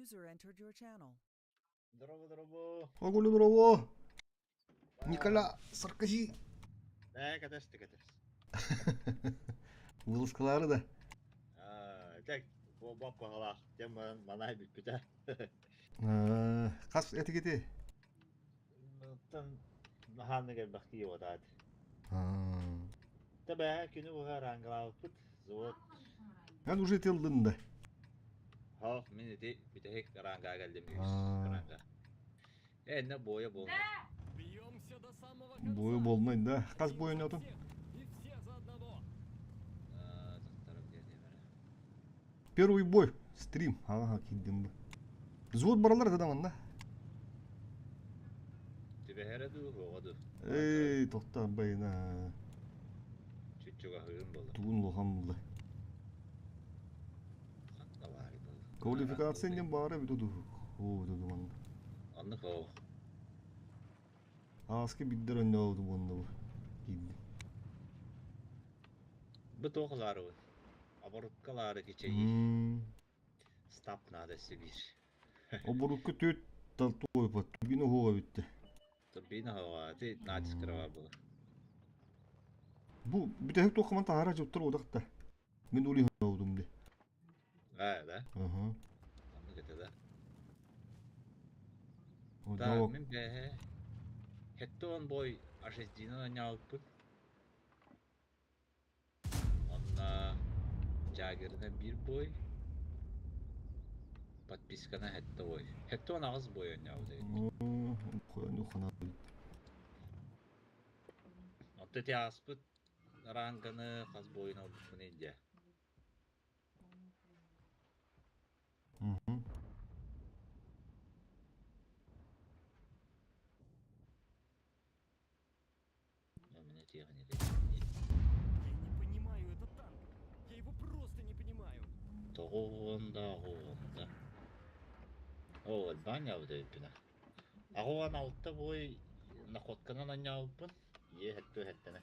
User entered your channel. Здорово, здорово. Огулю здорово! Николя Саркози! Ээ, кэтэс, кэтэс. Вылазкалары да. Так, бап баҕалаах тем манай бүппүтэ. Хас этигити? Оттон наһааннык элбэх киһи отаат. Тэбэ күнү быһа араангалаабыппыт. Завод. Эн уже тыллын да. Хо, мин ити бүтэһик араангаа кэллим үс араанга. Э, инне буойа буолмай. Буойа буолмай да. Хас буойа отун? Первый бой. Стрим. Ага, киирдим бу. Взвод баралар да манна. Түбэһэрэ дуу, суоҕа дуу? Эй, тохтоо байына. Чуччугаһыым буолла. Тугун улахан булла. Квалификация диэн баара эбит дуу. Оо, дуу манна. Оннук оо. Ааска биддер өннөөбүт буонна бу. Киирдим. Бу туох ылаарыбын? Оборуккалаары кичэйии. Стап надо сибиир. Оборукка түөт талтуойпат. Турбина уһуга бүттэ. Турбина уһуга, ти натиск кыраба было. Бу бүтэһик туохха таһара жуттар удахта. Мин ули оудум ди. А, да? Ага. Оннук этэ да. Так, мин бэһэ Хеттон бой Ашездина ньаалпыт. Онно Джаггерынан биир бой, подписканан сэттэ бой. 78 бой оонньообут эбит. Оттон ити ааспыт ранганы хас бойун ылбыппын дьэ. Я не понимаю этот танк. Я его просто не понимаю. Тоҕуонда, оҕуонда. Оо, элбээн ньаабыт эбиппин аа. Аҕуон алта бой находканан анньаабыппын. Ийэ хэттэ хэттэнэ.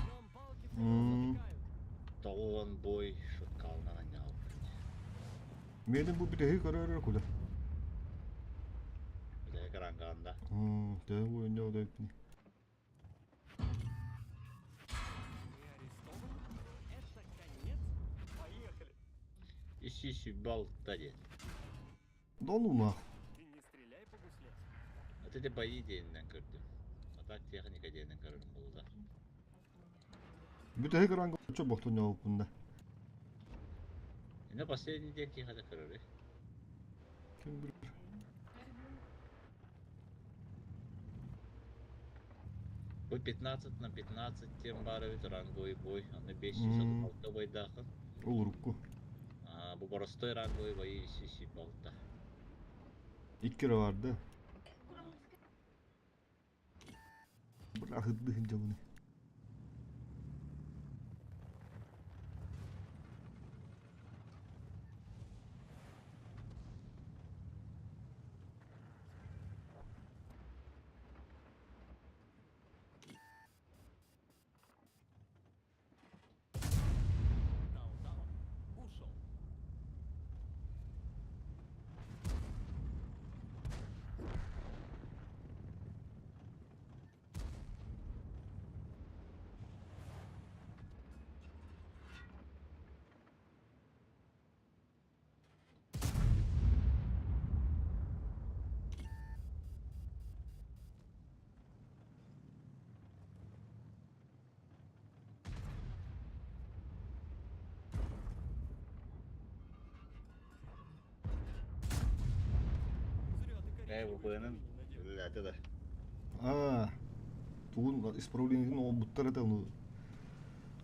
Нам палки в колеса втыкают. Тоҕуон бой шуткалынан анньаабыппын. Миэнин бу бүтэһи көрөөрөр кулэ. Бүтэһик арангаанда. Төһө ойонньообут эбиппин. Мы арестованы? Это конец? Поехали. 326 диэн. Донума. Ты не стреляй по гусле. Вот это бои диэнинэн көрдүм. А так техника диэнинэн көрөрүм буолла. Бүтэһик ранга оччо бохтонньообуппун да. Инна последний день киһи көрөрүй. Ким билэр. Бу 15 на 15 тем баар эбит ранговый бой. Аны 536 бойдаахын. Ол урукку. А, бу боростой ранговый бои 306. Икки эрэ баар да. Бырахыдды сылдьабын. Даун-даун. Ушел. Зря ты Ээ, бу коричневые быанын штаны не надел. үлэлээтэ да. Аа, тугун исправлениетин оҥорбуттар этэ ону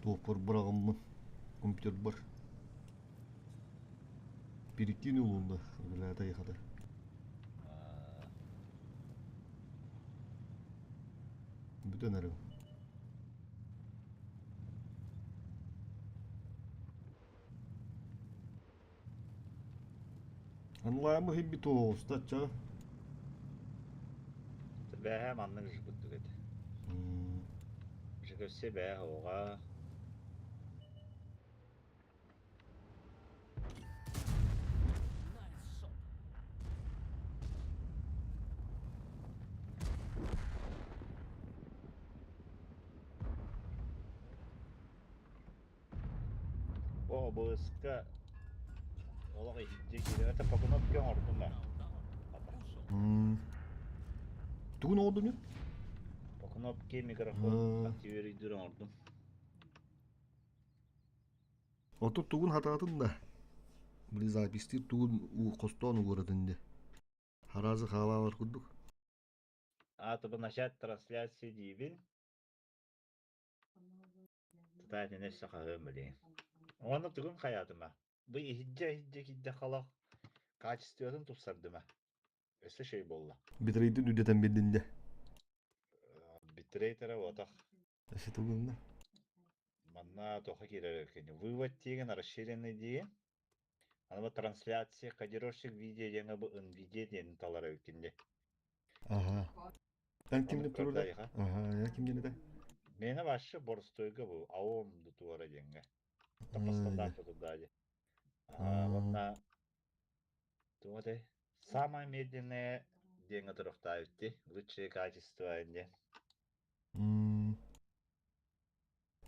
туохпар быраҕаммын компьютербар перекинул уонна үлэлээтэ айхата. Бүтэн эрэ. Онлайма химби туоста ча. Бэһэ маннык жгуттук этэ. Жгөссе бэһ оҕа. OBS-ка олох иһирдьэ киирэр. Это по кнопке оҥордум ээ. Тугун оҥордум диэн? По кнопке микрофон активируйдуур оҥордум. Оту тугун хатаатын да, били запистыыр тугун уу хостоон угуратын дии. Хараазы хаалаалар курдук. Ааты начать трансляция диибин. Тутаатын өссө хаһыам билигин. Уонна тугун хайаатыма? Бу иһирдьэ-иһирдьэ киирдэ халах качествотын тупсардыма. Өссө шей буолла. Битрейдин үрдэтэн биэрдин дэ. Битрейтера отах. Өссө тугунна? Манна тоха киирэр кини. Вывод диэн расширенный диэн. Аны бу трансляция кодировщик видео диэҥэ бу NVIDIA диэн талар эбиккин Аха. Эн кимдин турда? Аха, я кимдин этэ? Миэнэ вообще боростуойга бу АОМ дутуара диэҥҥэ. Тапа стандарт тутурда дии. Уонна туох этэй? Самое медленное диэҥҥэ туруохтаабыт дии. Лучшее качество диэн.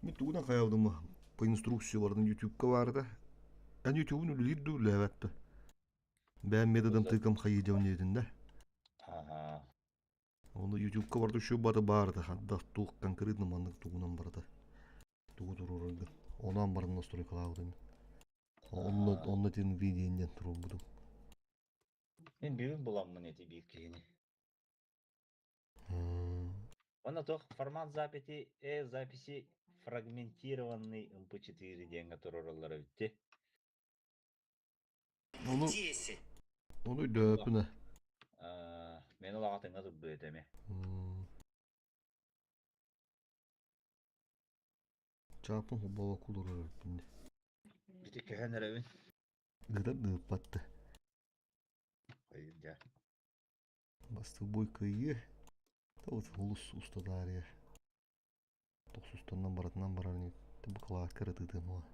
Мин тугунан хайалдым по инструкция бардым ютубка баарда. Эн ютубун үлэлиир дуу үлэлээбэт да? Бэйэм методом тыкам хайыы дьон диэтин да. Аха. Оны ютубка барда үчүгэй бары баарда ханна туох конкретно маннык тугунан барда тугу туруораргын онон баран настройкалаабытым. Онно онно тин видео диэн туруорбутум. Мин бүгүн буламмын эти биир киһини. Онно туох формат записи записи фрагментированный MP4 диэҥҥэ туруораллар эбит Ону ону өйдөөппүнэ. Мен улаҕатыҥа турбут этэ эмиэ. Чаапын холбообокко олорор эбиппин дии. Бити көһөн эрэбин. Ыытар да ыыппат да. Хайдьа. Бастык бой кыайыы. Вот олус устатаарыйа. Тохсустанан барытынан барар ини. Бу кылаакка ырытыытым ула.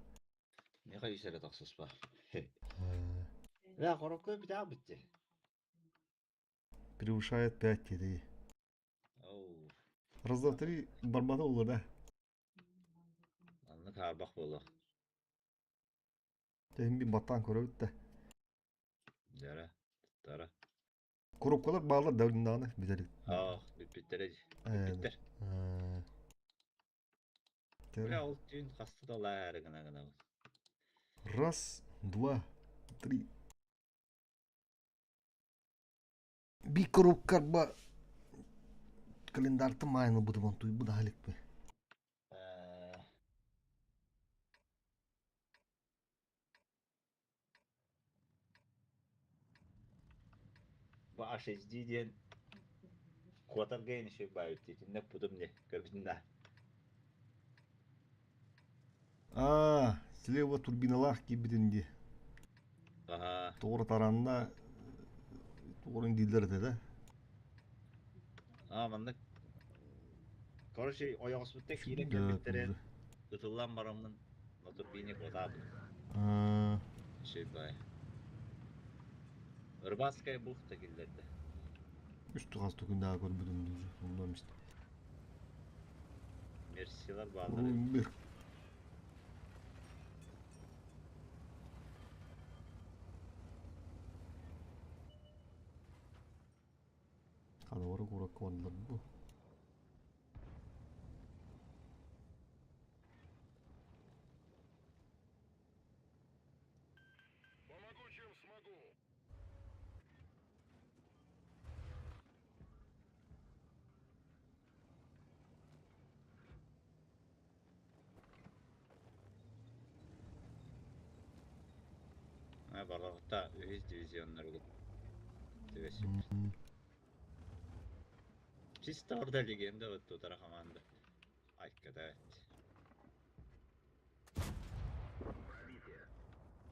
Миэхэ үс эрэ тохсуспа. Да, хорокко бүтээ бүтте. Превышает 5 диэти. Оу. Раз, два, три, барбата olur да. Анны хаарбах буолуох. Тэһин bir баттаан көрөбүт да. Дьара, туттара. Коробкалар баалар да даҕаны бүтэлик. Аах, бүппүттэрэ бүппүттэр. Бля, ол түүн хаста да лаары гына гынабын. Раз, два, три. Би коробкарба календарьтан маайын ылбытым онтуйбу да иликпи. Бу HSD диэн куотарга еще баайбыт итиннэ путум не көрбүтүн да. Аа, слева турбиналаах киирбитин дии. Аха. Тоҕура таранна тоҕурун дииллэр этэ да. Аа, маннык короче, ойоҕоспутта киирэн кэлбиттэрэ ытыллан бараммын на турбине куотаабын. Аа. Шибай. Рыбацкая бухта киллэрдэ. Үс тугас түгүндээҕи көрбүтүм дуу, онно эмис. Мерсилар бааллар эбит. Бир. Хадавары куракка бардылар бу. Помогу, чем смогу. Барҕахта үһүс дивизионнарга түбэспит. Чисто орда легенда вот тутара команда. Айкката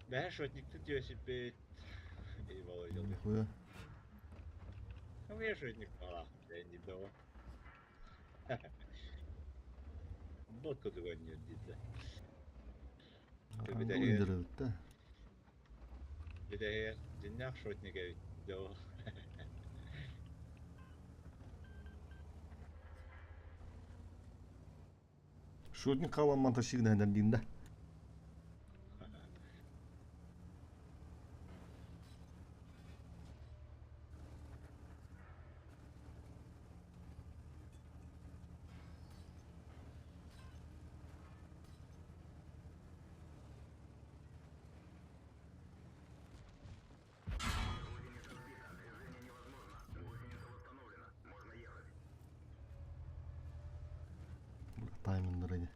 Бэһэ шотникты түөсүппүт. И Володя. Нихуя. Ну я шотник пала. Я не дала. Ботка дуганнер диде. Андыр да. Бүтэһигэр дьиннээх шотник эбит доо. Шотник хаалан манташигна диим да. Тайминнара ини.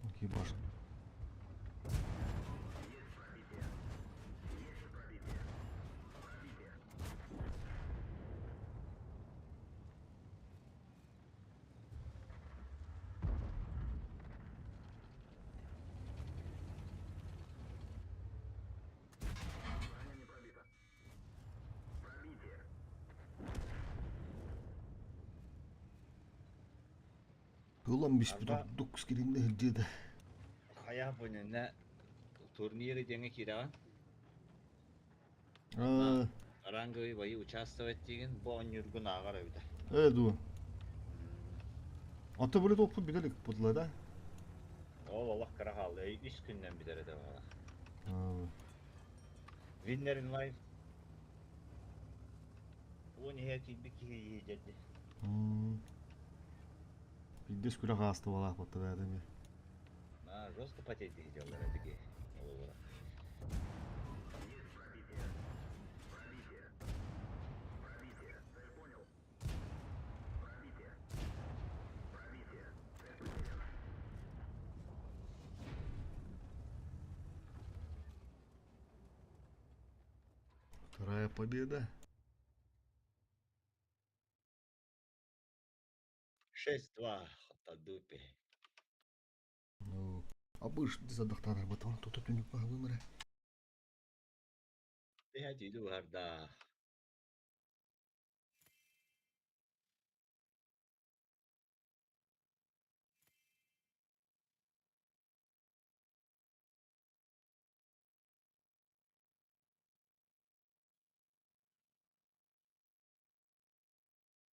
Экипаж. Ылан биспит Арба ордук скринне сылдьыыта. хайа бу иннинэ турниры диэҥҥэ киирэҕин. Онно Аа, ранговый бои участвовать диигин бу оонньуургун ааҕар эбитэ. Ээ дуу. Ата били топпут билэ илик буолла да? Ол олох кыра хаалла. Үс күннэн бүтэр этэ баҕалаах. Аа, Winner in life. Уон иһэ киирбит киһи иһдэрди. Биирдэс күрэх ааста буолаах баттадаата эмиэ. А, жестко потеть дьоллор этиги. Олугура. Вторая победа. 6-2 Хаттадупи. Ну, абыш дизадахтанар батон тута түнүк баһылымыра. Тэһэ дьиди барда.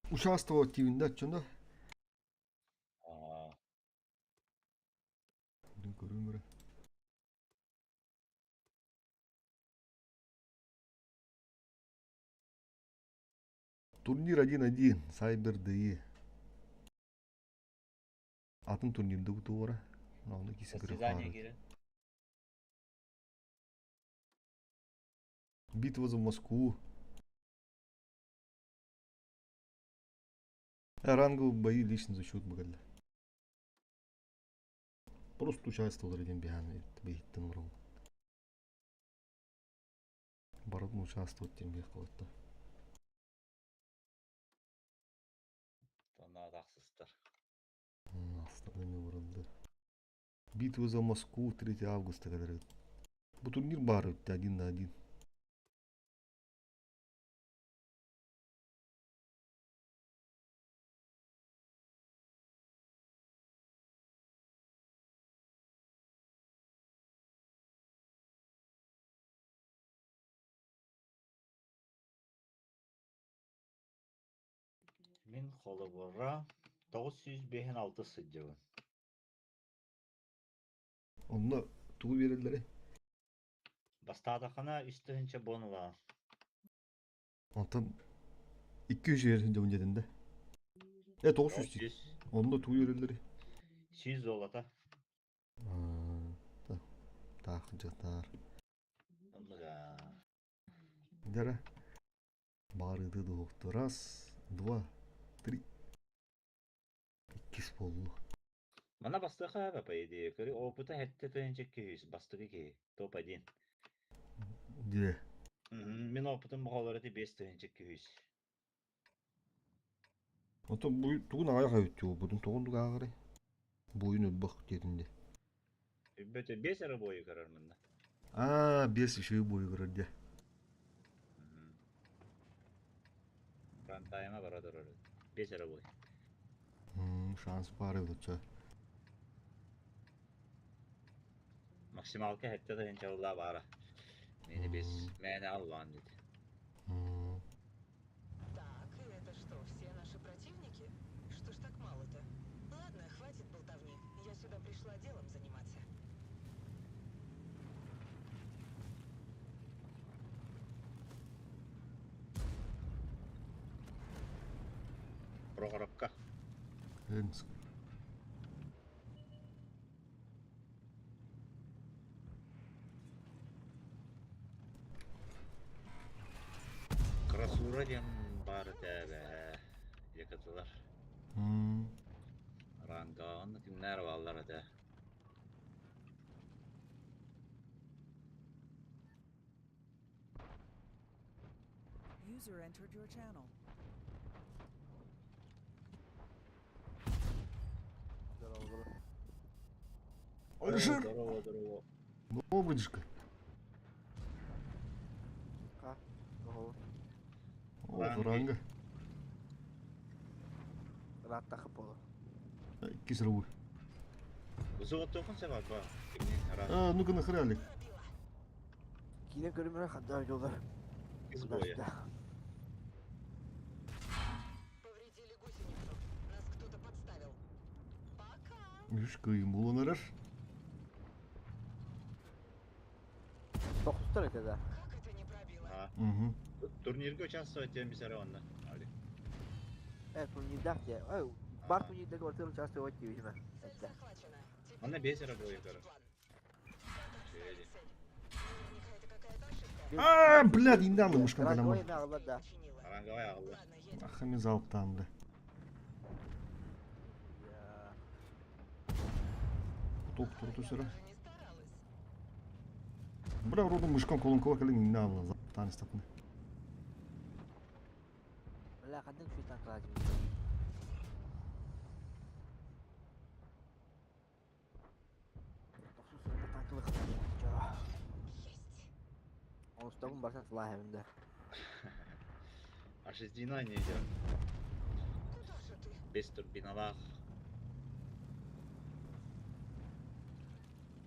Участвовать тивинде отчонда. Аа, Көрүмөрө. Турнир 1-1, Сайбер ДИ. Атын турнирда бутуора. Оны киси состязание киирэн. Битва за Москву. Ранговые бои лично за счет бөгелле. Просто участвовал диэн биһаан биһиттэн олоробун. Барытын участвовать диэн биэх кылатта. Тонна тахсыстар. Остальные барылды. Битва за Москву 3 августа кэлэр. Бу турнир баар эбит один на один. Мин холобура 956 сылдьабын. Онно тугу биэрэллэрий? Бастаатаххына үс тыһыынча буонулаах. Онтон 200 үөрүн дьон дьэтинде. Э 900 дии. 900. Онно тугу үөрэллэрий? 100 золото. Таах дьатаар. Оннуга. Дьэ баарыды дуһукту. Раз, два, три. Иккис буоллу. Манна бастыаха по идее. Көрү опыта хэттэ тыһыынча киһи бастакы киһи. Топ-1. Дьэ. Мин опытым баҕалар эти 5 200. Оттон бу тугун аҕайах эбит буолбутун тоҕун ааҕарый? Буойун өлбөх диэтин дии. Бөтө биэс эрэ буойу көрөр манна. Аа, биэс үчүгэй буойу көрөр дии. Прайм-тайма бара турар. Биэс эрэ буой. Шанс баар эбит Максималка хэттэ тыһыынча баара. Мени бис мээнэ аллаан диэт. Так, и это что, все наши противники? Что ж так мало-то? Ладно, хватит болтовни. Я сюда пришла делом заниматься. Прохоровка. Ленск. Юра диэн баар этэ эбээ. Якатылар. Рангаҕын да кимнээр бааллар этэ. User entered your channel. Здорово, здорово. Алишер! Здорово, здорово. Добрыдишка. Ха? Ого. О, ранга. Ырааттахы буолар. Иккис рабы. Золотохон сабаба. Кимни ара. А, ну-ка нахряли. Киинэ көрүмэрэ хаддаа дьоллар. Из боя. Повредили гусеницу. Нас кто-то подставил. Пока. Үш кыйым булан эрэр. Тохтор этэ да. Как это не пробило? А. Угу. Турнирга участвовать тем бисара онна. Али. Э, турнирдаах дии. Ой, бар турнирдага барытыгар участвовать диэбитим. Цель Этэ. захвачена. Теперь Онно нужно бес эрэ четкий бойдара. план. Надо расставить цель. Наверняка это какая-то ошибка. А, блядь, индан мышкан Ранговый калямар. наҕылар да. Починила. Ранговай аҕалла. Ладно, едем. Ахами залптан, бля. Я. Топ А турту я сыра. даже не старалась. Бля, вроде мышкан колонкова калин индан залптан истапны. Бля, ханнык шуйтан кылаачым. Тохсус танкылы Есть. Онустогун барсан сылааһым да. А шестина не идет. Куда же ты? Без турбиналах.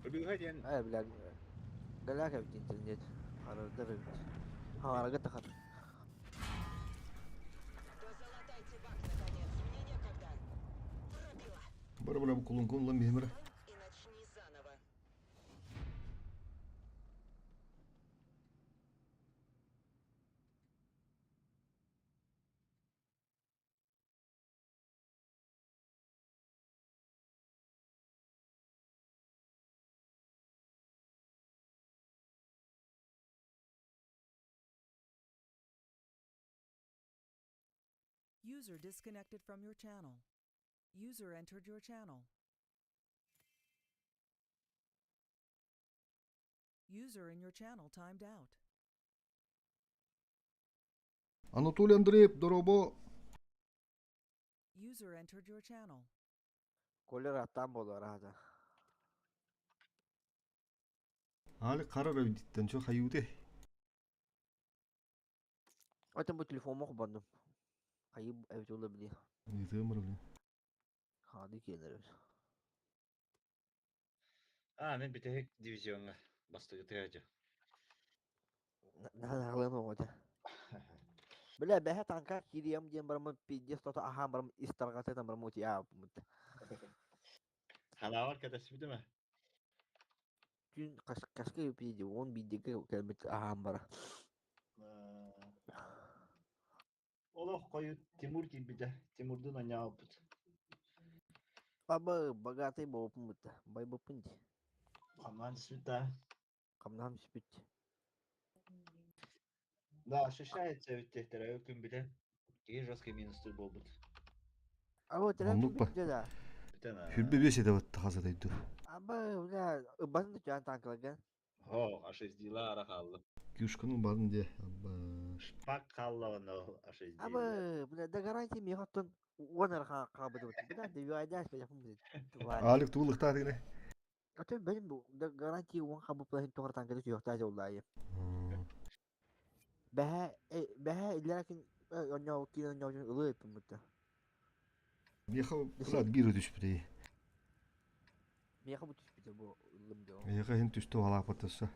Побегай диэн Э, бля, галака бит интернет. Харардар бит. Харага тахар. Да залатайте бак, наконец. Мне некогда. Пробила. Бара бля, колонкон лам бихмера. И начни заново. User disconnected from your channel. User entered your channel. User in your channel timed out. Анатолий Андреев, дороbo. User entered your channel. Колер аттан болар аата. Али карар өйдиттен чо хаюде. Отон бу телефон мох бандым. Хайып эбит ола били. Нитымыр, бля. Хады келер. А, мен бүтэһик дивизионҥа бастакы тыадьы. Наҕылын оҕото. Бля, бэһэ танка кириэм диэн бараммын пиздец тото аһаан барам истарҕатытан барам утуйаабыт. Ханаабар кэтэспитим ээ. Түүн каска пиди он биидигэ кэлбит аһаан бара. Олох хойут Тимур киирбитэ. Тимурдуун анньаабыппыт. Аба богатый буолбуппун байбыппын дии. Хамнаан түспүт да. Хамнаһым түспүт. Да, ощущается эбит диэхтэрэ күн бүтэн. Киһи жесткий минустур буолбут. Аба Оннук ба. бүтэ да. Бүтэн аа. Хүрбе бес ете бат хазат айду. Аба бля ыбатын да чаан танкалаган. О, ашездила ара хаалла. Кюшканын барын де. Абаш. Пак хаалла онно ашездила. Аба бля да гарантия миэхэ оттон уон эрэ хаабыт бля девайдаш бля тварь. Алик туулыктаа дигне. Оттон бэлим бу да гарантия уон хабыплаһын тоҕор танкада түйөхтаа дьоллаайы. Бэһэ бэһэ иллэракин онньоо киин онньоо ылыы ыппыммыта. Меха брат бир түспүтэ. Миэхэ бу түспүтэ бу ыллым доо. Меха хин түстү халаапатаса.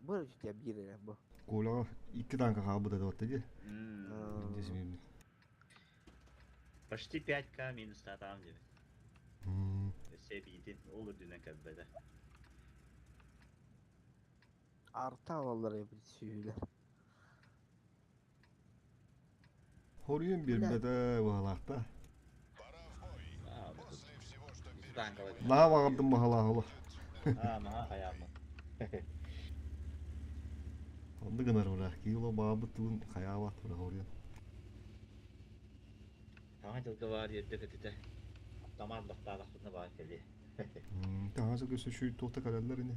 Бу эрэ түстэ биир эрэ бу. Коляга икки танка хаабыта да ди. Почти 5к минус там диэн. Өссө эбиитин ол үрдүнэн кэлбэтэ. Арта алаллар эбит сүүһүлэр. Хоруйун бербете баалаахта. Аа, танкалар. Наһаа баҕардым баһалаах Аа, маха хаyaаммын. Онду гынар ура. Кило баабыт туун хаyaабат ура хоруйун. дьылга баар үөрдэ көтүтэ. Автомат баттаатахпытына баар кэлиэ. Таһаҕас өкөсө шүй туохта кэлэллэр ини.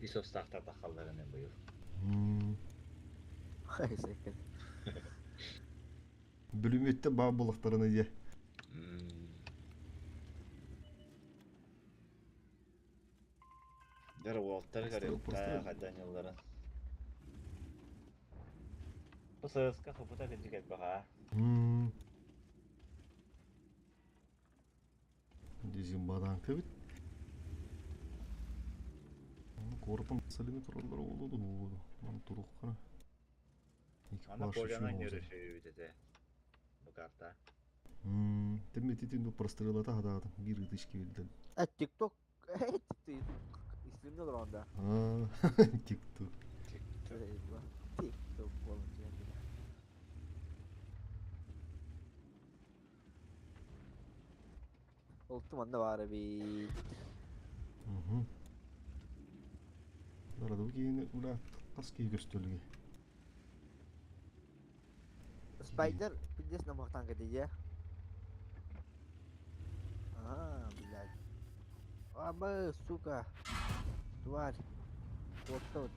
Ис остаахтар таххаллар ини быйыл. Бүлүмүөттэ баар буоллахтарына дьэ. Дэр уолтар көрүөххэ хайдан ньылларын. Бу сыска хопута кырдьык элбэх аа. Дизимбаданка бит. Куораттан салины тураллар уолу уолу. Ман туруххана. Ана полянан нөрөшөйүбүт этэ. Бу карта. Тэммититин прострелата хатаатым биир ытыш киирдин. Э, тикток Истимне олорон да. Тикток. Тикток буолан Олтум манна баар эбит. Барадыбы киһини ула хас киһи көстөлүгэй? Спайдер пиздец намахтан кэтиде. А, блядь. Абы, сука. Тварь. Вот вот.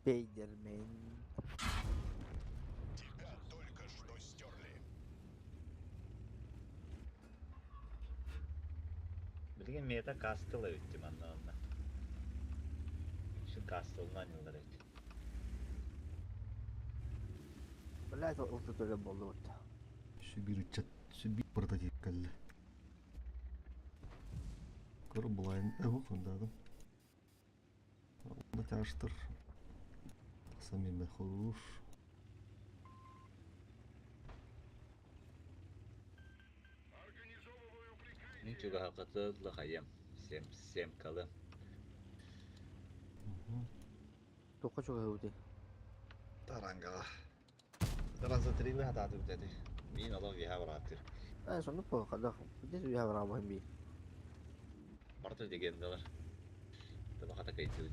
Спайдермен. Тебя только что стерли. Билигин мета кастыл эбит манна онно. Şu кастылынан yıllar эбит. Блядь, ол төлө болду вот. Сибирь ыччат Сибирь прототип кэллэ. Көр булайын эбу кундадым. Онно тяжтыр. Самим хорош. Мин чугаһакаты лахайым. Сем семкалы. Туохха чугаһыыбытый? Тарангаҕа. Таранзатрилы хатаатыбыт эти. Мин олох виһа барааттыр. Э, соннук буо, хадах. Здесь виһа бараабыһын бии. Барыта легендалар. Табахата кайтыбыт.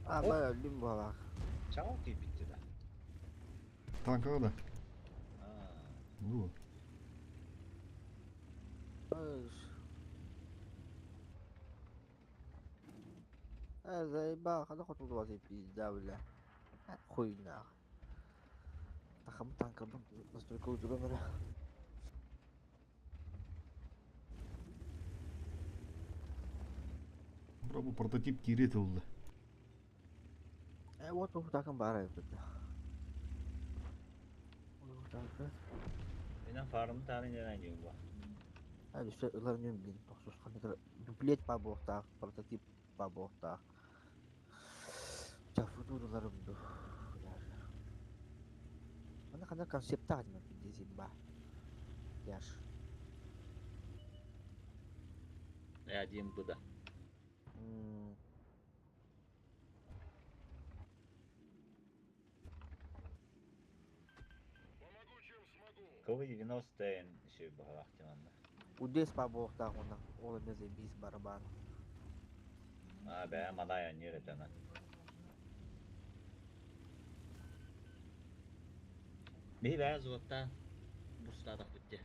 А, бара өллүм буолаах. Чаҕыл киирбитти да. Танкаҕа да? Ну. Э, заебал, хана хотулуба пизда, бля. Хуйня. Тахам танкабын настолько удуран эрэ. Бу прототип киирет ылла. Э, вот бу такын баар эбит. Танка. Менен фармы тааны нерен диң бу. Э, өссө ылар нүм блин, тохсус ханнык дуплет па буохтаах, прототип па буохтаах. Чафутууруларым ду. Аны ханна концептаах дима пиздец ба. Яш. Один буда. Кого 90 еще баҕалаах манна. Удес па буохтаах уонна ол эмиэ заебись барабан. А, бээ, мадай аньыр этана. Биһи бээ зуотта бустаатах бүтте.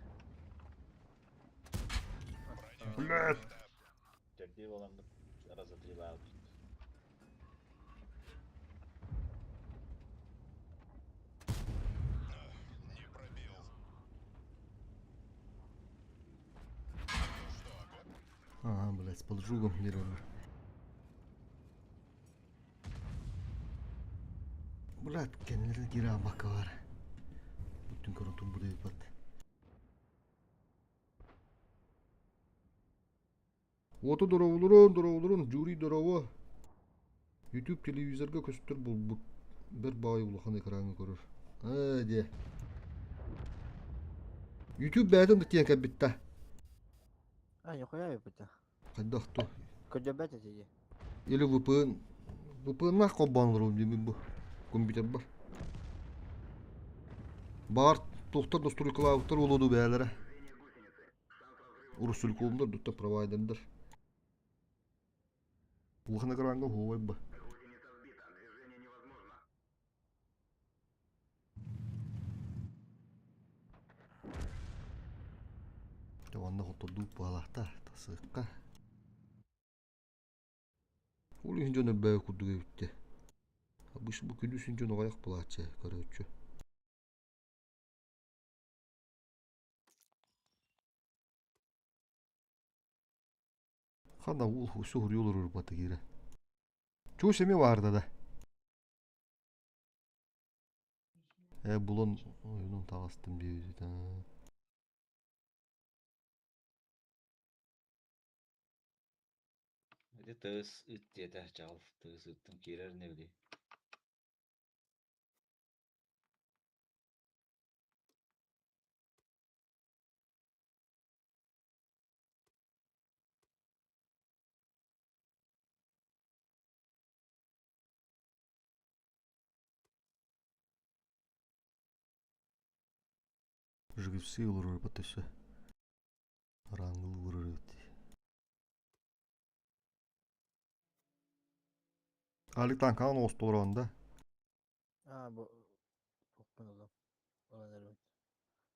Блядь! Төрдүү боламмыт разотрилаабыт. Не пробил. Ага, блядь, с поджогом нереально. Блядь, кэннилэрин киирэ ааммакка баар. Бүтүн көрөн турбут эбиппат. Уоту дорооболорун, дорооболорун, жюри дорообо. YouTube телевизорга көстөр булбут. Бэр баай улахан экраҥҥа көрөр. Ээ диэ. YouTube бэйэтин да тиийэн кэлбит да. А, нихуя эбит. Хайдах то. Көрдөбөт этиги. Или VPN VPN-наах холбоон олоробун диибин бу компьютербар. Баар туохтар настуруйкалаабыттар буолуо дуу бэйэлэрэ. Урусулькомнар дутта провайдердар. Улахан экраҥҥа уһуобай ба. Манна хоттордуу баалаахта тасыахха. Ол иһин дьон элбээҕи курдук эбиттэ. Обычно бу күнүсүн дьон аҕыйах буолааччы көрөөччү. Ханна уол суһуруйа олорор батыгыра. Чуус эмиэ баарда да. Э булан ойунун таҕыстым диэбит. Ити тыас ыт диэтэ чаҕыл тыас ыттан киирэр ини били. Жгипси олорор өссө Араангыл олорор эбит. Али танкаҕын оҕустулар да. Аа бу туохпун ылым. Ылан эрэбин.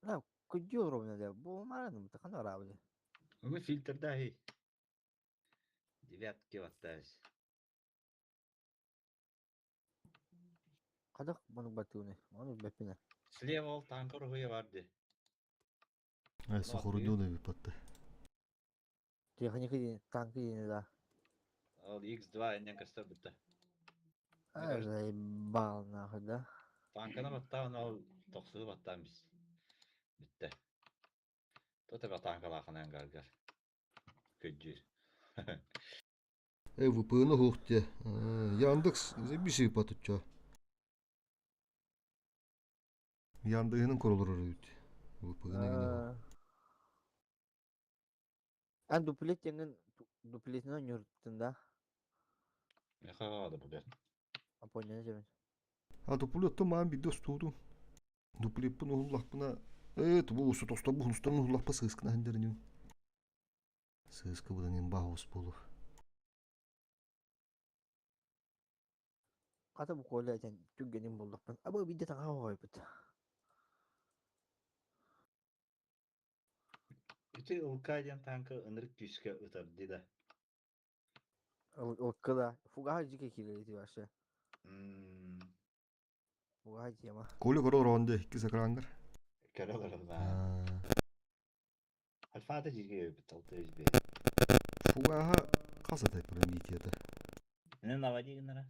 Бля, күддүү олоробун эле. Бу мараным тахана араабыны. Ону фильтрдааһый. Девятки баттаас. Хадах маннык баттыыны. Ону билбэппин. Слева ол танка уруһуйа бар дии. Э, сохорудуун эбит батта. Техника диэн, танка диэни да. Ол X2 иннен көстөр бутта. Ай, заебал нахуй, да? Танканы баттаан ол тохсугу баттаан бис. Бүтте. Тута ба танкалаахынан гаргар. Көддүүр. Э, ВПН суох дии. Яндекс заебись батычча. Яндексынан көрөлөр эбит. ВПН гына. Эн дуплет диэҥҥин дуплетинэн ньурдун да? Меха да булет. Аппонньаны дьэбин. А дуплеттан маан биирдэ устуутум. Дуплеппин уһуллахпына ээ бу усу тостор бу устан уһуллахпа сыыскына хандэриним. Сыыска будан имба хаус буолу. Хата бу Коля этэн түргэнин буллахпын. Абы биирдэ таҥаһа оҕойбут. Ити ылка диэн танка ынырык күүскэ ытар дии да. Ылка да. Фугаһа дьике киирэр ити вообще. Фугаһа тема. Коля көрө олорон дии икки сакрангар. Көрө олорон баа. Альфата дьиге эбит алты избе. Фугаһа хас этэй промитията. Не наводи гынара.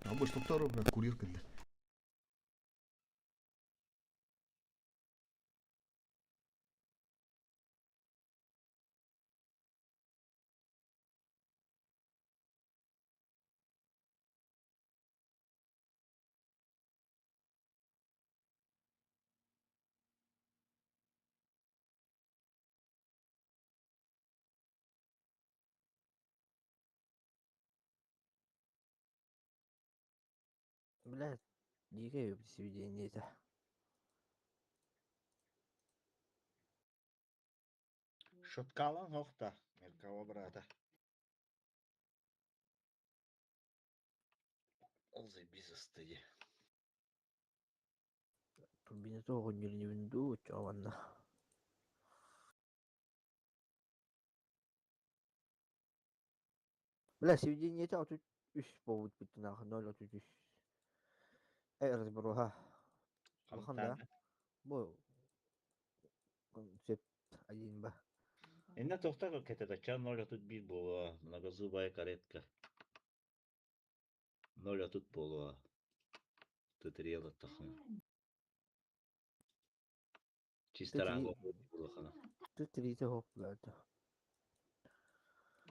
Обычно второй курьер кэллэ. Блядь, дикое сведение это. Шоткалан охта, Меркава брата. Ол заебись ыстыйы. Турбина тоҕо дуу, чоҕанна. Бля, сведение 33 буолбут бүттүн 0.33. Э, разберуха. Улахан да. Бу концепт один ба. Инна тохта кэтэ 0.31 буолуо, многозубая каретка. 0.30 буолуо. Тутериала тахын. Чисто ранго буолуохана. Т3 хоп блядь.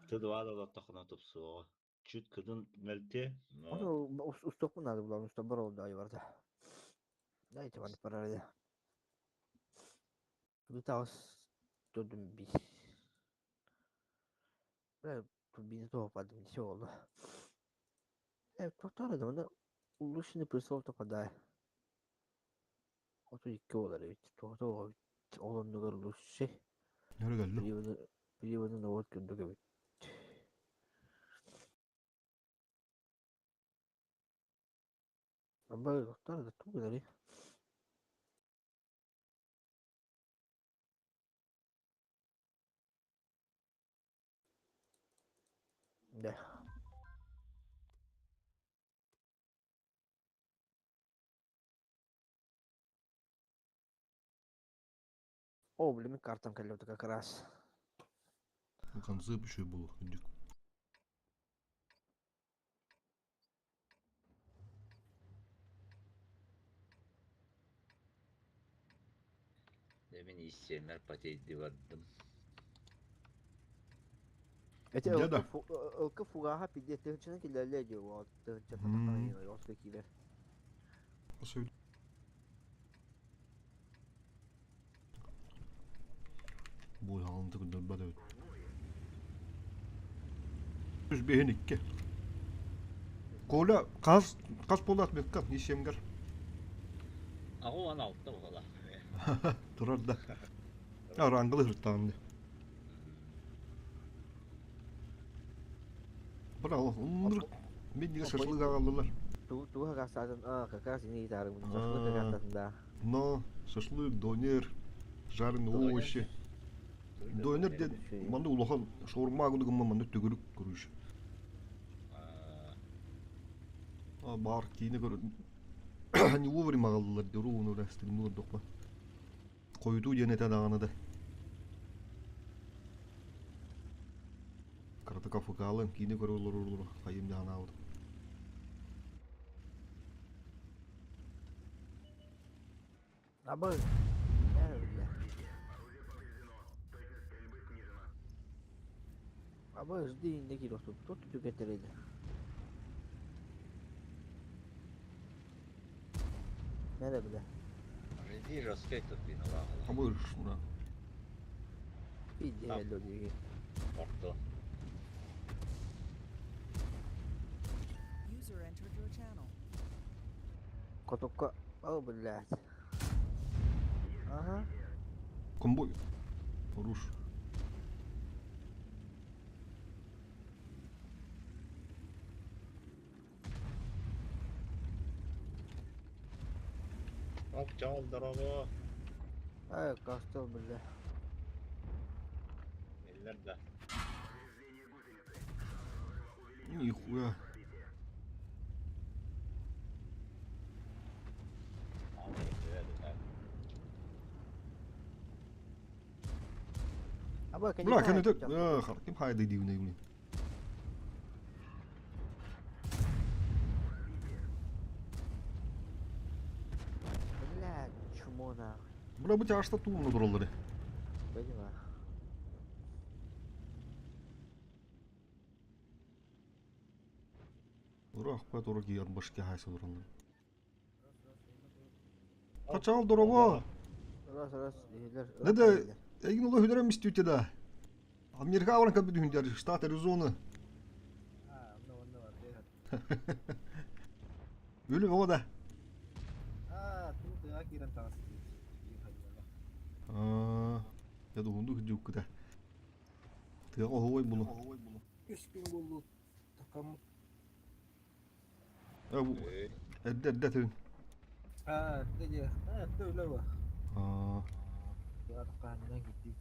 Т2 да тахына тупсуоҕа. Чуть кыдын мэлте, но Ону устуохпун наада булан устабар ол да барда. Дайте ван параллель. Тут тудум бис. Бля, турбина того падым, все oldu. Evet, total da улучшенный прицел попадает. 32 болар эбит. Тоҕо ол оннугар лучше. Нөрө кэллим. Приводы приводы навод курдук эбит. Абы доктор да тугу. Да. О, блин, мин картам кэллэ как раз. Концепт еще был индюк. Дьэ мин иссиэммэр потейди бардым. Эти Дьэ да. ылкы фугаха пиде тыһынчаны киллэрэллэр дии уол тыһынча оско киирэр. Бу хаалын тыгырдарбат эбит. Үс бэһин икки. Коля хас хас буолаат метка исемгер. 86 буола. Турар да. Арангылы хыртаанды. Браво, умнур. Мен диге шашлык агаллылар. Туга хагастатын, а, как раз ини гитарым. Шашлык хагастатын да. Но шашлык, донер, жареные овощи. Донер ден манды улахан шаурма гымма манды төгүрүк көрүш. А бар киine көр. Не вовремя агаллылар дөру уну растримлар докма. Хойутуу диэн этэ даҕаны да. Кыратык АФК-лыын киинэ көрө олорор хайым дьаһанаабытым. Абы. Абы жди инде киирохтут. Тут түгэтэрейде. Нere bile. Rendi жесткий тут виноват. Абы шура. Пиде люди. Орто. User entered your channel. Котокка. О, блядь. Ага. Конбой. Хорош. Оп, чао, здорово. Ай, кастел, бля. Миллер да. Нихуя. А, привет, да. Абы, Бля, кәне тек. Ким хайды дивне блин. Бля, чмо нахуй. Бля, бу тяжта туумна тураллары. Понимаю. Ура, ахпа тура кияр башка хайса тураллары. Качал дорого. Раз, раз, иһилэр. Да да. Эгин улы хүдәрәм истүтә да. Америка авран кабы дүндәр, штат Аризона. А, онно, онно бар. Өлі оға да. А, туу тыга киирэн таҕыс. Аа, я думаю, хүдүк кыта. Тыга оһой буну. Үс күн буоллу. Такам. Э, бу эдде эдде төн. А, дэ А, тэ үлэ ба. Аа, Тыга такаанынан киттик.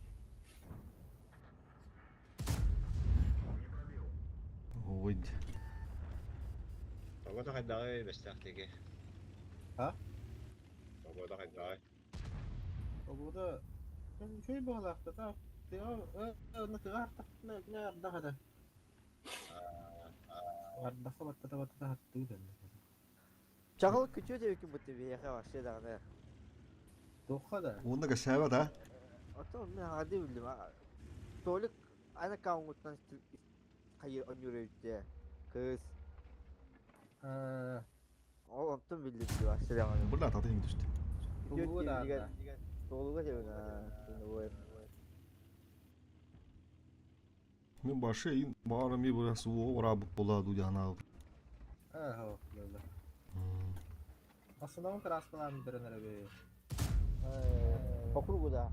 ой. Погода хайдагы бестактеги. А? Погода хайдагы. Погода үчүгэй буолаахта та. Тыга, онно тыга артахтына күнэ ардах этэ. Ардахха баттата баттата хаттыы дэннэ. Чаҕыл күтүө диэбиккин бутта биһиэхэ вообще даҕаны. Туохха да? Онна кэсээбэт а? Оттон мин хаҕа биллим. Толик ана аккаунтуттан хайы онньуур эбит кыыс. Ол онтон биллим дии вообще даҕаны. Бля, таты иң түстү. Күтүө диэбитигэр Туолуга диэбин Мен башы ин бары ми бу суо ора бу була ду яна. Основном краскалаан бүтэрэн эрэби. По кругу да.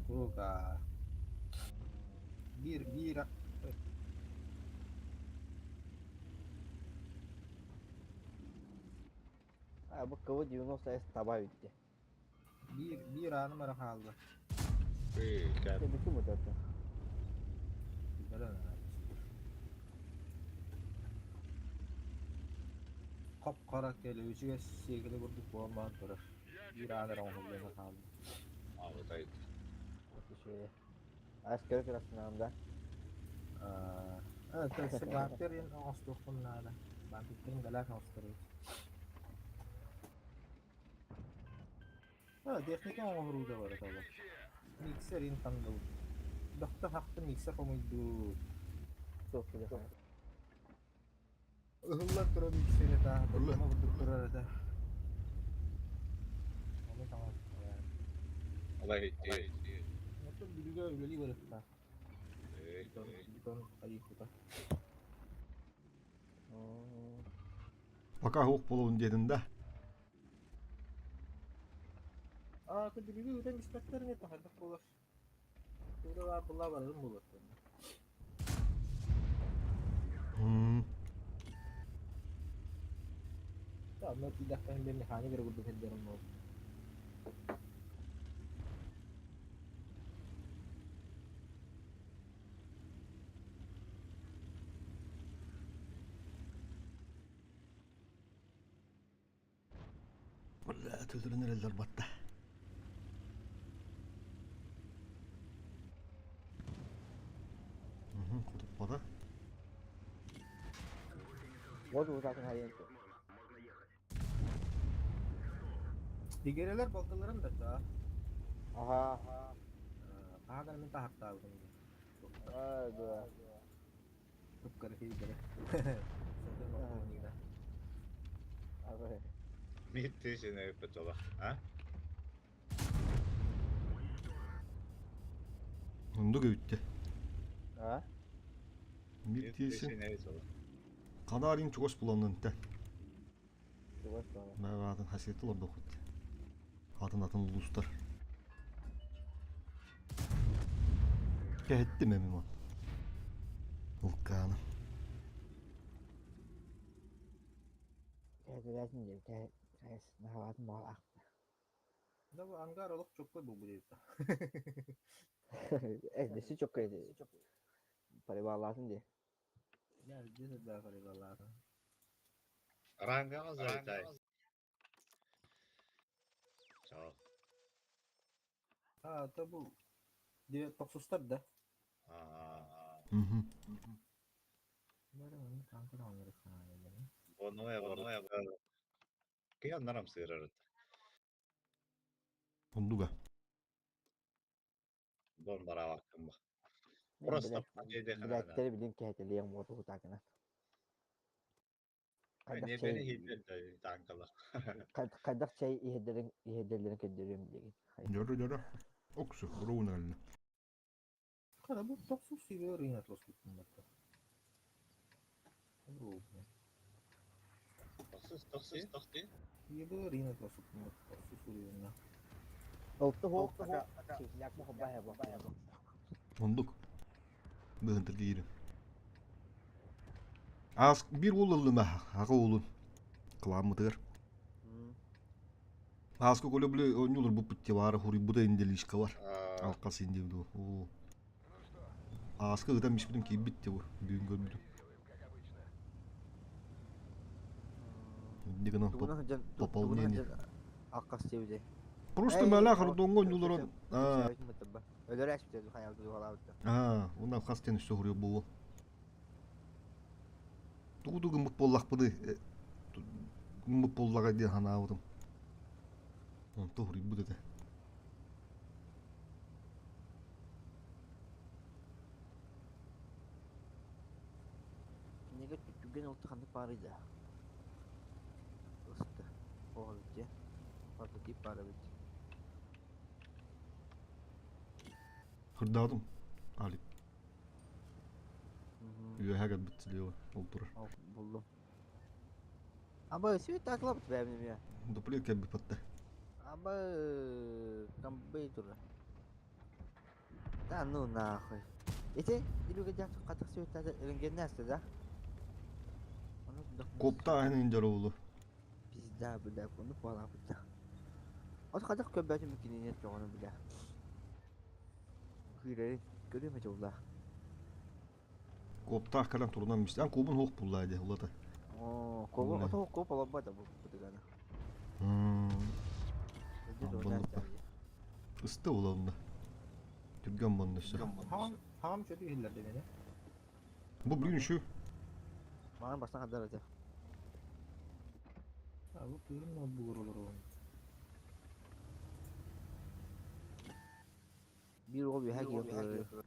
Круга. Биир биир А бу КВ-90С добавить. биир биир ааным эрэ хаалла. Эй, Ты бу ким это? Бүтэрэн эрэ. Хоп-хара кэлэбичигэ сиэкилэ курдук буолан баран турар. Биир аан эрэ оҥоһуллан хаалла. Аҕытай. Үчүгэй. Ас көрө көрө да. Аа, өссө бампер оҥостуохпун наада. Бампердарын галаах оҥосторбут. А, техника оҥоһуруута барыта олох. Миксер ин тандыл. Бөхтө хахты миксер хомуйдуу. Суох телефон. Ыһыллан турар миксер этэ, тома курдук турар этэ. Ону саҥа Олай ити. Оттон Бүлүүгэ үлэлии барыахтаах. Бетон, бетон хайыыппыта. Пока суох буолабын диэтин да. Аа, то Бүлүүгэ ыытан испэттэр ини хайдах буолар. Тура была барарым буолар. Да, но тиийдэхпинэ бир механик эрэ курдук сылдьарым буолуо. Бля, төтөрүн эрэллэр батта. Кутуппата. Вот узатын хайын. Дигерелер балтыларын да да. Аха. Хаһан мин таһартаабытым. Аа, да. Тупкары хийдere. Абы. Миттисин өпөтөла. А? Онду көйүттэ. А? Миттисин. Миттисин өпөтөла. Канарин чугас буланнын те. Чугас буолан. Мэ атын хасиетти олордо хут. Атын атын улуустар. Кэһэттим эмим он. Улкааным. Кэһэтилээтин диэн кэһ кэс наһаалаатын баҕалаах. Да бу ангар олох чоккой буолбут эбит. Э, дэси чоккой парибалаатын дии. Я где да парибалаатын. Рангаҕа залетай. Чао. А, то бу тохсустар да. Аа. Бону бар. Кыяннарам сыырарыт. Оннуга. Бон бараабаккын ба. Просто Билэттэри билин кэһэтэлиэм уоту хутаакына. Хайдах Небени чэй хиитен танкала. хайдах чэй иһэрдэрин иһэрдэллэрин көрдөрүөм диэгин. Дьоро дьоро. Оксу, руун әлле. Хара бу тохсус сибе рынок лоскутуннарда. Тохсус тохсус тохти. Ебе рынок лоскутуннар тохсус уровенна. Олту хоох ака чехляк мохобба хэбо. Ондук. Быһынтыр киирим. Аас бир уол ыллым аҕа уолун. Кыламмытыгар. Ааска коля били оонньуулар буппут баара хуруйбута инделишка бар. Алкас инди бу. Ааска ытан биспитим киирбит те бу. Бүгүн көрбүтүм. Инди гынан пополнение. Аккас диэбитэ. Просто мэлэ хордоҥҥо оонньууларын. Аа. Өлөр эспитэ хайалды дугалаабыта. Аа, уна хас тен өссө хуруйа буолуо. Тугу гыммыт буоллахпыны гыммыт буоллаҕа диэн санаабытым. Онто хуруйбут этэ. Неге түгэн олту ханнык баарый да. Ысты. Оҕо бит Прототип баар эбит. Хырдаатым. Алик. Үөһэ кэлбит слева ол турар. Ол буллум. Аба свет таклап бэбин эмиэ. Дуплет кэлбит батта. Аба камбэй тура. Да ну нахуй. Ити илүүгэ дьаат хатык свет тата рентгеннээсте да. Ону Копта аһын инжар олу. Пизда бля, ону палапыта. От хатык көбөтүм кининет жоҕону бля. Күүрэрин көрүмэ жолла. Коптаах кэлэн турунан мис. Ан кубун хуох буллаа дии улата. Оо. Окуоба ото окуоп олорбот бу бытыгана. Ысты буоланна. Түргэн буолла өссө. Хаҕам хаҕам чөтү иһиллэр дэмэни. Бу бүгүн үчү. Маған бастан хандар этэ. А бу кыырын ноутбугар олоробун. Биир уол үөһэ киирэн турар.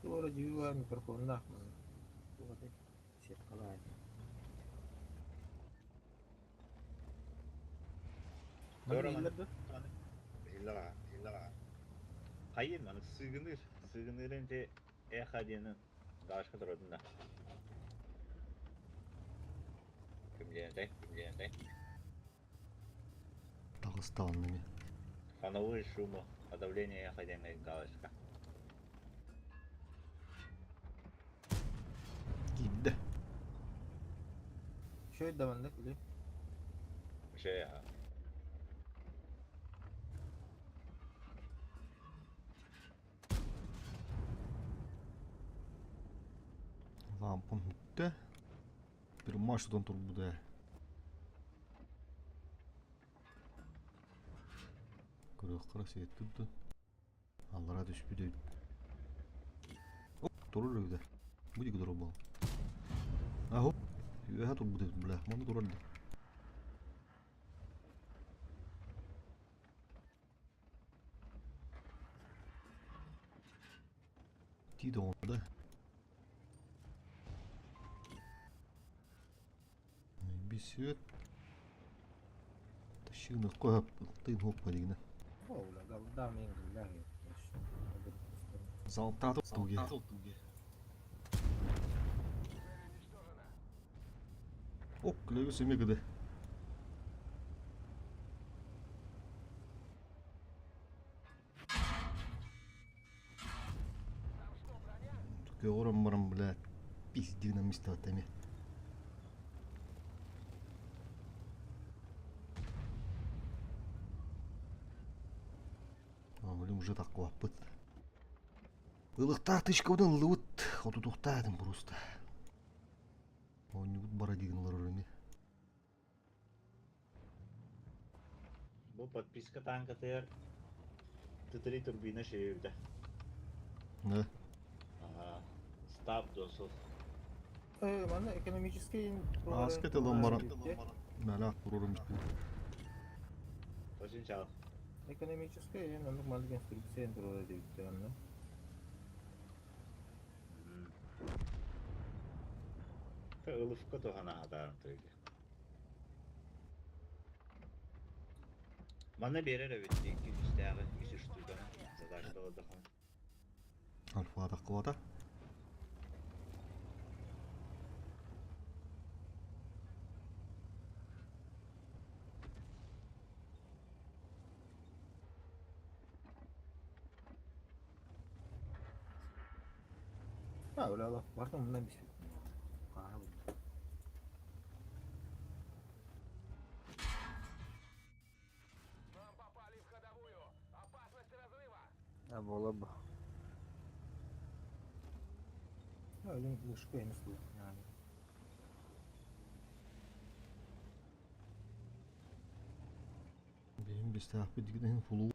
Туора дьүүгэ микрофоннаах маны. Туох этэй? Сеткалаай. Маны иһиллэр дуо? Иһиллэр аа. Хайын маны сыгыныыр. Сыгыныырын те эхо диэни галочка туратын да. Кимдиэнтэй? Кимдиэнтэй? Таҕыста онно эмиэ. Фоновые шумы, подавление эхо диэҥҥэ галочка. Киирдэ. Үчүгэй да маннык или? Үчүгэй аа. Лампам бүттэ. Бір машинадан турбут ээ. Көрүөххэ свет турду. Аллараа түспүт эбит. Оп, турар эбит. Бу диэки турар буолла. Аһо, үөһэ турбут эбит, бля, манна турар да. Тиит оҕонда. Бисүөт. Тащыыны коһап тыын хуоппа дигинэ. Залтааты туге. Ок, клевес эме гыды. Көҕөрөн баран, блядь, пиздигинэн мистебат эми. А, блин, уже так куаппыт. Ылыктаах тычкабытын ыллыбыт, хотутухтаатым просто. Оонньуубут бара диигин олорор ини. Бу подписка танкатыгар Т3 турбина шиэбитэ. Да. Ага. Стаб досыл. Манна экономический Ааска тылан баран мэлээх туруорум испит. Очень чал. Экономический оннук маннык инструкция туруора диэбиттэр онно. Ылыфка туһана хатаарым тыйга. Манна биэрэр эбит икки үстээҕи үс штуканы задача толордоххуна. Альфа таххыбата. А, бля, бартын мындан биспит. А буола бу. Өлүм мышка эмес бу. Биһим бистээхпит дигин фулу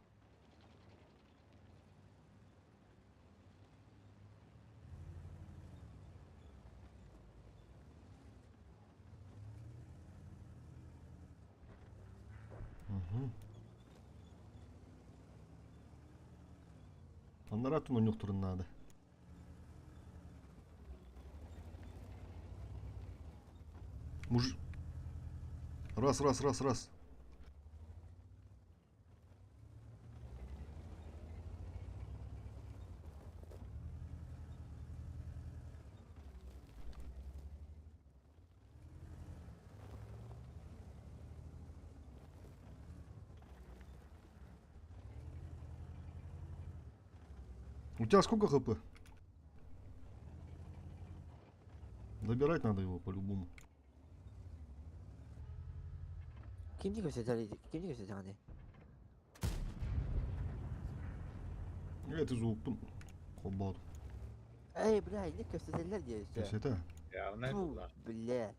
Угу. Анаратын онньуохтарын наада. Муж... Раз, раз, раз, раз. У тебя сколько хп? Добирать надо его по-любому. Кимди кэпсэтэр кимди кэпсэтэҕиний? Это звук холбоотум. Эй, бля, инник кэпсэтэллэр диэ өссө. Кэпсэтэ. Явно Фу, бля.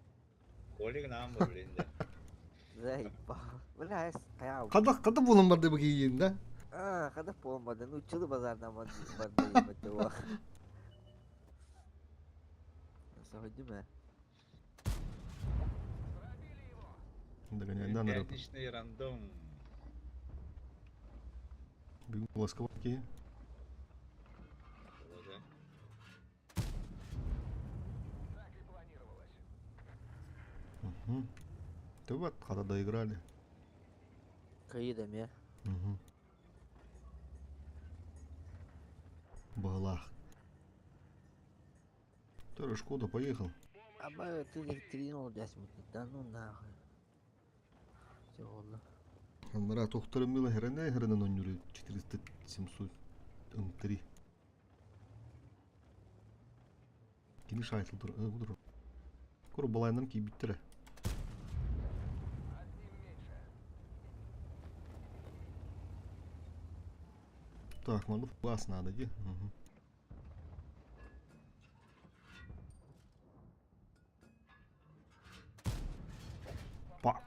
Колик нам блин да. Заебал. Бля, хайа. Хадах хата буолан барды бу киһиин да? А, хадах буолан барды. Ну, чылы базардан барды барды. Соһуйдум ээ. Догоняй, да, народ. Пятничный рандом. Бүгүн ласково киһи. Угу. Ты вот, когда доиграли. Кыйы да эмиэ. Угу. Балах. Вторая Шкода поехал. Аба ты 3-0 десмит. Да ну нахуй. Все ладно. Аннара тохторым мила херene херene ноннюру 400 700 М3. Кини шайтыл тур, буdur. Кур балайнан ки биттире. Так, маны фугас надо, ди. Угу. Па.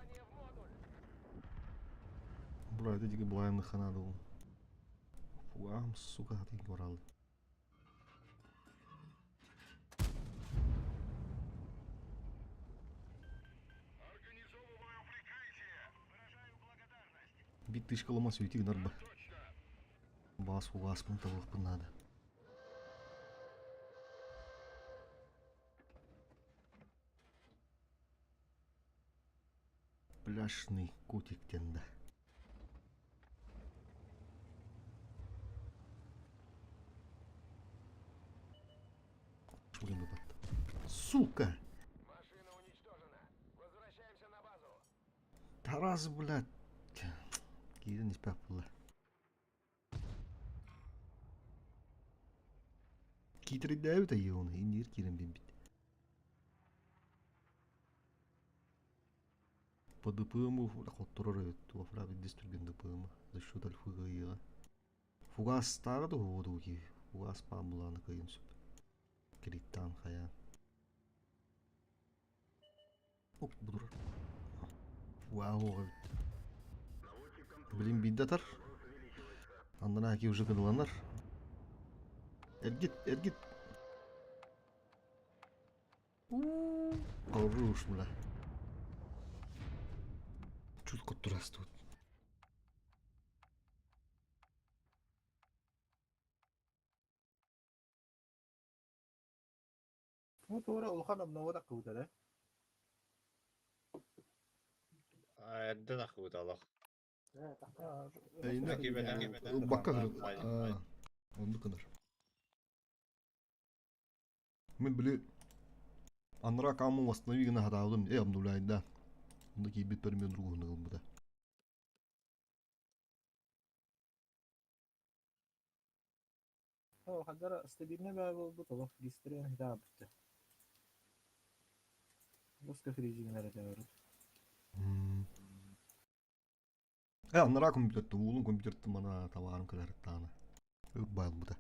Бля, это диги балайны ханады ол. Фугам, сука, ты горалы. Бит тышка ломас уйти нарба. Бас фугас пын надо. Пляжный котик тенда. Сука! Тарас, блядь. Кирин не спят было. Китридәбит айыуны, индир кирен бит. По ДПМу хотторор туафра биддис түрген ДПМ за счет альфы гайыга. Фугас тагы да воду ки. Фугас памуланы кыйын сүп. Криттан хая. Оп, будур. Вау. Блин, биддатар. Андан аки уже кыдыланар. Эргит, эргит. Хорош, бля. Чуть кот тут. Ну, туора улахан обновода кыбыта да. Эрден ахыбыт алах. Бакка Онду кынар. Мен били анра каму восстанови гына хатаудым. Э, обнуляй, да. Онда кийбит пермен другу ныл буда. О, хадара стабильный баа болбут, олох дистрен хита бутта. Лоска фризигнер это барыт. Э, анра компьютер туулун компьютер мана товарым кылар тана. Байл буда.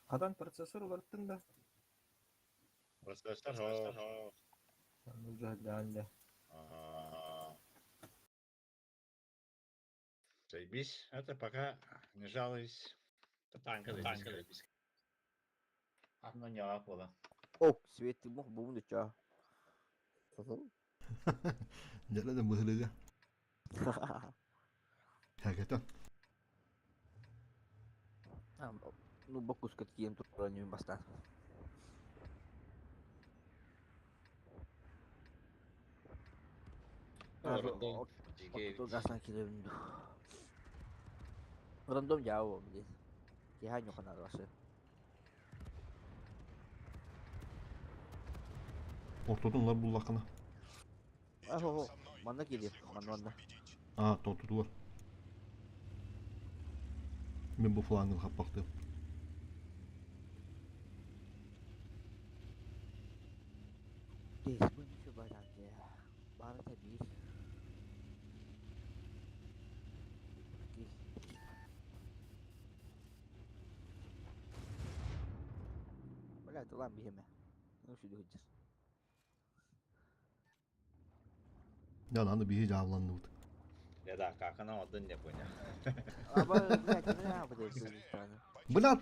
Хадан процессор уларттын да. Процессор хо. Уже да. Заебись. Это пока не жалуюсь. Танка, танка, заебись. Анна не было. О, свет мох бумду ча. Дәлә дә быһылыга. Хәкәтә. Ну, бокуска кием туран бастан. Рандом. Гасан килем. Рандом жау, блин. Киһа ньоханар басы. Ортодон лар буллакына. Ахо, манна кили, манна. А, тотудулар. Мен бу флангын хаппактым. Здесь, мы Үчүгэй Барыта биир. Икки. Бля, тылан биһиэмэ. Ну, сүдү сылдьар. Дьэ, аны биһи дьаабыланныбыт. Я да, как она одын не понял. Аба, блядь, не блядь, Блядь,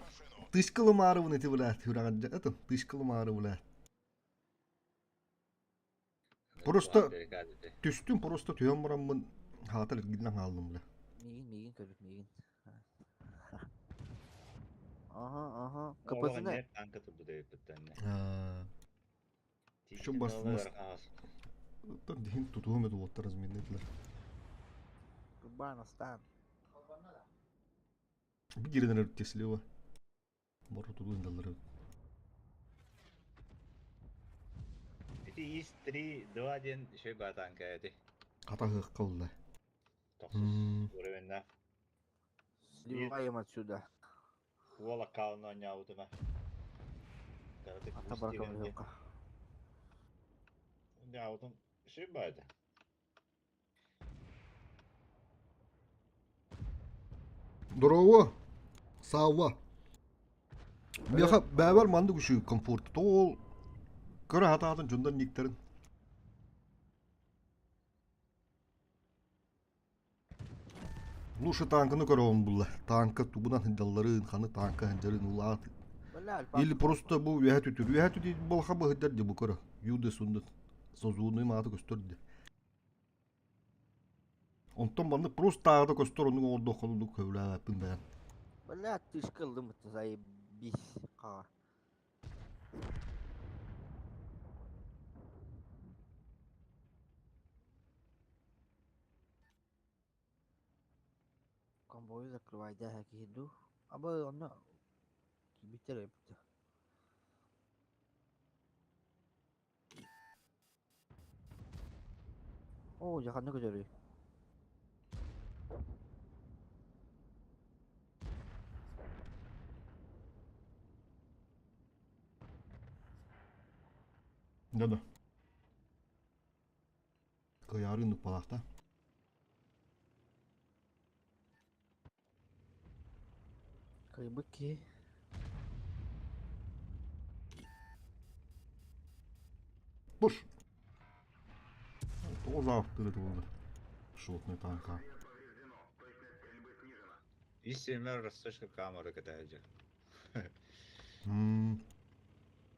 тышкылымаарыбын ити, блядь, үрэҕин это, тышкылымаары, блядь. Просто түстүм, просто түһэн бараммын хаатар эргиллэн хааллым, бля. Миигин, миигин көрбүт, миигин. Ага, ага. КПЗ-ны. Танка турду деп Şu бастынас. Дихин тутуһум эду уоттар разминнетилер. Курбан астан. Бигирен өртеслева. Бору тутуун даллары. Ити ис 3 2 диэн үчүгэй баа танка эти. Хатаһыахха улла. Тохсус уровенна. Сливаем отсюда. Уол аккаунна оонньообутума. Кыратык Ата баракалыахха. Оонньообутум үчүгэй баа этэ. Здорово! Савва. Миэхэ бэйэбэр маннык үчүгэй комфорт. Тоол көрө хатаатын дьоннор никтэрин. Лучше танканы көрөҕүн булла. Танка тугунан сылдьалларын, ханы танка сылдьарын улаат. Или просто бу үөһэ түтүр. Үөһэ түтүр балха быһыддар ди бу көрө. Юды сундут. Созууну мааты көстөр ди. Онтон маннык просто тааҕыта көстөр оннук оҥордоххо оннук сөбүлээбэппин бэйэм. Бля, тышка ыллым заебись. Ха. Конвою закрывай, да, киһи Аба онно кибиттер эбит. Оо, дьэ ханна көтөрүй? Да-да. Кыайаары нуппалаахта. Кыайбыт киһи. Буш! Тоҕо заавтыыр этэ буолла? Шотный танка. Ис симэр рассрочка камера кэтэһэ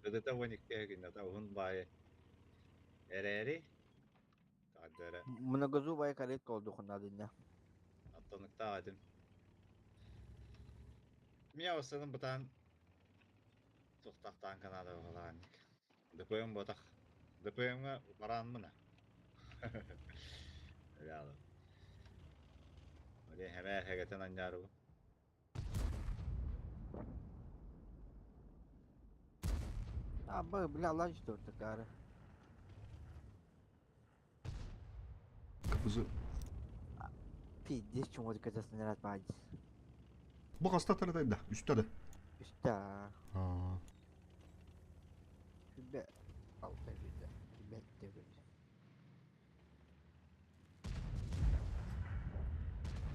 Ыдыта 12 гинната уһун баайы эрээри Таардара Многозубая каретка олдухуна динна. Аттаныктаах этим. Меня основном бытаан туохтаахтаан Канада баҕалаанник. ДПМ ботах. ДПМ-га бараанмына. Реалы. Оле хэмээр хэгэтэн анньаарыбы. А, бля, ланч такая. Кыбызы. Пиздец, чему ты снаряд баадь. Бу хаста да? Үстэ да? Үстэ. Сүбэ алта сүбэ. Сүбэ төбөт.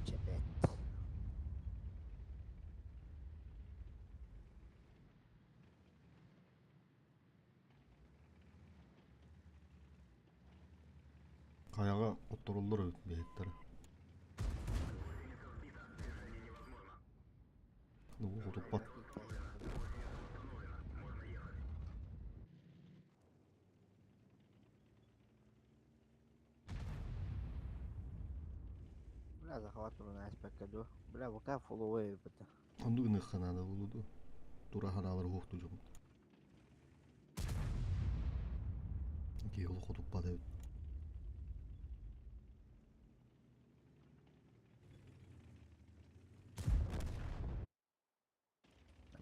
Чебет. Хайаҕа оттороллор эбит биһиктэрэ. Ну, утуппат. Бля, захват турун ааспакка дуо. Бля, пока фолловой эбит. Оннук гыныахха наада буолуо дуо? Тура ханаалар уһуохтуу дьоммут. Киһи олох утуппат эбит.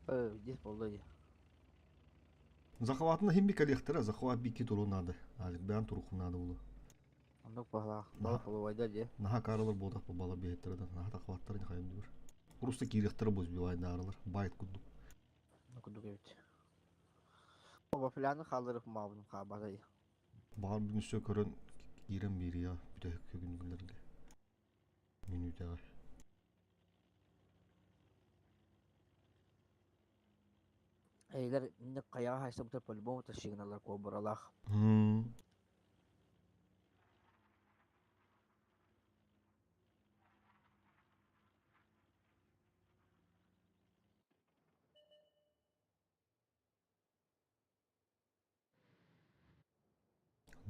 Здесь буолла дии. Захватына химби кэлиэхтэрэ, захват бикки туруон наада. Алик бэйэн туруоххун наада буолуо. Оннук баһылаах. Бала фолловайда дии. Наһаа кааралар буотах бала биһиттэрэ да наһаа захваттарын хайын диир. Просто киириэхтэрэ бу сбивайдаарылар. Байт курдук. Курдук эбит. Оба фляны хаалларых маабын хаабата дии. Баҕар бүгүн өссө көрөн киирэн биэриэҕэ бүтэһик күнүлэргэ мүнүүтэҕэ. Эйлер инник хайаҕа хайсыбыта по-любому тащигналар кобралаах.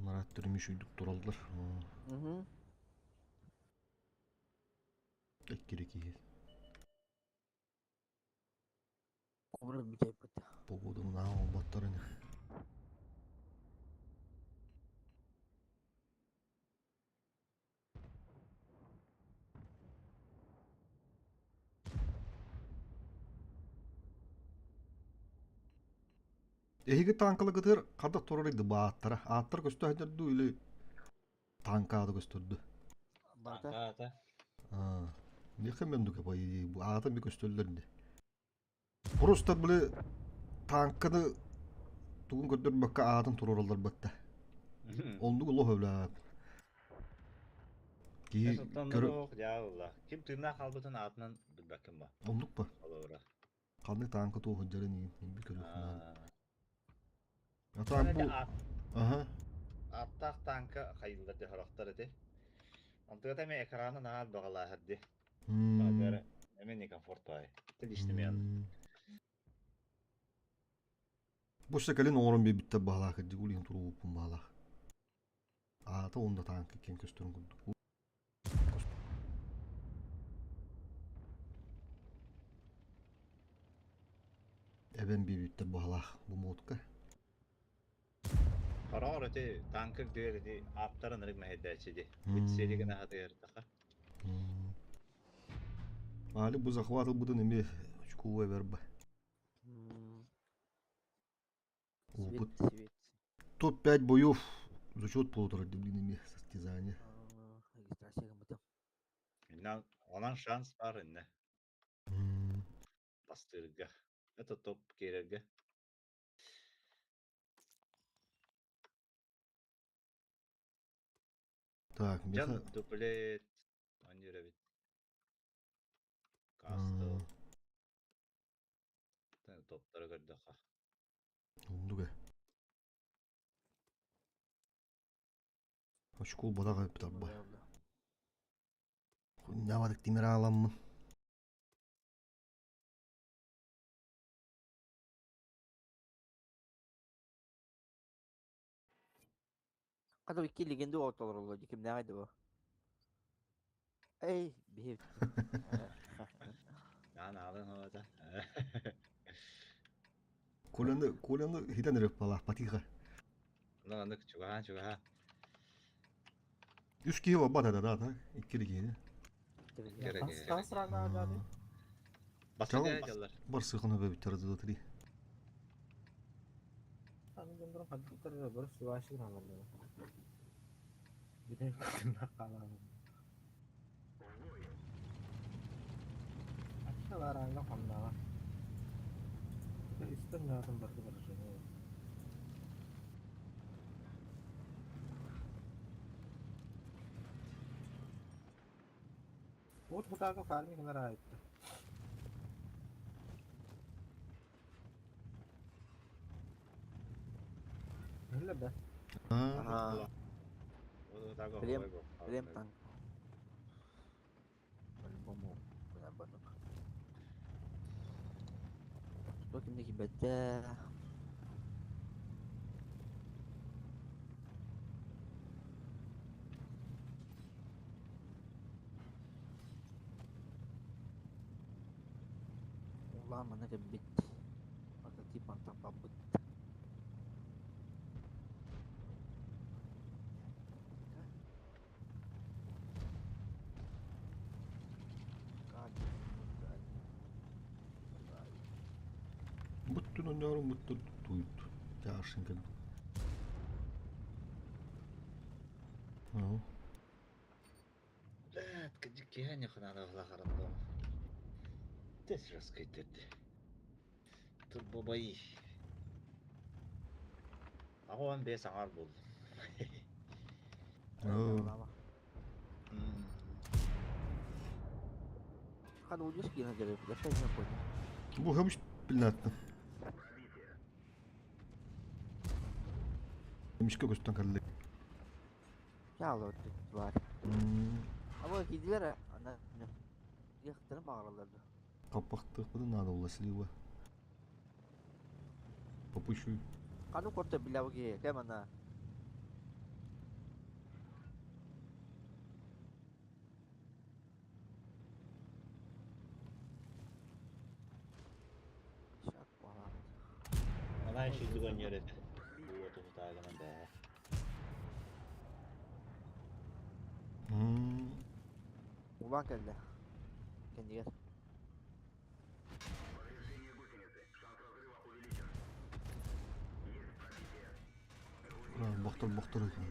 Марат түрүмүш үйдүк тураллар. Эккири киһи. Кобра бүтэйбит. Погоданы наһаа оҥорботтор ини. Эһиги таанкаларгытыгар хардах турар бааттара. Ааттар көстө сылдьар дуу или таанка аата көстөрдө? Барыта. Аата. Аа, миэхэ мендука по идее бу аата ми көстөллөр ини. Просто били таанканы тугун көрдөрбөккө аатын туруораллар батта. Оннук олох өлөп. Киһи көрө дьаалла. Ким тыыннаах хаалбытын аатынан билбэккин ба. Оннук ба. Олора. Ханнык таанка туох сылдьарын иин би көрүөх А так бу Аха. Ааттаах таанка хайыллар дьэ харахтар ити. Онтугата эми экраны наһаа баҕалааһар ди. Баҕар эми некомфорт баай. Ты личный Бу кэлин оҥорон биэрбиттэр баһалаах кырдьык улиһин турууппун баһалаах. Аата уонна таанка киэн көстөрүн курдук. Эбэн биэрбиттэр баһалаах бу модка. Хороҕор ити танка үрдүгэр ити ааптарын ырык мэһэйдээччи ди. Бит сиэлигин аһатыйартаха. Али бу захват ылбытын эмиэ очкуга эбэр ба. Опыт. Топ-5 боев зачет полутора блин эмиэ состязание. Онон шанс бар инне. Бастыырга. Это топ киирэргэ. Так, Дьон дуплет оонньуур эбит. Кастл. Топтары көрдөххө. Оннук ээ. Очкол бадаҕа эппит арба. Хунньаабатык тимир ааламмын. Хата икки легенда оҕотолороллор дии кимнээҕий да бу? Эй, биһи Наан аалын оҕото. Коляны, Коляны хитэн эрэ палаах потиха. Ну, анык чугаһаан чугаһаа. Үс киһи барбат да да да икки киһини. Тас рана дады. Баста дьаллар. Барсыхын өбөбүттэр дылытри. Аны дьондорун хаддыктар бары сыбаашыгын алаллар. Бүтэн кытынна хаалаан. Аччалаараанга хонноҕо. Истэн наатын барда барышыны. Вот хутаага фармик нара айтты. Öyle be. Ага. Прем, прем танк. По-любому куда банок. Что кимдеки бэтэ. Улаан манна кэлбит. Прототип мантан барбыт. Буттун онньоорун буттун туйт. Тяашын кэлбит. Блядь, киһи ханана Тес раскайтырды. Турбо бои. Аҕа 15 аҥар буолла. Хана удьус киинэ дьарык, я опять не понял. Бу хабыс билнаттым. Мишка көстөн кэллик. Чаало бар. Аба кидилер ана яхтарын бағараларды. Каппахтык надо было слива. Попущу. Кану корто билабыги кем ана. Шак бала. Она еще дигон ерет. Вот это тагынан да. Улан келді. Кендигер. Бохтор бохтор екен.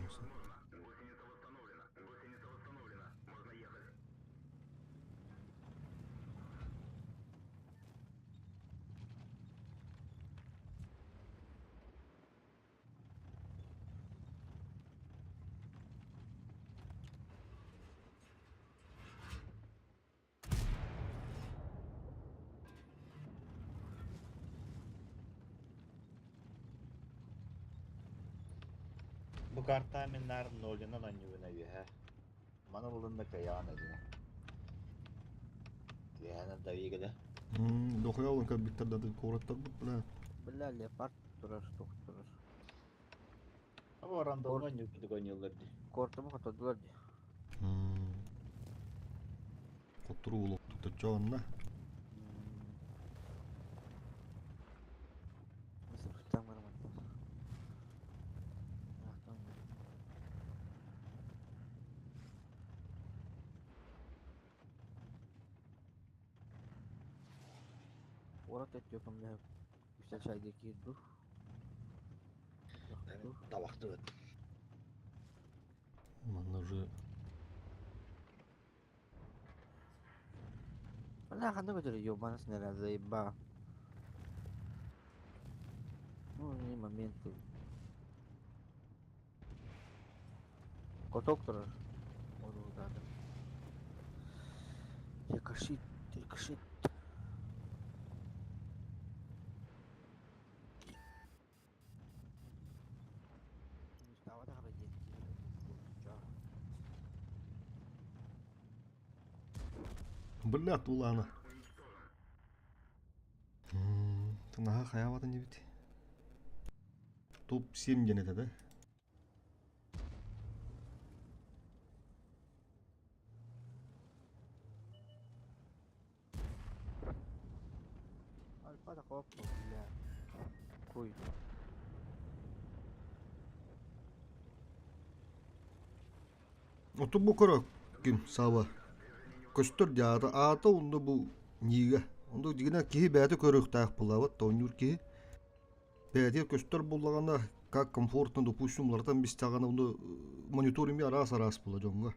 Бу карта миннар нолынан аннювына үһэ. Маны булында каян эдине. Лена давигада. Дохуя олон кабиттер дады кораттар бут бля. Бля, леопард турар, тух турар. Абы рандомно нюкты гоньоллар ди. Кортымы хотодулар ди. Коттуру улук тутачоонна. Nasıl tutam var mı? Орат өттөкөм ле үстел шайды кирду. Табакты. Манна уже Бля, ханды көтөрө ёбана снаряд заеба. Ну, не моменты. Коток турар. Ону да. Рикошет, рикошет. Бля, тулана. Тынаха хаяватын дебит. Топ-7 ден это, да? Альфа да коп, бля. Куй. Оту бу көрө ким саба. Көстөр дьаата аата онда бу нига. Онда дигина киһи бэйэтэ көрүөхтээх булабат тоонньуур киһи. Бэйэтигэр көстөр буллаҕына как комфортно, допустим, уларытан бистэҕинэ онно монитор эмиэ араас-араас була дьоҥҥо.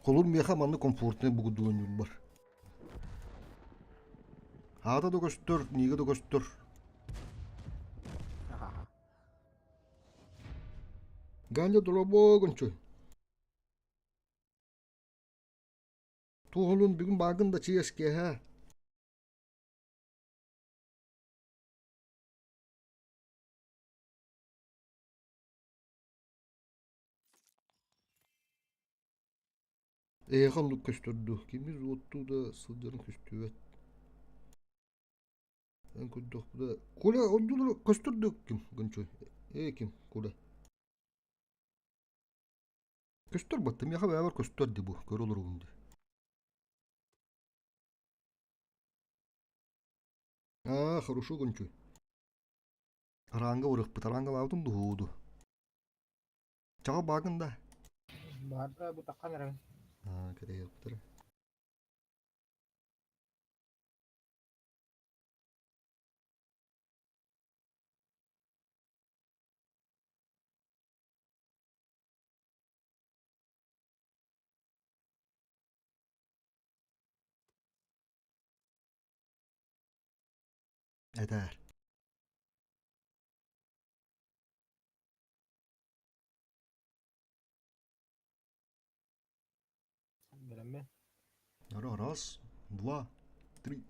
Холур миэхэ манна комфортнай бугурдук оонньуур бар. Аата да көстөр, нига да көстөр. Ганя дорогой Туһулун бүгүн баагын да чиэскиэһэ. Эйиэхэ оннук көстөр дуу, кими уоттуу да сылдьарын көстүбэт. Эн көрдөхпүнэ Коля онньуулара көстөр дуу ким гынчой? Ээ ким Коля? Көстөр батта, миэхэ бэйэбэр көстөр дии бу, көрө олоробун дии. Аа, хорошо гончой. Араанга барыахпыт, араангалаабытым дуһууду. Чаҕа баагын да? Баарда бу таххан эрэн. Аа, кэтэһиэхпит эрэ. Этээр. Бэлэммин. Раз, два, три.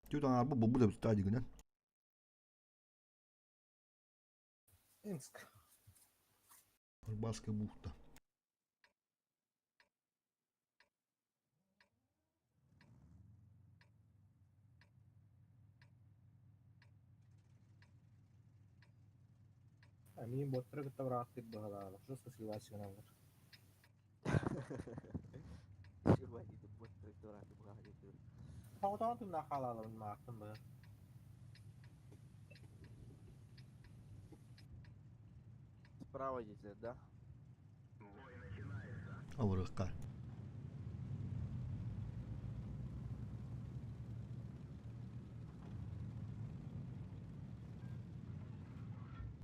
Түт аҥаарбыт булбут эбит дигинэн. Минск. Арбатская бухта. Миин боттары кытта быраахтыыр быһалаалар. Жестко сливайся гыналлар. Тоҕотоҕун туннаах хаалаалабын маахтын быһа. Справа идите, да? Авырыкка.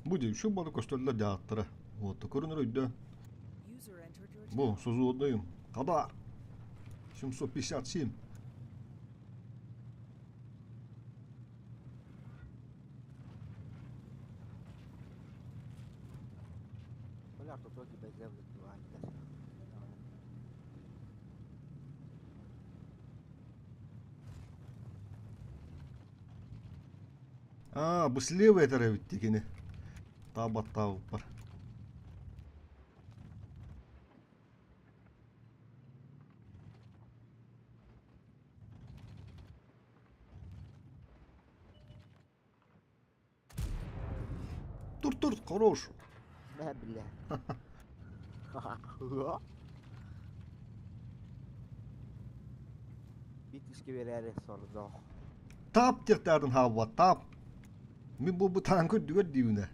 Бу дии, şu бары көстөллөр дьааттара. Вот, көрүнөр өйдө. User entered your Бу, channel. созуоднайым. Кадар. 757. Бля, тут тоже без земли бывает. А, бу слева этэр эбит дии кини. Таабаттаабыппар. Тур тур, хорош. Мэ, бля. Биир биэрээри сордоох. Таап диэхтээҕин хаалбат, таап. Мин бу бу таанка үрдүгэр диибинэ.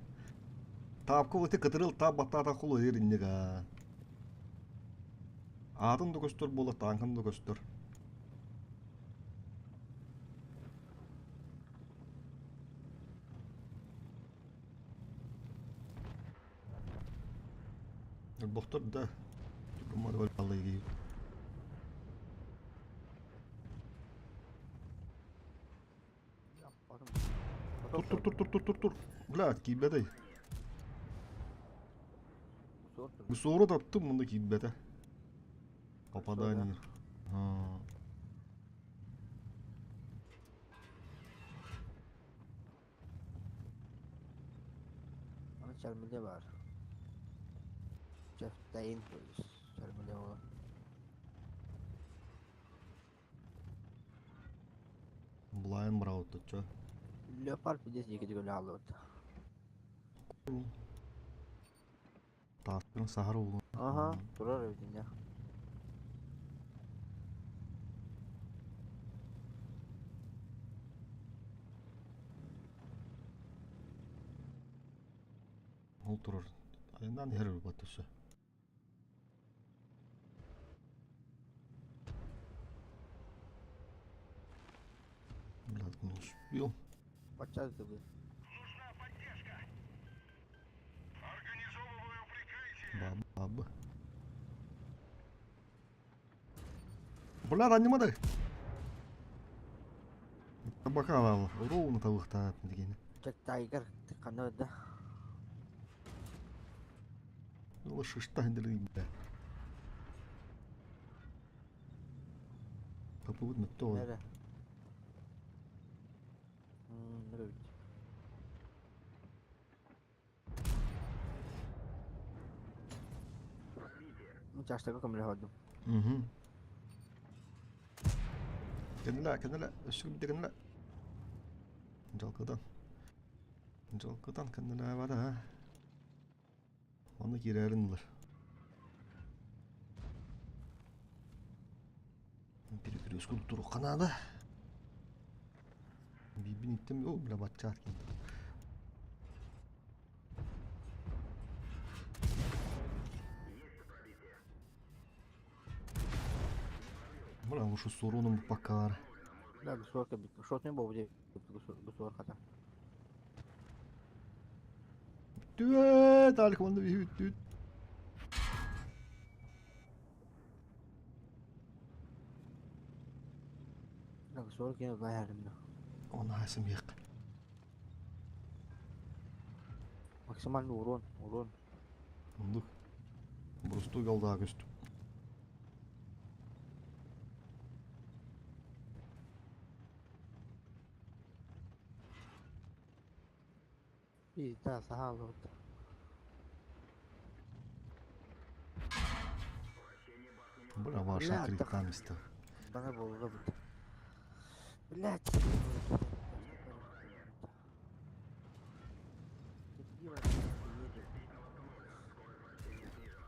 Таапка вот кытырыл таап баттаата кулуйар инник аа. Аатын да көстөр буола, таанкан да көстөр. Бохтор да. Тур тур тур тур тур тур тур. Блядь, киирбэтэй. Суору таптым, мында киирбэтэ. Попадание. Аны чармиле бар. Jeff Dane чармиле буолар. Блайн браут чо. Леопард пиздец диэки түгөлө хааллыбыт. Таастын сахар уулун. Аха, турар эбит инньэ. Ол турар. Айаннаан иһэр ылбат өссө. Блядь, не успел. Бачча ытыбы. Баба. Бля, анимадай. Табака ровно табыктаат деген. Тайгер ханна да. Ол шышта хендерин да. Попробуй на то. Нere? Nere bit? Участок көмөлөһөдүм. Угу. Кэннилэ, кэннилэ, өссө биирдэ кэннилэ. Дьалкытан. Дьалкытан кэннилэ бара. Оны киирэрин ылар. Перекрестку туруохха наада. Биирбин иттим, о, бля, баччаат киирдим. Бля, ушу с уроном пока. Да, гусуар бит. Шотный бу бу гусуар хата. Түөт, алик онда бит түт. Да, гусуар кene баһарым да. Оны хасым яқ. Максимальный урон, урон. Ондук. Боростуой голдаға көстүм. Пизда, саһаал вот. Бля, ваша Бля, крикам истэ. Бана буолла бут. Блядь.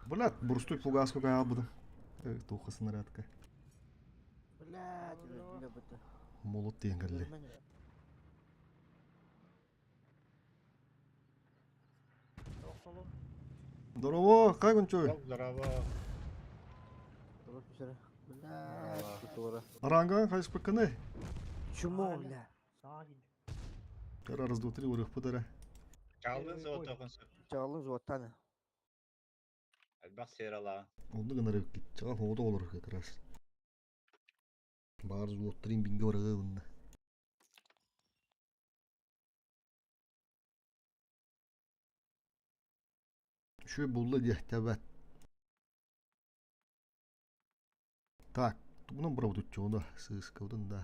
Бля, боростуой фугаска каалбытым. Туохха снарядка. Блядь, өлдүлэ бут. Молот диэн кэлли. Здорово, как он чой? Здорово. Блядь, тура. Ранган хайспаканы. Чмо, бля. Раз, два, три, урых пытара. Чалдын золотоҕун сөп. Чалын зуоттаны. Элбэх серала. Онну гынар кит. Чаға хоғыда олар как раз. Бар золоттырын бинге барығы бұнда. Şu buldu diye tebet. Так, тугунан барабыт оны сыскабытын да.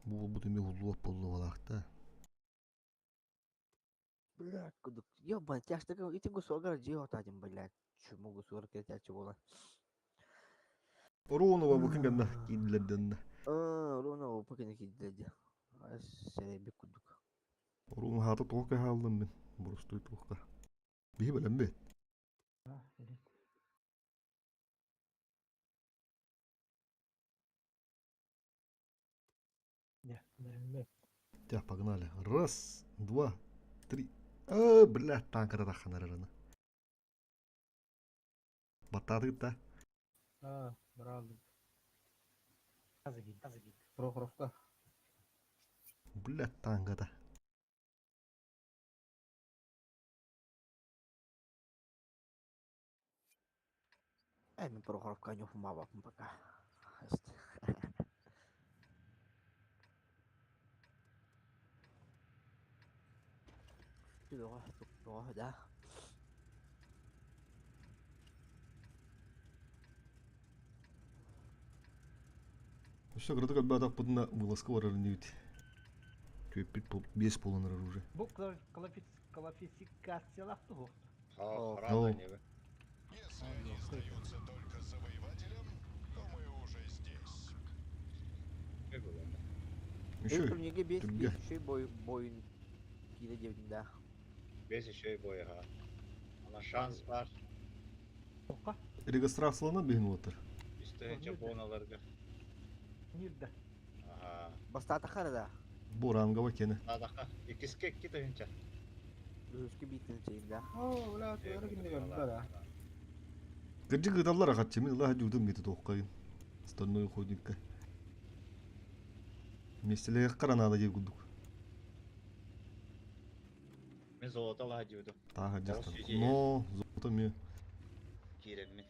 Бу бу теме уллуап болду балакта. Блядь, кудук. Ёбан, тяж так ити гусогар жио тадим, блядь. Чмо гусогар кетячи була. Оруонова бу кinganda кидлерден. Аа, руна опакина киддеди. Сереби кудук. Оруон хата тоқка халдым мен. Боростуй тоқка. Бихи билем бит. Тя, погнали. Раз, два, три. А, бля, танкара таханарарана. Бататы-та. А, брал. Прохоровка. Бля, танката. Эй, мен Прохоровка не мава пока. Да. Все, кырдык албатак будына вылазка барар небит. Төппит бес боланар уже. Бу классификациялах туһу. Рада не Если они сдаются только завоевателям, то мы уже здесь. Еще. Турниге бес Түрге. бес еще бой бойын кире девдин да. Бес еще и бой, ага. Ана шанс бар. Тоққа. Регистрациялана бейін отыр. Үстігінче боналарга. Нирде. Ага. Бастата харада. Бу рангова кені. Адаха. Икиске китігінче. Өзгө битин чейин да. О, бля, тура кимде да. Кырдьык ыталлар ахатчы мен ылаха жудым мети тоққайын. Стальной ходникка. Меселеге қаранада жер күдік. Мен золото лаха жудым. Тағы жақтан. Ол сүйде. Но, золото мен Кирем мен.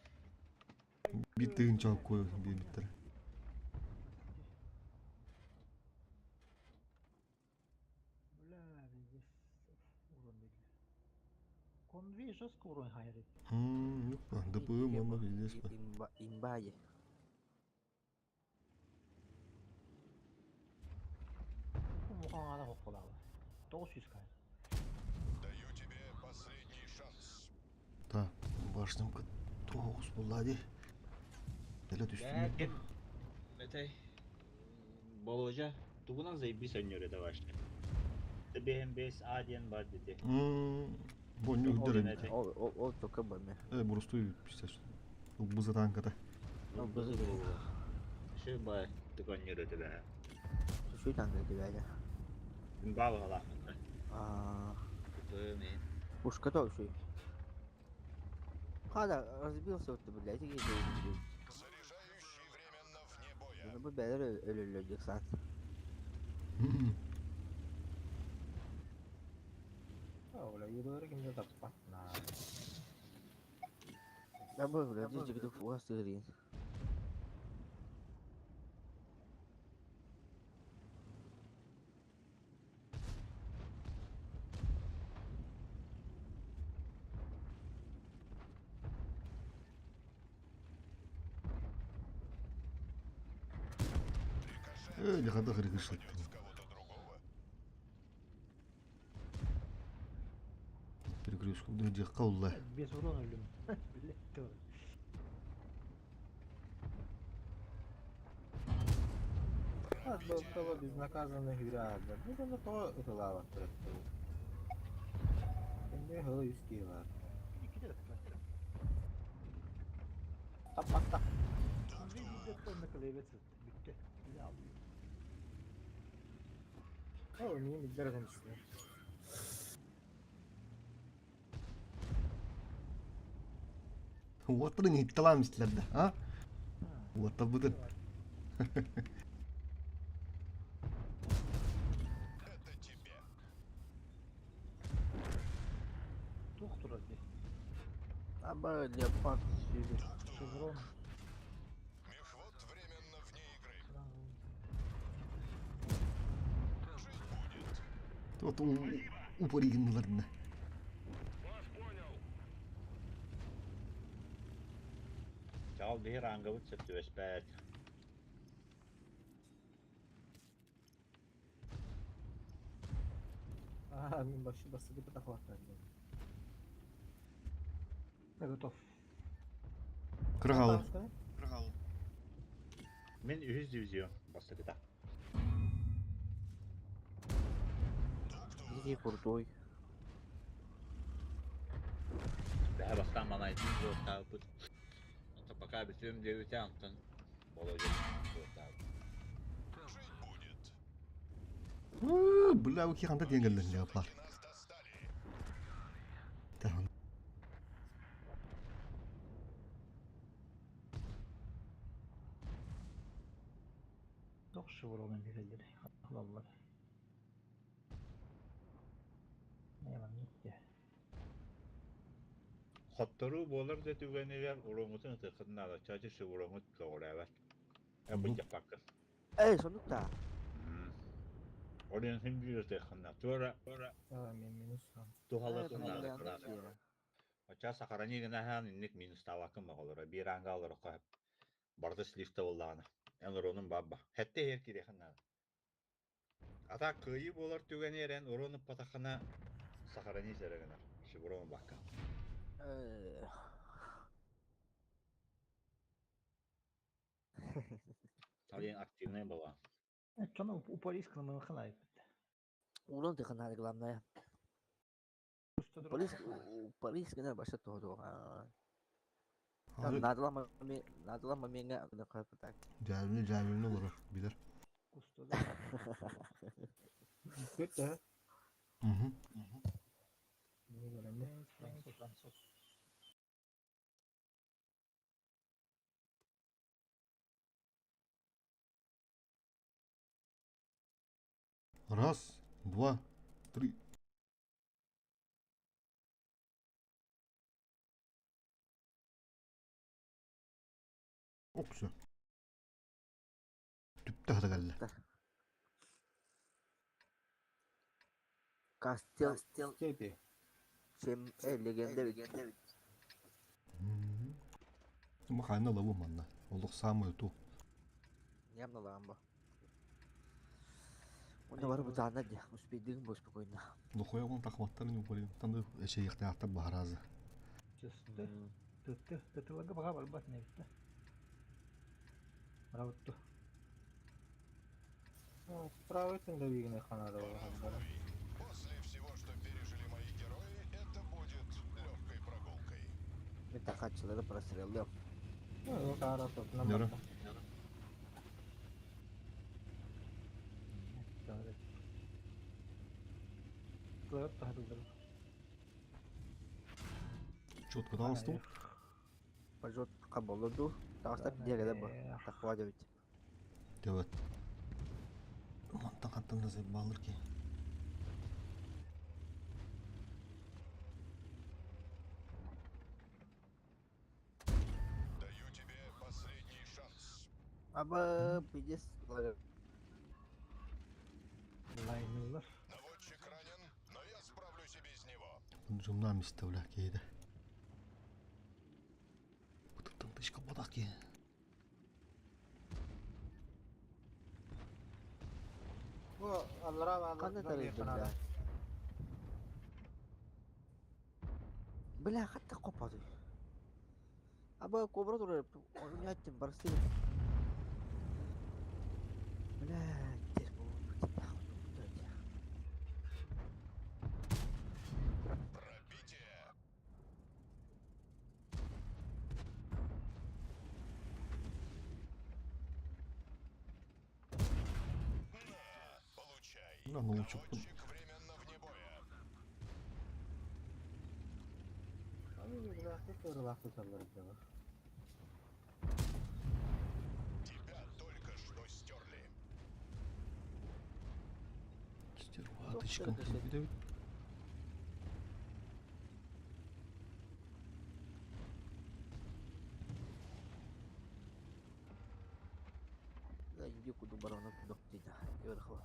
бир тыгын чалып кой беймиттер. Бля, здесь урон били. Конвей жестко урон хайрит. Yok ба, ДПМ онна пиздец ба. Имба имбае. Мухаңана хоққолабы. 900 кай. Даю тебе последний шанс. Так, башнымка тоғыз буллади. Деле түстүм. Ләкин. Метей. Боложа. Тугунан заебись өннөрө да башты. ТБМ5 А диэн бар деди. Бу не үддер. Ол ол ол только баме. Э, боростуй пиздец. Буза танката. Ну, бызы болу. Шö бай тык өннөрө да. Şu танга дебәле. Бабы алахмын. А, ТБМ. пушка то еще. Хада разбился вот блядь, и Заряжающий временно вне боя. Bunu bu beler ölürlük saat. О, бля, юдора кимде таппат. На. Ben bu блядь, gidip fuas sığırayım. Э, хада хыргышлык. Попадет в кого-то другого. Перегрузку диэххэ улла. Без урона өлүм. Блядь, тоже. Того безнаказанно hürerler. Bu da то ытылаабаттар. Эмне хылы үскиэлар. Икки де tıklar. Таппатта. Bir de клевет Bitti. Bir alıyor. О, мин билдер гымсты. Уоттарын итталам истилерде, а? Уотта будын. Это тебе. Доктор hadi. Аба леопард сүйді. Шеврон. Мехвод временно вне игры. Жить будет. Вот упоригинларына. Чал бир ангыбыт сөп түбэспэт. Аа, мин башы басы деп тахлаттар. Я готов. Кыргалы. Мен үһүс дивизион бастакыта. Иди крутой. Бэһэ бастаан манайдын буоттаабыт. Онто пока бүтүм диэбите антон Володя буоттаабыт. Жить будет. Бля, у ханта диэнгеллер леопард. Нас достали. Тахан. Yok шевроны бирелleri. Allah Allah. Ne var gitti. Хотторуу буолар да түгэнигэр уруҥутун ытыххытын чачы шевроҥут көҕүрээбэт. Э бу жаппаккын. Эй, сонукта. Орен хим биир ытыххынна. Туора Аа, мен минус. тухалытын наада. Оча сахарани гынахан инник минус тавакын бағалара. Бир анга алар қойып. Барды слифте боллағына. Эн уронун бабба. Хәтте хер кирехин нада. Ата кыйы болар түгән ерен урону патахана сахарани серегенер. Шеврон бакка. Талин активный была. Чоно упорисканы мы ханайып. Урон ты ханады главное. Полис полис гына баша тоду. Надылама надылама меңе так. Жабилни жабилни олар билер. Көт Мгм. Не көрөм. Француз, француз. Раз, два, три. Оксу. Түптэ хатагалла. Кастел Степи. Чем легенда легенда. Махайна лаву манна. Олох самую ту. Явно ламба. Онда барып утаана де, успейдигин бо спокойно. Лохоя он тахматтарын упори. Танды эше ихтиятта бахаразы. Чысты. Тытты. Тытылага бага барбат не битти. Бравотtu. Правый да бигине ханада бар. После всего, что пережили мои герои, это будет легкой прогулкой. Мен тахатчылары прострелдем. Ну, кара тут Яра. Четко далыстı. Пожот каболоду. Таста пидеге бу. Тахвадевич. Evet. Мантан хаттан да балыр ки. Даю тебе последний шанс. Аба пидес. Лайнылар. Наводчик ранен, но я справлюсь и без него. Жумна мистевля кейде. Бутыктан тышка бодак ки. Аллара бааллар. Ханна тарыйдым бля? Бля, хатта копады. Аба кобра турар. Onu attım барсы. Бля, дерьмо. Пробитие. На, получай. На, научу. Наводчик временно вне боя. Тебя только что стерли. Стерваточка. Иди куду барона куду дина. Йорхо.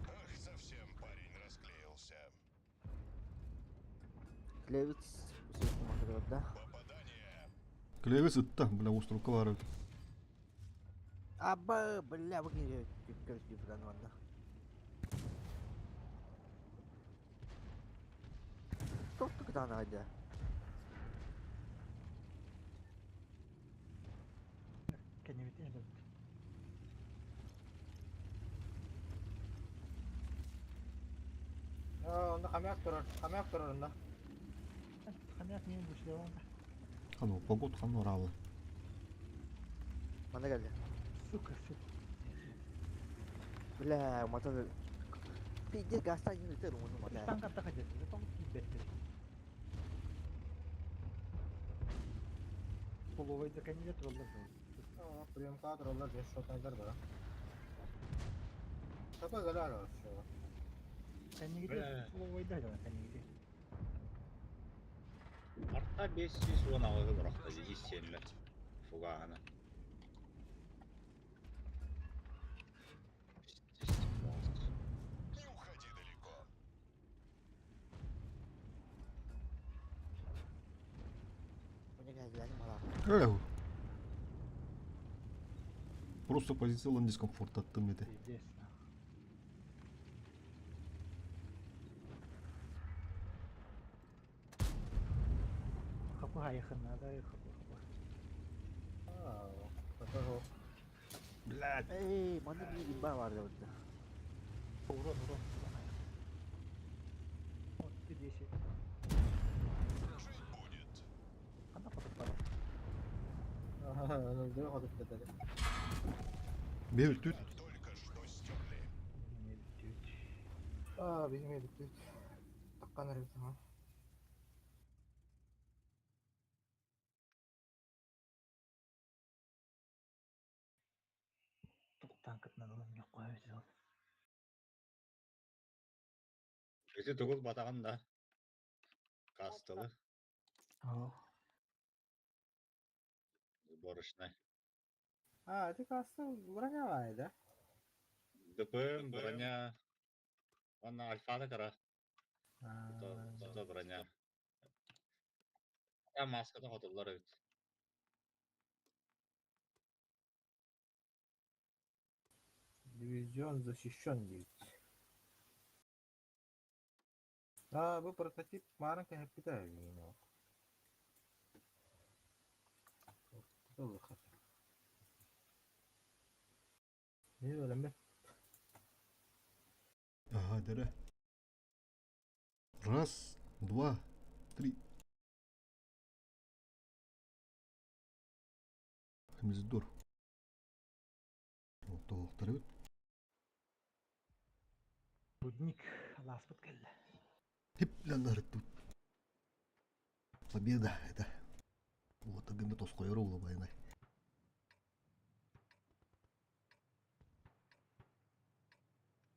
Ах, совсем парень расклеился. Клевец да? Попадание. Клевец ытта, бля, уструка бар. Аба, бля, выкинули ладно. Что тогда надо? Кэннибит эбит. Онно хомяк турар, хомяк турар онно. Хомяк мин бушлеван. Хану, погод хану ралы. Мана geldi. Сука, сука. Бля, мотор. Пиздец, гастан не летел, он мотает. Танк атака деді. Тоң кибетти. Половой да кандидат болду. Приемка тураллар, бес шотайдар бара. Такой галяр вообще. Кандидат Бля. половой да жана кандидат. Арта 516 бырахта 7 фуганы. Не уходи далеко. Эх. Просто позициялан дискомфорт аттым ете. Пиздец. Хапы хайхын да хапы хапы. Такой Блядь. Эй, мана bir имба vardı orada. Урон, урон, урон. Вот ты 10. Жить будет. Ана потом пара. ходып кетеді. Бебіл түт. Тебя только что стерли. Не бітті. А, билмедик дейт. Таккан эребит, а. Танкытынан алым yok koyabiliriz. Эти тугул батаган да. Кастылы. О, Сборочный. А, это касты броня бар, да? ДПМ, броня. Она альфа кара. Это броня. Я маскада хотулар эбит. Дивизион защищен дейт. А, бу прототип маленькая капитальный. Не өлөмбе. Ага, дere. Раз, два, три. Хмиздор. Тоқтар Рудник ласпыт келді. Хип тут. Победа это. Вот агымы тос койору улыбайна.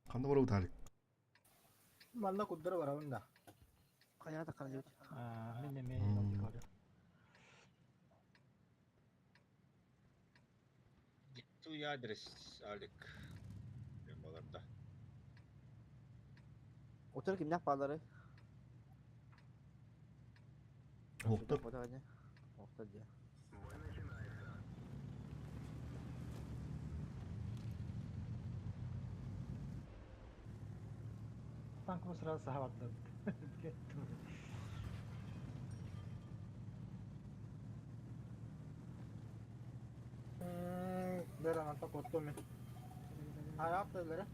Қанда бару талик? Манна куддара барабын да. Каяда калды. А, мен неме алды. Твой адрес, Алик. Баларда. Отыр кимнәк балары? Оқтар. Оқтар дия. Танкыбы сразу саха бардым. Блядь. Бер ананта коттум мен. Аяқ төлері.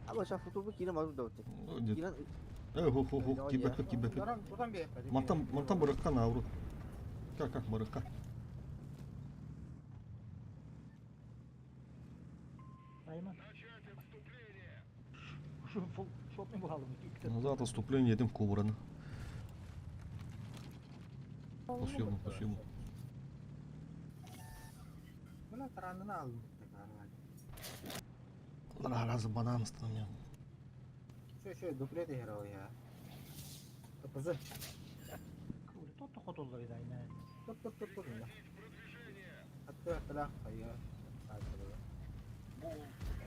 Аба футбол киирэн барбыт да Киирэн Хо-хо-хо, кибэппит, кибэппит. Мантан, мантан барыкка науру. Как, как барыкка? Назад отступление едем Кобраны. По съему, по съему. Раза банан станем. Şu дуплет играл я. КПЗ. Тот хотоллар ида. Туп туп туп туп. Атты аттыла хайя.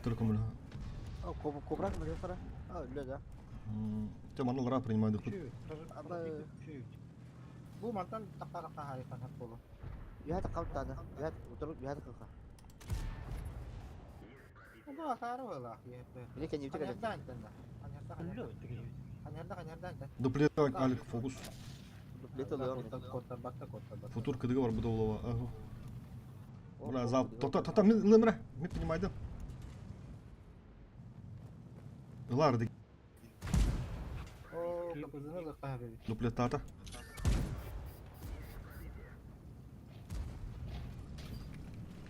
Только мы. Кобрак мы фара. А, үле да. Те манал ра принимай доход. Бу мантан тактара кахай хат болу. Яһат калттаны. Яһат утырып яһат калка. Бу акары була. Бине кен юте калды. Дуплет Алик фокус. Дуплет алыр. Футур кыдыгы бар бу долова. Ура зал. Тота тота мен лымра. Мен понимаю да. Ларды. О, КПЗны лыкка Дуплет тата.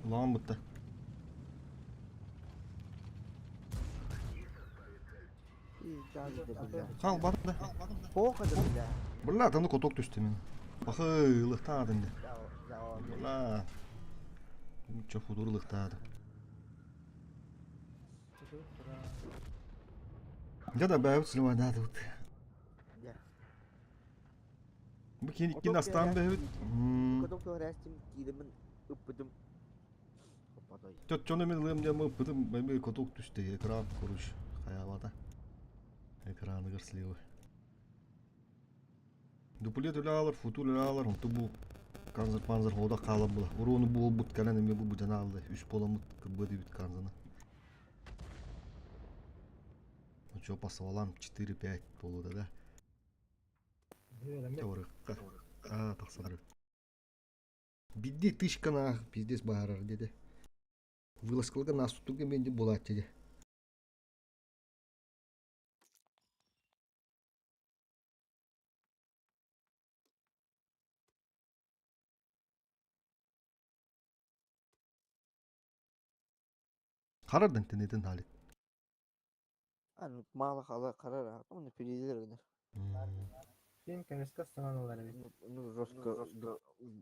Лам бутта. Хал бар да. Бля, таны коток түстү мен. Бахы, ылыктаады инде. Бля. Чо футур ылыктаады. Я да бәйбит силвада тут. Бу кин иккин астан бәйбит. Коток туһарастым киремен ыппытым. Тот чоны мен лым дем ыппытым, бәйбит коток түстү экран короче. Хаябата. Экраны гырсливы. Дуплет үлалар, футур үлалар, онту бу канзар панзар хода калам була. Уруну бу бут кален эме бу бужана алды. Үч боламыт кырбы дебит канзаны. Ну чё, по стволам 4-5 болуда, да? Орыққа. А, тақсаныр. Бидди тышкана пиздец баарар деди. Вылазкалга нас тутуга менде булат деди. Харардан тенетен халик. Аны мала хала карар, оны перейдер генер. Ким кемеске станалар бит. Ну жестко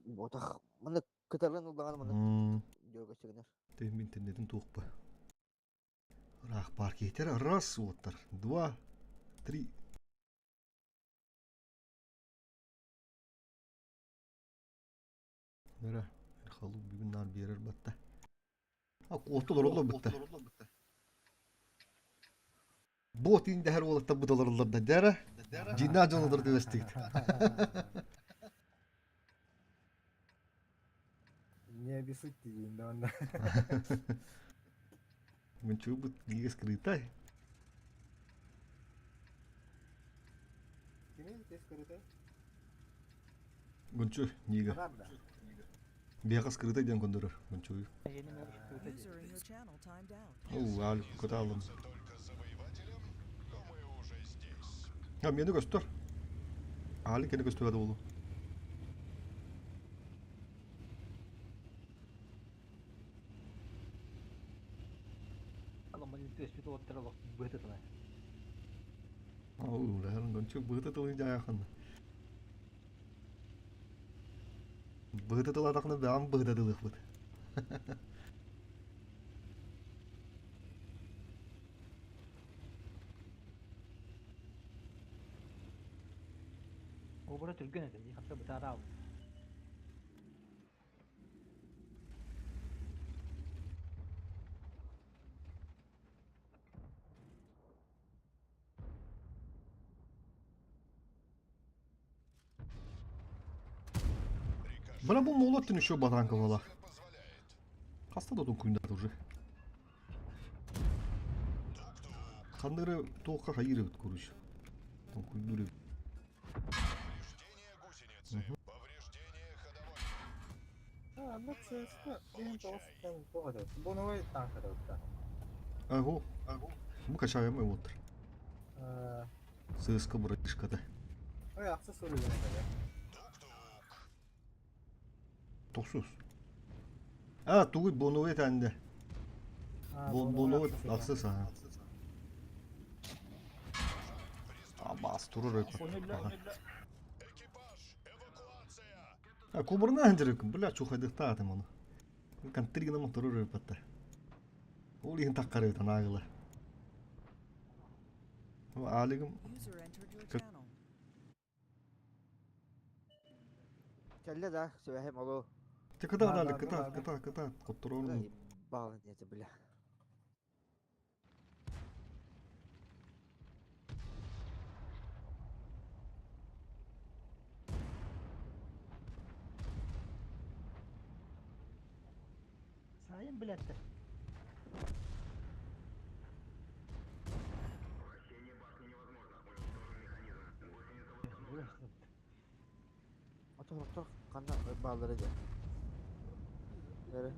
ботах. Мына кытарлан улдаган мына жөргө чыгынар. Ты мин тенетен туқпа. Рах паркетер раз оттар. Два, три. Нера, халу бүгүн нар берер батта. А куоттулар олар битте. Бот инде һәр вакытта буталар да дәрә. Жина жонодор деп эстигит. Не обессудьте дейін да онда. Мен чу бут неге скрытай. Кимин тез көрөтө? Гүнчү неге. Бияка скрытай ден көндөрөр. Гүнчү. User in your channel timed out. Оу, аль коталым. А мени көстөр. Али кени көстөр болу. Оу, ләрін гүнчү быты тылы жаяхан. Быһыта тылаатахына бэҕэм быһыта тылыахпыт. Кобра түргэн этэ дии, хатта бытаара аалбыт. Бля бу молот еще батанка была. Хаста да куйдат уже. Ханныры туохха хайыр эбит короче. Там куйдур Повреждение гусеницы. Повреждение ходовой. А, ну ЦСК, блин, тоҕус тоҕо да. Боновой танка да. Аго. Мы качаем его. ЦСК братишка-то. Ой, ахса суруйан этэ. Тохсус. А, тугуй боновой тәнде. Боновой ахсыс ага. Абас турur öyle. Экипаж, эвакуация! А кубарна ханжырык, бля, чухайдыктаатым оны. Контригна мотору рыпатта. Ол иһин таккары танаагыла. Алигым User entered your Как- channel. Кэллэ да, сөбэһэм олу. Те кыта Да, дали да, кыта да, да. кыта кыта котторорун. Баалын диэтэ, бля. Сайын билетте. Отор отор ханна бааллары дьэ. Эрэ.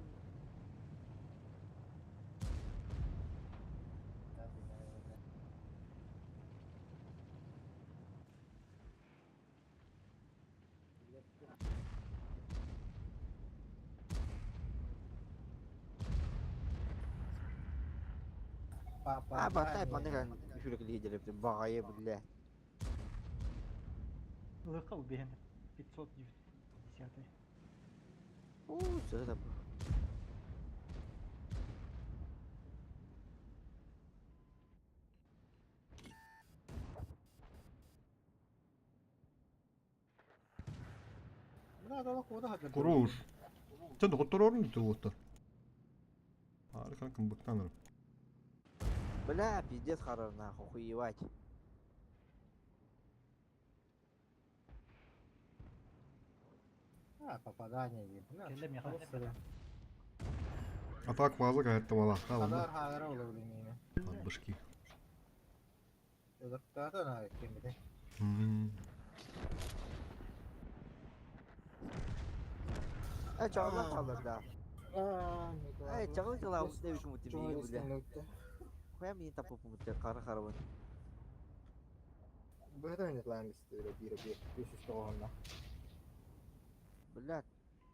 А, батай маннык үһүрүк лидер баҕайы бля. Лыка убиһен 510. Уу, сыта. Куруш. Сен котторорун туутта. Архан кымбыктаныр. Бля, пиздец харар нахуй, хуевать. А, попадание диэн. Кэллэ миэхэ. А так ваза каятта вала. Хадар хагара ола билиңине. Башки. Өлөктаата на кемите. Э, чаллар чаллар да. Аа, Э, чаллар чаллар ус не бит мути бля. Хуя мин тапып мути кара харабын. Быһыта мине лаан истире бире бир 590. Бля,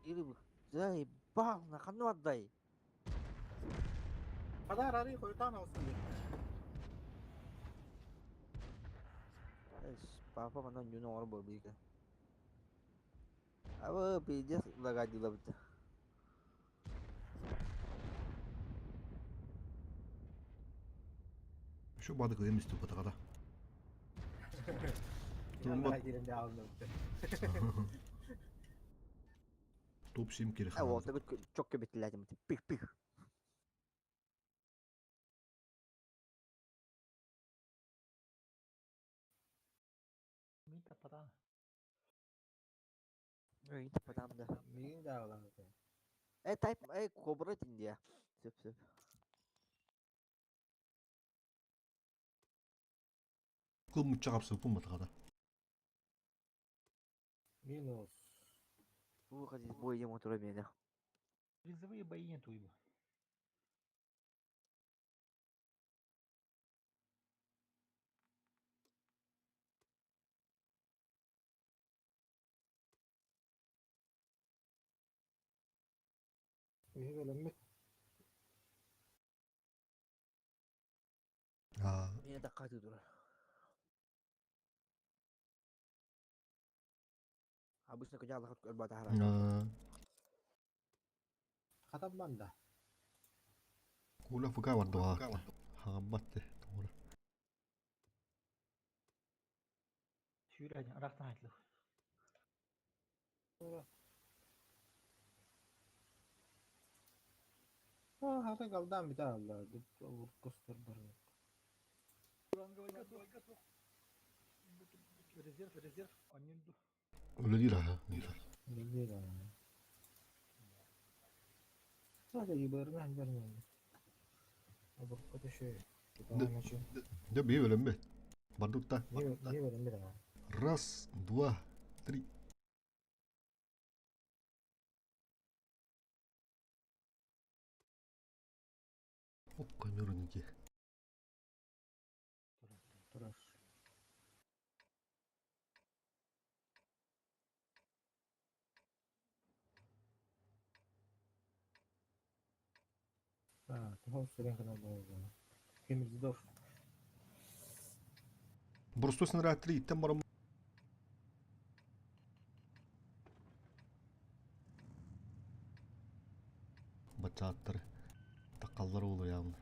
или заебал, на хану отдай. Хадар ари хойтан олсын. Эс, папа манан юно ор бобика. Абы пиздец лагадила бит. Şu бадык эмес туп атагада. Тумба Киренде алынды. топ сим керек. Э, вот бит чокко битләдем. Пих пих. Мин таппатаан. Ой, потам да. Мигин да алынды. Э, тайп, э, кобра тинде. Сөп сөп. Кыл мучча капсы кум атагада. Минус. Бу хадис бой ем отура меня. Призовые бои нету ибо. Мигин А, Меня так каты дура. Обычно кыдьааллахыт өлбөтө харааччы. Хатамман да. Кула фука бардуҕаакта. Хаҕаммат те тугура. Сүүрэ арахтан айтылы. Хата галдаан бүтэ алла костор бар. Резерв, резерв, онньунду. Үлэлиир аһа. Үлэлиир аһа. Дьэ бии өлөммүт. Бардукта. Раз, два, три. Оп, камеру не Турар. Боростуой снаряд 3 иттэн баран бачааттары такаллар уолуйаамна.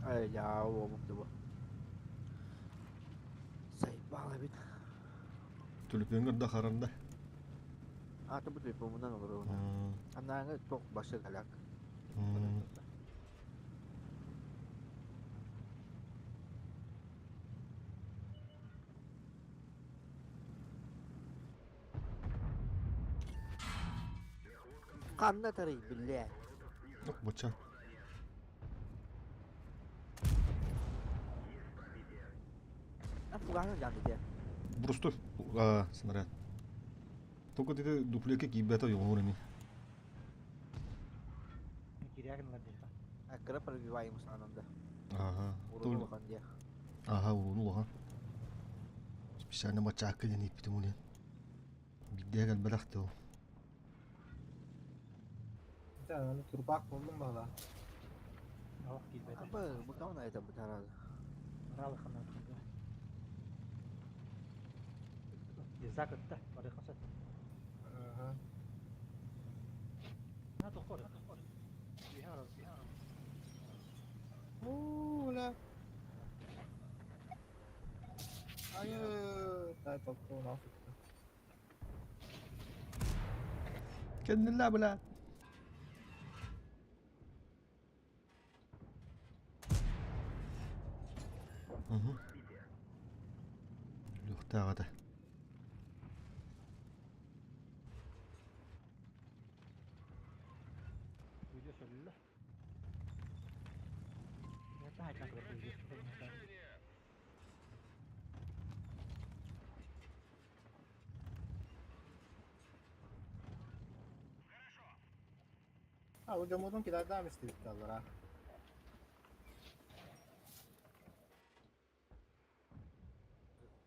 Ай, я уолум бу. Сайбал эбит. Төлөпүөҥҥэр да харанда. Аата бу телефоммунан олоробун. Анааҥы туох башы галяк. Ханна тарый биллээ. Бача. Фуганы жан Просто снаряд. Только ты дуплеке киирбэтэ оҥор ини. Кыра пробиваемый ананда. Ага. Уруну улахан диэ. Ага, уруну улахан. Специально бачаакка диэн ииппитим улен. Биирдэ кэлбэтэх тыл. Турбак болдум бала. Ох, киирбэтэ. Абы, бу кавна это бутарады. Ралаханан Дизак ытта, барыха сөп. Ага. На тохор. Уу, Айы, тай топтуун Кэннилээ бля. Угу. Люхтааҕата. Видео сөллө. А, бу дьоммутун китайдаан истибитталлар а.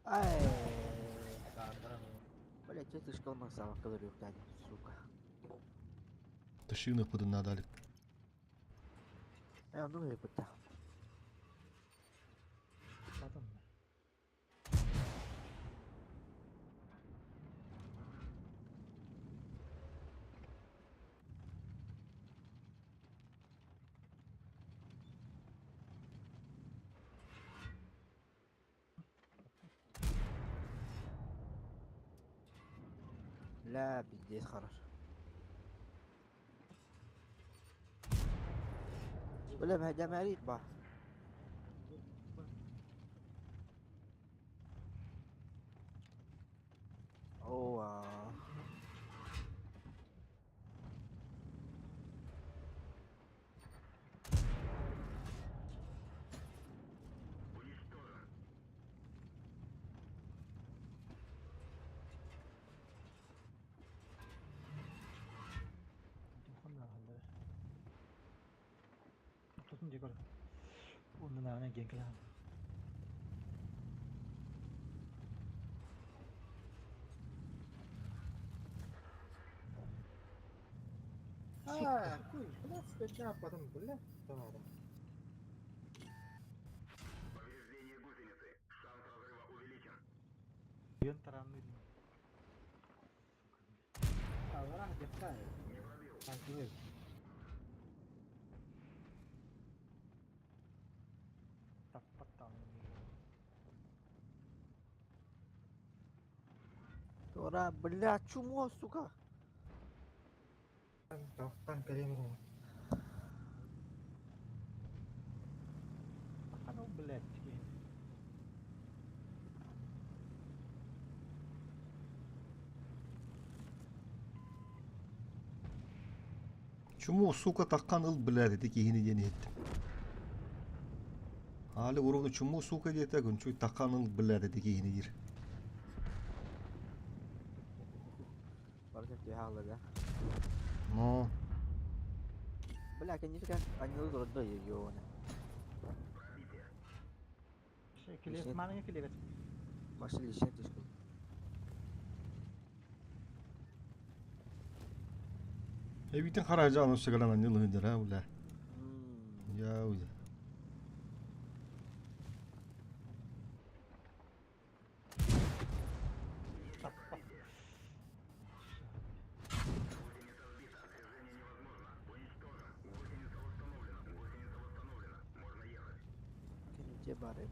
Ай. Блять, это шкалман сама говорю, сука. Тащины надали. Ну и куда. لا пиздец хорош. ولا ما هذا مريض با. اوه А, куй, блядь, спецназ потом, блядь, Уйан тараанныы дии. Аллараа дьахтар. Танкиный. Таппат даҕаны миигин. Туора, бля, чмо, сука. Тохтон кэлин. Ахан ол блядь киһи. Чмо, сука, таххан ыл, блядь, ити киһини диэн иһиттим. Аали уровну чмо, сука диэтэ, күнчүй таххан ыл, блядь, ити киһини диир. Барыта түһэ хаалла да. Но. Бля, конечно, анньылы турда ёна. Килиэс мааныҥа килиэбэт. Машина лишнее түспүт. Эбитин харажаан өссө анньыл ыһыдара, бля. Я уйда. Кэнники баар эбит.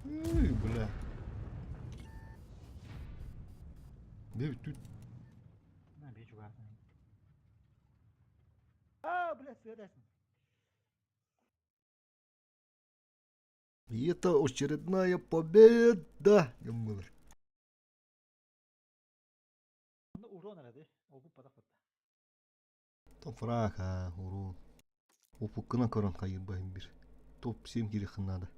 Үй, бля. Бе, тут. На, бе, чугасың. А, блядь, сыадасын. И это очередная победа! Был. Онно урон эрэ дии. Ол-бу бадах батта. Там фраг, а, урон. Опуккына көрөн хайырбайын бир. Топ-7 кирихин надо.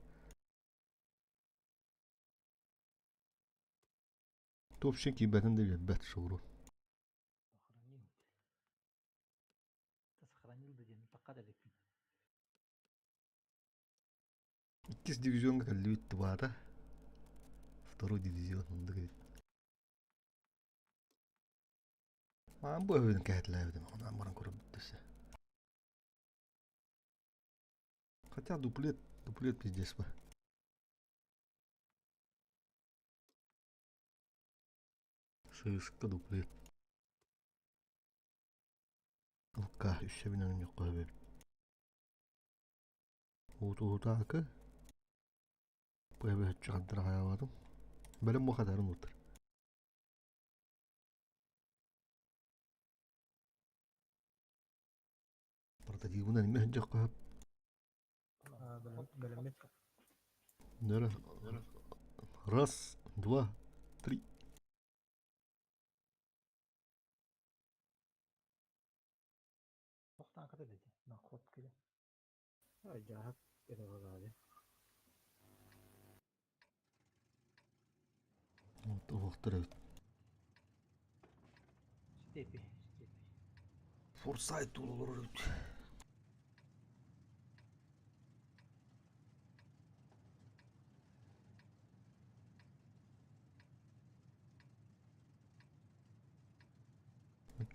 Топ-7 киирбэтин да биэрбэт шоуру. Сохранил. Сохранил да диэн тахха да иликпин. Иккис дивизионга кэллибит тубаата. Второй дивизион онда кэлит. Маан бу өбүн кэһэтилээбитим, онон баран көрөбүт Хотя дуплет, дуплет пиздец бы. Сыыска дуплет. Алка үссэбинэн ньокко эбит. Уутуутаакы. Пөбөччү хантара хаябатым. Бэлэм бу хатарын утар. Портативынан эмэ дьокко Бэлэммит. Раз, два, три. Тохтаан ката деди. Нахот киле. Дьаһак это баҕаады. Вот уохтар эбит. Степи, степи. Форсайт олорор эбит.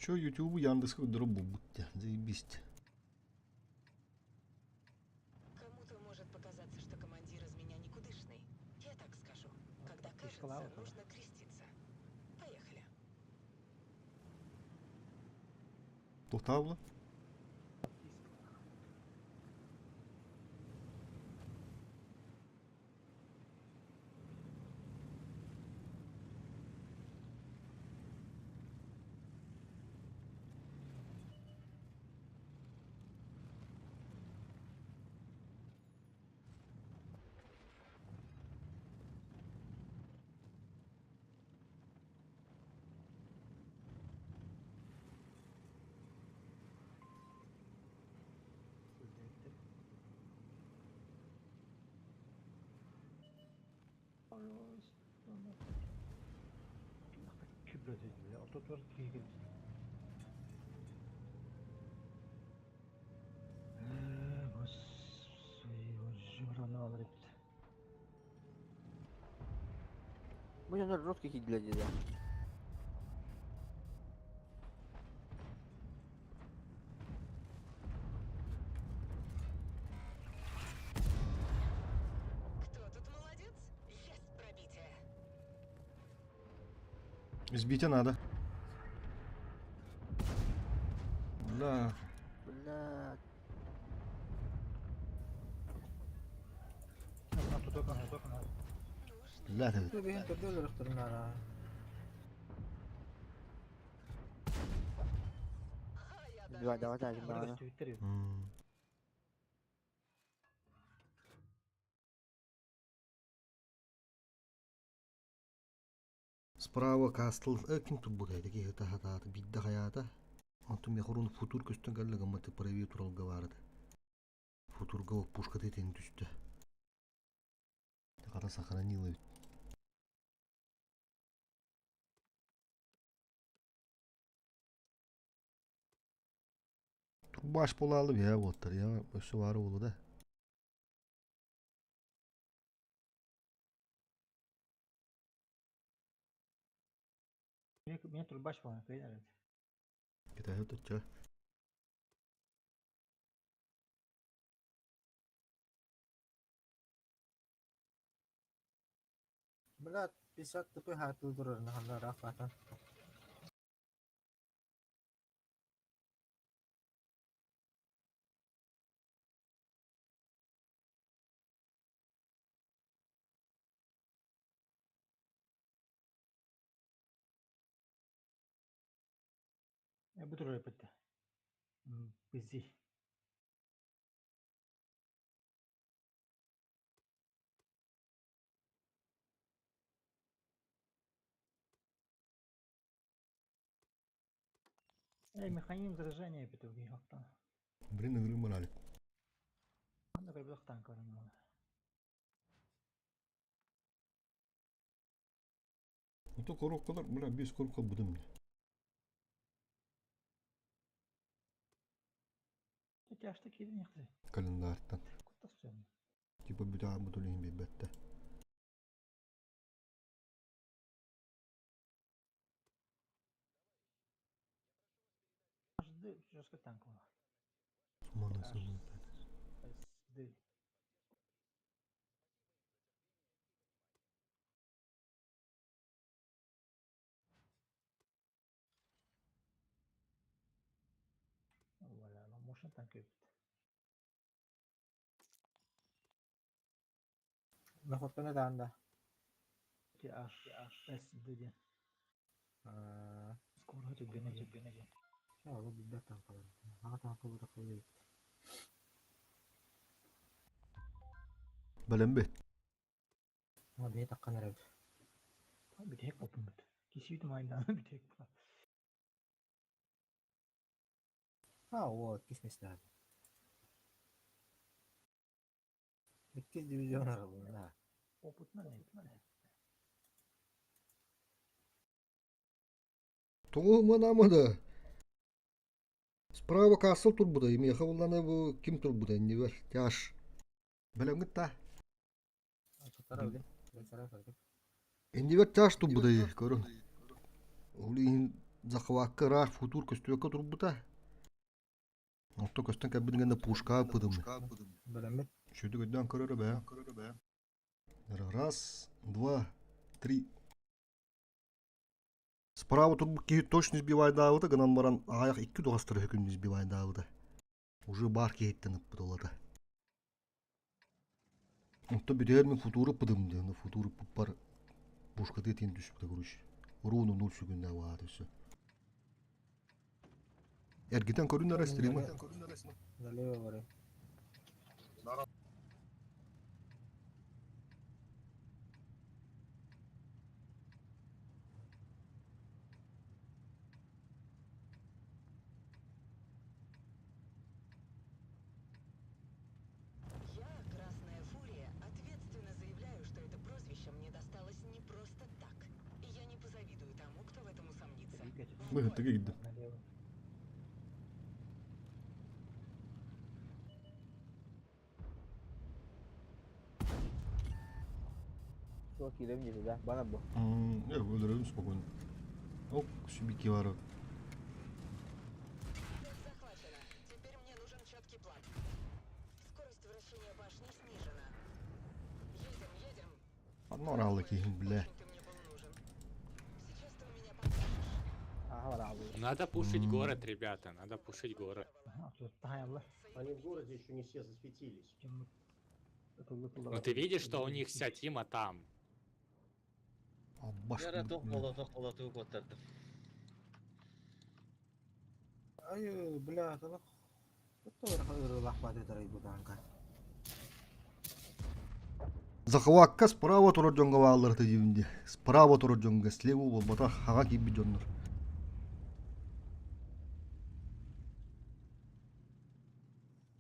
Чё, Ютубу Яндекска көрдөрө булбут дии, заебись. Кому-то может показаться, что командир из меня никудышный. Я так скажу. Когда кажется, Клава, нужно креститься. Поехали. Тохтаабыла? Сүрдээттэр. Ортотугар киһи кэлбит. Господи, эбит. Бу дьоннор жесткий киирдилэр дии. Избить надо. Бля. Бля. Бля. Бэйэн төрдө өлөрөхтөрүн. Давай, давай, давай. Справа Кастл ким турбута эти хата бидда хаята. Онтон мехорун футур көстөн кэллэ гамматы правее туралга баарыды. Футурга пушка тетен түстэ. Хата сохранила ведь. Турбаш болалы я вот я өссө бары болу да. Меня турбаш болан, кайнар. Китайы tutça. Бля, 50 тп хатыл турар наханда рафatan. Я буду рэпать. Бизи. Эй, механизм заражения битүги хакта. Блин, игры морали. Анда бир танк бар аны. Ну то коробкалар, бля, без коробка будем. Тяжты кидин яхты. Календарьтан. Куттас. Типа бүтә бутулин бибетте. Жды, жестко танк бар. Суманы суманы. Д. Валя, ну можно танк өпт. Находканы даанда. Ти H, H, S, D ден. Скоро түргене түргене. Я бу билбет танкалар. Ага танка бу такой. Бәлембе. Ма бе таккан эребит. Битек болдум бит. Кисибит майдан битек була. А, вот, кисместер. Икки дивизион арабы, да. Опытна не. Тоңу манамада. Справа касыл турбуда, имеха улланы бу ким турбуда, не бер, тяж. Бәлемгит та. Инди бер тяж турбуда, көрүн. Олин захвакка рах футур көстүөккө турбута. Отто көстөн кәбингенде пушка пыдым. Бәлембит. Шүді көдден көрөрө бә. Раз, два, три. Справа тут киһи точно сбивай даавыта, гынан баран аяқ икки дуғастыры хөкүн сбивай даавыта. Уже бар киһиттен ыппыт олата. Онто бүтээр мен футуры пыдым дегенде футуры пуппар пушка тетин түшүп короче. Ровно 0 секундда баат өсө. Эргитен көрүнөр стримы. Налево бары. Я, Красная Фурия, ответственно заявляю, что это прозвище мне досталось не просто так. И я не позавидую тому, кто в этом усомнится. Быһы тыгы гидди. Налево. Что килем не да? Бана бу. Э, өлөрөбүн спокойно. Оп, сюбики бар. Цель захвачена. Теперь мне нужен четкий план. Скорость вращения башни снижена. Едем, едем. Одно ралы киһин, бля. Очень ты мне был нужен. Сейчас ты у меня Надо пушить город, ребята, надо пушить город. Они в городе еще не все засветились. Ну ты видишь, что у них вся тима там. Яра тух болото холоту куоттардым. Ай, бля, это Захвакка справа турар дьоҥҥо бааллар этэ диибин дии. Справа турар дьоҥҥо, слева буолбатах, хаҕа киирбит дьоннор.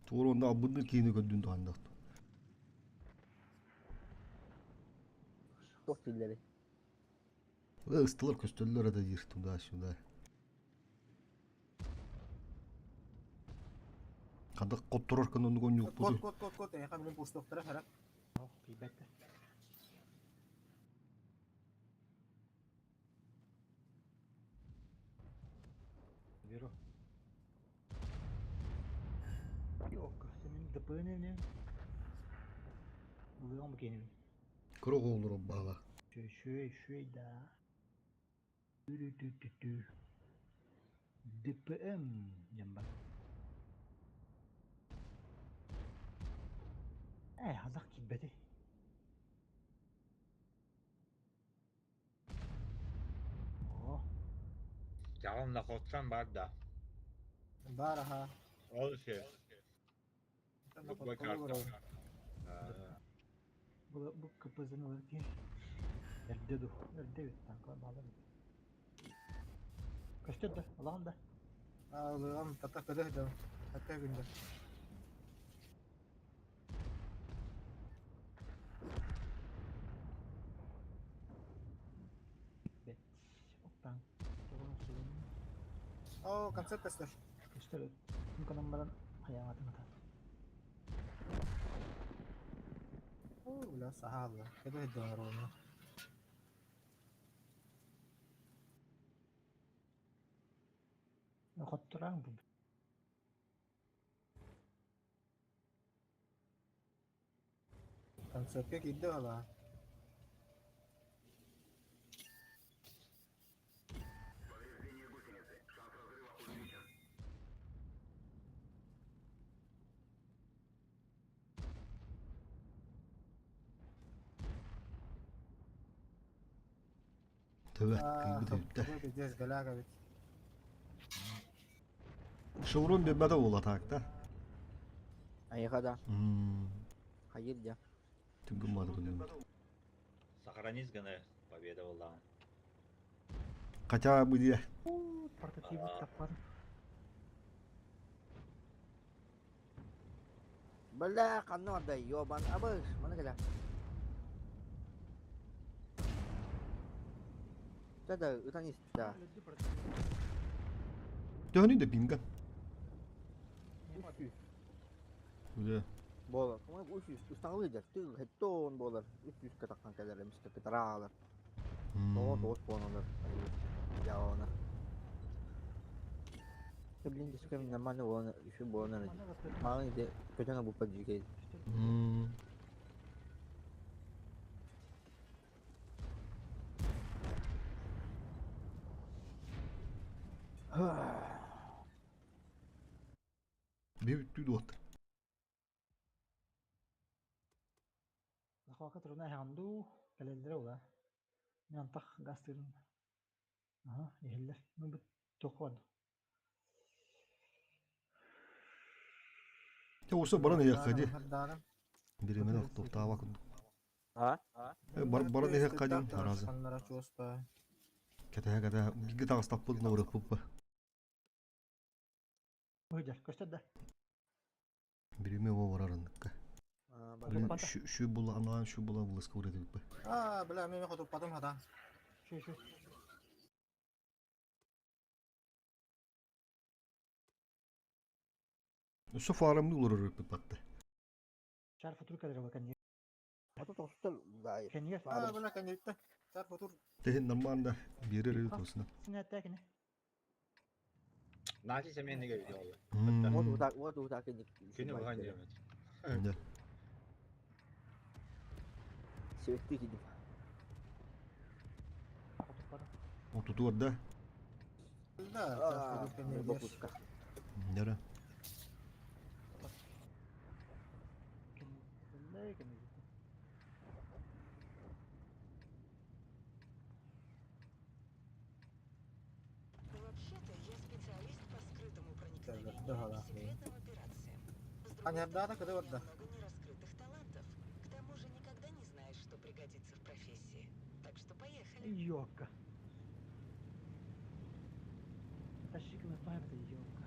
Туора онно албынныыр киһини көрдүн туһаннах. Туох дииллэрий? Ыстылар көстөллөр этэ диир туда-сюда. Хадах хотторор гына оннук Кот, кот, кот, кот, эйиэхэ билин пустуохтара хара. Кыра оҕолору баала. Чаҕыл находсан бар да. Бар аха. Ол все. Любой карта. Алыам, тата көдөh да. Хатта күндө. О, концерт көстөр. О, бля, сахалла. Көдөh да ровно. Концертка киирдэ бала. Төбө, кыйбыт өттө. Пиздец, голяга ведь. Шеврон биэрбэтэ буола так да. Айыха да. Хайыр дьэ. Түгүн баады күнүм. Сохранись гына победа буоллаҕын. Хотя бы дии. Бля, ханна барда, ёбан, абыш, маны кэлэ. Да-да, ытан истэ. Төһөнүй да пинга? Үлэ. Буолар. Үс устаҥалыы дьэр. Тыл хеттон буолар. Үс үскэ таххан кэлэр эмискэ кытараалар. Тоҕо тоҕус буоланар. Дьаалана. Блин, сука, нормально буолан, еще буолан Маған иде көтөн буппа дьигэ. Bir бүттүү дуот. Те уса баран иһиэххэ дии. Биримэн охтуохтаабак курдук. А? Бар баран иһиэххэ диэн аразы. Ханнара чуоспа. Кэтэһэ кэтэһэ бииргэ таҕыстаппыт набырыппыппа. Бириме о барар анныкка. Блин, шү була анаан шү була буласка урэтибиппэ. А, бля, мен хотуппатым хата. Өссө фарамны уларар ыппатты. Ата тоҕустар баай. А, бля, кэнниттэ. Сар футур. Тэһин нормально да биэрэр эбит осына. Наси семейныга видео. Вот вот так, вот вот так кэнник. Күнү быһан диэмэт. Да. Сибэтти кидим. Отутуор да. Да, Бокуска. Нера. Вообще-то я специалист по скрытому проникновению Да, и секретным операциям. С другой Анярдата стороны, когда у меня барда? много нераскрытых талантов. К тому же никогда не знаешь, что пригодится в профессии. Так что поехали. Ёка. Тащи-ка память, ёка.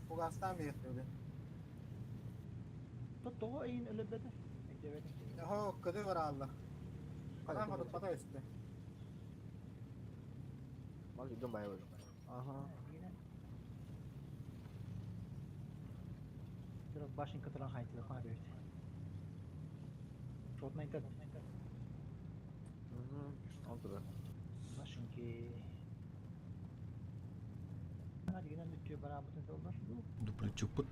Фугастан бейхтеде. Тоҕо эйин өлөрбөтө? Өйдөөбөтүм. Хо, көдө бар алла. Адам хото пата исте. Мал идем байбыл. Ага. Biraz башенка туран хайтылы хана берет. Шотна интер. Олтура. Башенки. Hadi giden bütçe beraber dollar. Дупличукпут.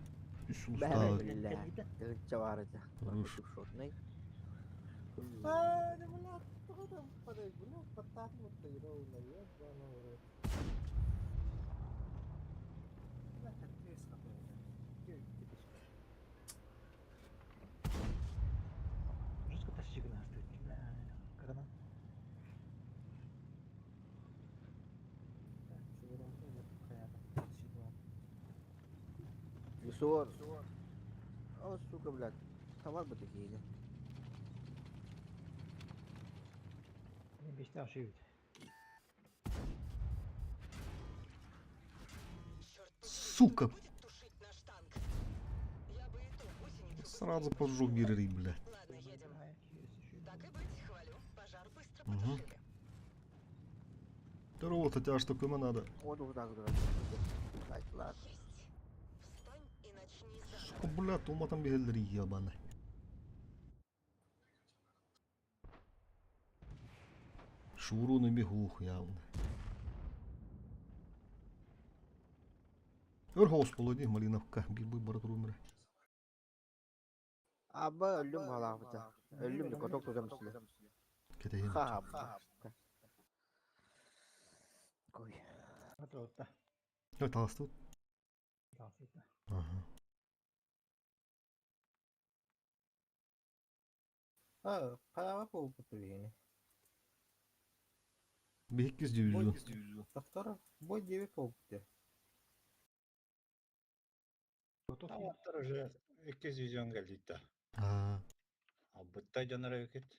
Үс улустаах. Бля. Тылча бар это. Хорош. Шотный. А, не бля, тоҕо падай, бля, паттаат мутта йоу, на ебана в рот. Бля, капец какой. Жестко тащи гына стоит. Карана. Юсор. О, сука, блядь. Товар бы такие, да. Не беште ашıydı. Черт побери, Сука. кто будет тушить наш танк? Я бы и ту гусеницу Сразу быстрее поджег потушила. бирри, блядь. Ладно, едем. Так и быть, хвалю. Пожар быстро Мгм. потушили. Здорово, хотя что такое надо. Вот вот так вот. Блядь, ладно. Есть. Встань и начни Сука, заново. блядь, уматан бихеллери ебаный. Шуру на бегу, явно. Өр хоус болоди, Малиновка, бибы баратрумера. Аба өлүм халаабыта. Өлүм коток тутам силе. Кетейин. Ха. Кой. Отта. Ой, таластут. Таластут. Ага. А, халява полупотурение. Бихиккис дивизион. Доктор, бой 9 полупоте. Таматтар уже 200 кэлдитта. А, Абытта дьонор эбикит.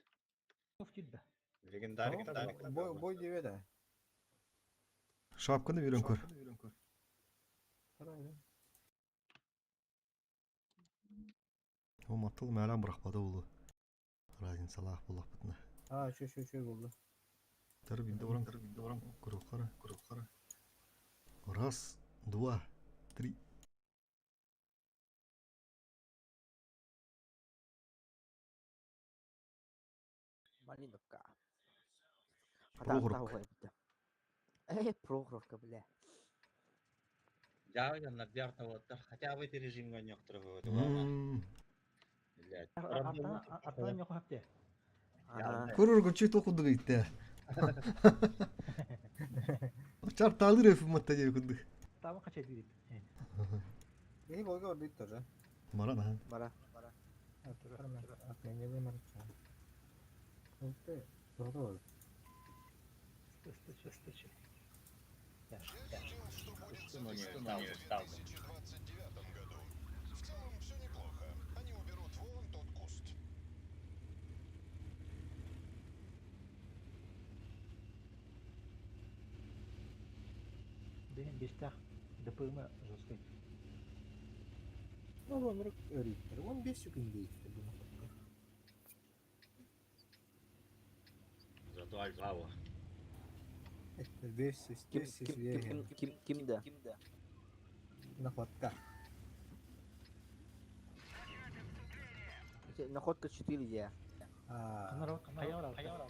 Легендарик Бой бой 9 да. шапканы берен көр. О, маттыл мәлән бырақпады олы. Разницалах болақ бұтына. А, чө чө чө болды. Тары бинде оран, Көрөккара, көрөккара. Раз, два, три. Малиновка. Прохоровка. Э, Прохоровка, бля. Я на вот хотя бы эти режим некоторые вот. Блядь. Артан yok hafta. Көрөр чүй токудук итте. Чар талыр өфү матта деп күндүк. Tamam kaç edildi. Бей бойга ордит тоже. Маран ахан. Бара. Отменили марча. Ух ты, здорово. Стычы, стычы. Я видел, что будет Что с мы этой не страной стал, в стал. 2029 году. В целом все неплохо. Они уберут вон тот куст. Benim beşte ДПМ жесткий. Ну, он Риттер. Он 5 секунд действует. Зато альфа. Это 5 Ким 5 ким ким ким ким да? Находка. Находка 4 я. А, Народ, хаяр а, хаяр.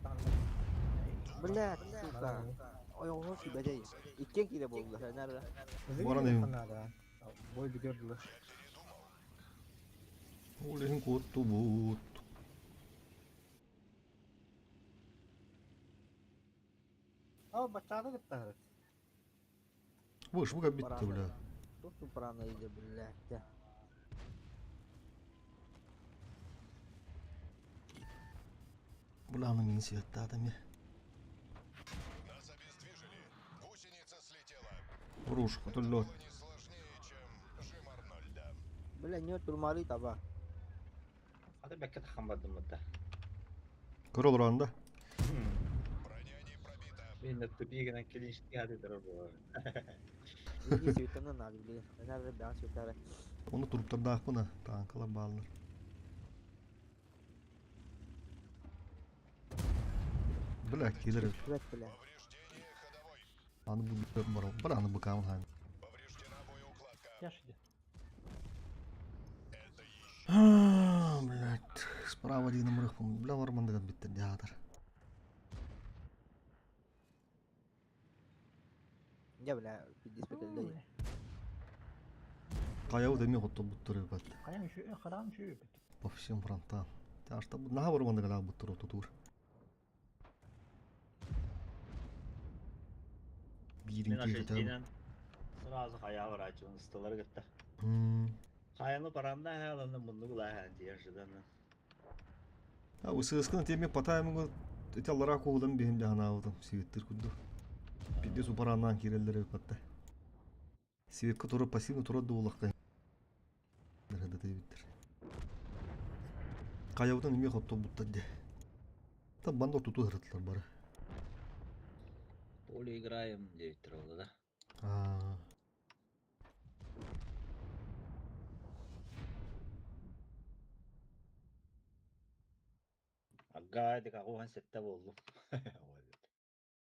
А, Блядь, сука. Ой, оҕо сүбэдэй. Иккен кире болду. Нара. Баран эбим. Бой бигердилер. Олехин котту бут. баччаата кыттаһырыт. Выш, вы битте, бля. Тут парана иде, блядь. Бля, аны мин светтаатами. Нас обездвижили. Гусеница слетела. Руш, хотолло. Было не сложнее, чем жим Арнольда. Бля, не турмары таба. Хата бэккэ таххан бардым да. Көрө олорон да. Броня не пробита. Мен тупигынан келишти хаты дорогу. Иди светана надо, блин. Надо бян светара. Оны туруптардаахпына, таанкалар бааллар. Бля, килер. Блядь, бля. Повреждение ходовой. Аны бу бар. Бля, аны быкаамын хаан. Повреждена боеукладка. Тяж иди. Это еще А, блядь, справа один мырых, бля, вармандыган биттер театр. Я, бля, пиздец, бля. Каяу деми хотто буттур бат. Хайан еще, харам еще. По всем фронтам. Тяжта наха вармандыган буттур тутур. Бирин Мен кийди там. ашетинен сразу хая врачун ыстылар гытта. Хаяны паранда хаяланы мунну була хан тияршыдан. А усыскын теме патаймы эти аллара куулан бихим жанаабытым сибиттир кудду. Пидде супараннан киреллер батта. Сибитке туру пассивно туру дуулакка. Нерде биттер. Каябытын эме хотто бутта де. Та банда туту хырытлар бары. Поле играем девять ролла, да? А. Ага, дик агухан сетте болду.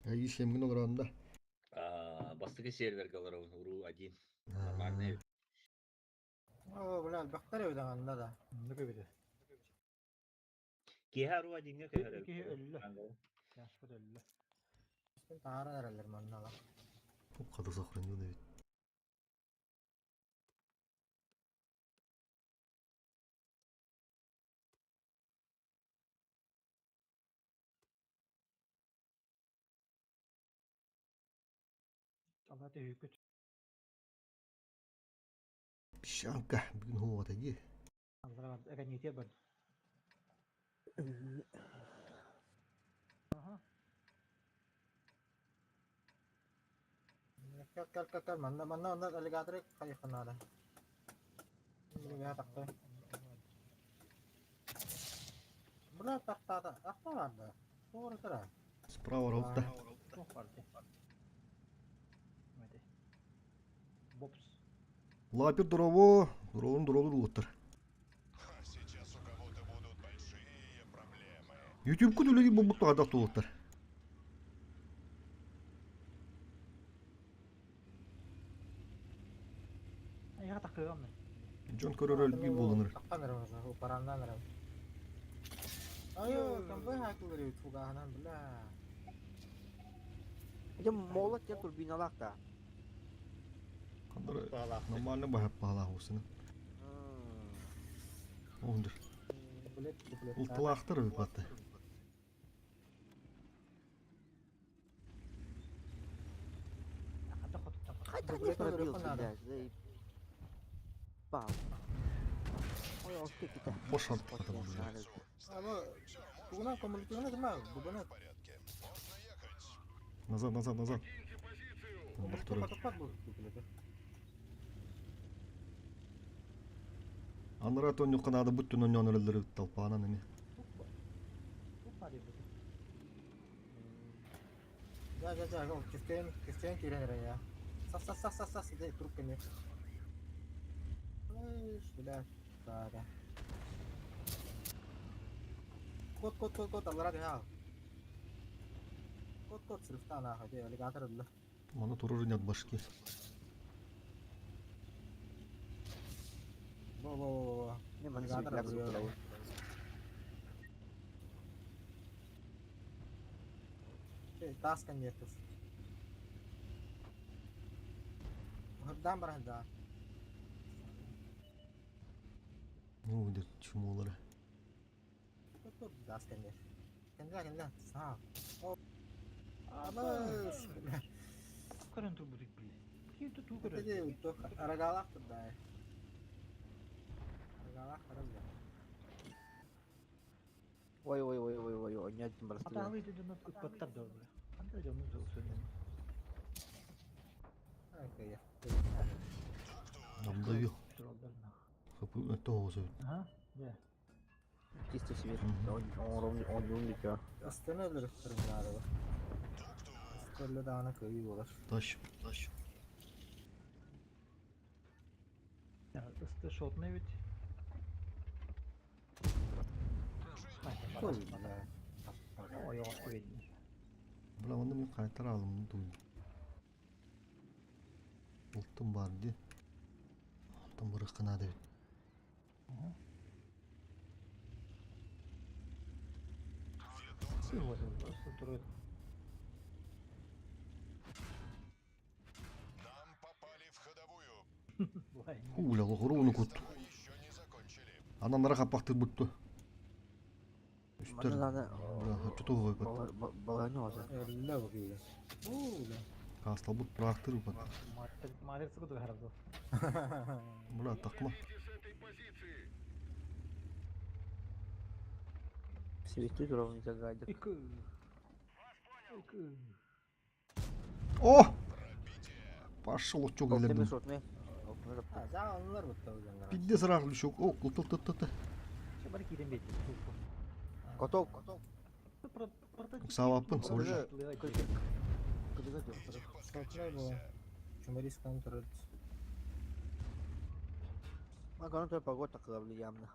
Ай шемгин олоранда. А, бастыгы сервер галарон уру один. Нормальный. О, бля, бактар өйдәгәндә да. Ну көбүдө. Киһа ру одинге кыһар. Киһи өллө. Тяж өллө. Үстен тагара эрелер маннала. Кады сохранил ведь. Алла түйүкүт. Пищанка, бүгүн хуа таги. Алла эгените бар. Аха. Кел кел кел кел манна манна онда аллигатор кайханада. Бля такты. Бля тактата, такта барды. Doğru тора. Справа ролта. Туох барды. Мэти. Бопс. Лапер дурово, дуровун дуролур улуттар. А сейчас у кого-то будут большие проблемы. YouTube күдүлеги бу адак тулуттар. Айга такыгам. Джон көрөр өлбүй болунur. Таккан эрем, парандан эрем. Айо, кем хакылыр туганан бля. Это молот я турбиналах да. Кандыр нормально бахап бала хусын. Ондур. Блет, блет. Ултылахтыр батты. Хата хотуттан. Хотя не пробился, блядь, заебал. Ой, он ты Бош артта бу. Ама тугунан коммуникативна дема, бугунан. В порядке. Можно ехать. Назад, назад, назад. Бахтыры. Патапат бу, блет. Анра тон юканада бүттүн оньон өлөлөр талпаанан эми. Туох барды бу. Ja, ja, ja, go, кистен, кистен кирен эрем я. Сас, сас, сас, сас, сас, иди, трубка не. Эй, бля, да, да. Кот, кот, кот, кот, аллара дия. Кот, кот, срифтана, ходи, аллигатор бля. Маны турur нет башки. Во, во, во, во. Не, маны Аллигатор светляк бля. звук. Тас коннектор. Хырдан бар да. Ну, где чумолары. Кот, кот, тас коннектор. Кенде, кенде, са. Абыс! Көрөн турбутук били. Ким тутуу көрөн. Ити туох арагаалаах турда. Арагаалаах барар да. Ой ой ой ой ой ой нет барыстылар. Атаалыы дьонно ыппаттар да били. Ханна дьонну сөбүлээн. Ай, Намдаю. Тураллар на. Хапы тоҕус эбит. Ага, да. Чисто свет. Он он он Астана өлөрүктөрүм наада. Астана даҕаны кыайыы буолар. Тащ, тащ. Ысты шотный ведь. Ой, бля. Ой, охуеть. Бля, онно мин хайтар алым туй. Ултум бар ди. Онтон бырыкка наада эбит. Вот он просто строит. Нам попали в ходовую. Хуля, лохоруну кут. С тобой еще не закончили. Ананара хаппахтыр бутту. Үстер. Манна Бля, хочу бат. баланы оза. Өллө бу киһи. Уу, бля. Касталбыт практыр бат. Матрица куда гораздо. Бля, такма. Светит ровно загадок. Ику. Ику. О! Пошел чок Алтын элердим. шотный. А, за онлар бутта өлгөннөр. Пидде сырах лүшок. О, кул тыл тыл тыл. Че бар кирен бет. Коток. Сабаппын, соржу. Шотный бу. Чумарискан турат. Ма той погода кылабли явно.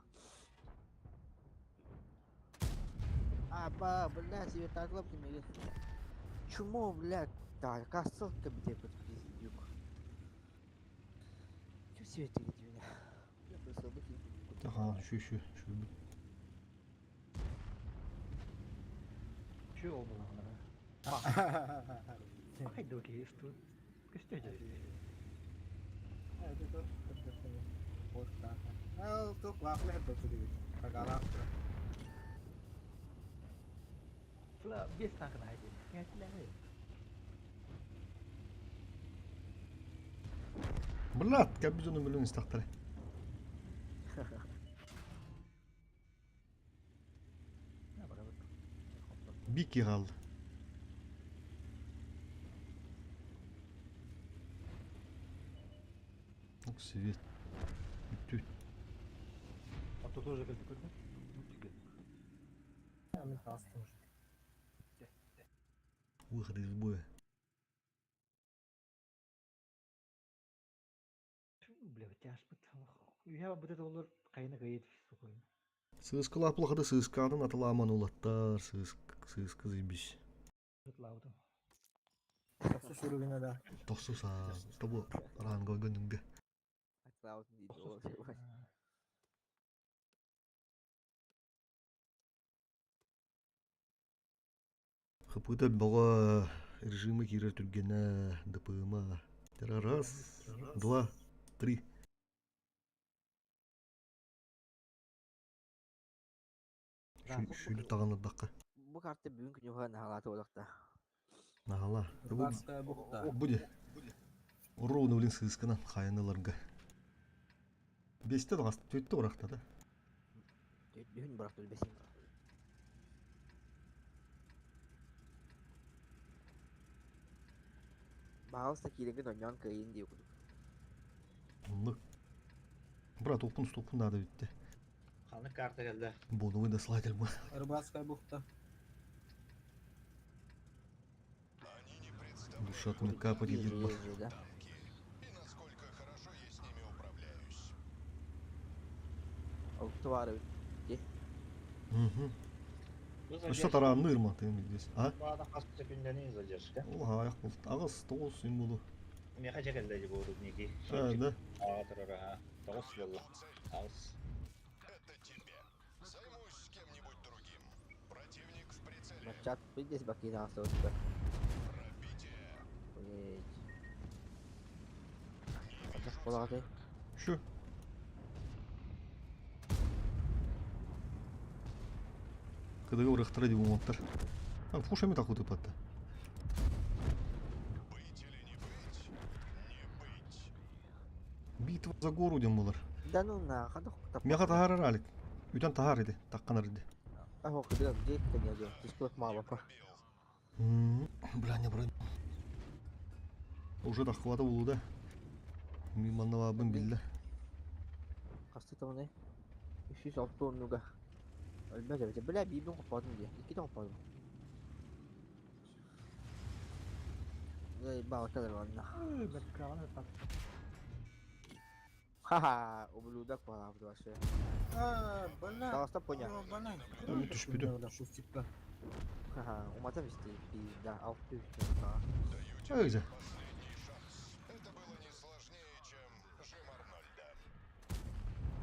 Аба, бля, себе так лапки мне. Чмо, бля, так, касылка где под пиздюк. Чё себе ты где меня? Я просто выкинул. Ага, şu şu şu. Че обла она? Ай, доки, что? Костя. Фла, без танка найди. Я тебя Блядь, кабизону миллион истахтары. Бики гал. Ок, свет. Үттү. А то тоже как бы, Мен тастым уже. Выход из боя. Бля, тяжко. Я вот это олар кайна кайет сука. Сыскалап плохо сыскадан аталаман улаттар, сыск, сыска заебись. Лаудым. Тохсу сүрүгүнө да. Тохсуса, тобу ранго гөнүнгө. Хапыта бага режимы кирер түргенә, ДПМа. Раз, два, три. Шүлү тағанырдаққа. Бу карта бүгүн күнү наhalаты болакта. Нахала. Баска бухта. Буде. Ровно блин сысканан хайыныларга. Бесте дағас төтті орақта да. Бүгүн барак бесин. Баалста киреген оньон кыйын дип кудук. Онны. Брат, опын стопын да битти. Ханы карта келді. Боновый да слайдер бу. Рыбацкая бухта. Они не представляют Душат на капа дедит бар. Да. танки. И насколько хорошо я с ними управляюсь. Алтывары. Угу. Ну что таранны ырма ты здесь, а? Баада қасты күндені задержка. Ола аяқ болды. Ағыз тоғыз сен болу. Меха жекелді де бұл рудники. А, да. Аға тұрар, аға. Тоғыз болды. Ағыз. Это тебе. Займусь с кем-нибудь другим. Противник в прицеле. Чат здесь бакина остался. Пробитие. Блять. Болаты. Şu. Кыдыгы ырықтыра деп оңаттар. А, фушами так утып атты. Битва за гору диэн буолар. Да ну на, хадох Миэхэ таһаарар Алик. Үтэн таһаар ити, таххан эрди. Ах, кыдык дьиэт тэниэ диэн, тискылык маалапа. Бля, не брать. Уже таххыбата булуу да. Мин манна баабын биллэ. Хасты тоҕунай? 306 оннуга. Өлбөт эбит. Бля, биирбин хоппоотум дии. Иккитэ хоппоотум. Балкалар манна. Ха-ха, ублюдок палаабыт вообще. Таҕыста поня. Түспүтүм. Ха-ха, уматам исти пизда, алты Эгзе. Это было не сложнее, чем жим Арнольда.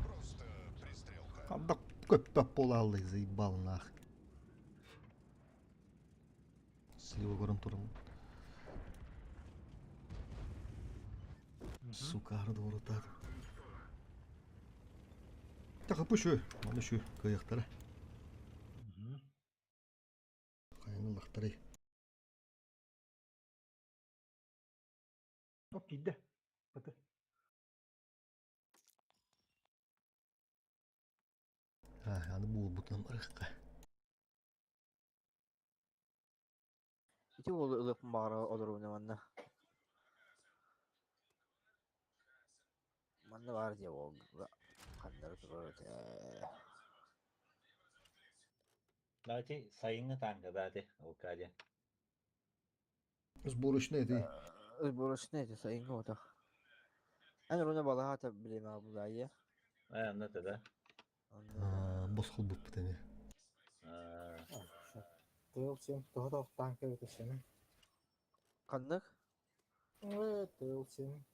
Просто пристрелка. Хадда көппөп буолааллай заебал нах. Слива көрөн туран. Сука, арда урутаат. Тахапы шүү, маны шүү, кыйыктара. Хайаны лахтарай. Оп киирдэ. Быты. А, аны буолбутунан барыахха. Ити уолу ылыахпын баҕара олоруна манна. Манна баар дии уолга ханнары турар этэ. Давайте сайыҥҥы танка даати, Алкадия. Сборочный эти. Сборочный эти сайыҥҥы отах. Эн руна балаһата билимэ булайя. Э, онно да. Босхол буппут эми. Тыал син тоһо тохтаан кэбитесene. Ханнык? Э, тыал син.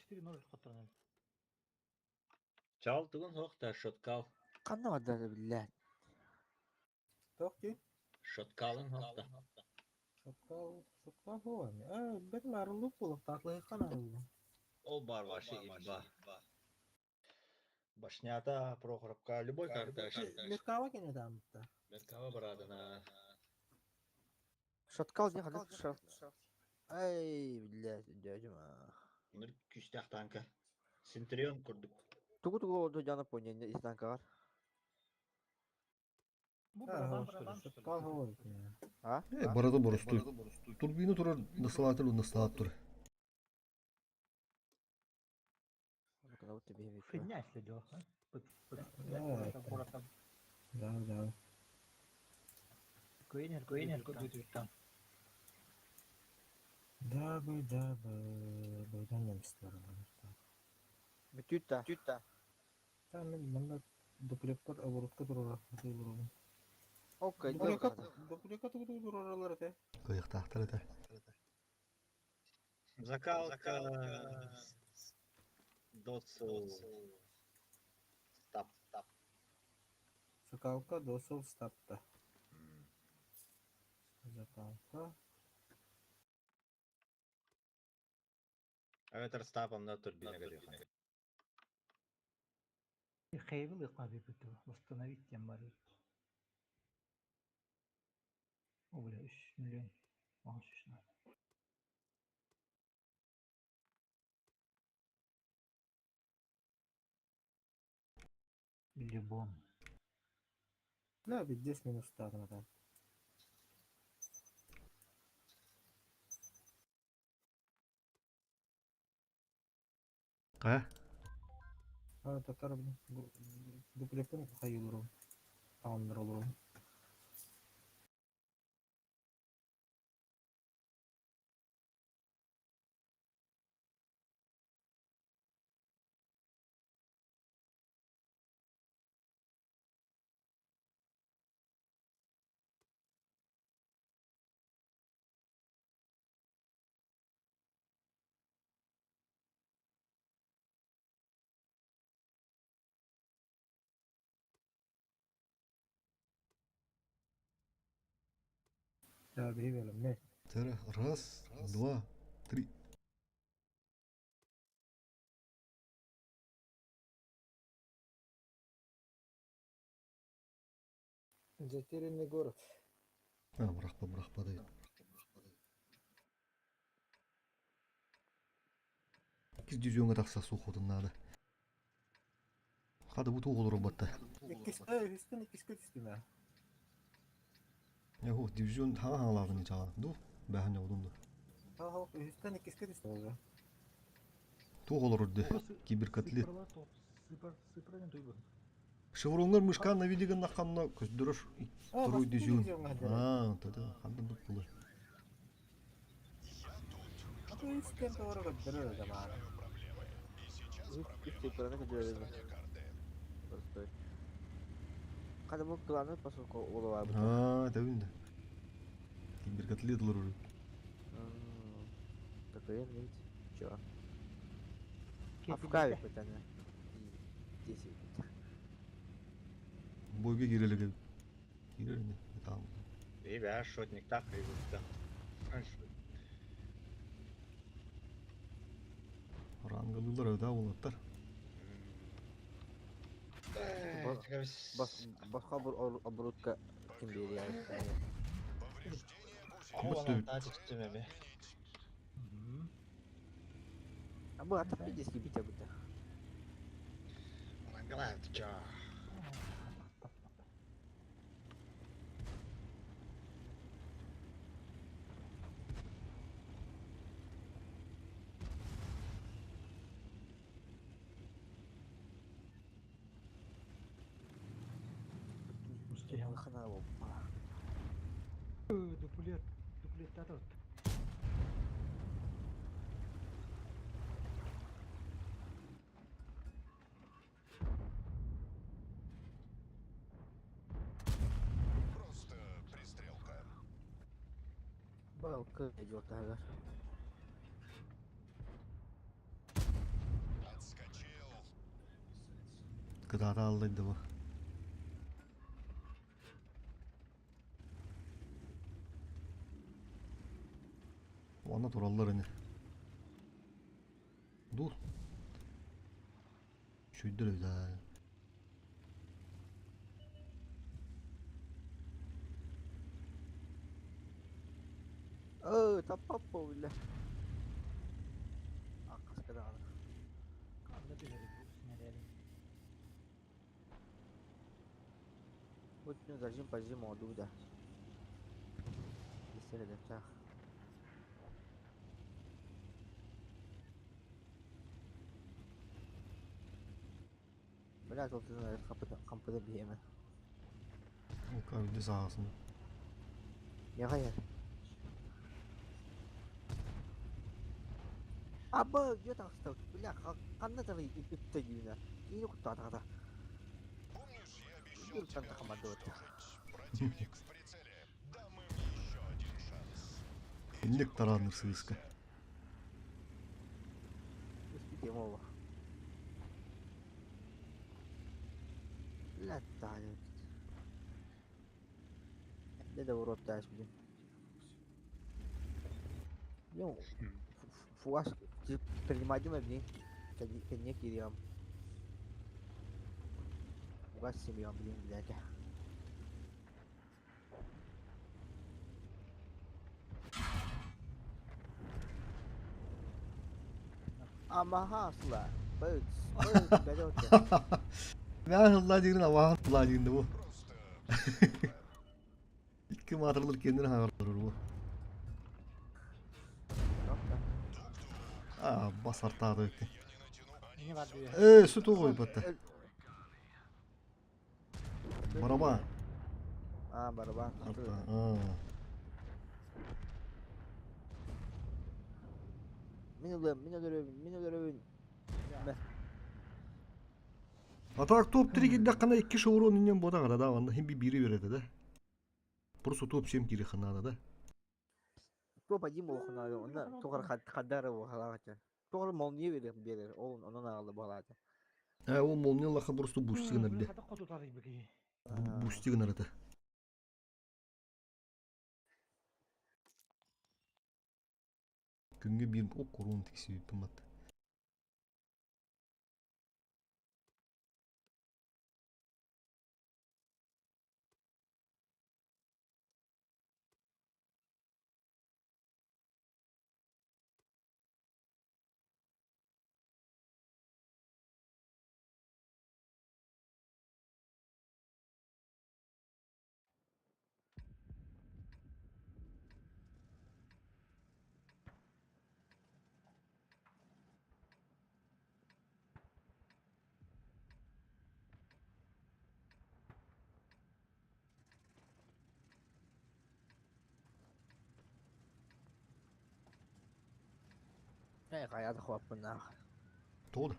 4-0 хотторон. Чал тугун суох шоткал. Ханна барда биллэ. Тоох дии? Шоткалын суох Шоткал, шоткал хуа. Э, бет марыллык буолуохтаах арыллы. Ол бар вообще имба. Башнята, Прохоровка, любой карта. Меркава кене таамытта. Меркава барадына. Шоткал не ханнык шот. Ай, блядь, дядя. Ныр күстэх танка. Центурион курдук. Тугу тугу олду жана понял из танкалар. Шоткал хуа. А? Э, барата боростуй. Турбина турар, насылатыр, насылат тур. Фигня, если дело, а? Да, да. Куинер, куинер, куинер, Да, бы, да, бы, бойдан немістер. Бүтүт та. Там манна дуплектор оборотка турара, турара. Окей, Дуплека тураралар эте. Кыйыктаахтар этэ. Закалка. Досыл. Стап, стап. Закалка досыл стапта. Закалка. Аветер стапом на турбина горюха. Хейвил и восстановить тем барит. О, бля, 3 миллион. Ага, Либон. Да, ведь здесь минус статом там. А? А, татар, дуплектен хайылырым. Тамамdır olurum. Да, бери не. Раз, два, три. Затерянный город. А, бырахпа, бырахпа дейт. Иккис дивизиоҥҥа тахса суоххутун наада. Хата бу туох олорор Иккискэ, үһүстэн иккискэ түстүм ээ. Эһу, дивизион хаҥа хаҥалаабын чаҕа. Ду, бэһэн оҕудум да. Оһо, үһүстэн иккискэ түстүм уже. Туох олорорду? Киберкотлет. Шевронгар мышкан на виде гыннахханна көстөрөр второй дивизион. Аа, тогда хандан тут было. Үстэн тоҕо көрдөрөр да баара. Үс цифраны көрдөрөр. Простой. Kada bu klanı поскольку олова бу. Аа, тэбин да. Киберкотлет олорор. Такой ведь. Чё? Афкави хотя 10. Бойга кирелеге. Кирелеге. Там. Ребят, шотник так и да. Рангалылар да олаттар. Башка бу оборудка ким берия. А бу атап дески бите бите. Рангалат, чё? Дуплет, дуплет татот. Просто пристрелка. Балка идет ага. Отскочил. Кытаата аллайды бу. Онно тураллар ини. Dur. Шүйдір да. Өө, таппаппа бile. Аккаска да. Ханна түһэр бу снаряды. Вот ну зажим пожим оду да. Бисер да чах. Бля, тут капыта кампыда биеме. Кавди саасын. Я Аба, где там стал? Бля, ханна там үтте гүйнә. Кийин куттаатаҕа. Помнишь, я обещал Юр, там тебя командовать. уничтожить? Противник в прицеле. Дам им еще один шанс. Инник тараныр сыыска. Успеть оба. Бля, таня. Да да урод таш, блин. Ну, фугас принимать блин. Кадне кириам. Фугас семьям, блин, блядь. Амаха сла. Быц, быц, блядь. Мен hızlı дегин авахан hızlı дегин bu. İki matırılır kendini hağırır bu. Аа, бас артаады өтті. Не бар дүйе. Э, сүт ғой батта. Бараба. А, барабан. Арта. Аа. Мин ылым, мин өлөрөбүн, мин өлөрөбүн. Атак топ 3 кидде кана 2 шеврон инен бода гара да, анда хим би бири береди да. Просто топ 7 кири ханада да. Топ один болхуна, онда тоғар хаддары болхалаача. Тоғар молния берер, берер, ол онан ағылы болаача. Э, ол молния лаха просто бустигин арде. Хата хоту тарый бики. Бустигин арата. Күнгө бир ок корун тикси тымат. Ээ хайа да хуаппыннаах. Тоҕо да?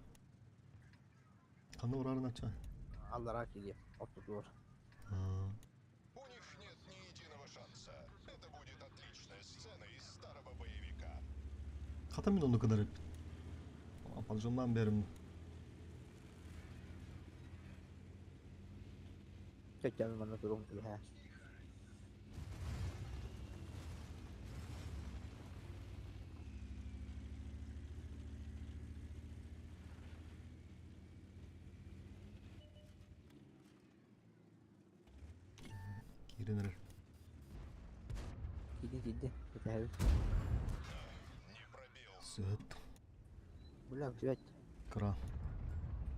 Ханна барарын ачча? Аллараа кириэм, ортотугар. У них нет ни единого шанса. Это будет отличная сцена из старого боевика. Хата мин ону гынар эбиппин. Апалжымнаан бэрим. Чэччэми манна туруҥ түһээ. Киирэн эрэр. Киирдин киирдин. Кэтэһэбит. Сөт. Бля, блядь. Кыра.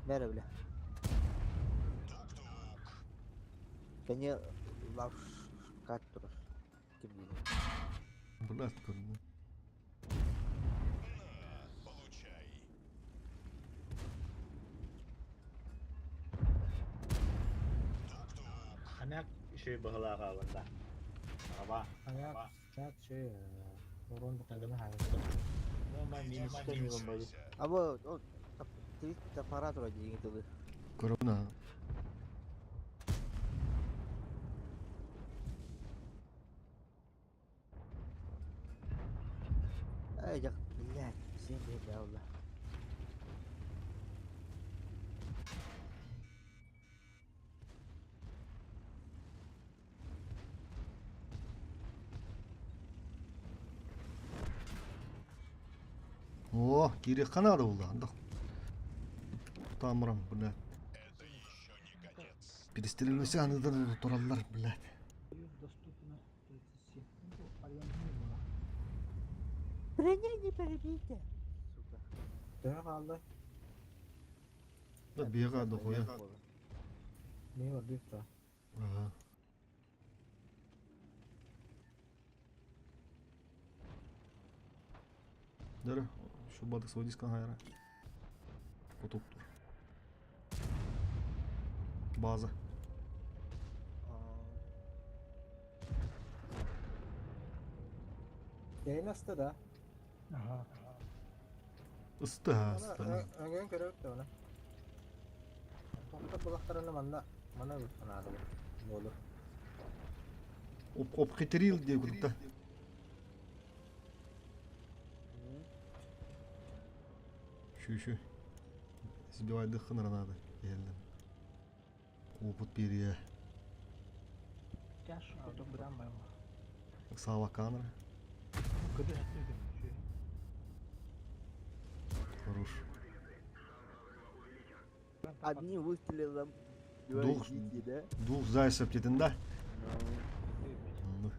Бәрі бля. Кини лавшкат турар. Ким диир? Блядь, көрдүм. Получай. Ханак үчүгэй быһылаах аалында. Аба. Аҥаар чаат шей урон букагына хаайын. Минустан милон бали. Абы ол 300 пара турар диэҥи тылы. Көрөбүн аа. Эй, дьах, блядь, син биһирдэ олла. О, киириэххэ наада буолла. Таамырам, блядь. Это еще не конец. Перестрелился аныдан тураллар, блядь. Доступно 37. Ну, арендный была. Броня не перебита. Сука. Төһө хаалла? Да бега дохуя. Мин ордук та. Ага. Дара, шубадык сводискан хайра. Потуктур. База. Yayın аста да. Ага. Ысты ха, ысты. Өҥөн көрөбүт да оны. Тоқтап булахтарына манна манна ыытанаады буолур. Оп обхитрил диye курдукта. Şu şu. Сбивай дыххын надо. Елден. Опыт перья. Тяж, потом брам байма. Сава камера. Кыды хәтмеген. Хорош. Одним выстрелом Двух, двоих да? двух зайцев дедin да? Ну.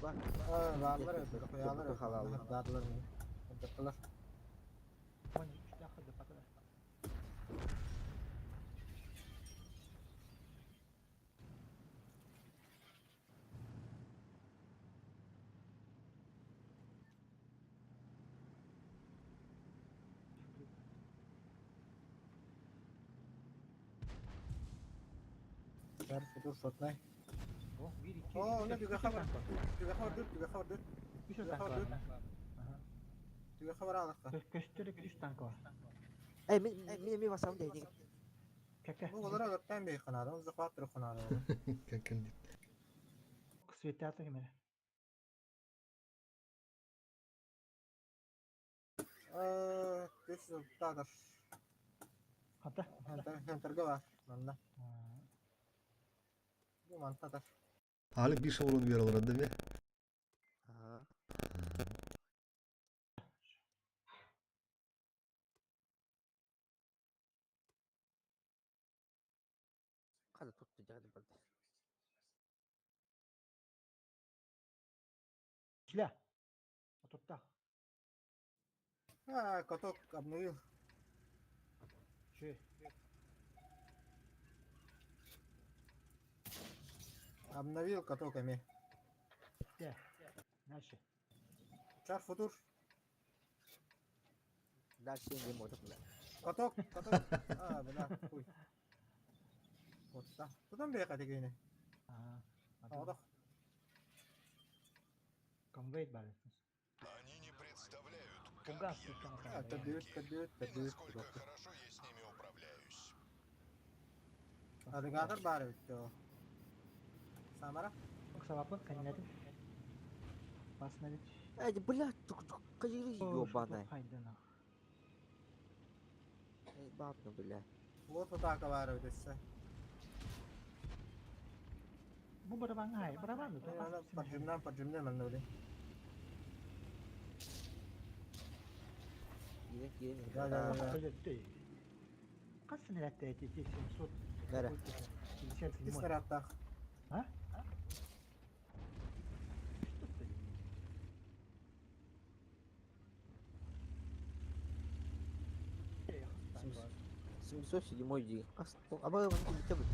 Bak. Баалар өтө, халалар, баалар. Датталар. Бәр футур шотнай. О, оны түгә хабар. Түгә хабар дүр, түгә хабар дүр. Үс Түгә танк хабар бар. дүр. Түгә хабар алыққа. Көстөрөк үс танк бар. Эй, мен мен мен басам дейdi. Кәкә. Бу олар өттен бей ханары, ул захват тур ханары. Как он Светята кемере. Э, түс тадар. Хата. Хентер хентерге бар. Манна. Бу мантадар. Али bir шаурон бералар değil mi? Ага. Хада tuttu жады барды. Шля. Отурта. А, каток обновил. Шö. Обновил каток эми. Де. Дальше. Чар футур. Дальше не может, бля. Каток, каток. А, бля, хуй. Отта. Тутан бэйэ категини. Оҕодох. Конвейт бар. Они не представляют, Кугас как я люблю Көдүүт, гонки көдүүт, и көдүүт. насколько хорошо я с ними управляюсь. Аллигатор баар эбит доо. Самара. Оксалапын кэннэтин. Баснавич. Эй, блядь, кайыры ёбаная. Хайдана. Эй, бабна, блядь. Уот атака баар эбит өссө. Бу барабан ай, барабан да. Поджимнан, поджимнан манна билин. Киирэн, киирэн. Да, да, да. Хас снарядтай эти 700. Бәрі. 57. Икки снарядтаах. А? Что ты? 707 дии. Аба, битэ бит.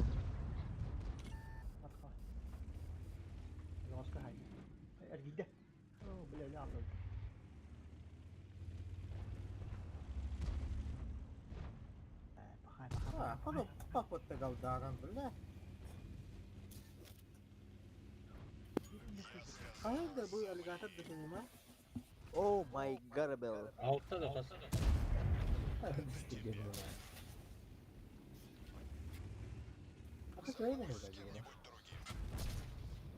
Эргийдэ. О, бля, бля, бля. Пахай, А, пахай. ходу папытты галдааган, бля. Хайда бу аллигатор дэтинима? Oh my god, Bell. Алта да хас. Аты кыайна С хылда кем-нибудь другим.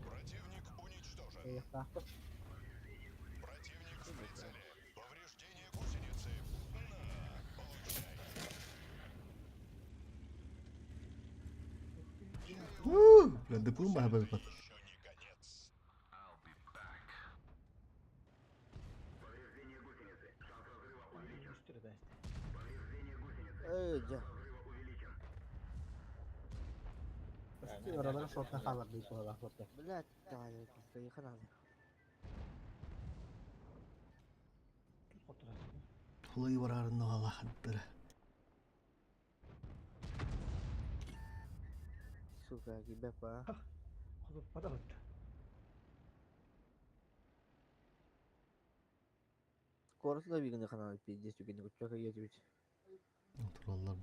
Противник уничтожен. Эйхтаахпыт. Противник в прицеле. Повреждение гусеницы. На, получай. Бля, декур маһа бат. Еще не конец. Эй, дьэ. Оралары шотна хаалар дии буолаах бапта. Блядь, давай, кайыхан аны. Хулай барарын алахаттара. Сука, кибеп, а. Скорость да бигини ханан пиздец түгени күччөкө кетибит. Тураллар.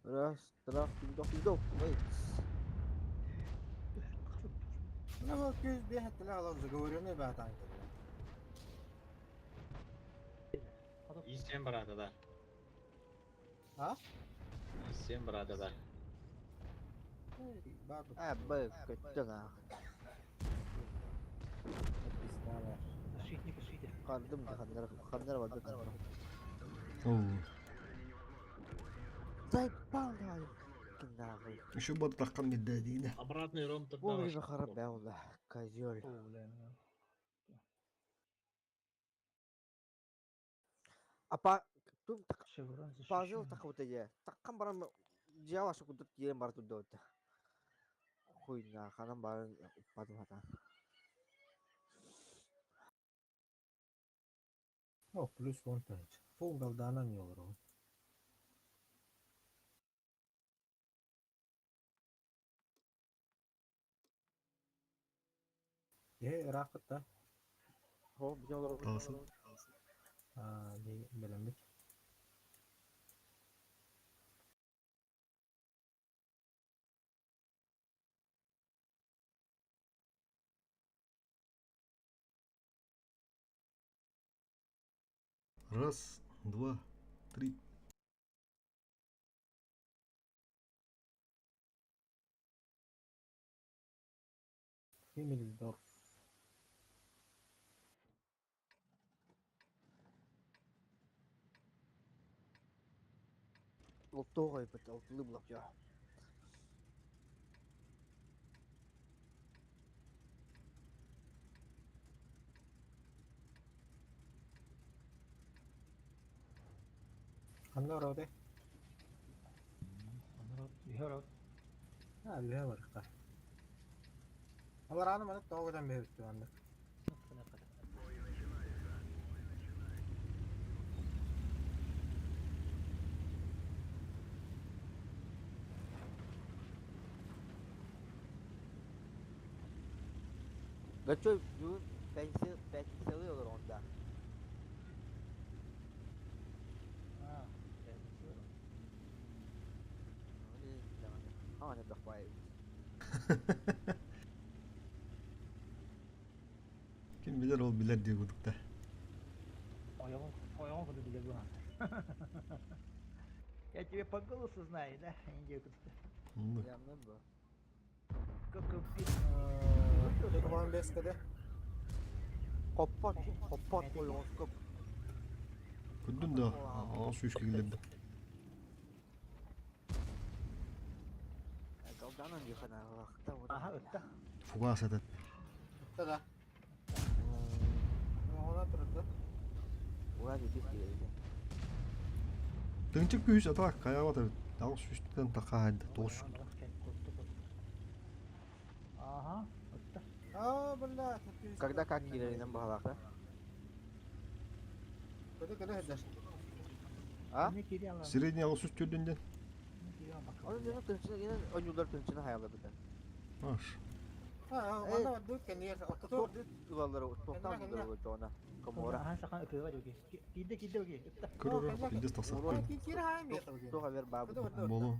Раз, трах, док, док, ой. Ну вот күүс биэхэ тилэ алар заговоренный баатаан кэллэ. И7 брата, да. А? И7 брата, да. Баабыт. А, б, көттөн а. Защитник, защитник. Кардым да хандар, хандар бар да. Оу. Заебал давай. Нахуй. Еще бат тахкан меддадина. Обратный ром тогда. Вовремя ваш. харабел, да, козёль. Апа, тум так пазыл так вот эти. Таккан барам жава шу кудут киен бар тудда вот. Хуйна, ханам барын уппадым хата. О, плюс он тыһыч. Фул галдаанан йолору. Э, ыраахпыт да. Хо, бизин олор. Таасын. Аа, ди бэлэммит. Раз, два, три. Химмельдорф. Лоттоҕой бит, алтылы булак я. Ханна ороде? Народ, Аа, үһэ барыкка. Алар аны маны тоогодан бэбиттü аннык. Гачой бүгүн пятница, пятницалы олор онда. куһаҕан элбэх баайы. Ким билэр ол билэр диye курдук да. Ойоҕун ойоҕун курдук билэр буолан. Я тебе по голосу знаю, да? Индия курдук. Явно бу. Тутуман бескеде. Хоппот, хоппот ойоҕоскоп. Күндүн да аҕыс сүүс киллэрдим. Долданан дихана Аха ытта. Фугас этот. Ытта да. Оҕона турду. Ура бит киирдэ. Тыынчык күүс атаак хайаабат эбит. Аҕыс сүүстэн тахаайда тоҕус. Ага, ытта. Аа, бля. Когда как киирэринэн баһалаах Көтө кэлэ сылдьар. А? Средний аҕыс сүүс төрдүн ден. Onu diyorum тынчына гинен ойнулар тынчына хаялар битен. Аш. Аа, манна бардык кэнниэр ортото бардык. Улалары тоқтан булдыры жоона. Комора. Ахан сахан ытыга жоги. Киирдэ киирдэ оги. Ытта. Көрөр пиздец тахсар. Киир хаайм бет. Тоға бер бабы. Болу.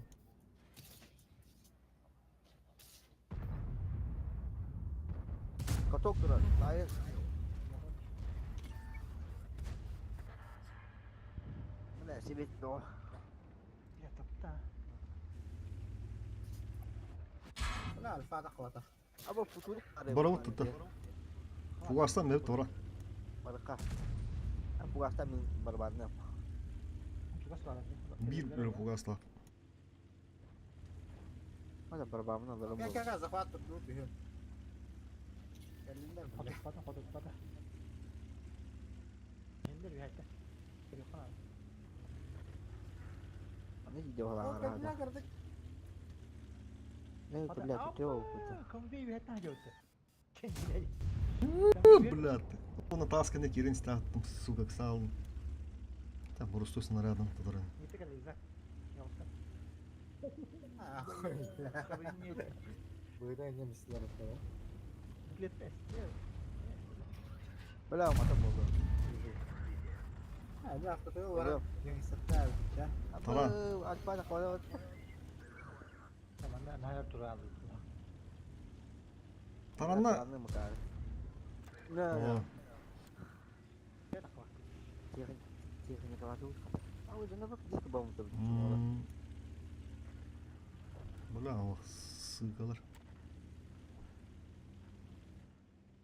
Каток турар. Айы. Мына себет до. Я тапта. Бля, альфа тахвата. Аба футур. Барабыт тутта. Фугастан бер тора. Барка. Фугастан мен барбарны. Бир бер фугасла. Мана барбамын алырым. Кэ кэ захват турду түһү. Кэллиннер бля. Хотуппата, хотуппата. Эндер бихайта. Телефон. Аны видео алаңара. Кэрдик. Не, бля, тут Комби бихайта жауты. Кенди. Бля, он тасканы кирин статтым, сука, ксалын. Там просто снарядом тодорын. Не ты кализа. Аа, бля. Быйда немецлер это. Бля, мата болду. Аа, бля, автотыл бар. Немецлер да. Талан. Альфа қойып. Таманда наяр туралы. Таранна. Да. Техника А уже на диск бомбы. Бля, ох, сыкалар.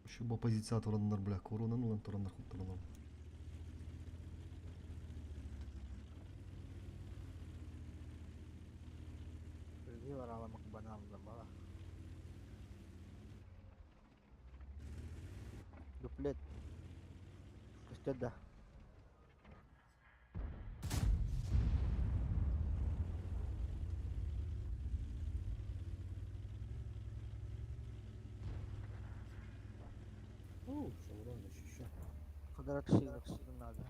Şu bu позиция тураннар, бля, коронан улан тураннар хуттыралар. Бізге бар аламақ банан бала. Дуплет. Көстеді. Уу, шоурон еще. Қыдыра кішігін кішігін надо.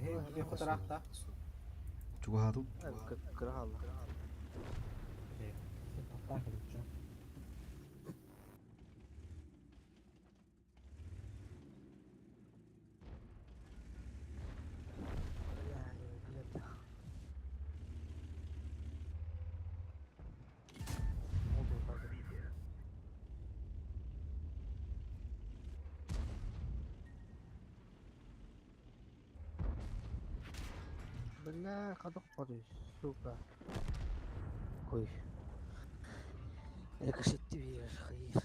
Э, хотарахта. Чугахату. Кыра алла. Тоқтан келіп Бля, кадок қой, сука. Қой. Рикошетти бер, хайыр.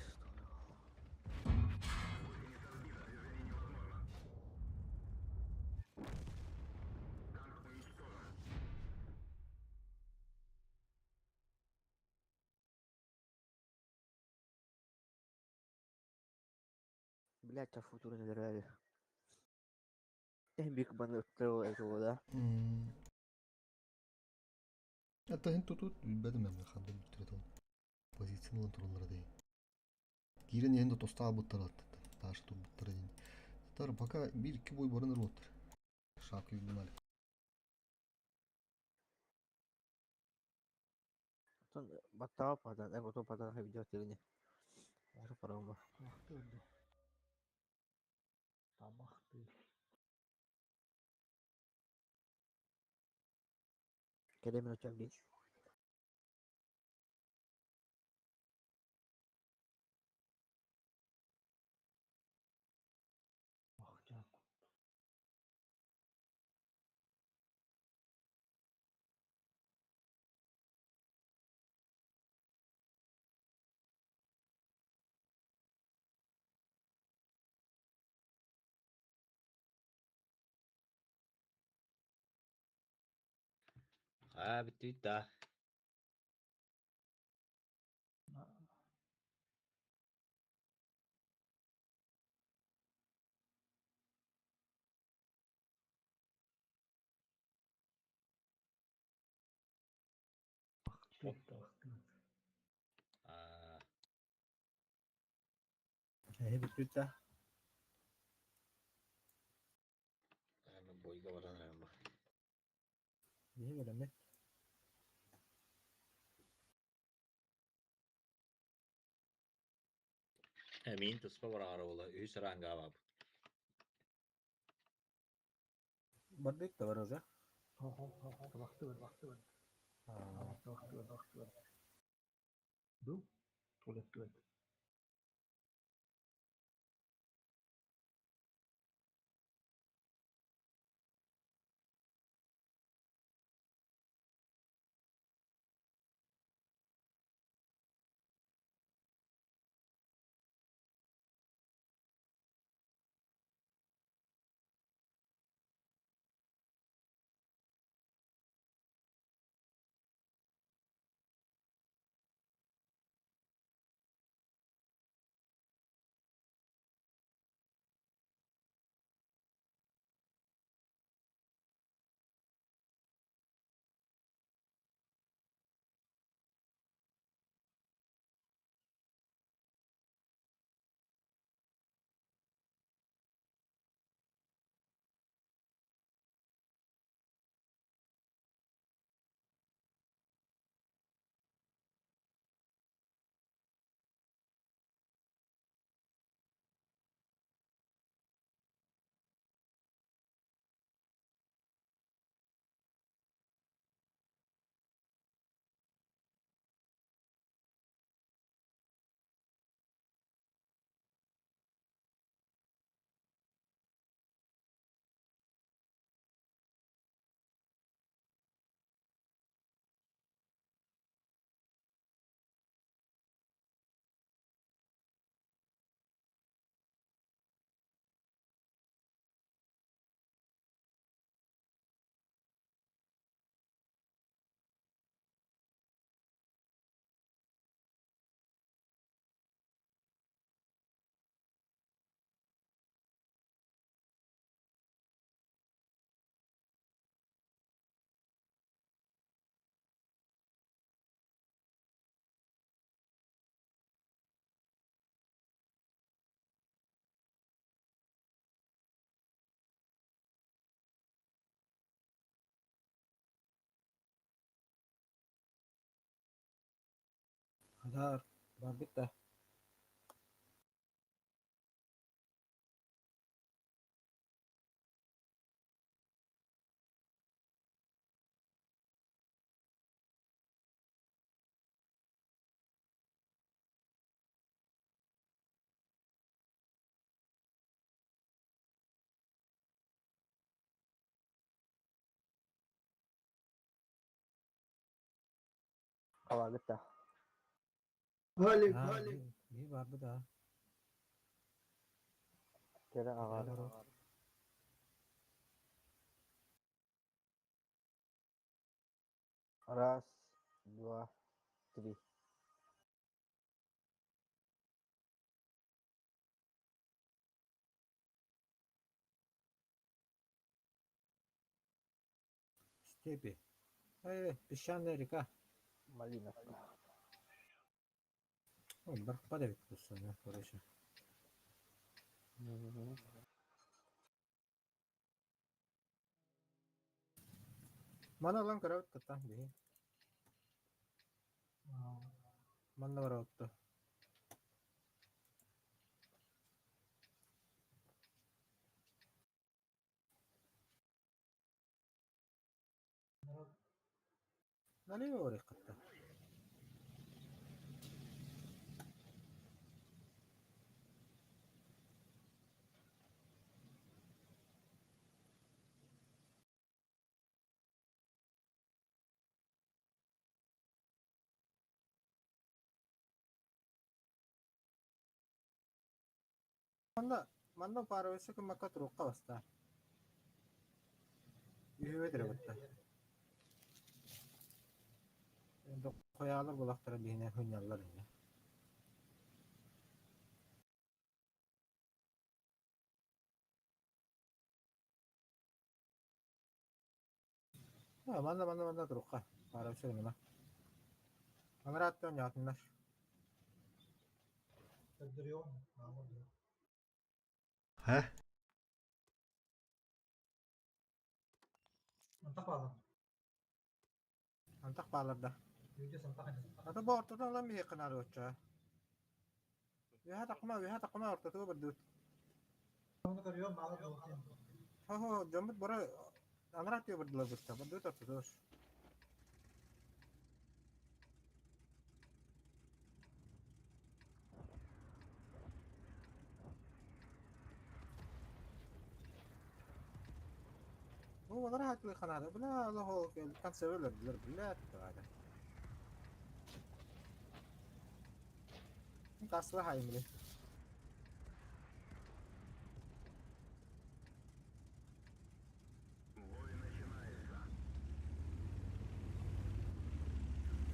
Блять, а футур не дырали. Бик баны этого, да? Это хин тут билбедим мен ханды бүтүрөт. Позициялан туралар дей. Кирен енді тоста буттар атты. Таш тур буттар дейин. Тар пока бир iki бой барыныр оттыр. Шапки билмали. Сон баттаға падан, әк отон падан видео теріне. Оры парамба. Тамақты өлді. Тамақты. Кэлэмин оччо Аа бүттүбүт да. Аа Эһи бүттүт да. аны бойга баран эрэн бу. Биһи бэлэммит. Мин туспа бараары буола үһүс ранга баабыт. Бардык да бар уже. Был? Туалет. Хадар барбыт да. Халагыт да. Халик, халик. Биһи барбыт да. Кэлэ аҕаар. Раз, два, три. Степи. Эй, песчаная река. Малиновка. Ой, барпа да бит буолсун, короче. Мана ылан көрөбүт кытта биһи. Манна барабытта. Налево барыаххытта. Манна манна паровозы гыммакка туруохха бастаан. Үһүбүт эрэ бытта. Хойаалар булахтара биһине хунньаллар ини. Манна манна манна турукка. Паровозы гына. Анарааттан ньаатыннар. Һэ? Антах баалар да. Ата бу ортотун ылан биһиэххэ наадыачча. Үөһэ таххыма, үөһэ таххыма ортотуга бардыбыт. Хо-хо, дьоммут бары анараа тыа бардылар бытта, бардыбыт ортотугар. Бу олар хатылы канада, бля, олох консервы өлөрдүлэр, бля, тады. Касла хайым, бля.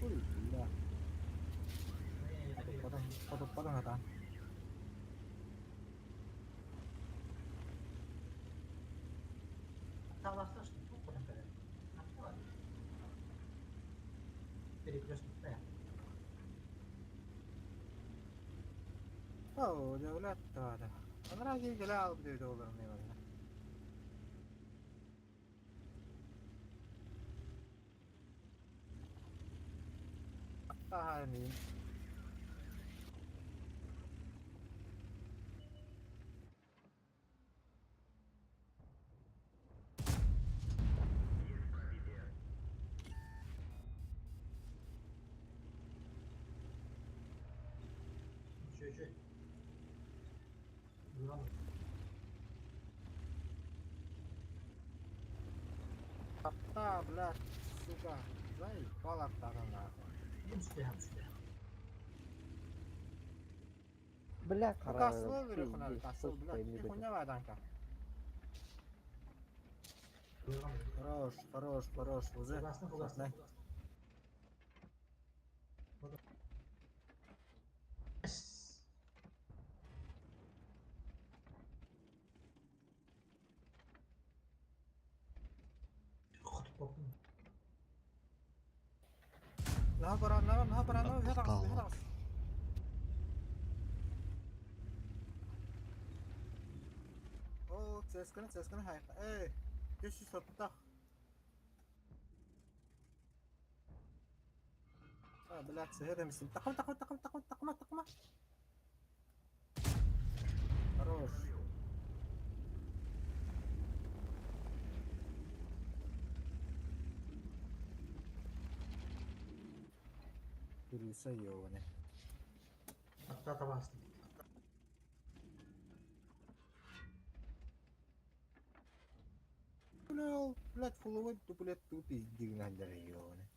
Ой, бля. Хотуппатан, хотуппатан хатаан. Оо, дьэ, бля, тады. Анараа киһи кэлэ хаалбыт эбитэ буоллар эмиэ Таһаар миин. Апта, блядь, сука, заебал арта нахуй. Бля, Касыл өлөрү касыл, блядь, ты хуйня баданка. Хорош, хорош, хорош, уже. Наһа баран, наһа, наһа баран, наһа таҕыс, наһа таҕыс. Оо, ЦСК-ны, ЦСК-ны хайка. Эй, 330. А, блядь, сыһыт эмисин. Тахма, тахма, тахма, тахма, тахма, тахма. Хорош. Кырыса ёбаный. Бля, блядь, фуловой дуплет тупиздигнандер ёбаный.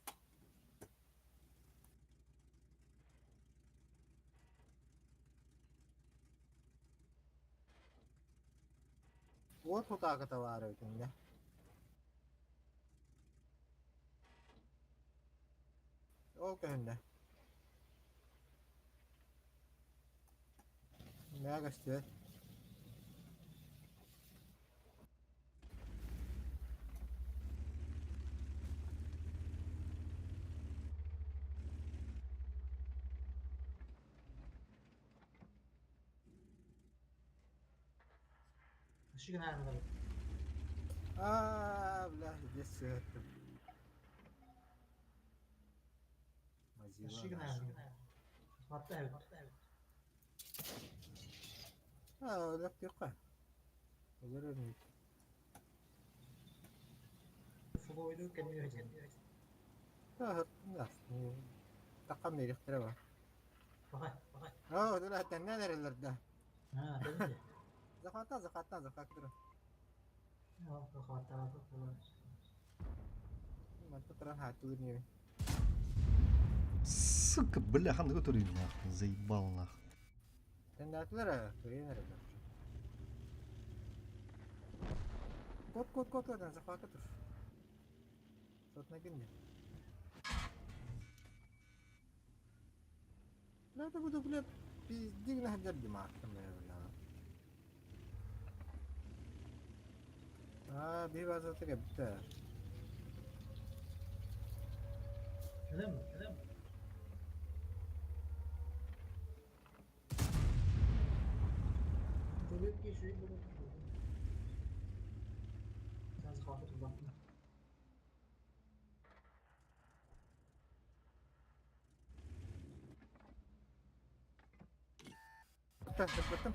Вот хутака товары да. Ол көһүннэ. Мээ көстүө. Аа, бля, здесь все это. Мазила наша. Аа, өлөк Өлөр Таххам биэриэхтэрэ ба. Оо, тула тэннэн эрэллэр да. Захвата, захвата, захваттыра. Манта туран хаатылыр ньиэбин. Сука, бля, ханныгы турыйын нахуй, заебал нахуй. Тэннээтилэр ээ, кыайан эрэллэр. Кот, кот, кот, кот, захвата тур. Сотна гинне. Бля, это буду, бля, пиздик на хадер димахтым, бля, бля. Аа, биһи базата кэбиттэ. Баттым.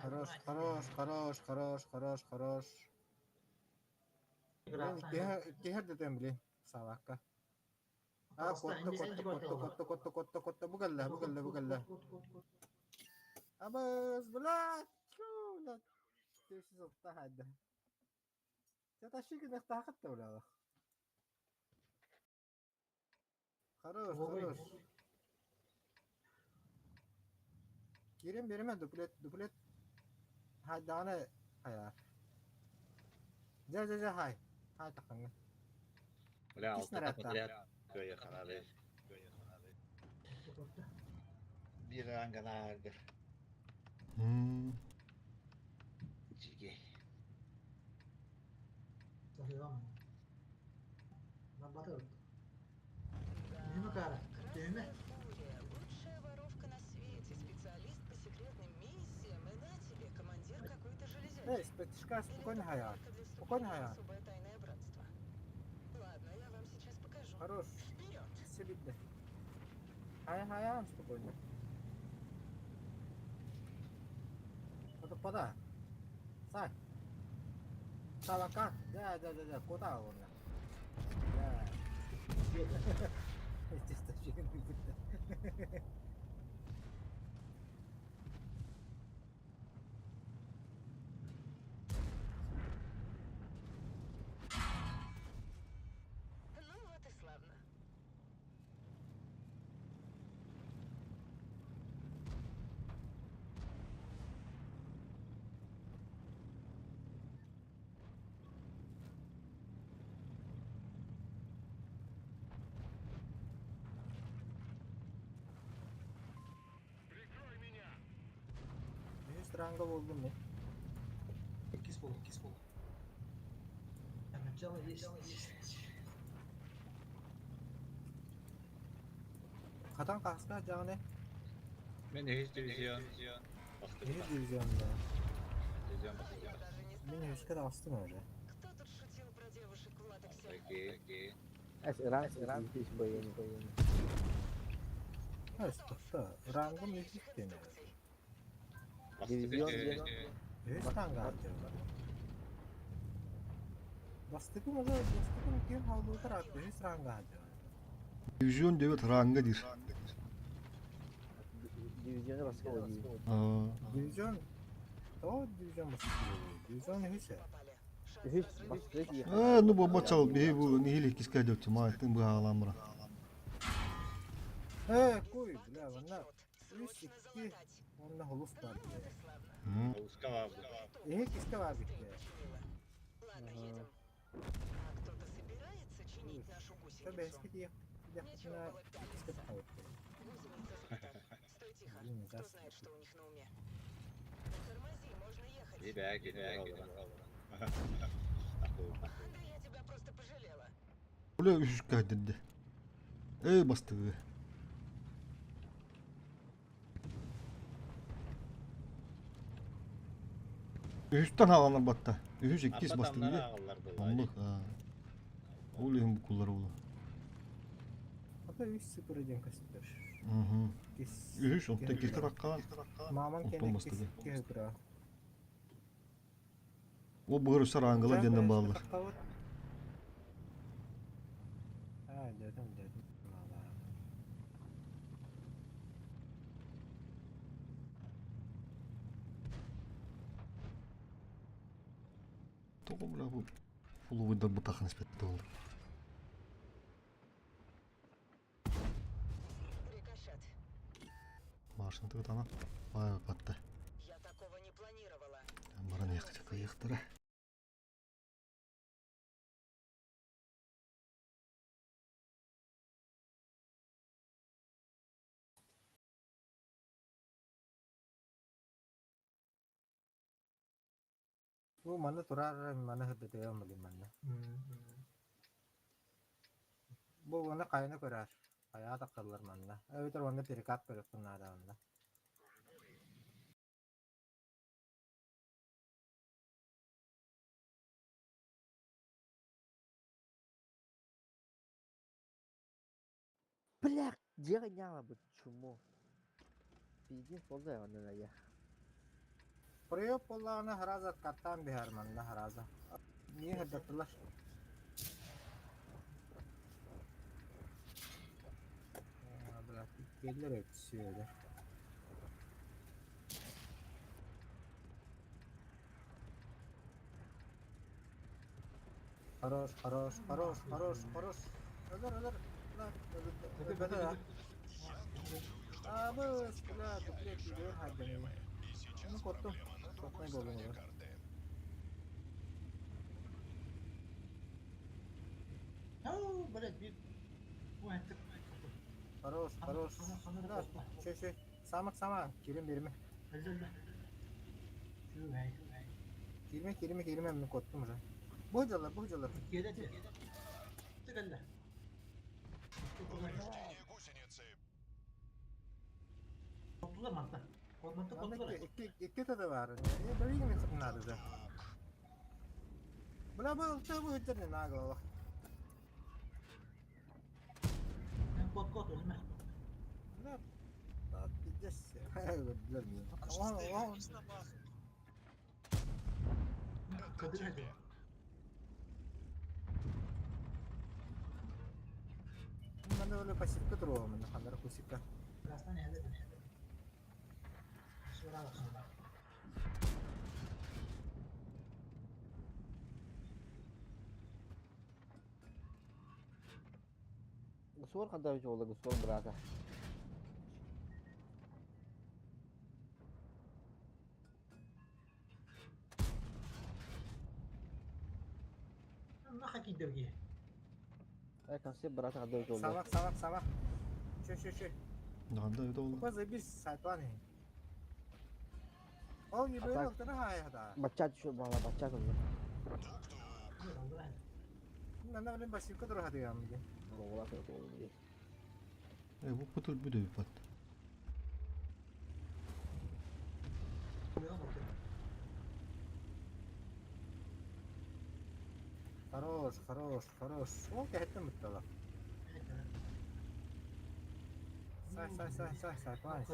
Хорош, хорош, хорош, хорош, хорош, хорош. Киһэр дэтэн били саалакка. А, котто, котто, котто, котто, котто, котто, котто, бу кэллэ, бу кэллэ, бу кэллэ. Абыс, блядь, чу, блядь. Тесіз отта хадда. Таши гынахтаахат да блядь. Хорош, хорош. Киирэн биэримэ дуплет, дуплет. Хайдаҕына хайаар. Дьэ, дьэ, дьэ, хай. Хай таххаҥҥа. Бля, Иккис алта снарядтаах. подряд кыайыахханады. Биир ранганааргар. Жиги. Красная фурия, лучшая воровка на свете, специалист по секретным миссиям, и на тебе, командир какой-то железяки. Эй, спецшка, Или спокойно это хаяр. только для Спокойно вступления в хаяр. особое тайное братство? Ладно, я вам сейчас покажу. Хорош. Вперед! Себитте. Хая хаян спокойно. Пода. Сай. Салака. Да, да, да, да. Куда он? Да. Ну вот и славно. Үһүс ранга буоллум мин. Хатан хаска дьаҕаны Мен үһүс дивизион. үһүс дивизионда. Дивизион бастыгы. Я даже не Мин старалась. үһүскэ таҕыстым уже. Кто тут шутил про девушек в латексе? Окей. Эс ранг ранг боен боен. Эс тохто. Рангым Жду үһүс дальнейших диэн. инструкций. Дивизион Бастыгы. Үһүс ранга атыылар. Бастыкым уже бастыкым ким хаалуутар ат үһүс ранга атыылар. Дивизион 9 ранга дир. Дивизионы баска болду. Аа. Дивизион Тоҕо дивизион бастыкы Дивизион үһүс ээ. Попали. Шанс Үһүс разрыва бастык увеличен. Э, ну бу бачал биһи бу нихили киска дөптү маайтын быһаалаан бара. Ээ, Без куй, бака бля, манна течет. үс Срочно икки залатать. уонна холус Ну баар вот бile. и славно. Улуска баар. Эһи киска баар Быстрее битте. починила. Ладно, Ага. едем. А кто-то собирается чинить нашу Та гусеницу? бэски тиэх Нечего тиэхпитинэ было киска пялиться. тахабыт. Гусеница занята. Стой тихо. Блин, Кто зас. знает, что у них на уме. Тормози, можно ехать. Ибэ кини Да я тебя просто пожалела. Бля үһүскэ дирде. Эй бастыгы. Үһүстэн хааланар батта. Үһүс, иккис Аппа бастыгы. тамнара аҕаллар буоллаҕа Оннук. дии. Ол иһин буккуллар буолуо. Ата үс сыпыры диэн көстөр. Мгм. Иккис Үһүс, онтон киһи иккистэ кыра. таххаан, Мааман онтон кэнэ иккис бастыгы. киһи кыра. Ол быгыр өссө араангылар Дьэ, диэннэн бэйэскэ бааллар. таххабыт. Аа, дьэтим, дьэтим. Тоҕо бля бу фулловыйдар бытахан испэттэ буолла. Рикошет. Маршын тыгытана. Бай батта. Я такого не планировала. Баран яхтара. Бу манна турар манна сырдатыам билим манна. Бу уонна хайаны көрөр. Хайаҕа тахсаллар манна. Эбэтэр уонна перекат көрүөххүн наада манна. Бля, дьиэҕэ ньаалабыт чмо. Пиздец буолла онно я. Проеб буоллаҕына сразу откаттаан биһэр манна сразу. Миэ сырдаттылар. Бля, келлер өтсүөлэр. Хорош, хорош, хорош, хорош, хорош. Өлөр, өлөр. Өлбөтө да. Абыс, бля, дуплет киирэр хайданы. Ну, коттум. Шотнай болдум олар. Ау, блядь, bir... Хорош, хорош. Шö, шö. Самак, сама. Кирим берме. Кирме, кирме, кирме, мен коттум уже. Бу дьаллар, бу дьаллар. Повреждение гусеницы. Икки, икки тада бар. Я бери мен сапнады да. Бля, бу ылта бу өттерне нагло. Кот кот ölme. Бля, да, пиздец. Бля, он, он. Kadir hadi. Манна өлө пассивка туруо, манна ханнара пассивка. Birazdan elde Şura bak. Суор ханда буолла суор брата. Ne hak ediyor? Э, концепт брата ханда буолла. Сабак, сабак, сабак. Шö, шö, шö. Ханда это буолла. Коза бис сайтван. Ол не бери, октана хай хада. Бачча түшө бала, бачча түшө. Манна билин пассивка туруо хадыгам ди. Оҕолар туруо. Э, бу пытыл бүдө бат. Хорош, хорош, хорош. Ол кэһэттэн бүттэ Сай, сай, сай, сай, сай, сай.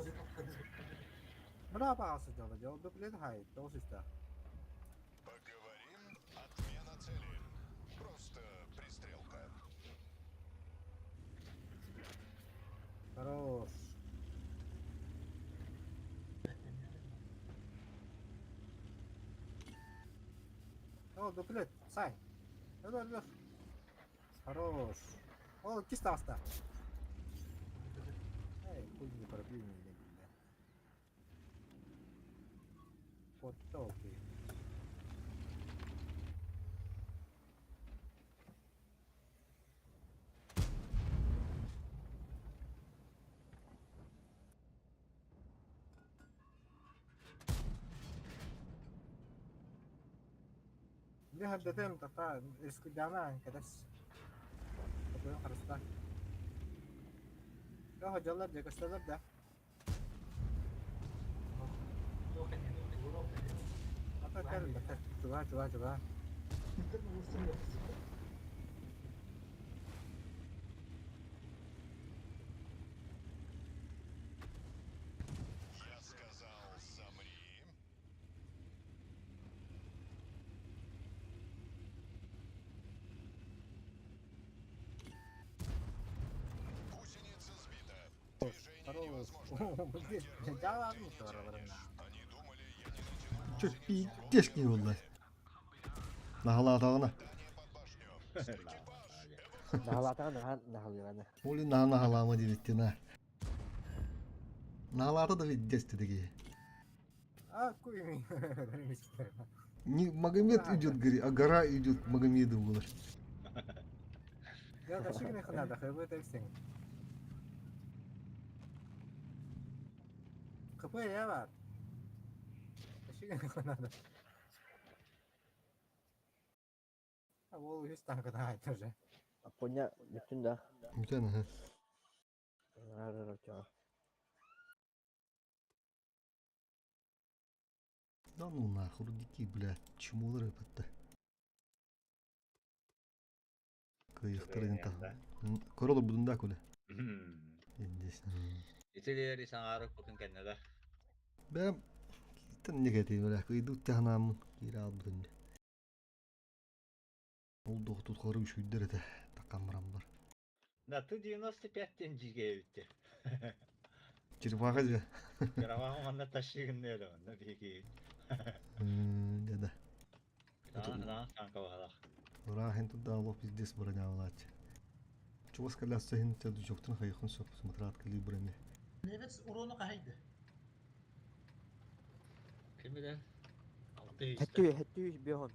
Бра баасы дала, жол дуплет хай, тоос үстэ. Поговорим. Отмена цели. Просто пристрелка. Хорош. О, дуплет, сай. Өлөр, өлөр. Хорош. Ол кис таста. Эй, хуй не пробил меня, бля. Потолки. Лиха дэтем тата искудяна кадас. Такой хараста. Yo hocalar jakaslar da. Бэттэр, чугаа, чугаа, чугаа. Я сказал, замри. Гусеница сбита. Движение невозможно. На героя ты не тянешь. Они думали, я не дотяну Чё, гусеницу пиздец не булла. Наһалаатаҕына. Здание под башню. Экипаж, Наһалаатаҕа наһаа наһалыыраны. Оли наһаа наһалаама диэбиттин аа. Наһалаата да пиздец дии. А, куй ми. Не Магомед идет, говорит, а гора идет к Магомеду было. Я ташыгын ханада, хыбы тексең. КП я бар. Ташыгын ханада. А ол үс танкына айты уже. Апоня бүтүн да. Бүтэн аха. Да ну нахуй, дикий, блядь, чмолар эпэтте. Кыйыктар Үчүгэй та. да. Көрөлөр будунда көлө. Индес. Итилери саҥаары кутун кэннэ да. Бэм китен неге бля, кыйды тахнамын кире албытын. Ол доктут хору үшүйдер эте такамрам бар. Да, ты 95 тен жиге битти. Черепаха же. Караван манна ташыгын неле онна биги. Да. Да, танка баалах. Рахен туда лоп пиздец бронявлать. Чего сказать, сахин тебя дучоктун хайхун соп смотрят калибрами. Немец урону кахайды. Ким билер? Алты Хэттүү хэттүү бихон.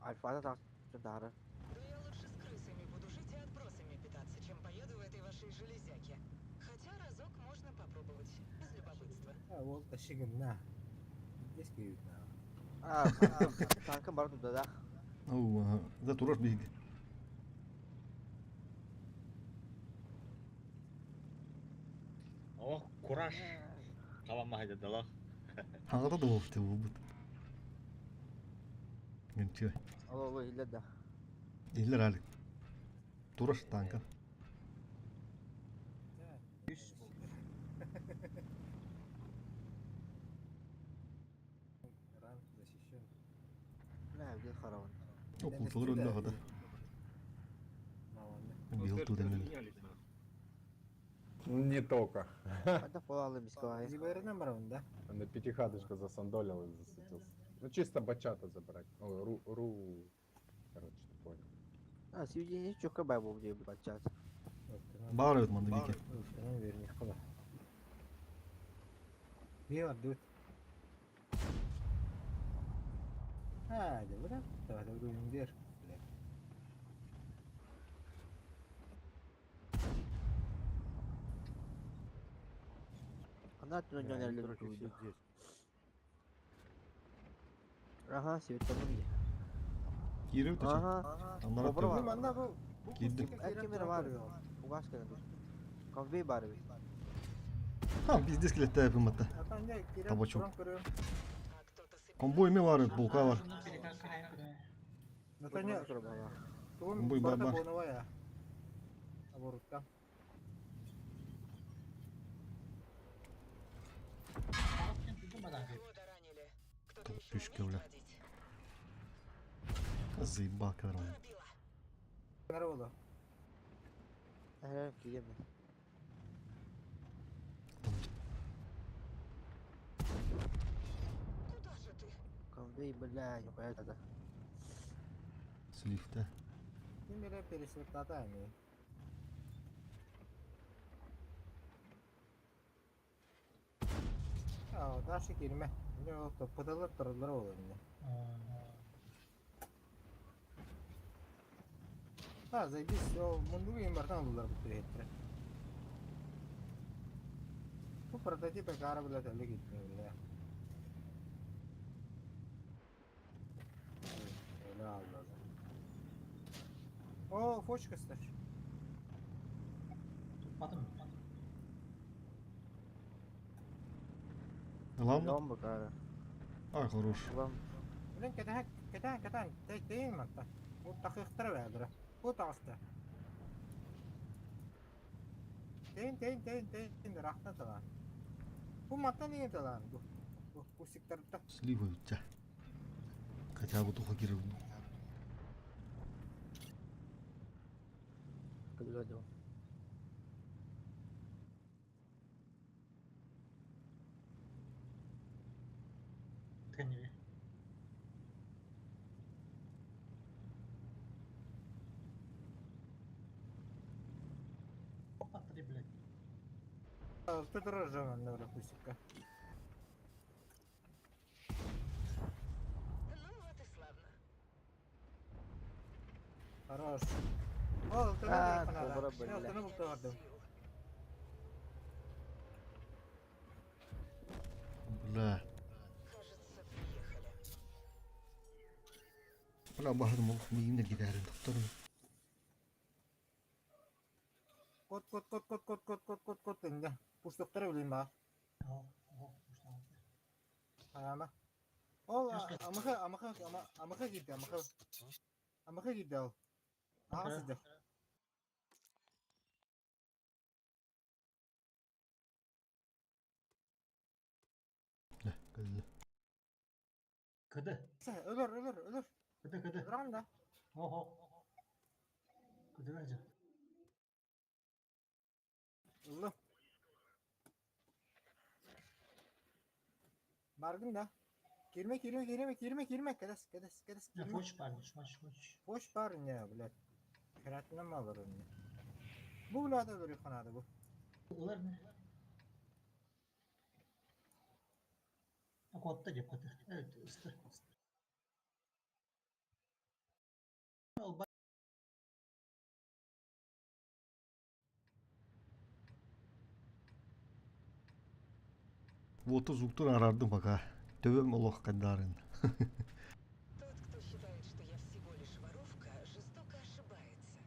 Альфада тахсан тахара. Да я лучше с крысами буду жить и отбросами питаться, чем поеду в этой вашей железяке. Хотя разок можно попробовать, из любопытства. А ол ташыгын на. Здесь күйүт на. А, танкын бар туда да. Оу, ага. Да тураш биг. О, кураж. Каламахайда дала. Хагата да болуп бут. Генче. Алло, алло, илля да. Иллер алик. Тураш танка. Үш болды. Ранг защищен. Бля, где хараван. О, култалар өллө хада. Бил туден. Не только. Хада полалы мискалай. Зибайрынан барамын да. На пятихаточку засандолил и засветился. Ну чисто бачата забрать. Ой, ру, ру... Короче, ты понял. А, сивдени чөккө бай болуп деп бачат. Бар өт манды бике. Өттүнөн верни кыла. Не бар дүт. А, да бра. Давай, давай, бер. Ана түнөн жөнелер туйду. Ага, светомун ди. Кире өтө. Ага. Аннара Обра бар. Манна бу Кирдим. Эркемер бар. Угаш келен дур. Конвей бар бит. Ха, пиздец келетте эпиматта. Табачок. Комбой ме бар, булка бар. Натаня, Комбой бар бар. Оборотка. Түшкө бля. Заебал кадром. Народу. Э, киеме. Конвей, бля, не понял. Слифте. Кимере пересвертата эми. А, дальше кирме. Не ол пыталар туралар ол эмне. А, заебись, ол мундугу им бартан булар бу приеттре. Бу прототип кара блядь, эле китме бля. Эле алды. О, фочка стар. Туппатым. Ылан да? Ылан бакара. Ай, хорош. Ылан. Блин, кэтэһэн, кэтэһэн, кэтэһэн, тэйин манта. Бу такыахтара бэйэлэрэ. Бу таҕыста. Тэйин, тэйин, тэйин, тэйин, ыраахтан талаан. Бу мантан иҥин талаан, бу. Бу, бу сиктарда. Слива үттэ. Хотя бы туха кирил. Кыдыга Кэнниби. Опа, три, блядь. Алты турар жаман на пусикка. Ну вот и славно. Хорош. Ол, алтыны А, канада. кобра, Мен бля. алтыны бултабардым. Бля. Кажется, приехали. Бля, бахыр мол миимне giderim doktorum. Кот, кот, кот, кот, кот, кот, кот, кот, кот, инде. Пуштуктары билейм ба. О, о, пуштан. Ама. Ол, амыхы, амыхы, амыхы киирди, амыхы. Амыхы киирди ол. Аҕа сылдьар. Бля, кэллэ. Кыды. Өлөр, өлөр, өлөр. Кыды, кыды. Өлөрөҕүн да. Ого. Кыды бәжі. Ыллы. Бардым да. Кирме, кирме, кирме, кирме, кирме. Кэдэс, кэдэс, кэдэс, Не, кирме. фоч парни, шмач, фоч. Бош бар не, блядь. Хератына ма бар не. Бу блядь өлөр ханады бу. Улар не? Котта деп коты. Evet, ысты. Ол Вот звуктур арардым пока. Төбөм олох кадарын. Тот, кто считает, что я всего лишь воровка, жестоко ошибается.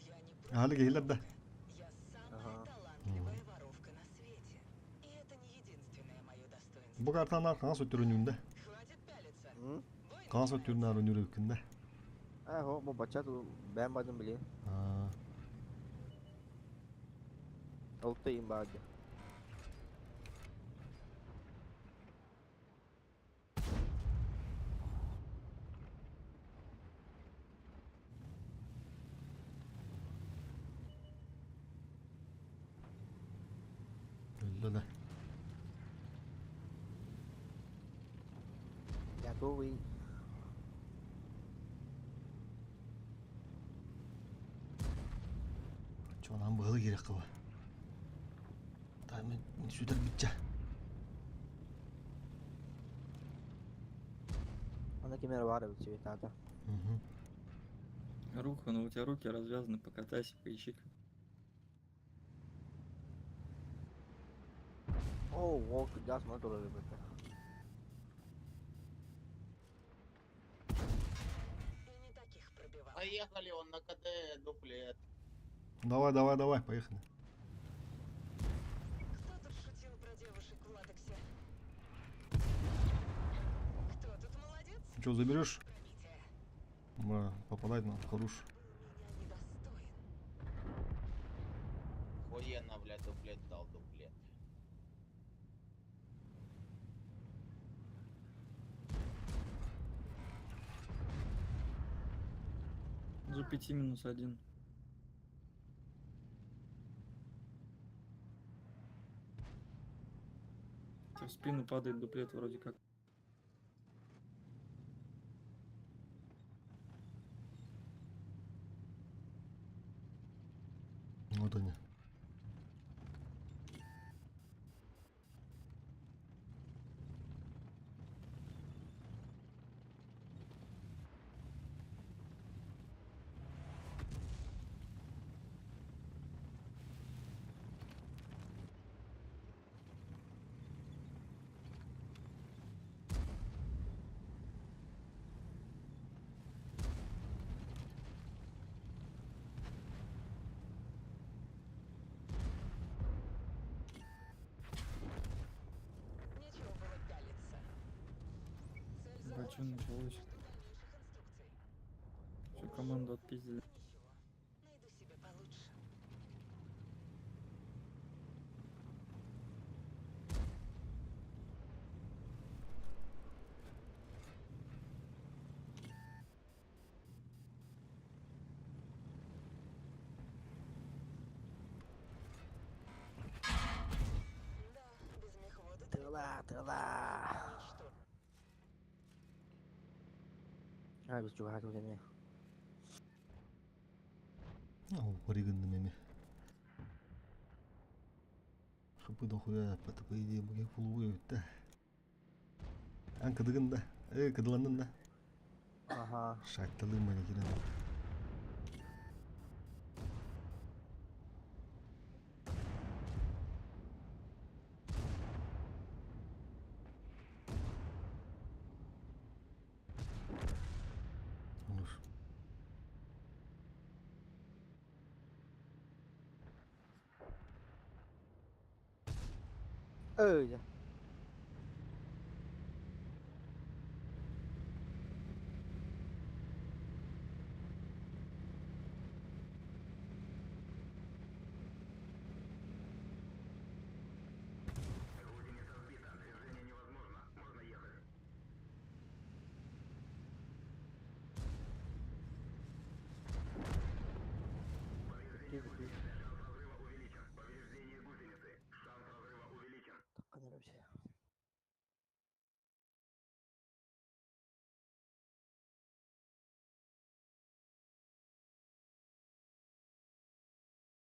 Я не просто Али кейлер да. воровка. Я самая Ага. талантливая воровка на свете. И это не единственное мое достоинство. Бу картанар каңас өттөрөнүндө. Хватит пялиться. М? Бой Каңас начинается. өттөрүнөр өнүрөкүндө. А, хо, бу бачат бэм бадым билин. Аа. Алты им бады. Өллө да. Готовый. Чонан быгылы керек кыба. Тайм сүтөр битче. Ана кемер бар бит цветата. Мгм. Руха, ну у тебя руки развязаны, покатайся, поищи. О, ол кыдас ма турар бит. И не таких пробивал. Поехали, он на КД дуплет. Давай, давай, давай, поехали. Кто тут шутил про девушек в латексе? Кто тут молодец? Что, заберешь? Пробитие. Бля, попадать надо, хорош. Был меня недостоин. Охуенно, блядь, дуплет дал дуплет. За 5 минус 1. В спину падает дуплет вроде как. Вот они. Что началось? Всю команду отпиздили. Найду себе получше. Да, без мехвода Тыла, тыла. А, біз чугаһа эмиэ. Оригынным эми. Хапы дохуя, по идее, буге фулугу өттө. Ан кыдыгын да, кыдыланнын да. Ага. Шатталым мені кирен. Olur. Öyle. Такка вообще.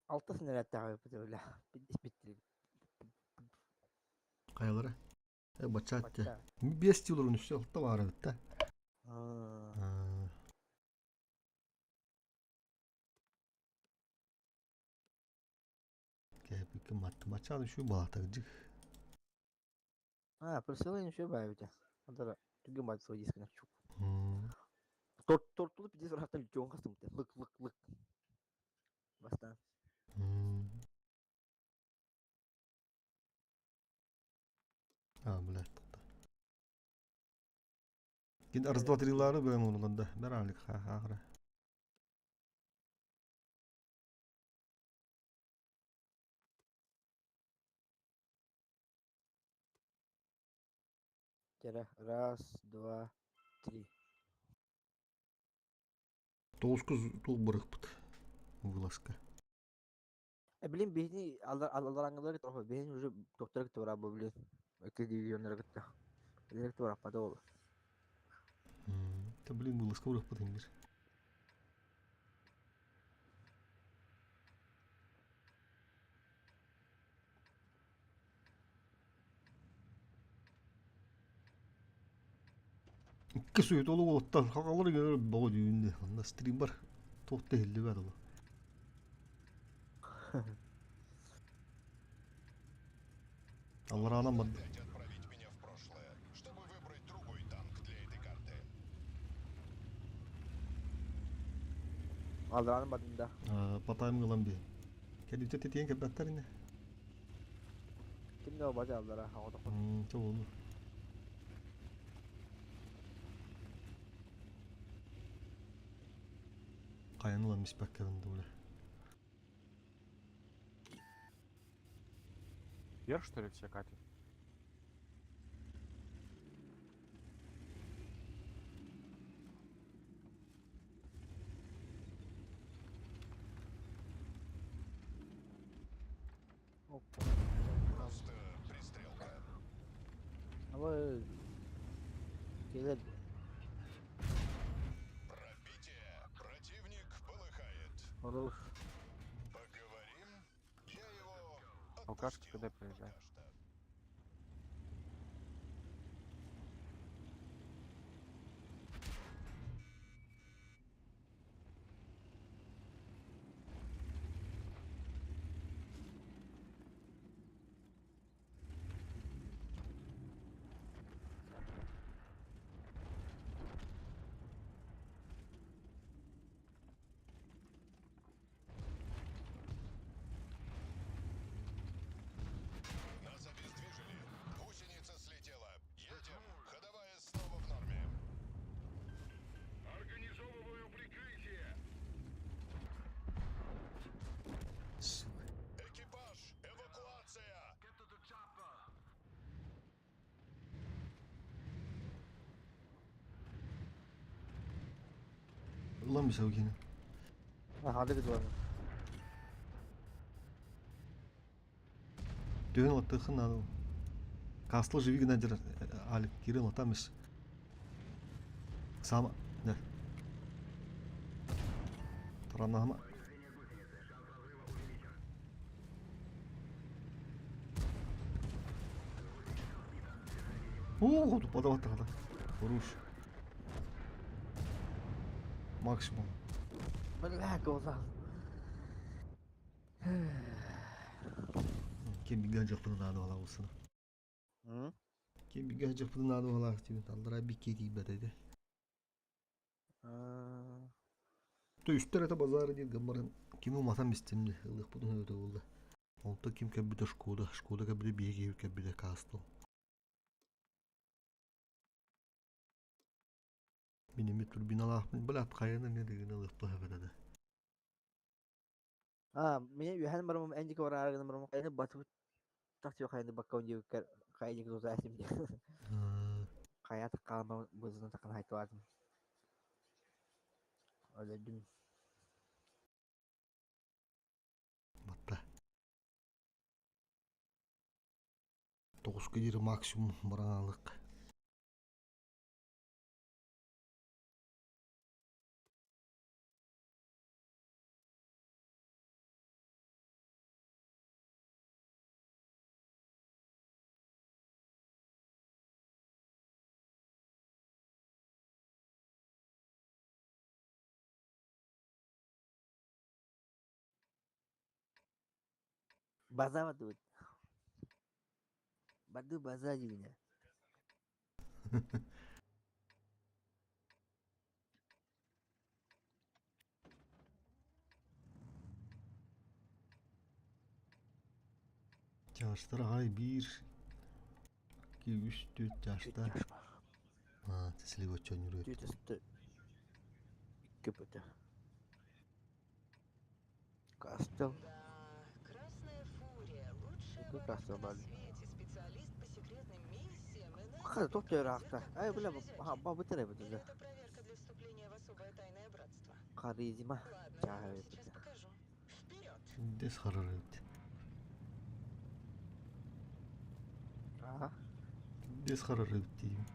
Алты снаряд бит битти. Каялары. Бачат. Бача. Бес тилурун үстө алта бар бит да. А, Кәпикке матты бачады şu балатагыжык. А, присылай еще бавите. Андара, түгін бат свой диск чук. Торт тортулы пиздец рахтан жон кастым. Лык лык лык. Бастан. А, бля, тукта. Кин арыздатырылары бөлөм оланда. Бер алик ха ха. Тера. Раз, два, три. Тоғыз тул бырықпыт. Вылазка. Блин, бихни алар алараңылар тохо бихни уже доктор кытты бара блин. Эки дивизионнар кытты. Элер кытты бара пада ол. Та блин, вылазка бырықпыт ингир. Икки сүйет олу болуттан хақалар гөрөр бого дүйүндө. Анда стрим бар. Тоқты хилли бар олу. Аллар анам бар. Опять отправить меня в прошлое, чтобы выбрать другой танк для этой карты. Алдаранын бадында. Патайым кылам би. Кеди үтө тетиен кепбаттар ине. Ким не бажа алдара хагы Чо болду. Каяныла миспаккабын дуле. Вверх, что ли, все катят? Просто пристрелка. Ама келер. Пробитие. Противник полыхает. Хорош. Поговорим? Я его Алкашка когда приезжает? Улам бисау кини. Хады гыдуан. Төһөн оттыхын надо. Касл живи гына дер Алик Кирилл там ис. Сама. Да. Таранахама. О, подават тахата. Хорош. Максимум. Бля, глаза. Кем бигэ жаппыны надо бала болсын. Кем бигэ жаппыны надо бала тибин аллара бикке тийбет эди. То үстер это базар диир гыммарын кими уматан бистимди ылыхпытын өтө булда. Онто ким кэббитэ Шкода, Шкода кэббитэ биһиги кэббитэ Кастл. Мин эми турбиналаахпын блядь хайаны эмиэ дыгын ылыахпын эбэтэ да. А, меня үһән барым энди бараар гына барым хайны батып тахтыо хайны баккаун диэбиккэр хайны тутаатым диэн. Хайа таккаама бызына такан хайтуатым. Өлөдүм. Батта. Тоҕуска диэри максимум бараналык. База батыбыт. Барды база дибинэ. Чаастара аҕай биир, икки, үс, түөрт чаастаах. Аа, силик оччонньуруйт. Түөтөстө көпөтө. Кастел. Красная фурия, лучшая Какой кастел воровка на бали? свете, специалист по секретным миссиям и Хата названный туох командир ыраахта. Ай, команды бля, железячек. бабытыр эбит Или уже. это проверка для вступления в особое тайное братство? Харизма. Ладно, я Чааһы вам эбит. сейчас покажу. Вперед! Дэс харар эбит. Аа. Дэс харар эбит диибин.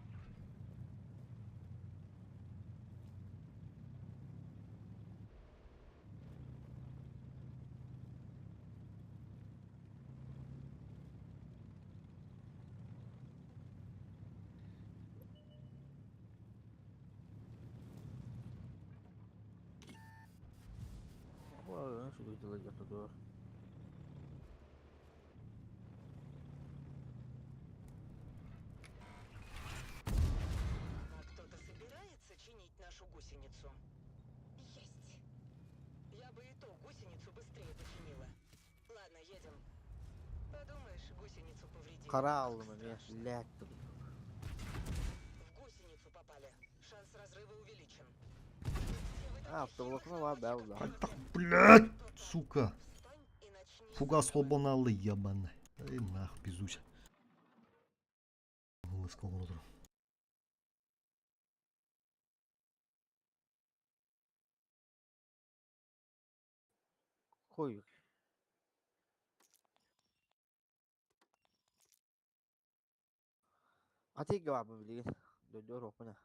Ой, что делать я А кто-то собирается чинить нашу гусеницу? Есть! Я бы и ту гусеницу быстрее починила. Ладно, едем. Подумаешь, гусеницу повредили. Хара Как алдым эмиэ, страшно. блядь. В гусеницу попали. Шанс разрыва увеличен. Где вы А, таких автоволокно хилых бар, да, лавочек да. Хайдах, блядь, сука. Встань и начни Фугас заново. холбоналы ебаный. Эй, нах, пизуся. Лыска оҥорор. Хуй. Атыыга баабын билигин. Дойду оруоппуна.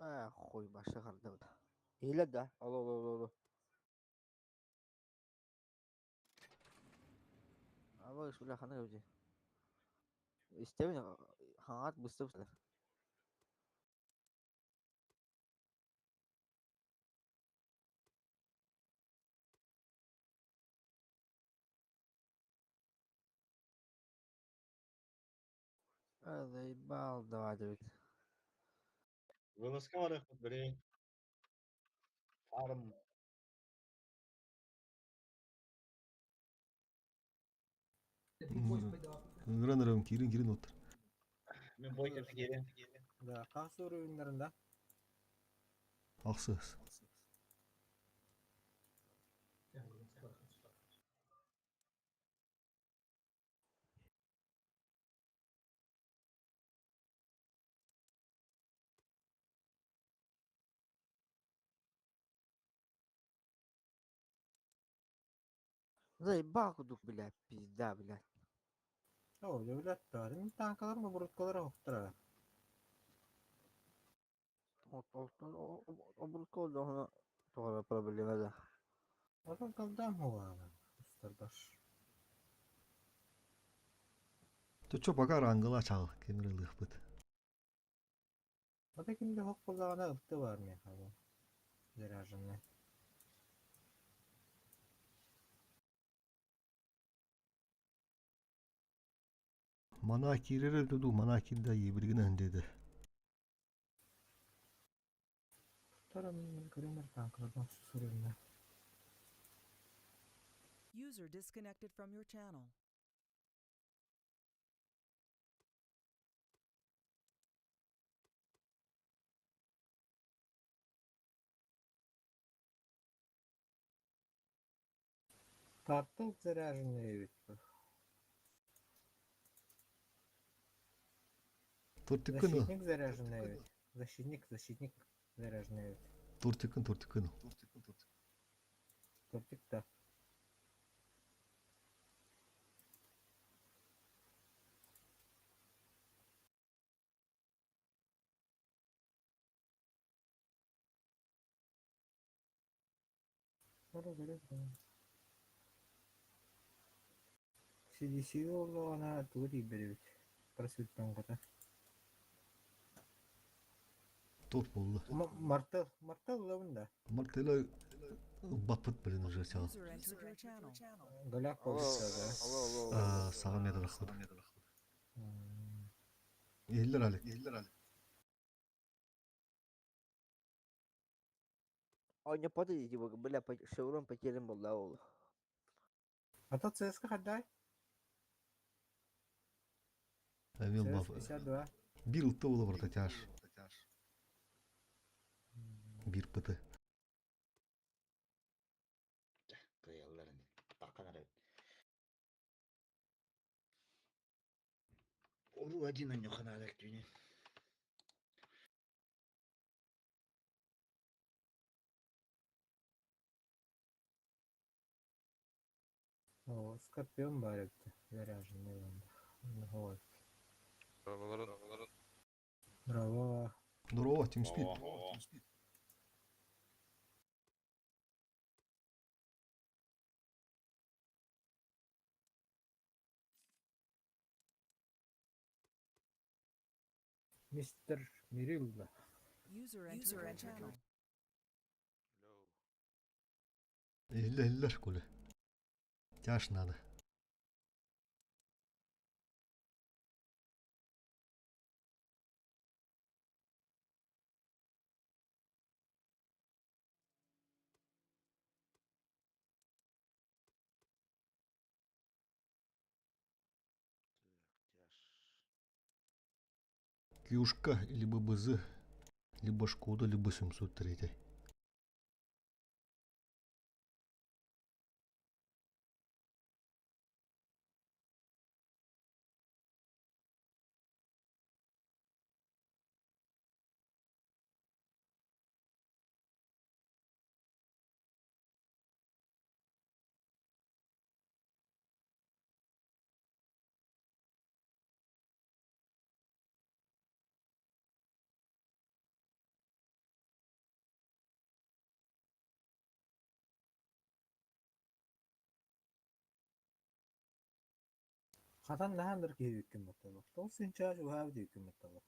Аа, хуй башы хардыбыт. Иһилэр да? Оло, оло, оло, оло. Аба, бля, хана кэбити. Истэбин хаҥаат быстыбыт. Заебал, давай, Давид. Вылазка барыахпыт били фарм Ыҥыран эрэбин киирин киирин оттор. Мин бой кэллэ киирин. Да, хас уровеньнарында? Ахсыс. Заебал кудук, блядь, пизда, блядь. Оо, дьэ Мин таанкаларым оборудкалара оһохтора. Оборудка олдоҕуна тоҕо проблема да. Отон калдаам хуаана устарбар. Чо пока рангыла чал кемир ылыахпыт. Ата кимде хоқ боллаҕына ылты бар миэхэ бу. Заряженный. Манаа киирэр эбитэ дуу, манаа киирдэ иэбиргин аһын диэтэ. User disconnected from your channel. Тартыл заряженный эбит Тортикын Защитник заряженный эбит. Защитник, защитник заряженный эбит. Тортикын, тортикын. Тортик да. CDC буоллаҕына тугу тиийбэт эбит просветтоҥхото Торт буолла. Мартел Мартел ылабын да Мартела ылбаппыт блин уже саҕа. Голяк буолбута да Саҕа метрахпыт. Иһиллэр Алик. Оонньоппот типа бля шеврон потерян буолла ол. А то ЦСКА хаддай? Эмил ЦС 52. Биир ылта буола барыта тяж. Биир пыты. Кыайалларын таххан эрэ. Уру один онньоханаалар түүнүн. О, Скорпион баар эбит заряженный Вот. Браво. Здорово, TeamSpeak. Мистер Мирилла. User entered your channel. Иһиллэ иһиллэр Коля. Тяж надо. Кьюшка, либо БЗ, либо Шкода, либо 703. Хатан наһаан да киһи бүккүн батталах. Тоҕус сынчааш уһаабыт бүккүн батталах.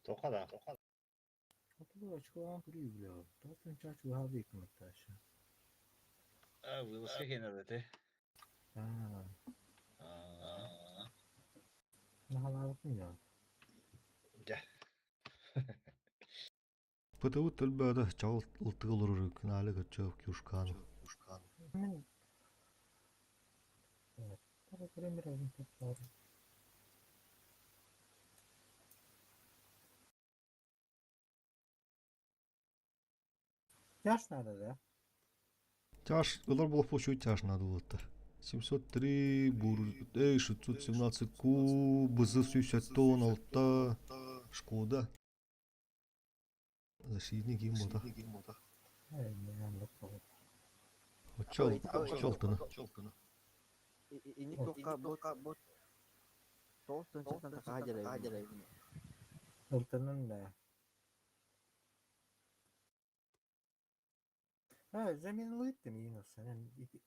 Тоха да. Оту очколаан күрүү билээ. Тоҕус сынчааш уһаабыт бүккүн баттааш. А, вылазка хенер Аа. Наһалаабыккын дьон. Дьэ. ПТУ төлбөөдө чаҕыл ылтыга олорор күнәлі көччө Кьюшкану. Мен Тяж надо, да? Тяж, ылар буолуох чуть тяж надо было 703, бур, эй, 617 ку, БЗ 176, Шкода. Защитник им бота. Оччол тыны. Инник туохха бу тоҕус тыһыынчаттан тахаһа дьэлэйбин. Ылтынын да. Э, заменлыйт минус.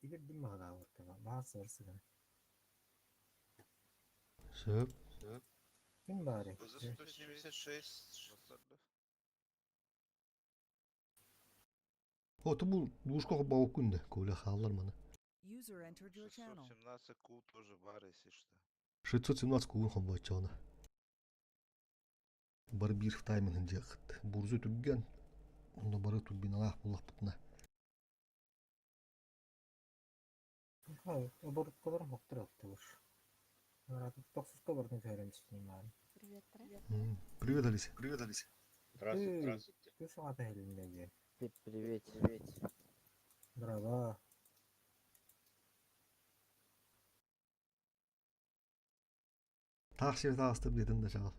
Илирдим маҕадаабыттыма. Баар сыр сыгын. Сөп. Ким баары? За 176. О, бу лужка баукун да, Коля хааллар маны. User entered your channel. 617 ку тоже бар, если что. 617 кугун хомбоччоона. Бары биир таймын дьиэхт. Бурзу түргэн. Онно бары турбиналаах буллахпытына. Оборуткалар хоктор алтылыр. Тохсуска бардын көрөмүстүн маан. Привет, привет. Привет, Алиса. Привет, Алиса. Здравствуйте, здравствуйте. Ты сама тахилинне. Привет, привет. Браво. Таах сир таастым дедин да чаҕал.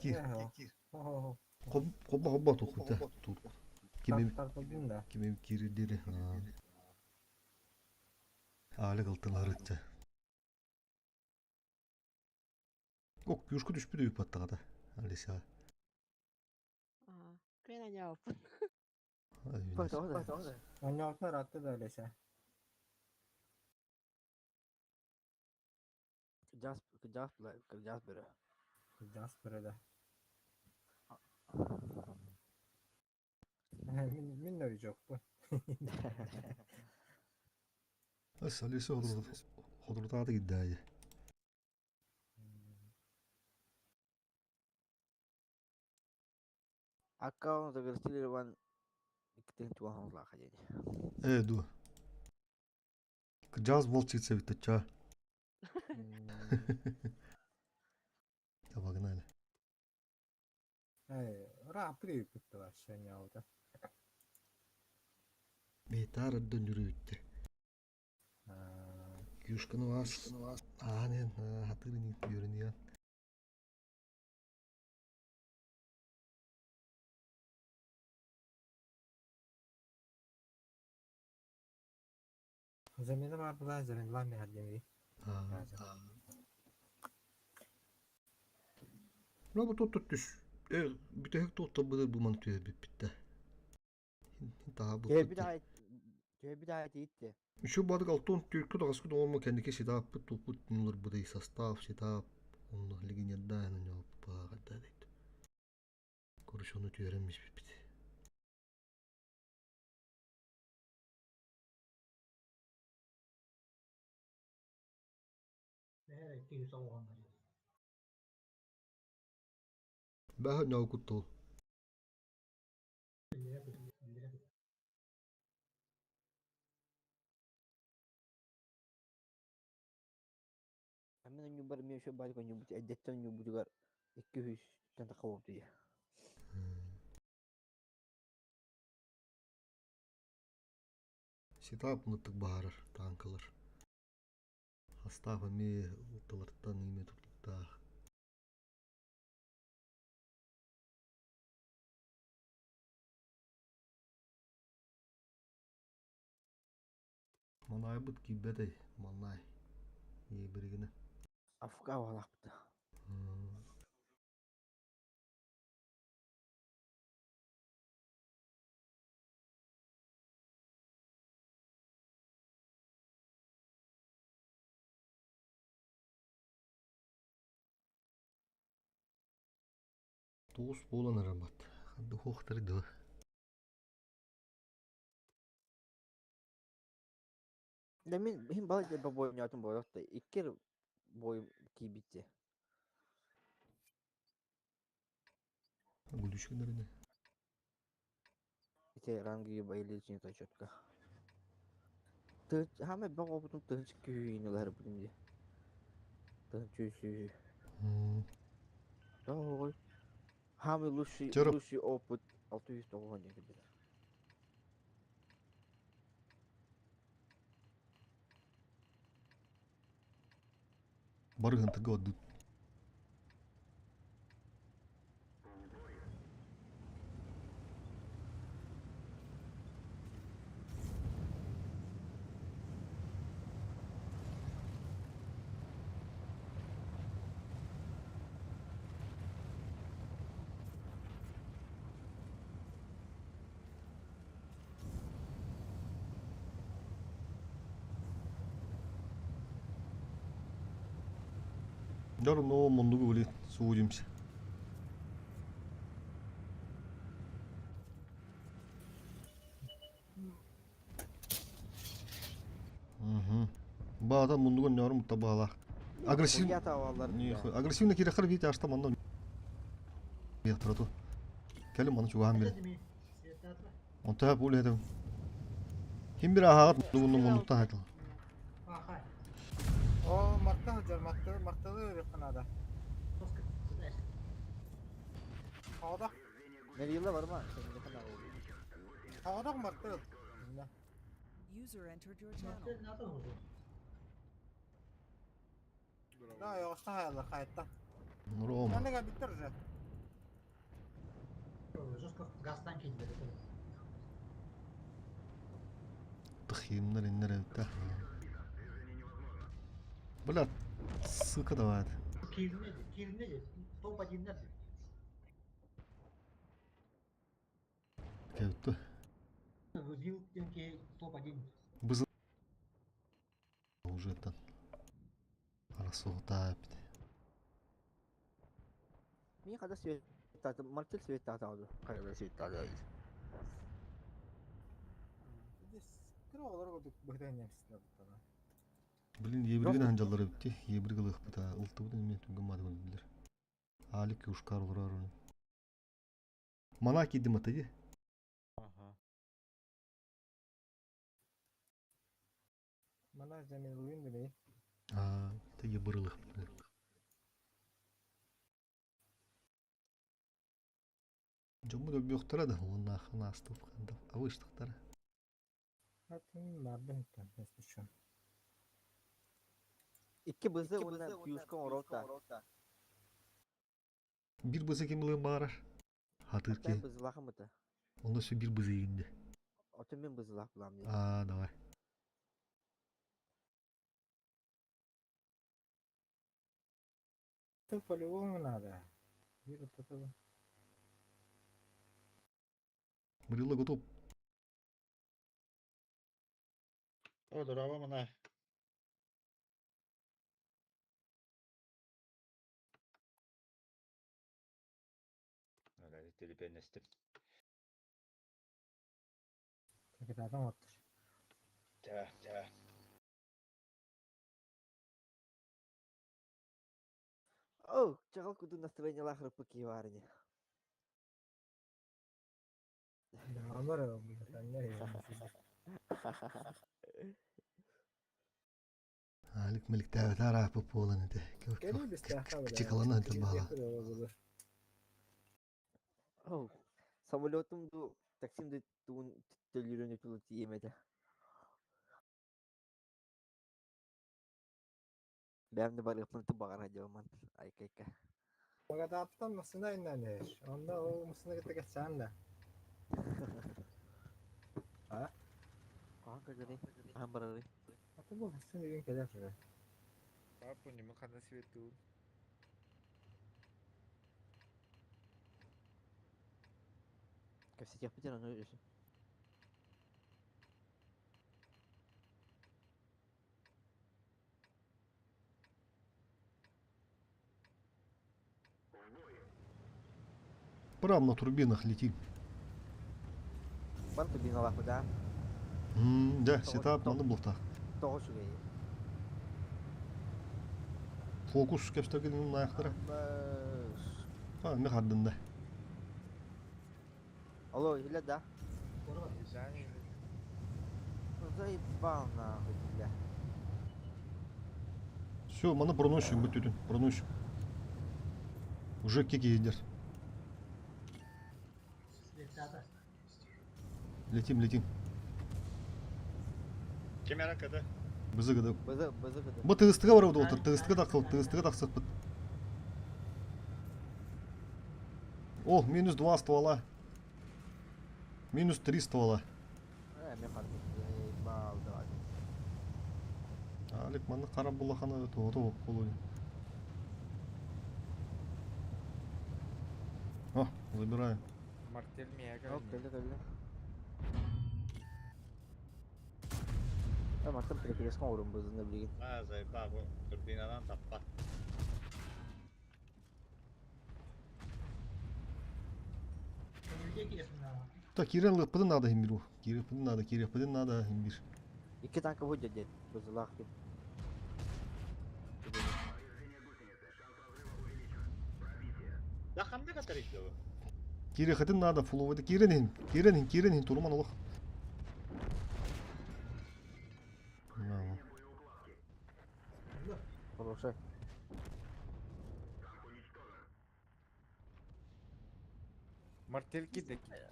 Кир. Хобба хобба тухута. Кимим кимим кирдири. Аалык алтын арытча. Ок, юшку түспүт үйүп баттаҕата. Алиса. Күн аняоппун. Аняоппун ратты да Алиса. Кырдьаҕас бөрө. Кырдьаҕас бөрө да. Мин новичокпун. Ас Алиса ходурутааты гиддаайы. Аккаунт загрузили иккитин туахан лаха дени. Э, ду. Кырдьаҕас волчица бит ча. Погнали. Э, рапри күттү ньаута. Бейтар өрдөн жүрүбүттэ. Юшканы вас. Аанен хатырын көрүнüyor. Замена бар була, замена мен хаддеми. Робот тут түш. Э, бүтәһек туотта быдыр бу ман түһэ биппитте. Таha бу. Төбі да айтты. Şu бадык алтон түркү дагаску доңормо кендики ситап тупут нулар быдай состав ситап онно легенда ну пагада дейт. Короче, түөрэмиш биппит. Бәһ нау куттол. Мен нюбар мен шо бар нюбут әдеттен нюбутугар 200 тан тақауып дия. Ситап мыттык баарар танкалар. Хастафа ми уталартан име туттаах. Манай бут кибетэй, манай. Ебиргине. Афка валапты. Туус буолан арабат. Ханды хуохтары дыы. Да мен хим бала жер бойым ятын бойлакта. Иккер бойым кийбитте. Гүлүшкүнөрүнө. Ите ранги байлы чинь то четко. Ты хаме баг опытын тынч күйүнүлөр бүгүн. Тынч сүй. Да. Хамы лучший лучший опыт 690 деген. Барыгын тыга одут. Дор, ну, мундугу блин, судимся. Угу. Баата мундугун нөрүм табаалаах. Агрессив... Агрессивно кирэхэр витя ашта манна ту. Кэлим маны чугаһан били. Онто бу үлэһитим. Ким бир аһаҕат мундугунну муннуктан хайтыл. О, Марта сылдьар, Марта, Марталы ырыахха наада. Тоҕодох. Нерила барма. Тоҕодох Марта. User entered your channel. Да, я оставила хайта. Рома. Манныга биттер уже. Жестко газ танки Тхимнер иннер эбитте. Бля, ссылка давай. Кирнеди, кирнеди, топ-1 Кэбитті. Выбил топ-1. Бызы уже там. Арасуғыта бит. Мин хада свет Мартель свет таатаҕа хайа свет таатаҕа. Кыра оҕолор курдук быһыта ньэмситинэ туттана. Блин, ебирген анжаллар эбитти. Ебирг ылыхпыта. Ылтыбыт эмиэ түгэн маады билер. Алик ушкар олорор. Мана кидим аты. Ага. Мана Джамилуин дебей. А, ты ебырылыхпыт. Дьоммут өлбүөхтэрэ да уонна аастып абыштыктара. Атын бардым там, если что. Икки бызы уонна пьюшка оҥорота. Бир бызы ким ылыан баҕарар? Хатыыр Оттон киһи. бызылаахым ыта. Онно өссө биир бызы иҥиннэ. Оттон мин бызылаах булаам дии. Аа, давай. Это по-любому надо. Бир вот этого. Мырыла готов. О, здорово, мана. Телепеннестим. Так это вот. Да, да. О, чаҕыл кудун настроениелаах рыппы киһи баар ини. Да, олор Алик меликтээбит араапы буолан ити. Чыкалана сылдьар баала. О, самолетум ду, таксим ду тугун төлүүрүн тулу тиийэм этэ. Бэйэм да барыахпын баҕара дьоммун айка-айка. Магадааттан массыына иннэнэр. Онно ол массыына кытта кэпсээн да. А? Хаһан кэлэрий? Хаһан барарый? Аты бу массыына бүгүн кэлэр уже. Папа, не мог на свету. Кэпсэтиэхпит аны өссө. Прям на турбинах летим. Бар турбиналаах да? Да, сетап манны бултах. Тоҕо үчүгэй. Фокус кэпсэтэргин наахтара. А, мен хардында. Алло, иһиллэр да? Заебал нахуй тебя. Все, маны проносим, бүтүтүн, проносим. Уже кики идер. Летим, летим. Кемера када. Бызыгыды. Бызы, бызыгыды. Бу тыгыстыга барабыт уолаттар, тыгыстыга тахсып, тыгыстыга тахсыппыт. О, минус два ствола. Минус три ствола. Алик манна харап буллахана тоҕото болуй. О, забираем. Мартель мега. Оп, кэллэ кэллэ. Э, мартын перекрестка оҥорун бызыны билигин. А, заебал, бу турбинанан таппат. Та киирэн ылыахпытын наада иһин бир Киириэхпитин наада, киириэхпитин наада иһин бир. Икки танка бу дьэ бызылаах ким. Да ханна катарыйды бу? Киириэххитин наада, фуловойда киирэн иһин, киирэн иһин, киирэн иһин, туруман олох. Хорошая. Мартельки такие.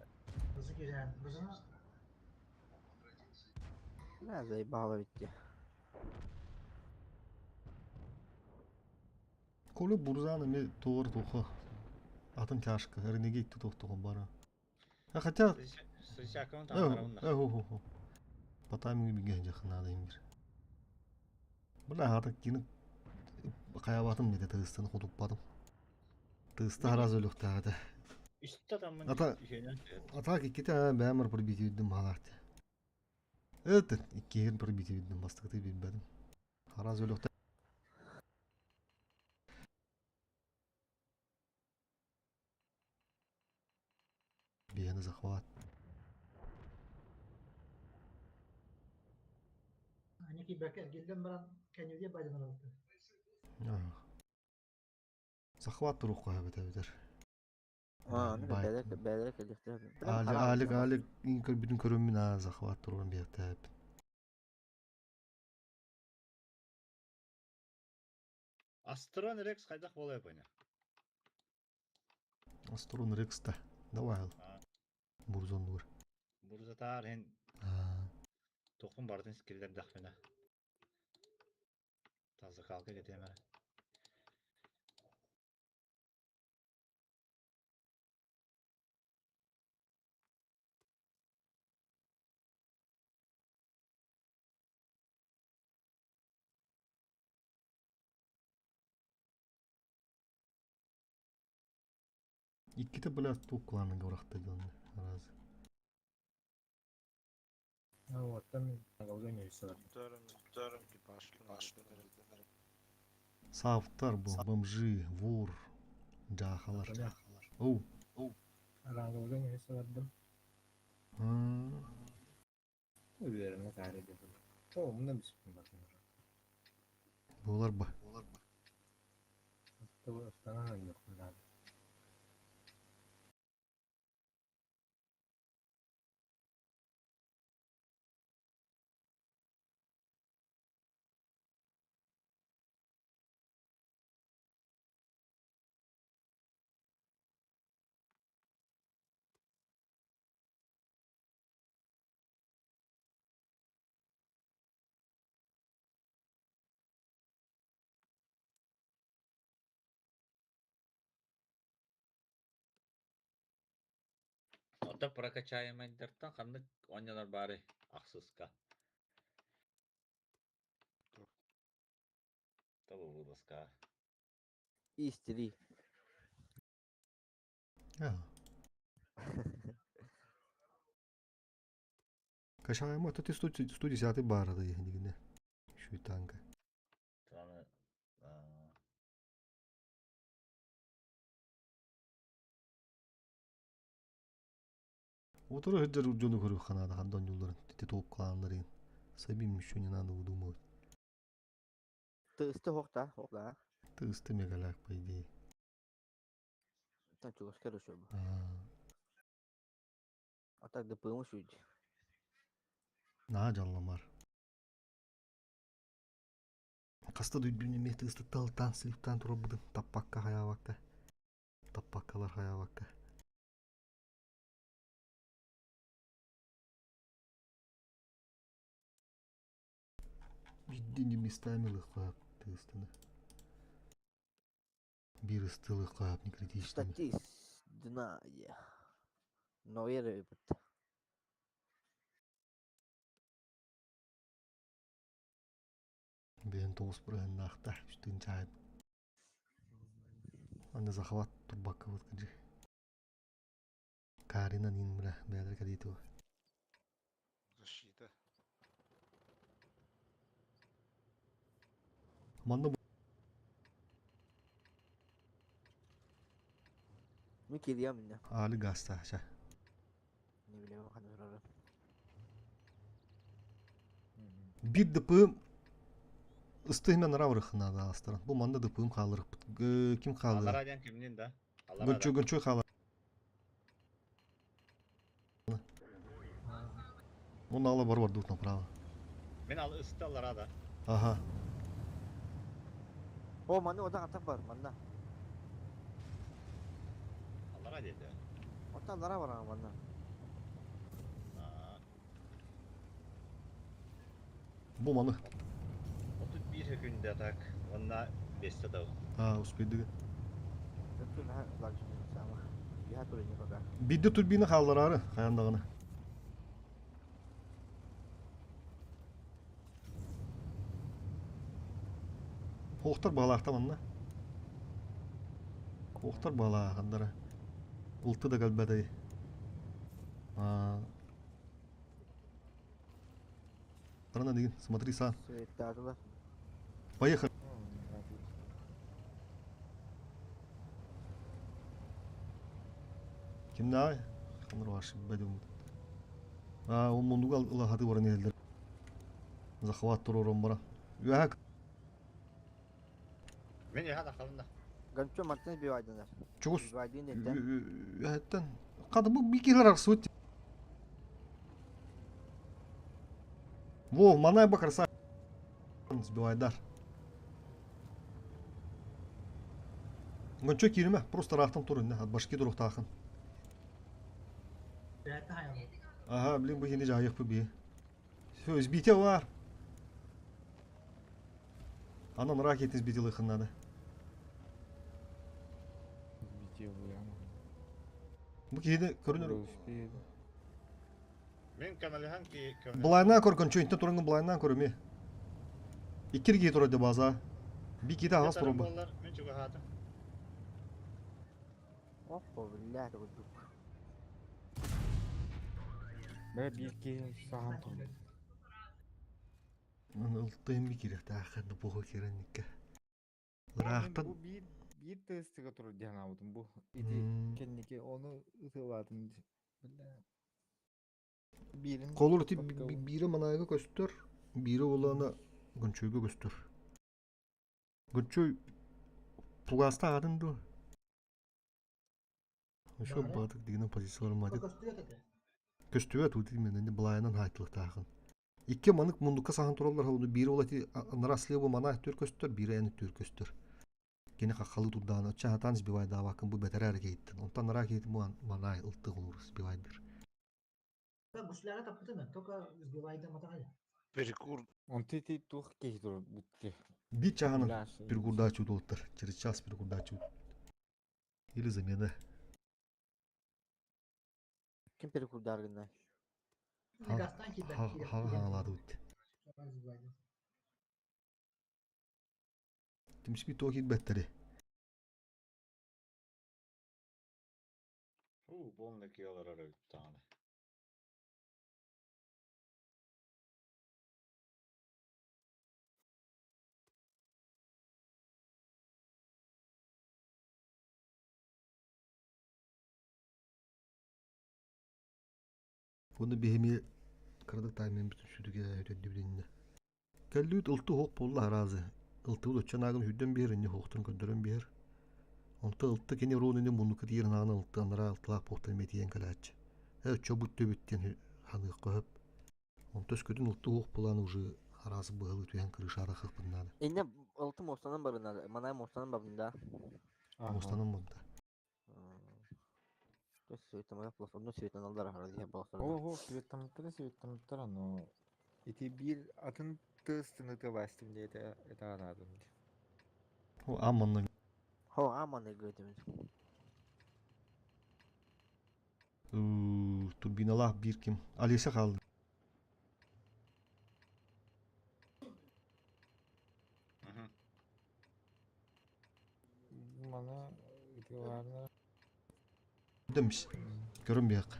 Да, заебало ведь те. Коля Бурзан эми туор туха. Атын чашка, Renegade тутух бара. А хотя... Сысяком там Э, По таймингу биге жакын имир. Бля, ата кини каябатым деди тыыстын хутуппадым. Тыыста хараз өлүктагы. Үстэ там Ата Атак икките бәмір пробитие виддим халакты. Это иккиһин пробитие виддим бастыкты билбедим. Хараз өлүктэ. Биһини захват. Захват турук бит битер. Алик алик алик бүтүн көрөммүн а захват турун биэхтээп. Астрон Рекс хайдах болай бана. Астрон Рекс та. Давай ал. Бурзон дур. Бурзатар хен тохун бардын скиллер дахмена. Таза калка кетеме. Икките бля тук кланын урахты дылны. Раз. А вот там уже все. Савтар бу бомжи, вор, жахалар. Оу. Ранга уже не все. Уверенно, кайры деп. Чо, мында биз Булар ба. Останан yok надо. Ота прокачаем интертан ханнык онялар бары ахсыска. Того вылазка. Истери. Кашаема то ты 110 бар да дигине. Şu танка. Таны Отыры хыджар жону көрү ханада хандон юлларын тете топ кланнарын. Самим еще не надо выдумывать. Тысты хокта, хокта. Тысты мегаляк, по идее. Там чего короче. А так да пойму чуть. На жалламар. Каста дүйдүнө ме тысты талтан сливтан турабыдын таппакка хаябакка. Таппаккалар хаябакка. Биддини местами лыхлап тыстыны. Бир ыстылы кап не критичными. Статис дна я. Но еры бит. Бен тоғыз бұрын нақта үстін чайып. Аны захват турбакка вот кыджи. Карина нин бля, бәдір кадиту. Защита. Манна Ми кирям не. Али гаста ша. Не билэбин ханна турарын. Биир ДП ыстыһымен раврыхына астаран. Бу манна ДП-ым хаалырыппыт. Ким хаалыр? Аллара диэн кимнин да? Аллара Гончой да. Гончой хаалар. Он ала бар бар тут направо. Мен ал ысты аллара да. Ага. О, манна одан атак бар, манна. Аллара диэти. Оттан лара бар манна. Аа. Бу маны. 31 секунда так. Онна бесте дау. А, успейдігі. Өттүн ха лагчы сама. Я туры не пока. Бидде турбина хаалларары хаяндағына. Хоқтар балаақта манна. Хоқтар балаақандара. Улты да калбадай. А. Сторона деген, смотри сам. Светтадылар. Поехали. Кимнаа? Ханыр ваш бәдүм. А, он мундуга ылахаты баран елдер. Захват туророн бара. Үәк. Мен яха да қалында. Гончо мантын бивайдынар. Чугус. Бивайдын эттен. Үәттен. Кады бу бикилер арсыт. Во, манай ба краса. Сбивайдар. Гончо кирме, просто рахтан турын, от башки дурух тахын. Ага, блин, бу хини жайык бу би. Все, избите var. Анан ракет избите лыхын надо. Сбите его яму. Бу киһини көрүнөр. Успеет. Мен каналихан ки Былайынан көр, кончо интен турангын былайынан көрүме. Иккир киһи турар база. Би киһи ағас турар бу. Мен чуга хатым. Опа, блядь, курдук. Бә бир ки сахан турду. Ылтыйын би кирек таахын бугу киренникке. Мен Ыраахтан бу бир бир тестиге турар диэн аабытым бу. Ити кэнники ону ытылаатым. Бля. Бирин Колур ти туппакка бири манайга көстөр, бири улана гончойго көстөр. Гончой пугаста атын ду. Ошо баатык дигенен позициялар мадык. Көстүбөт ути менен былайынан хайтылык таахын. Икки манык мундукка сахан тураллар холуну бири олати нара слева манай түр көстөр, бири эни түр көстөр. Кени хахалы турдааны чахатан сбивай давакын бу бетерер кейттин. Онтан нара кейт бу манай ылтык олур сбивайдыр. Гусляры тапты мен, только сбивайды матагай. Перекур. Он ти ти тух киһи турар бутти. Би чаханын Пляж. перекурдачу долтар. Через час перекурдачу. Или замена. Ким перекурдаргына? Гастан кидер. Хагалады ут. Тимшби тохит беттери. У, полный киолар ары тағаны. Bunu бихеми кырдык таймен бүтүн сүдүге өтөндү билинне. Кэллүүт ылты хоқ болла аразы. Ылты улуччан агын хүдден бир, инне хоқтун көндөрөн бир. Онта ылты кени руунunu мунуку диир нааны ылты анара ылтылаах буохтан метиен кэлээччи. Э өчө бүттү бүттен ханы көһөп. Онта өскөтүн ылты хоқ булан уже аразы быһылы түһэн кырышара хыппыннады. Инне ылты мостанан барына, манай мостанан бабында. Мостанан бабында. То есть светом плохо, ну светом алдар харады болсар. Ого, светтамыттара светтамыттара, но ити бир атын тестini тыластым диэте это араадым. О амманна. Хо амманна гөтүм. Турбиналаах биир ким. Алиса хаалды. Мана итиларна Демис. Көрөн бияк.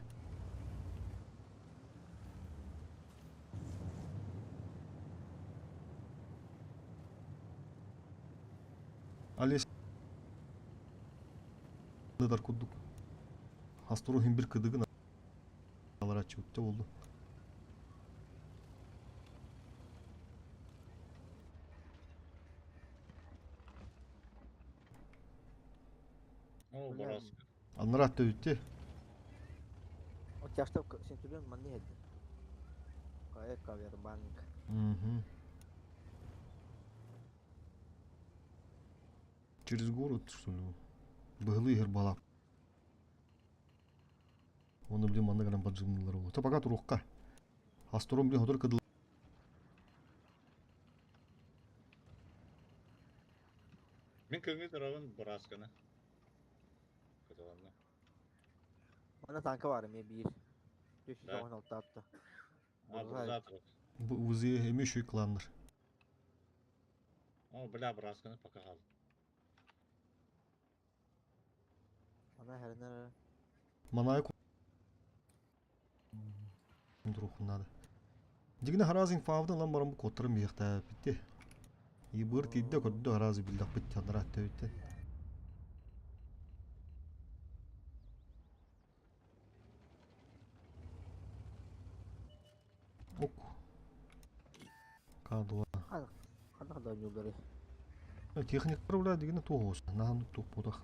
Алис дар кудук. Хастуру хим бир кыдыгын алар. бараччы болду. О, борос. Аннара төйтти. Оттяшта Центурион манны хедди. Кая кавербанк. Угу. Через город, что ли? Быһылы иһэр балап. Оны блин манна гынан поджимнылар ол. Та пока туруққа. Астором блин хотор кыдыл. Мин көҥү турабын быраасканы. Кытыланна. Манна танка бар эмиэ биир. 496 атта. А, бурза турар. Бу УЗИ эми шүй кланнар. О, бля, быраасканы пока хал. Ана хэрнер Манай Друг надо. Дигне харазын фавдан лан баран бу коттарым бияхта битти. Ибыр тидде көрдө харазы биллах битти анара төйтте. Ок. К2. Ханна да нюлары. Техник бля дигне тугус. Нахан тук будах.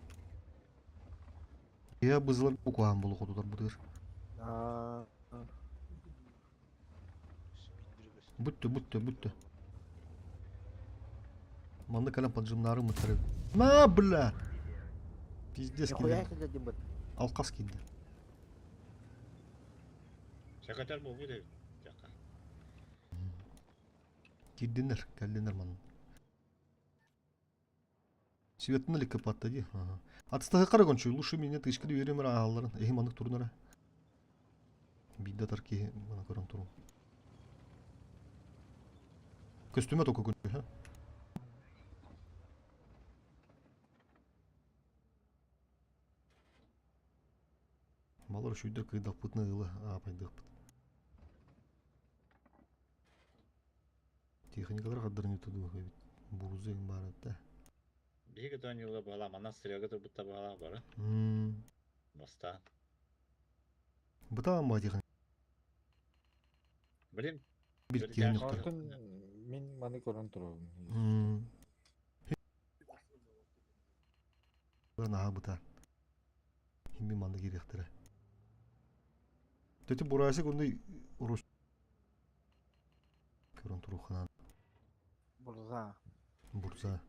Я бызылар укуан болу хотулар бутыр. Аа. Бүттү, бүттү, бүттү. Манны кэлэн поджимнары мытары. На, бля! Пиздец Нихуя киирдим. киллэрдим быт. Алкас киирди. Секретарь буолбут эбит. Жакка. Киирдиннер, кэллиннер манна. Светын иликке патта дии. Ага. Атыстаһы кончу, лучше меня тышкы беремер аалларын, эһи маннык турунара. Биирдэ атар киһи мана көрөн турун. Көстүмэ только күн, ха? Балар үчүйдер кыйдахпытына ыла аапайдыахпыт. Техникалар хардарын ютуду эбит. Бурузу эҥин баар этэ. Биһиги Данила баала, манна стрелга турбутта баала бары. Бастаан. Бытаан ба техника. Блин. Бир техниктар. Онтон мин маны көрөн турабын. Наһаа бытаан. Химби манна киириэхтэрэ. Төтө бурасик онно урус көрөн туруохханаан. Бурза. Бурза.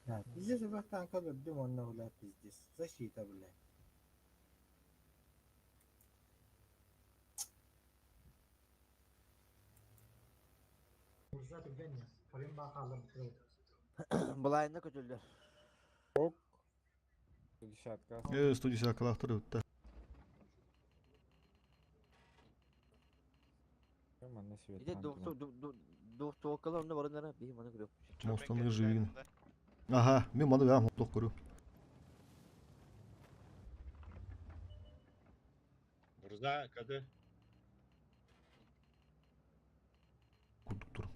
Да, пиздец, ребят, танка дым он бля, пиздец. Защита, бля. Бурза түргэнне. Полин баахалар бүтүрэ. Былайына көтөллөр. Ок. Десятка. Э, 110 калахтар өттө. Манна свет. Ите двухстволкалар онно барыннара биһи маны көрүөх. Мостанны живигин. Ага, мен маны бәм хоттох көрү. Бурза кады. Курдук тур.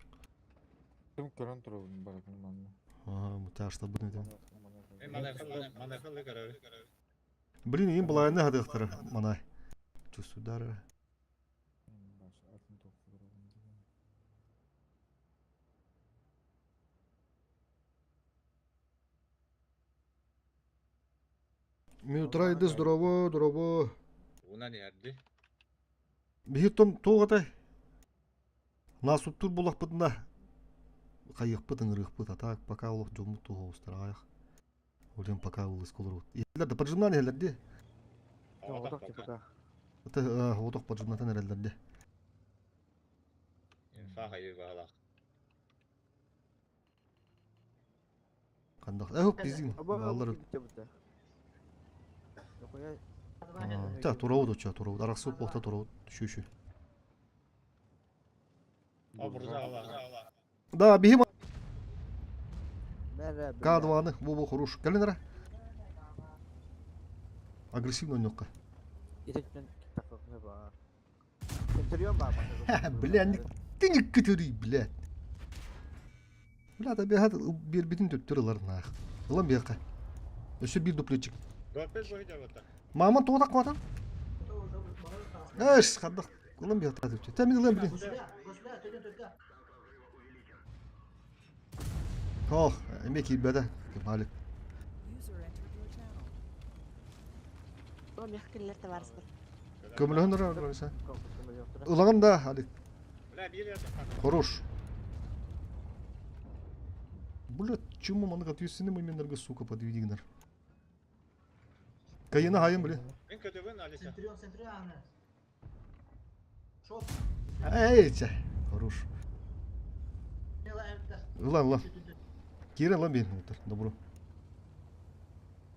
Ким көрөн турабын баратын манна. Ага, муташта бутын этим. Э, манахал көрөр. Блин, им былайны хадыктыр манай. Чувствудар. Баш атын тоқтырабын. Минутрайды здорово, здорово. Уна не ярды. Биһиттон туоҕатай? Насуттур булахпытына хайыахпыт ыҥырыахпыт, а так пока олох дьоммут туһоҕустар аҕайах. Олен пока ылыс колорут. Иһэллэр да поджимнан иһэллэр дии. Оҕотох пока. Это оҕотох поджимнатан эрэллэр дии. Инфа хайы баалаах. Хандах. Э, пиздин. Баалар. Та тураут оча тураут. Арахсу похта тураут. Шү-шү. О, бурза ала. Да, биһим К2-ны, во-во, хорош. Кэлин Агрессивно ойнуохха. Бля, ты не көтөрүй, блядь. Бля, да бэһат биэрбитин төттөр ылар наах. Ылан биэххэ. Өссө биир дуплетчик. Мама туга такматын? Эш, хаддах. Ылым бир татып. Тәмин ылым бир. Ох, эме киирбэтэ. Малик. О, мягкий товарыстар. Көмөлөһөн ырар Ылаҕын да, Алик. Хорош. Бля, чему маннык ответственный моментларга, сука, подведи гынар. Кайына хайын, бля. Мен көтөгөн, Алиса. Центурион, Центурион. Шоп. Эй, чэ, хорош. Ылан, ылан. Киирэн ылан биэрин утар, добро.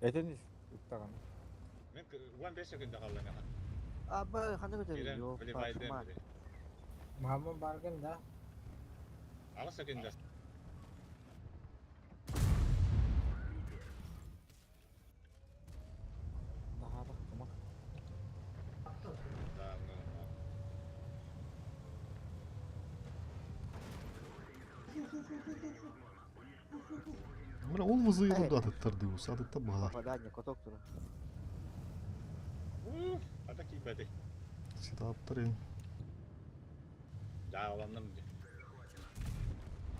Этин ыттаҕын. Мен 15 секунда қалла меха. Аба ханна көтөр? Кирен, Йоо, выливайдым. пашма. Мама баргын да. Ала секунда. Наһаа тахтыма. Да, ну. Бля, ол вызыйды да атыттарды, атытта бала. Попадание, коток тура. Уф, а так ебать. Ситаптар ин. Да, аланным.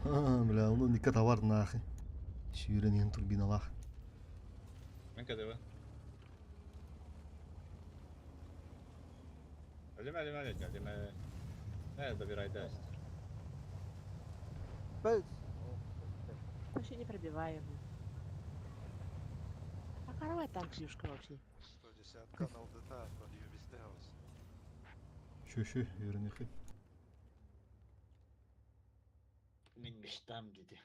Бля, оны никка товар нахи. Сүйрен ен турбиналах. Мен көтөгөн. Алима, алима, алима, алима. Э, добирай, да. Бэл. Вообще не пробиваемый. А какой танк Шлюшка вообще? 110 канал ДТА, подъебись. Шө-шө, үйренехи. Мен мечтам dedi.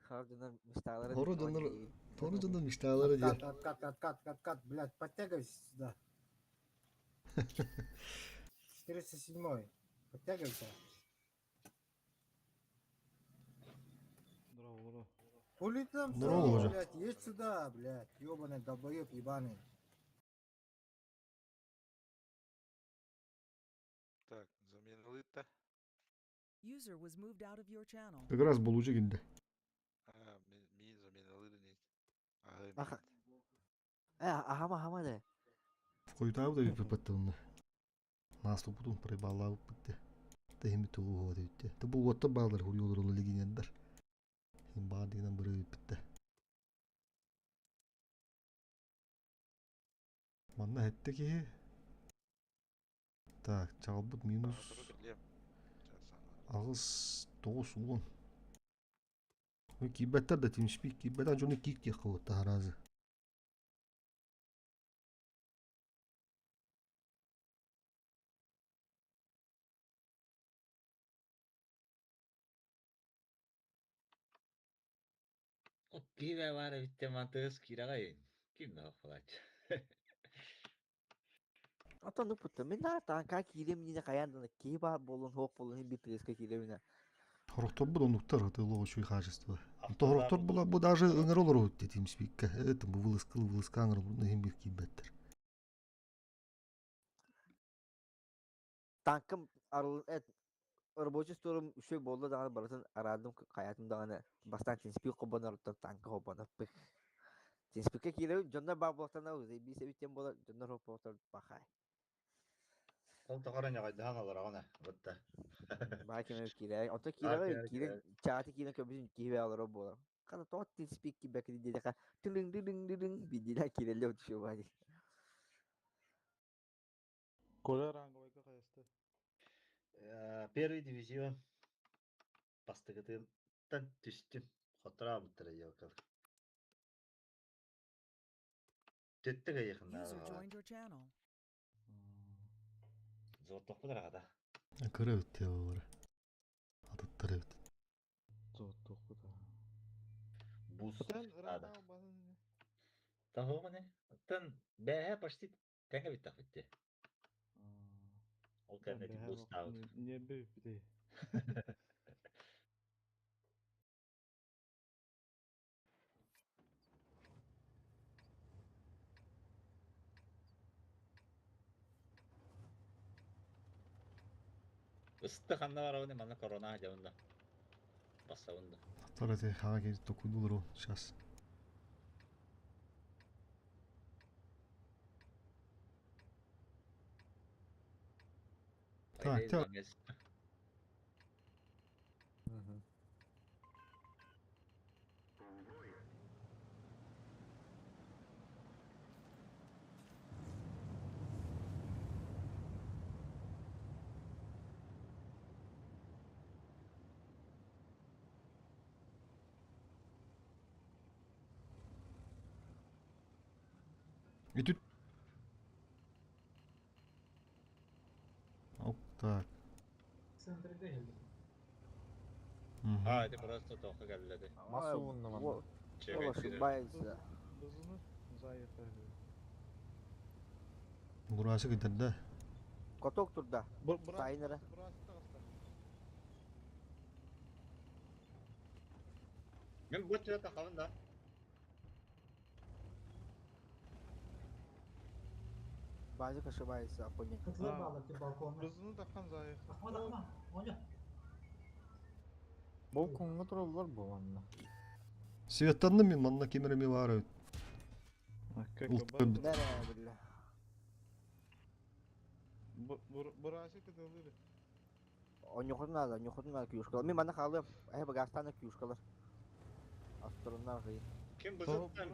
Хардынан мечталары. Хору дьоннор, хору дьоннор мечталары Откат, диye. откат, откат, откат, блядь, подтягивайся сюда. 407. Подтягивайся. Хули ты там Здорово стоишь, уже. блядь, едь сюда, блядь, ёбаный долбоёб ебаный. Так, замінили-то. User was moved out of your channel. Как раз болучу килде. А, ми замінили не. Ага, Аха. Э, ахама ахама де. Койутабы да бит баттылны. Наступутун прибалла битте. Тehimi тугу ходы битте. Те бу отта балдар хуриолор олы легендар. Хим ба дигән бер битте. Манна хетте ки. Так, чалбыт минус агыс 9 улун. Кибеттер да тимшпик, кибеттер жоны кик тек кылып таразы. Кибе бар битте мантыгыз кирагай. Ким да хвалач. Ата ну путта. Мен на танка кирем ни каяндан киба болун хок болун бит треска киремина. Хорохтор бу онуктар атылы ошуй качество. Хорохтор була бу даже ыңыр олор өтте тимспикке. Это бу вылыскыл вылыскан ыңыр бир кибеттер. Танкым арыл эт рабочий сторум үшөй болду дагы баратын арадым каятым дагы бастан тинспик кобонор танка хобонор пых. Тинспикке кире жоннор бар болтана узи би себиттен болар жоннор хоп болтор бахай. Ол тағаран яғайдахан алар ағана. Бітті. Баа кеме кире. Ото кире кире чааты кире көбүсүн кибе алар болар. Кана тот тинспик кибе кире деде ка тылың тылың тылың бидила киреле өтүшө бади. Коля ранговойга кайысты. Первый дивизион. Бастығытын түстім. Хотыра бұттыра елкал. Төттік аяқында. User joined your channel. Зоттық бұдыр ағада. Кыра өтте олар. Атыттар өт. Зоттук бу да. Бус. Sen Ада. ранговой басын. Тахо міне. Тан бәһә почти тәңгә бит бітті. Ол кәдімгі бус таут. Не бе бите. Ысты ханна бар ауны мана корона жауында. Басауында. Аттар эти хага келип токуйдулар ол сейчас. Так, тя. И тут... Оп, так. А, это просто тоха кэллэди. Мас уунна манна. Чегет ошибается. Бызыны заехали. Бурасы кытарда. Каток турда. Сайнера. Мен бу төтө тахабын да. Базик ошибается, оппонент. Бызыны тахан заехали. Балконга тураллар бу манна. Светтанны мен манна кемереме бар. Улт Да, да, бля. Бурасы кытылыр. Онюхун надо, онюхун надо кюшкалар. Мен мана халым. Ай багастана кюшкалар. Астроннар гый. Ким бызыттан?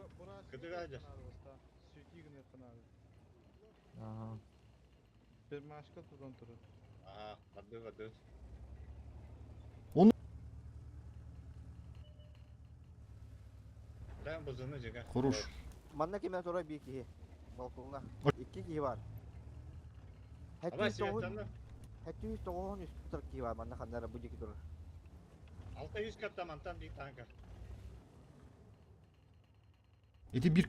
Кытыгажа. Сүйті гіне қынады. Ага. Bir машка тутан турur. Аа, барды барды. Он Прям бызыны жеге. Хорош. Манна кеме тура бир киһи. Балконга. Икки киһи бар. Ама светтанны. Хэттүү тоҕуһун үс тутар киһи бар. Манна ханнара бу диэки турар. 600 катта мантан бир танка. Эти бир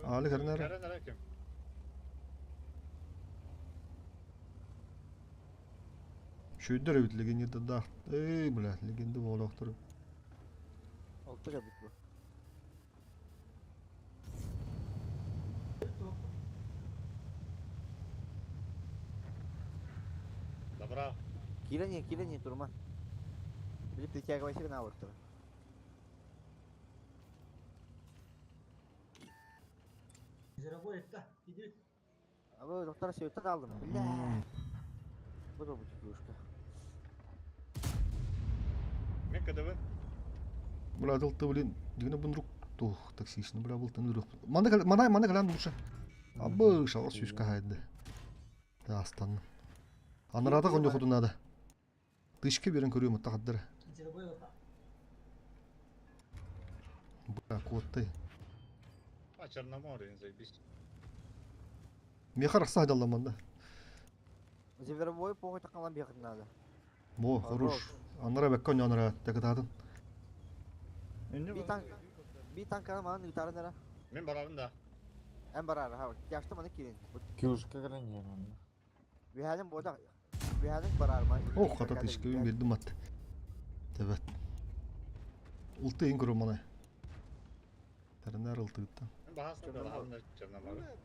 Али карнара. Каранара ким? Шүйдер эбит легенде да. Эй, бля, легенда болоқтыр. Алты кабит бу. Добра. Кирене, кирене турма. Или притягивайся на вот тура. А вы доктор сүйөттен алдым. Бля. Бу да бу кюшка. Мен кыдыбын. Бля, дылты, блин, дигне бун рук тух таксишны, бля, был тын рук. Мана мана мана калан лучше. Абы шалас сүүскә хайды. Да, астанны. Анарада конё ходу надо. Тышке берен көрөм тахаддыр. Бля, котты. А, Черноморье, заебись. Мехар сахдаламанда. Зевербой похуй такалан бехат надо. Во, хорош. Анара беккон анара тагытатын. Би танк би танканы маған үтарын Мен барабын да. Эн барар, ха. Тяшты маны кирин. Кюшка кыран манна. Биһәдин бода. Биһәдин барар ма. Ох, хата тышке бердим ат. Тебет. Улты ин көрөм мана. Тарнар ултыгыттан. Мен бахасны да да Черноморье.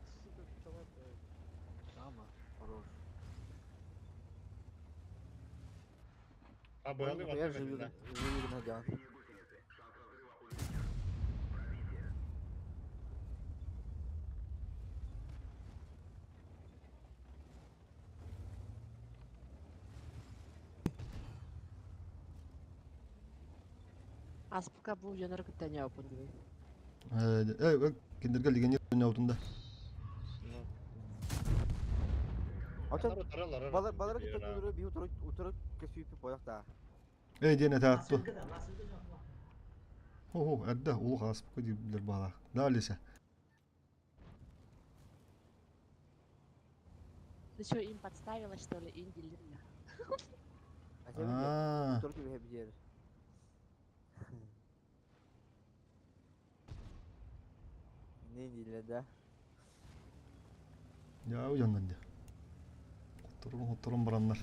Ама, хорош. А, быалы Я барды живи, да. живи на дян. Аспыка бу жонор кыттан япын диби. Э, э, киндерге легенде ойнаутында. Ата Таралар. балар балар кытта туру би утуру утуру кесүйүп боякта. Эй, диэн этаатту. Хо-хо, эрдэ улух ааспыкка дииллэр баалаах. Да, Алиса. Ты что, им подставила, что ли, Инди Линна? Аа. Утуру кебе бижер. Не диле да. Я уяннан дии. Хотторон хотторон бараннар.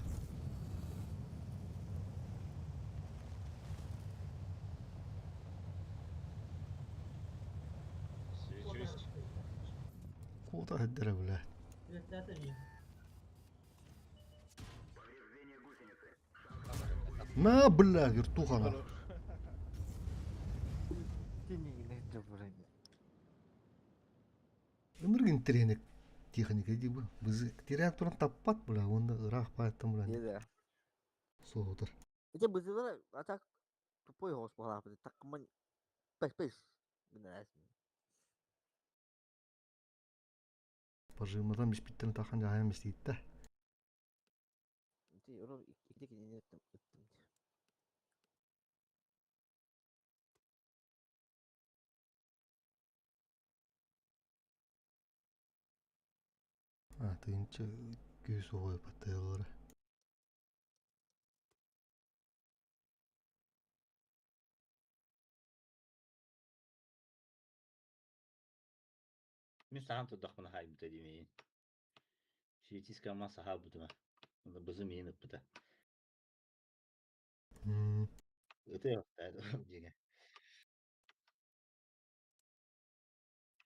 Свечусь. Куота хэддэрэ бля. На, бля, вертухана. Ынырык интэриэһинэй техника дии бу. Бызы тирээн туран таппат бля уонна ыраах баайыттан бля Дьэ. суоһутар. Ити бызылар а так тупой оҕус буолааппыт. Таккыман пэс-пэс гынар. Пожимнатан биспиттэн тахан дьаһайан бистииттэ. Ити ону ити кинини ыттым ыттым. А, тыынча күүс оҕо паттайаллара. Мин саҥам турдахпына хаайбыта дии миигин. Светиска мас аһаабытыма. Бызым иһин ыппыта. Ытыахтаа дьиҥэ.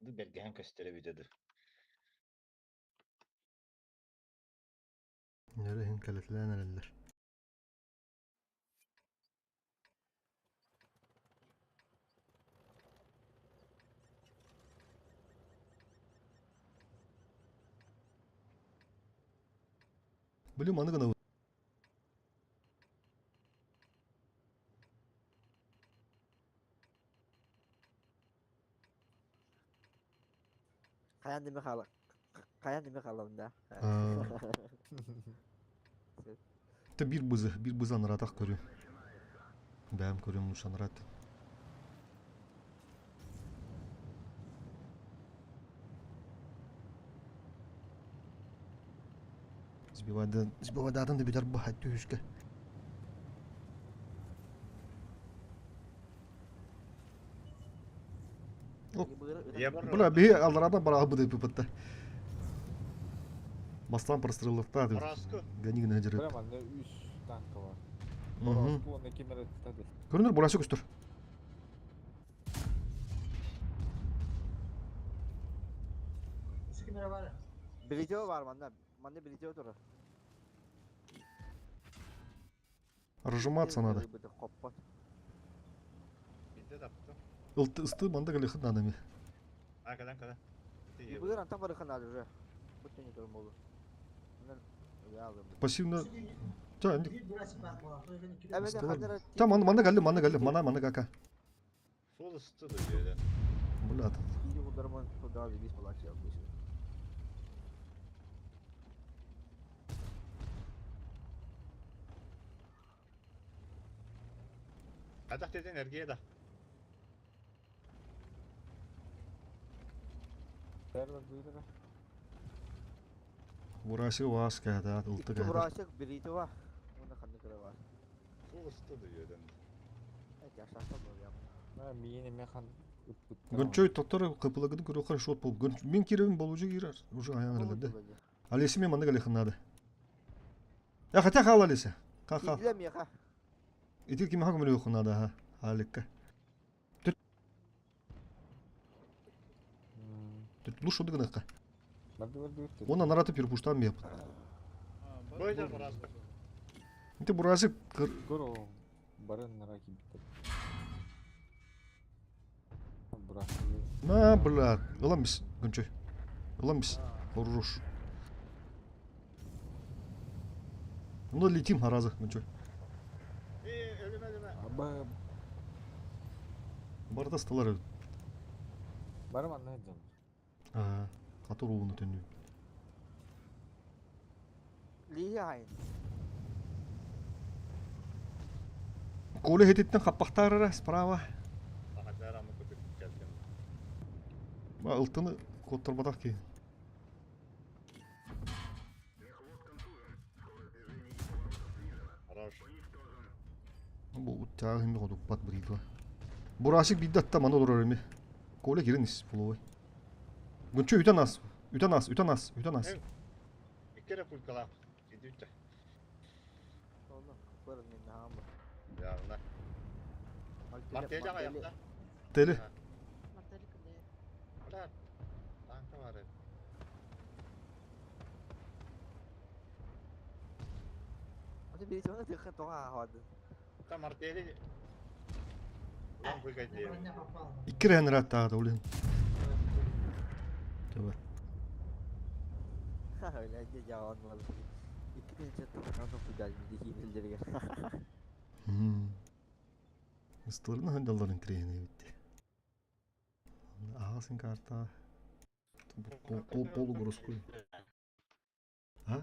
Ду бэргэһэн көстөр эбитэ ду. Нөрө иһин кэлэтилээн эрэллэр. Били маны гынабыт. Хайаан деме хаала хайаан деме хаалабын да. Те биир бызы, биир бызы анаратах көрүм. Бэйэм көрүм лучше анарат. Сбивайдан, сбивайдаатын да бүтэр баһа түһүскэ. Бля, биһи алларадан бараабыт ыппытта. Бастаан простреллахтаат. Гони гына дьырыт. Бля, манна үс танка бар. Бороску уонна ким эрэ тады. Көрүнөр бурасы көстөр. Ким эрэ бар. Билитио бар манна. Манна билитио турар. Разжиматься надо. Ылты ысты манда галихын надо ми. А, кадан кадан. Бүгін антан барыхан надо уже. Бут не турым болу. Пассивно. Ча, Ча, манда манда галли, манда галли, мана манда кака. Сол ысты да жерде. Бля. Хайдах дедин эргиэ да. Бурасик ваас кэһэтэ, ылты кэһэтэ. Бурасик билиитэ ва. Уонна ханнык эрэ бар. Сол ысты да жерден. Миин эмэ хан Гончой тоттор кыпылагыды көрөхөр шот бол. Мен киребин болужу кирер. Уже аян эрелерде. Алеси мен маннык алехын надо. Я хотя хал Алеся. Ха ха. Ити ким хагым өлүөхүн надо ха. Аликка. Түт луш шуды гыныкка. Оны нараты перепуштан беп. Бойда бурасык. Ити бурасык Гор барын нараки битер. На, бля. Ылам бис, Гончой. Ылам бис. Хорош. Ну, летим, аразы, Гончой. Барда сталар эбит. Барым анна дьон. Аа, хатыр ууну төннүү. Лиһи Коля хетиттен хаппахтаарара справа. Ылтыны куоттарбатах киһи. Бу тяга химми хотуппат бритва. Бурасик бидде атта маны олорор эми. Коля кирин ис фуловой. Гүнчө үтен ас. Үтен ас, үтен ас, үтен ас. Икки эрэ пулькалаах. Идүүтэ. Явно. Мартель аҕайахта. Тели. Брат, танка бар эбит. Там мартели Лан выгоднее. Икки рэн ырааттааҕыта улин. Төбө. Өлө дьаҕан буолла. 2000 тахсан киирэллэригэр. Ыстыларын сылдьаллар интэриэһинэй эбит. Аҕасын карта полугородской. А?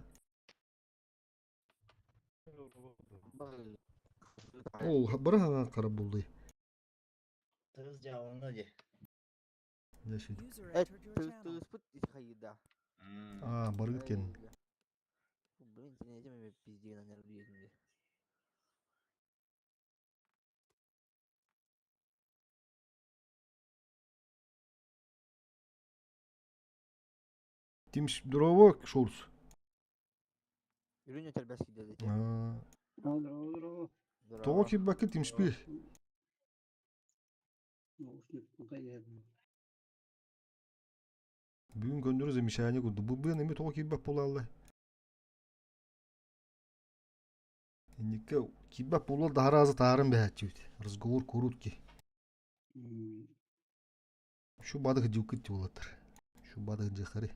Ол бары хара булды. Тыз дьаалана дии. Дьэ Э, тыыспыт хайыда. А, барыгыт кен. Блин, интернетим пиздец, наверное, Тимш здорово, Шурс. Үрүн өтөрбөс киирдэ. А. Тоҕо киирбэккин Тимшпи? Бүгүн көннөрү замечание курдук. Бу быан эми тоҕо киирбэт буолаллар? Инникке киирбэт буолуор да аразы таарын бэһээччибит. Разговор короткий. Шу бадых дьуккут буолаттар. Шу бадых дьахары.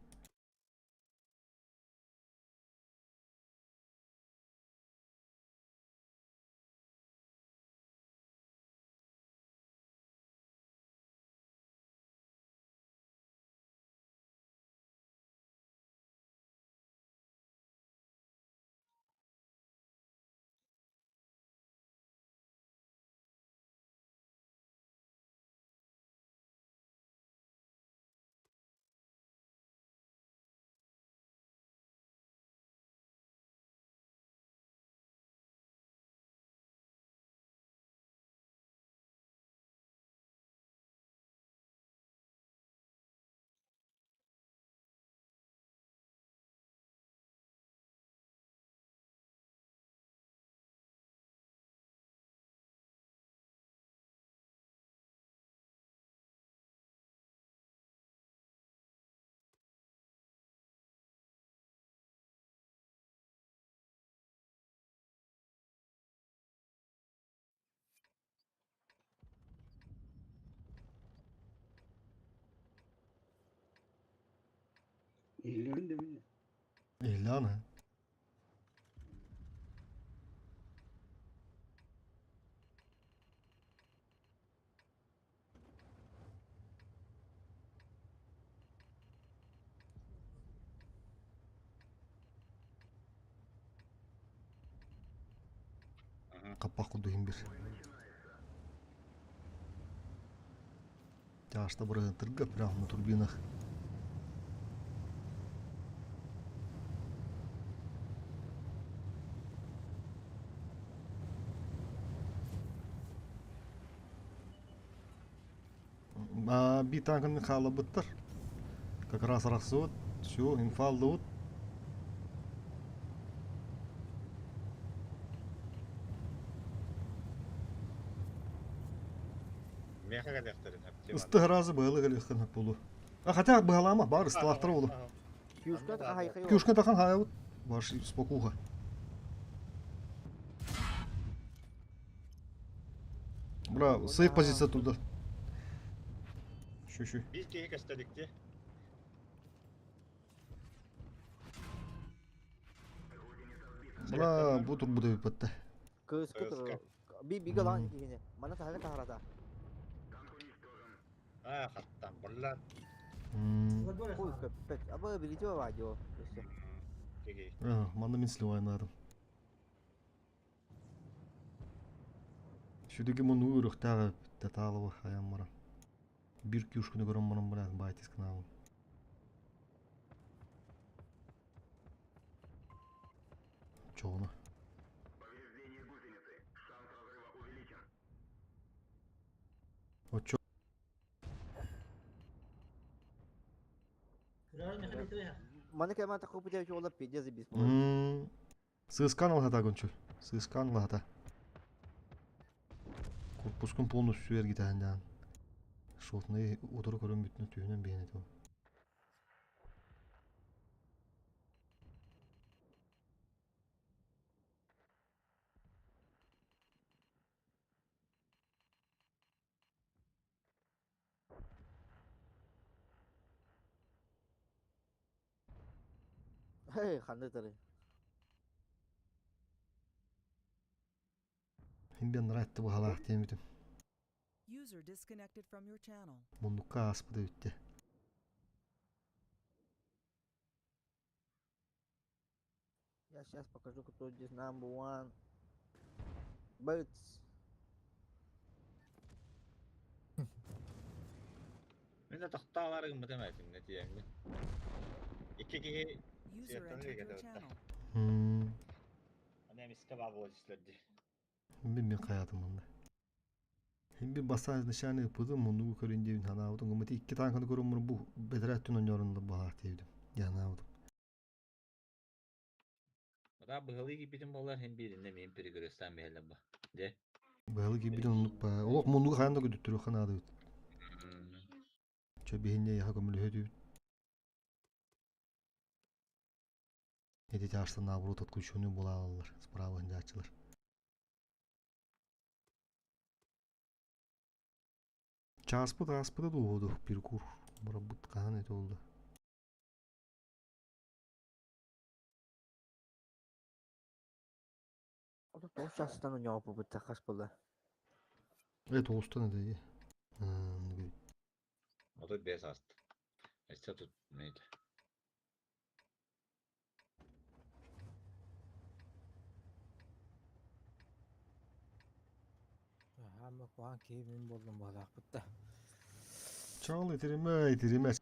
Иһиллэҕин Хаппах курдук иһин бир. Тяжта бырыһын прямо на турбинах. Би танкын хаалабыттар. Как раз арахсыбыт. Все, инфалдыбыт. Ыстыһыразы быһылы кэлиэххин болу. А хотя быһалаама бар ыстылаахтара болу. Кюшка тахан хаайабыт. Бар спокуха. Бра, сейф позиция туда. Шу-шу. Биир киһи көстөлүктү. Бра, бу турбута бүппэтте. Кыыска турар. Би бигэ лаан киһини. Мана таһага таһарата. Аа, хаттан булла. Ой, көппөт. Аба билити баба жо. Өссө. Манна мин сливайнаадым. Сүдүгү муну үрөхтээҕи татаалова хаяммара. Бир кюшканы көрөн баран баран байтис кынаабын. Чоҕуна. Оччо. Маны кэмэ такупутя чола пиздец забис. Сыскан алхата гончу. Сыскан алхата. Корпускун полностью эргитаһындаан. Шотный утары көрөн бүтүнө түһүнэн биһине ту. Хей, ханна ытарый? Мин бен ратты быһалаах диэмитим. User disconnected from your channel. Муннукка ааспыта бүттэ. Я сейчас покажу, кто здесь number one. Быц. Мин да тохтоолар гыммытым этиннэ тиэммин. Икки киһи User сыаттан entered your ыйгата channel. Аны эмискэ баа буола түстүлэр дии. Мин хайаатым манна. Мин бастаан изначально ыппытым, муннугу көрүн диэбин санаабытым. Гыммыт икки танканы көрөммөр бу бэтэрээ өттүн онньоорун баһаах диэбитим. Дианаабытым. Бата быһалыы киирбитим буоллар иһин биириннэ миин перегрестаан биһэллэр ба. Дьэ. Быһалыы киирбитин оннук ба. Олох муннугу хайан да көтүттүрүөххэ наада эбит. Чэ биһиннэ яха көмөлөһө түбүт. Эти чаастан наоборот отключенный буолааллар справа дьааччылар. Чааспыт ааспыта дуу перекур барабыт хаһан это болду. Ото тоҕус чаастан оҥооппуппут хас буолла? Э тоҕустан этэ дии. 35 ааста. Өссө тут neydi? Аһаама куһаҕан киһи мин буоллум быһалаахпыт да. Чаал итиримэ, итиримэ.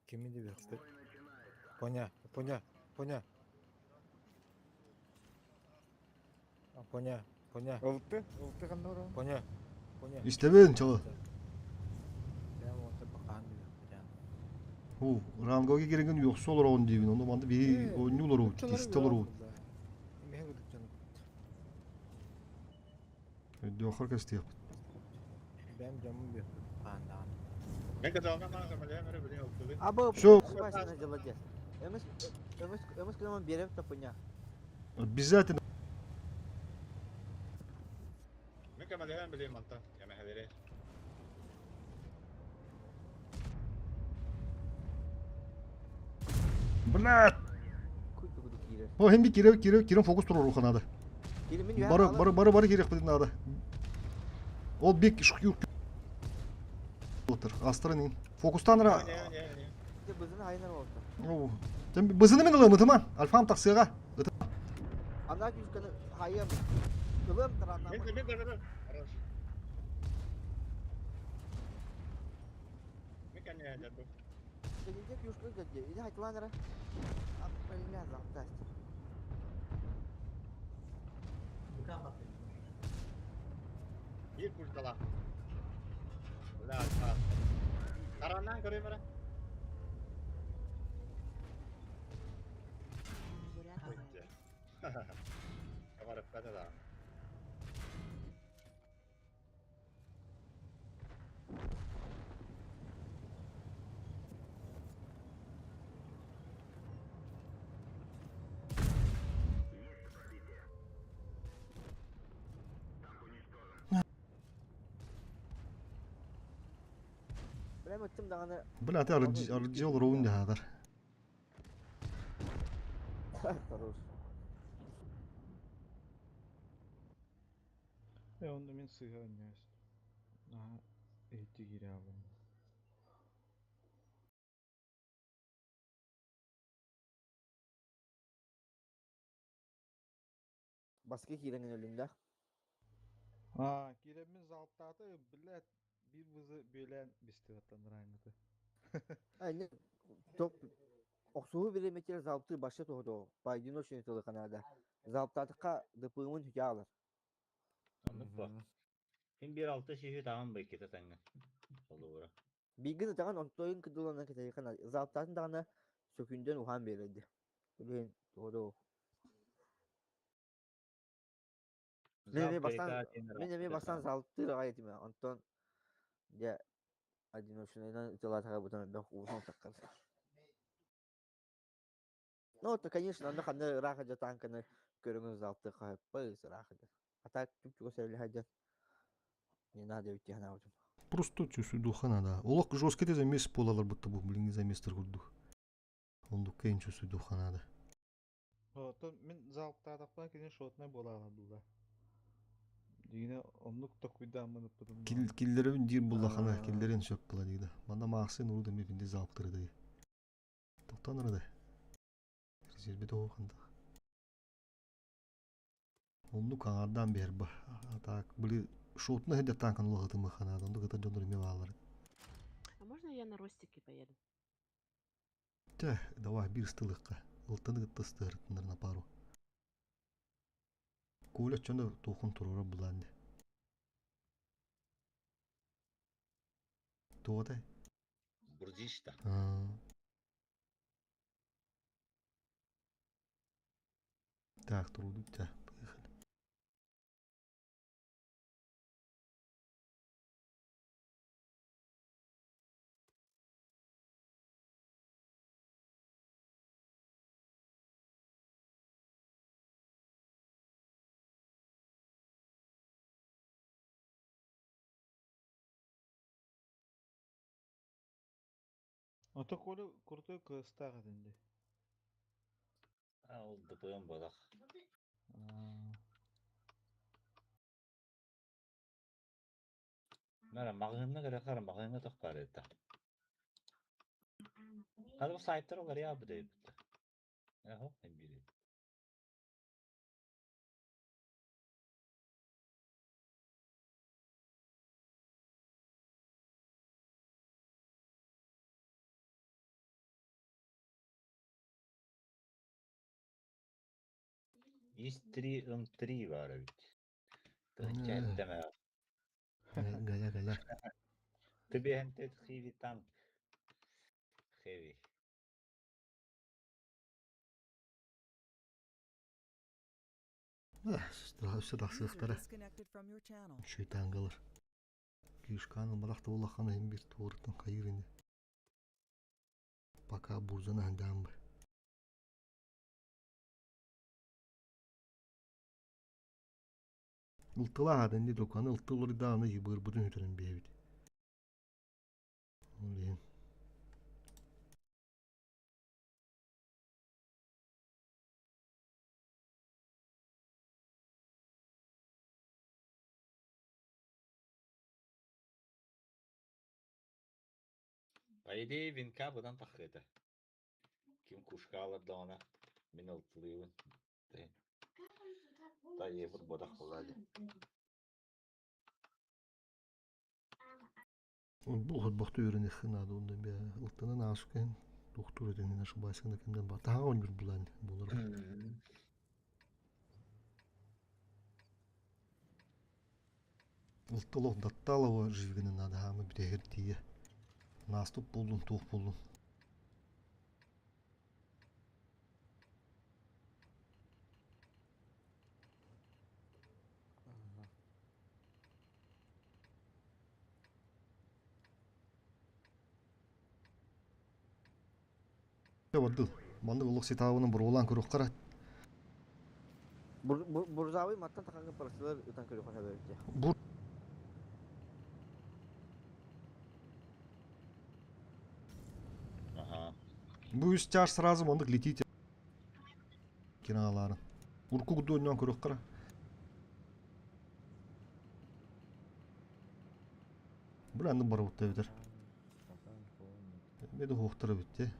Кими да билбэт. Поня, поня, поня. Поня, поня. Ылты, ылты ханна баран? Поня, поня. Истэбин чалы. Прямо вот бакаан билэхпит. Уу, ранговый кириҥин үөхсэ олороҕун диибин, ону манна биһи оонньуу олоробут, кистэ олоробут. Эмиэ курдук дьон. Өйдөөххөр кэстиэхпит. Бэм дьоммун бүөппүт хаандаҕын. Мен кыталга маага малям эрэ билин ылтыбын. Абы Всё. ошибайся молодец. Эмис эмис эмис кынаман берем топыня. Обязательно. Мен кэмэлэһэн билин манта эмэһэлэри. Блядь! О, hem bir кире кире кирен фокус туруруха надо. Бары бары бары бары кириэхпитин надо. Ол бик шкюр отыр. Астырын Фокустан ра. Бызын айнар oldu. Бызыны мен ылым ытыма. Альфам тахсыга. Ана күсканы хайым. Ылым таранна. Хорош. Сенинде күскө geldi. Иди айтылан ара. Аппалина залтасть. Биир пультала. Бля, альфа. Тараннан көрөйм эрэ. Табарыппата да. Бля, ыттым даҕаны. Бля, ты арджи олоруун дьаһаатар. Хорош. Э, онно мин сыыһа анньаас. Наһаа иһитти киирээҕим. Баскы киирэн өлүм да. Аа, киирэммин заалтаата, блядь, биир бызы бүөлээн бистибаттан ырааҥҥыты. Ай, топ охсуһуу бириэмэтигэр залптыы башта туһутуо, поодиночный тылы Канада. Залптаатыкка ДП-мын хүтэ аалар. Оннук бо. Ким биир алта сүүһү таҕан быйкыта тэҥҥэ. Холобура. Бииргин ытаҕын онтойун кыдыланан кэтэһиэххэ наада. Залптаатын даҕаны сөкүндэн уһаан биэрэрди. Билигин туһутуо. Мин эмиэ бастаан мин эмиэ бастаан залптыыр аҕай этим ээ. Онтон дьэ одиночнайынан ытылаатаҕа бутан элбэх ууну таххар. Ну, это, конечно, онно ханна ыраах дьэ танканы көрөҥүн залтыы хаһыппай ыраах дьэ. А так чуп-чугас эрэлэһэ дьэн. Не надо эбит дии санаабытым. Просто чувствуйдуха надо. Олох жесткий замес буолалар будто бу билиҥҥи заместар курдук. Ондукка ин чувствуйдуха надо. Оттон мин залптаатахпына кини шотнай буолаҕына булла. Дигине оннук токуйдааммын ыппытым Кил, киллеребин диир буллахана киллерин сөп була диida. Манна маахсын урут эмиэ бинди залптыры дии. Тоқтон арада. Резерве тоҕохандах. Оннук аҥаардаан биһэр ба. А так были шотна хедер танкан улахытымы ханаада. Оннук ытар дьоннор эмиэ бааллар. А можно я на ростике поеду? Чэ, давай биир ыстылыахха. Ылтаны кытта ыстыһыртыннар на пару. Коля чоно туохун туруора булаан Туотай? Бурдишта. Так, турудук да. Поехали. Ото Коля крутой кыыстаах этин дии. А ол ДПМ бодах. Мара маҕаһыынна кэлэ хара маҕаһыыҥҥа тох баар этэ. Хара бу сайттар уларыйаабыт эбит. Эһо биир. Ис-3 М3 баар эбит. Тыһыынча эрдэмэ. Галя, галя. Ты хиви танк. Heavy. Өссө тахсыахтара. Үчүгэй тангалар. Кишканы барахта улахан иһин бир туорутун хайыр ини. Пока бурзана хандаан бар. Ылтылаа дэнди доканы ылтылырдааны йыбырбытын үтэрэн биэбит. Ол иһин. По идее венка быдан таххыта. Ким кушкаалардаҕына мин ылтылыыбын. Тайыыбыт бодах буолаа дии. Бу хорбохто үөрэниэххэ наада уонна ылтанан ааскын туохтуур этиҥин ошибайсың да кимден бар таһаҕа оонньуур булаан буолар. Ылтылох датталова живганы надо хаамы бүтэһигэр тиийэ. Нааступ буоллун туох буоллун. Бардыл. Маннык олох ситаабынан боруолаан көрүөххэ Бурзавый маттан тахаҥҥа парасылар ытан көрүөххэ сөп эбит Бур Ага. Бу үс чаш сразу маннык летите. Кинаалаарын. Урку кудуонньоон көрүөххэ Бу анны барыбытта эбитер. Меди хуохтара бүтте.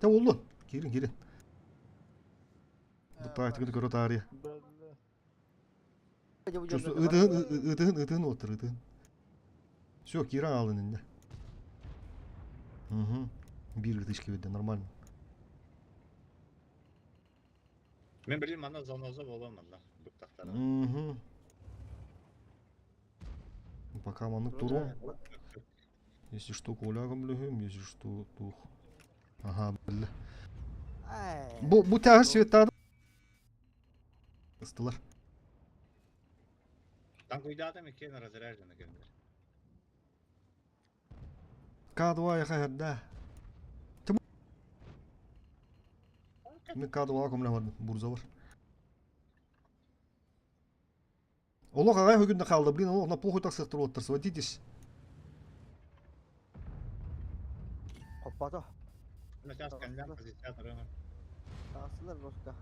Те боллун. Киирин киирин. Бу тактиканы көрө таарыйа. Ытыһын ытыһын ытыһын оттор ытыһын. Все, киирэн аалын инне. Угу. Биир ытышки видно, нормально. Мен билим манна заноза болом манна быктахтара. Угу. Пока маннык туруом. Если что, Колягам лүһүм, если что, тух. Ага, биллэ. Бу бу тяжесть света ыстылар. Танкуйдаатым иккиэн разряжены кэллэр. К2 яха херда. Мен К2 көмлө бар, бурза бар. Олох аҕай бүгүн хаалла, блин, олох на похуй тахсыахтар уоттар, сводитесь. Хоппото. Сейчас коньяк позиция рынок. Таҕыстылар просто.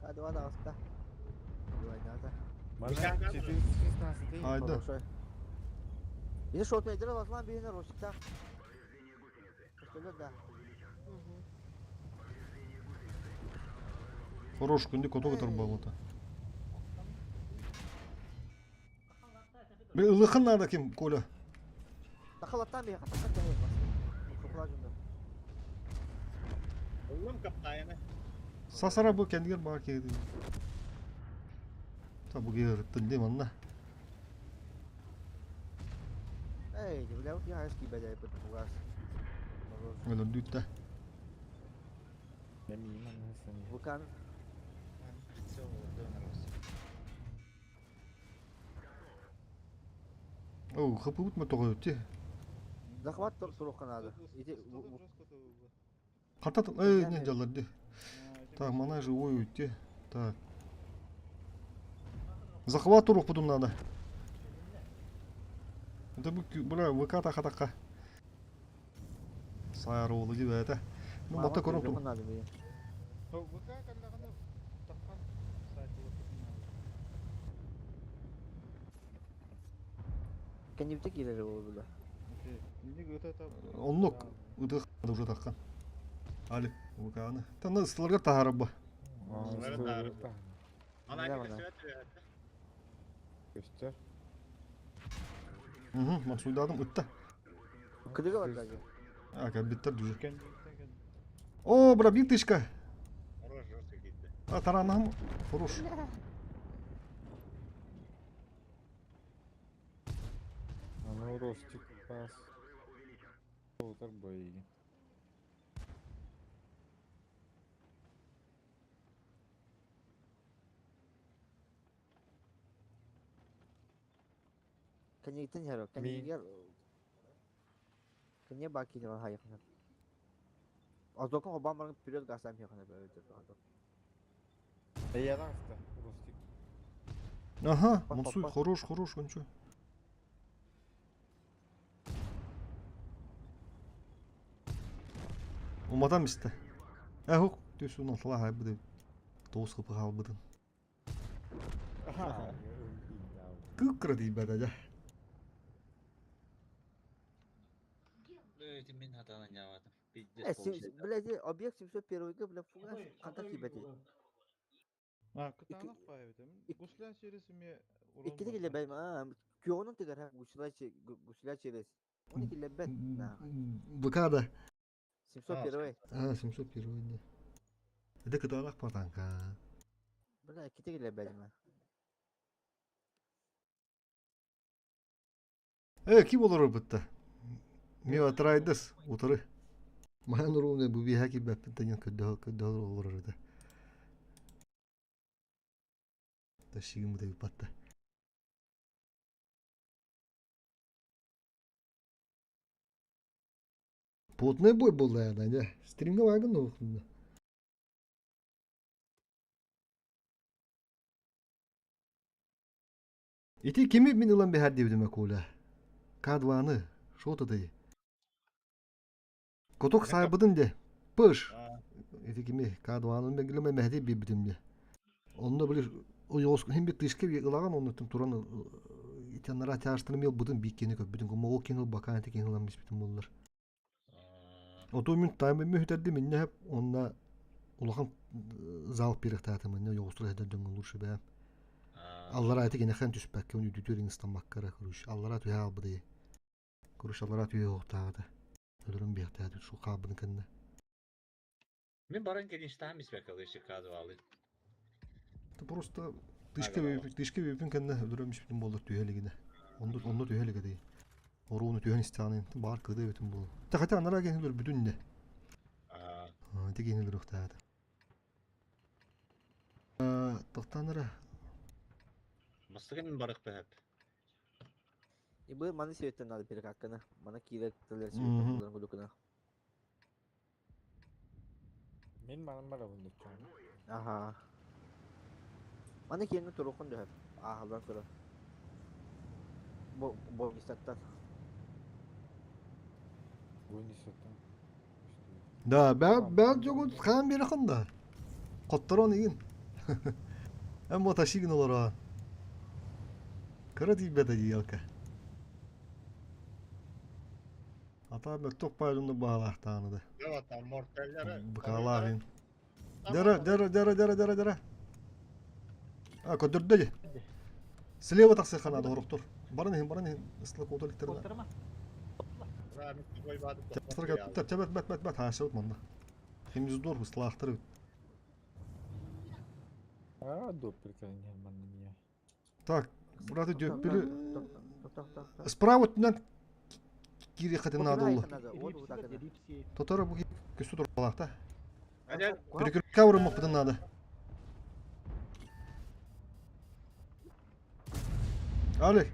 Кадыва таҕыста. Двойната. Мана 416 Айда. Били шотмейдер алатлан биһине Росикта. Көстөлөр да. Хорош, күнді коту кытар буолбута. Били ылыхын надо ким, Коля? Тахалаттан биһи хатакка тэһэй бас. Кукла жунда. Уллум каптайны. Сасара бу кендигер баар киһи. Та бу киһи дим анна. Эй, бля, вот я хаски бәдәй бит бугас. Өлөрдүттэ. Вулкан. Прицел донорос. Оу, хапыбыт ма тоҕо ти. Захват туруққа надо. Иди. Хата эй, не жаларды. Так, мана живой уйти. Так. Захват турук потом надо. Это бу бля ВК та хатака. Сайар оğlu gibi это. Ну, мата көрөм тур. Надо бе. ВК каллаҕына таххан Кеннибите киирэр ол бля. Оннук ытых уже таххан. Алик ВК-ны. Таны ыстыларга тахарып ба. Ана көстөр. Көстөр. Угу, Максуйдадым ытта. Кыдыга бар даже. А, кабиттер дүжү. О, бра, бир тышка. Хорош, жестко кетти. А, таранам. Хорош. Аны Ростик пас. Отар бойы. Кеннигитен херо, кеннигер. Кенне баки не хайхна. Азокон Обаманың вперед гасам хехна бе. Эйядаста Ростик. Ага, Мансуй, хорош, хорош, он чё? Уматам исте. Эхук, түсүн алтыла хайбыды. Тоғыз қыпы қалбыдын. Кыккыра дейін бәді, жа. Эти мен хатаны няватым. Э, блядь, объект 701 бля, фугас, канта кибети. А, кытаанах баайбытым. Гуслян сериясы ме Иккити килебей, а, күйоонун тигер, гусля гусля через. Оны килебет. ВК да. 701. А, 701, да. Это кытаанах партанка. Бля, иккити килебей, ма. Э, ким олар бітті? Мен атырайдыс, утыры. Маған ұруына бұл бейхә килбәппин тәнен көдді олар еді. Ташигім бұдай батты. Потный бой был, наверное, не? Стримга вагон, ну. Ити кими мин ылан бэһэр диэбитим Коля. К2-ны, шо ты Коток сайбыдын де. Пыш. Ити кими К2-ны мен билеме мәһди бибитим де. Онно билир ойос хим бит тышке ылаган онны тым туран итяннара тяштырым ел будын биккени көп бүтүн кому кинил бакан ити кинил амис битим боллар. Ото мен тайм мен хүтерди мен не онна улахан зал пирехтаатым мен йоғустура хеден дөңгөн лучше бәм. Аллара айты гене хэн түспәккә уни дүтөр инстан маккара күрүш. Аллара түһә албыды. Күрүш аллара түһә оқтағыды. Өлөрүм бияқтады шу қабын кынны. Мен баран келинштан бисбек алышы кадвалы. Это просто тышка тышка бипин кынны өлөрүм ишпитин болду түһәлигине. Онду онду түһәлиге дей. Оруну түһән истаны бар кыды битин бол. Та хотя анара генелер бүтүн де. Те генелер ухтады. Тоқтанара. Мастыгын барык бәһәп. И был маны себеттен надо перекаккана. Мана киирер тылер себеттен кудукуна. Мен манан барабын дуччан. Аха. Маны киеңи турукун дөһөп. Ахалдан көрө. Богистаттан. Гонисаттан. Да, бэт дьогут хаан биэрэхин да. Хотторон игин. Эм вот ашигин олоро. Кыра тиийбэтэ диелка. Ата мөттөх пайдунду баалаахтааны да. Быкаалаах Дара, дара, дара, дара, дара, дара. А, көдөрдө дии. Слева тахсыахха наада орохтор. Баран иһин, баран иһин. Ысла куота иликтэринэ. Бэт, бэт, бэт, бэт, хаашабыт манна. Химиздор ыстылаахтар эбит. А, доппер манна не. Так, браты дөппүлү справа өттүнэн киириэххитин наада буолла. Тоторо бу көстө туралаахта. Перекрытка уруммуппутун наада. Али.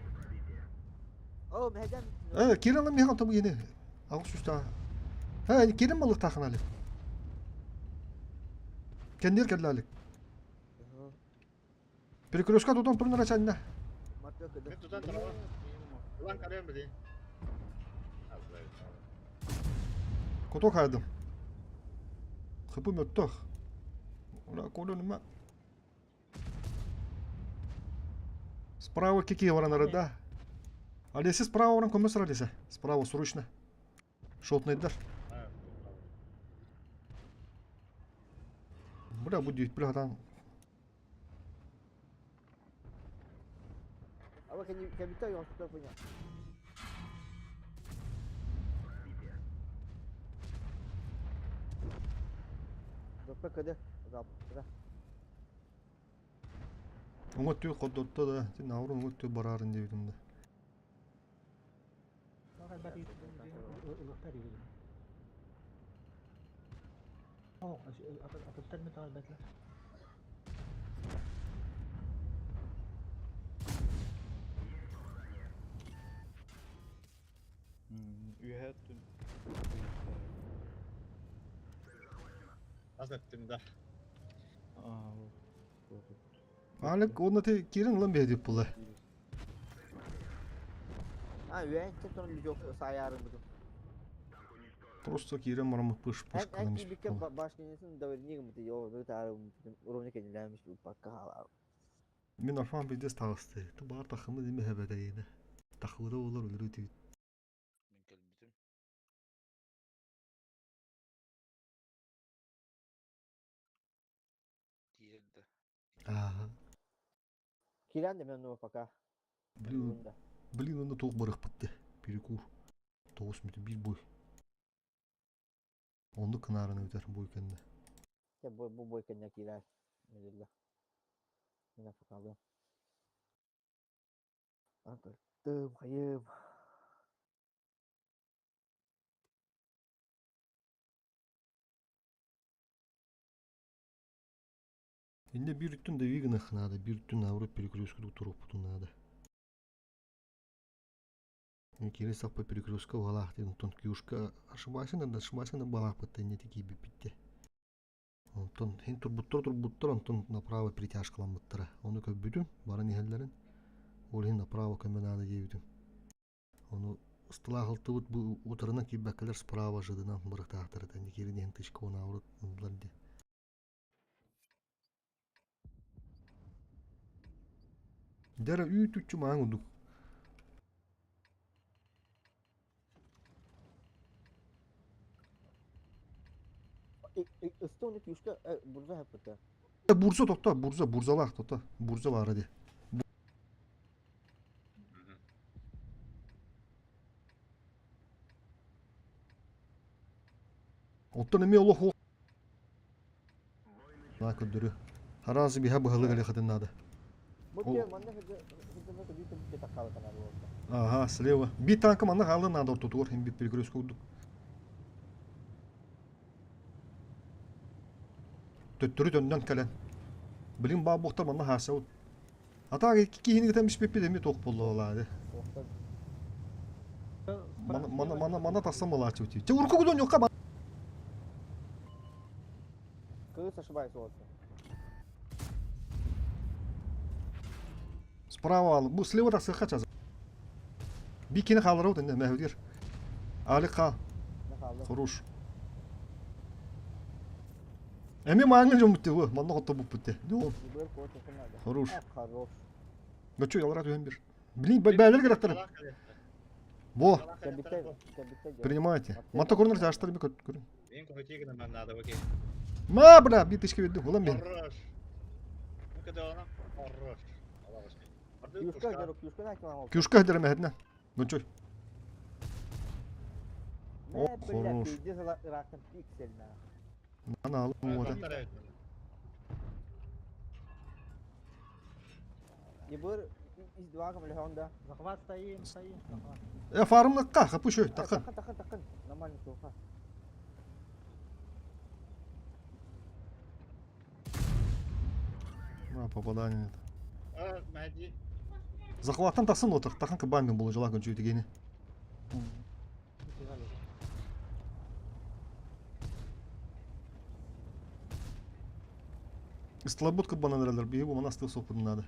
Э, кирин lan михан табы yeni. Ağız üstü. He, кирин балыктаахын али. Кендер келді али. Перекрестка тутан турнара чанна. Мен тутан турабын. Ылан карыам били. Кото хайдым. Хыпы мөттөх. Ура колонума. Справа кики баран да. Алесе справа баран көмөс Алесе. Справа срочно. Шотныйдар. Бля, будет бля там. Уҥа өттүгэр хордотто да, син аурун уҥа өттүгэр бараарын диэбитим да. Үөһэ өттүн Тас өттүн да. Алек, онно ти киирэн ылан биһэ диэп буолла. А, үөһэ тон лүжок саайаарын бутун. Просто киирэн бараммыт пыш-пыш Эн гынан эн испит киирбиккэ буолла. башнянсын довернигым ты йоо таарым уровня кенилээмиш уппакка хаалаа. Мин Арфан пиздец таҕысты. Ту баар тахымы диме хэбэтэйинэ. Тахыбыта буолар өлөрүү тибит. Мин кэлбитим. Тиэрдэ. Ааха. Киирэн да мен пока. Блин, блин, онно туох барыахпыт Перекур. Тоҕус мүтү биир бой. Оннук кынаарын ыытар бой кэннэ. Те бу бу бой кэннэ киирэр. Меделле. Мен афакалыам. Антым, хайым. Инде биир өттүн да гыныах наада, биир өттүн наоборот перекрестку туруохпутун наада. Кири саппа перекрестка уһалаах диэн онтон киушка ошибайсың да ошибайсың да балаахпыт иннити киирбиппит Онтон хин турбуттар турбуттар онтон направо притяжкаламмыттара. Ону көрбүтүм, баран иһэллэрин. Ол иһин направо көмө наада диэбитим. Ону ыстылаах ылтыбыт бу утарынан киирбэккэлэр справа жыдынан бырахтаахтар этэ. Киирин иһин тычка наоборот ыллар дии. Дьэ үүт-үччү маҥан курдук. Ыстыны күүскэ бурза хаппыта. Бурза тохто, бурза, бурзалаах тото. Бурза баара дии. Оттон эмиэ олох На көрдөрү. Араас биһа быһалык элэхэтин наада. Ага, слева. Би танка манна хаалыы наада ортотугар хин бит перекрестка курдук. Төттөрү төннөн кэлэн. Билин баа буохтар манна хаасабыт. Атаак икки киһини гытан биспиппит эми туох буолла Мана мана мана мана тахсан балааччы Чэ урку гудон юкка ба. Кыыс ошибаюсь вот. Справа ал. Бу слева тахсыахха час. Бикини хаалларабыт инде мәһүдгер. Алик хаал. Хорош. Эми мааңы дьоммут те, манна хотто буппут те. Хорош. Хорош. Гачу ялара түһэн бир. Блин, бээлер керектер. Во. Принимайте. Манта көрүнөр тааштар би көрүн. Мен көтегін мен надо окей. Ма, бля, би тышка берди. Улам мен. Хорош. Ну-ка да хорош. Кюшка дерме хедне. Ну чой. О, хорош. Мана алып вот. Ебыр из два да. Захват стоим, стоим, захват. Э, фармлыкка, хапы шөй, тақын. Тақын, тақын, тақын. Нормально тоқа. А, попадание. Захваттан тақсын отыр, тақын кыбанмен бұл жыла күн дегені. Истлабут кыбанан эрелер, биһи бу манастык соппутун надо.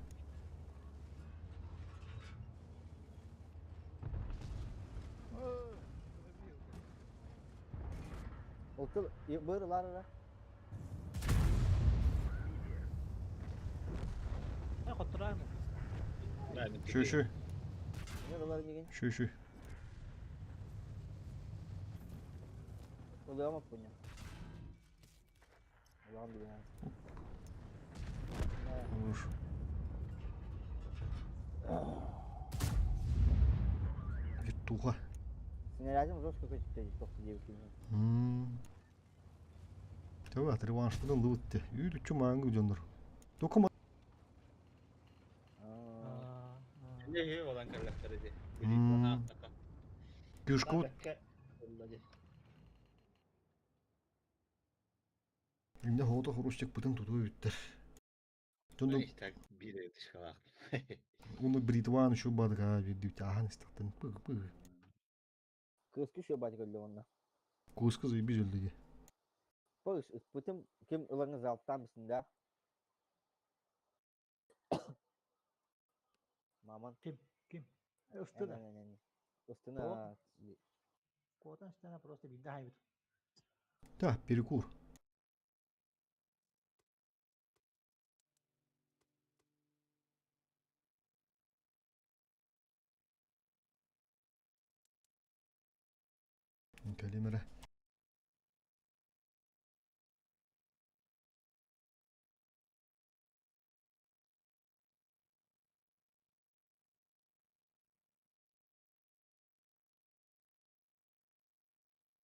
Отыл, быр ларара. Шү шү. Шү шү. Ылыама punya. Ылыам билген. Хорош. Вертуха. Снарядом жестко көтүттө 99 Төбө реванштыгын лыбытты. Үй үчү маңгы жоннор. Току Не olan каллахтар Күшку. Инде хоото хурустик бутын туту бүттер. Тунду бире тышкалак. Уну бритван шу бадга видүт ахан истактан пыг пыг. Кыскы шу бадга өлдө онна. Кыскы заебись өлдө. Пыг бутын ким ылаңы залптан бисин да. Маман. Ким? Ким? Ыстына. Ыстына. Котан стена просто бидде хайбит. Да, перекур. Калимера.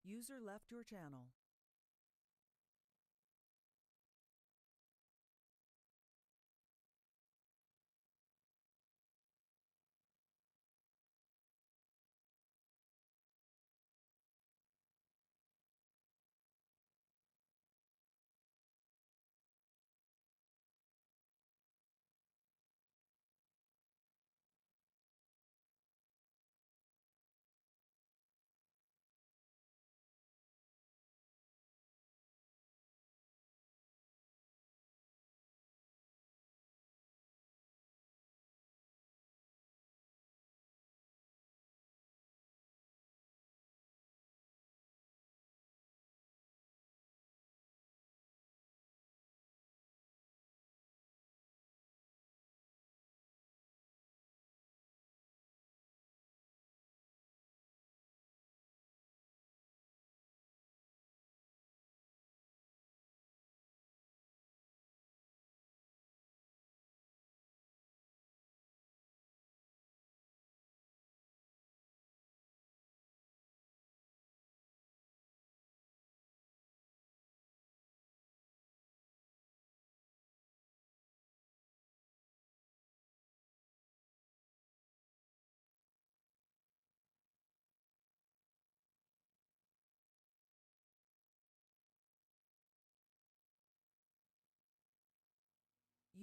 User left your channel.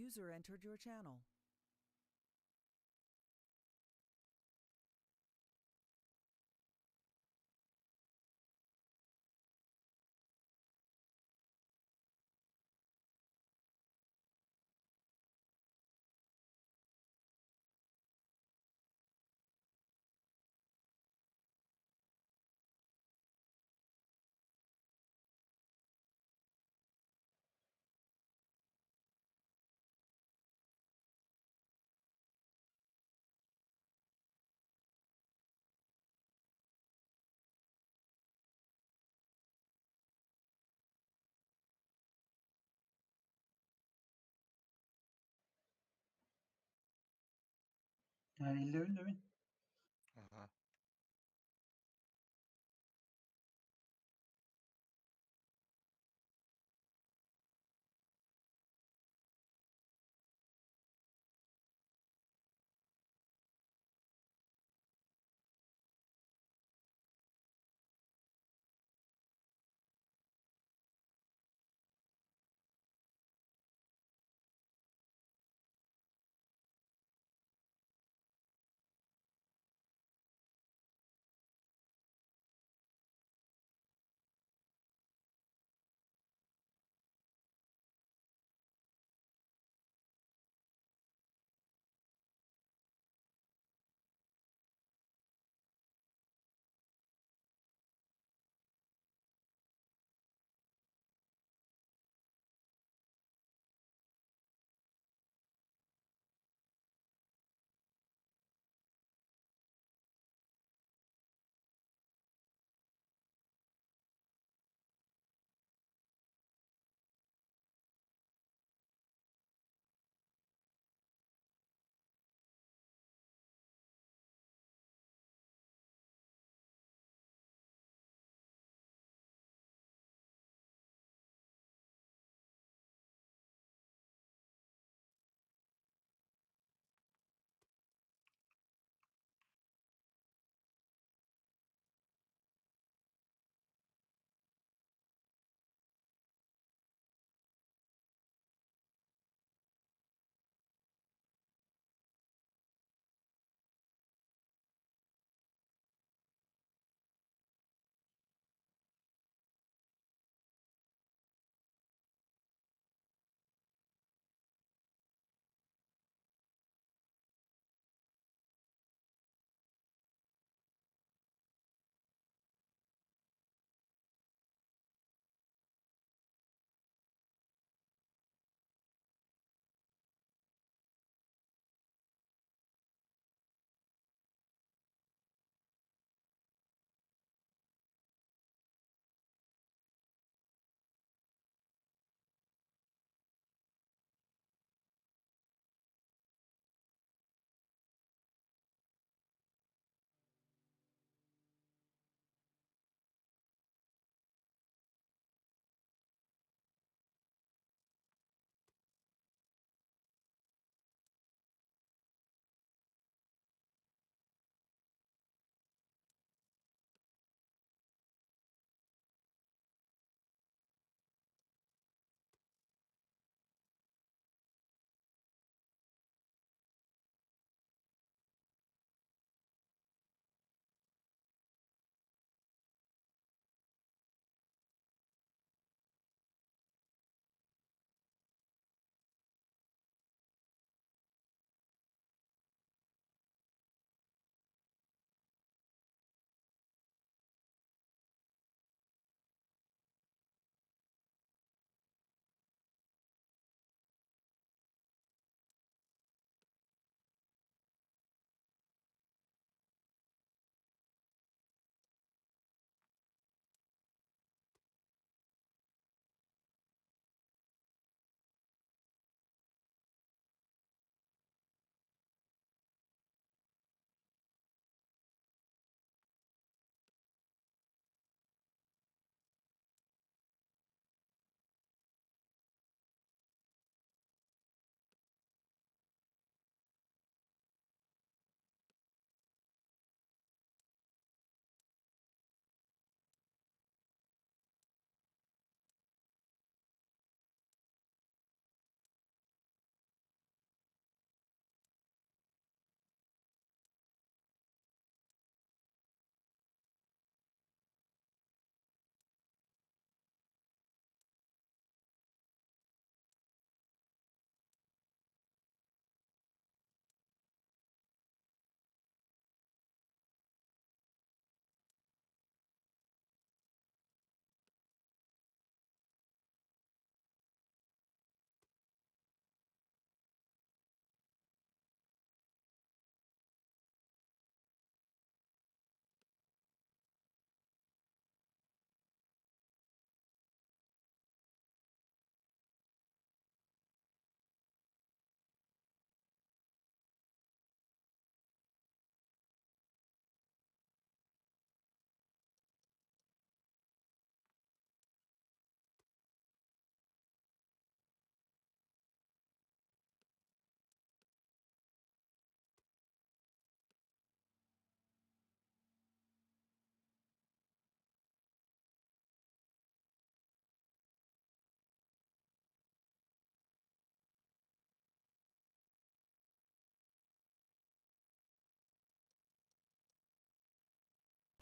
User entered your channel. Иллэбин да мин. Ага.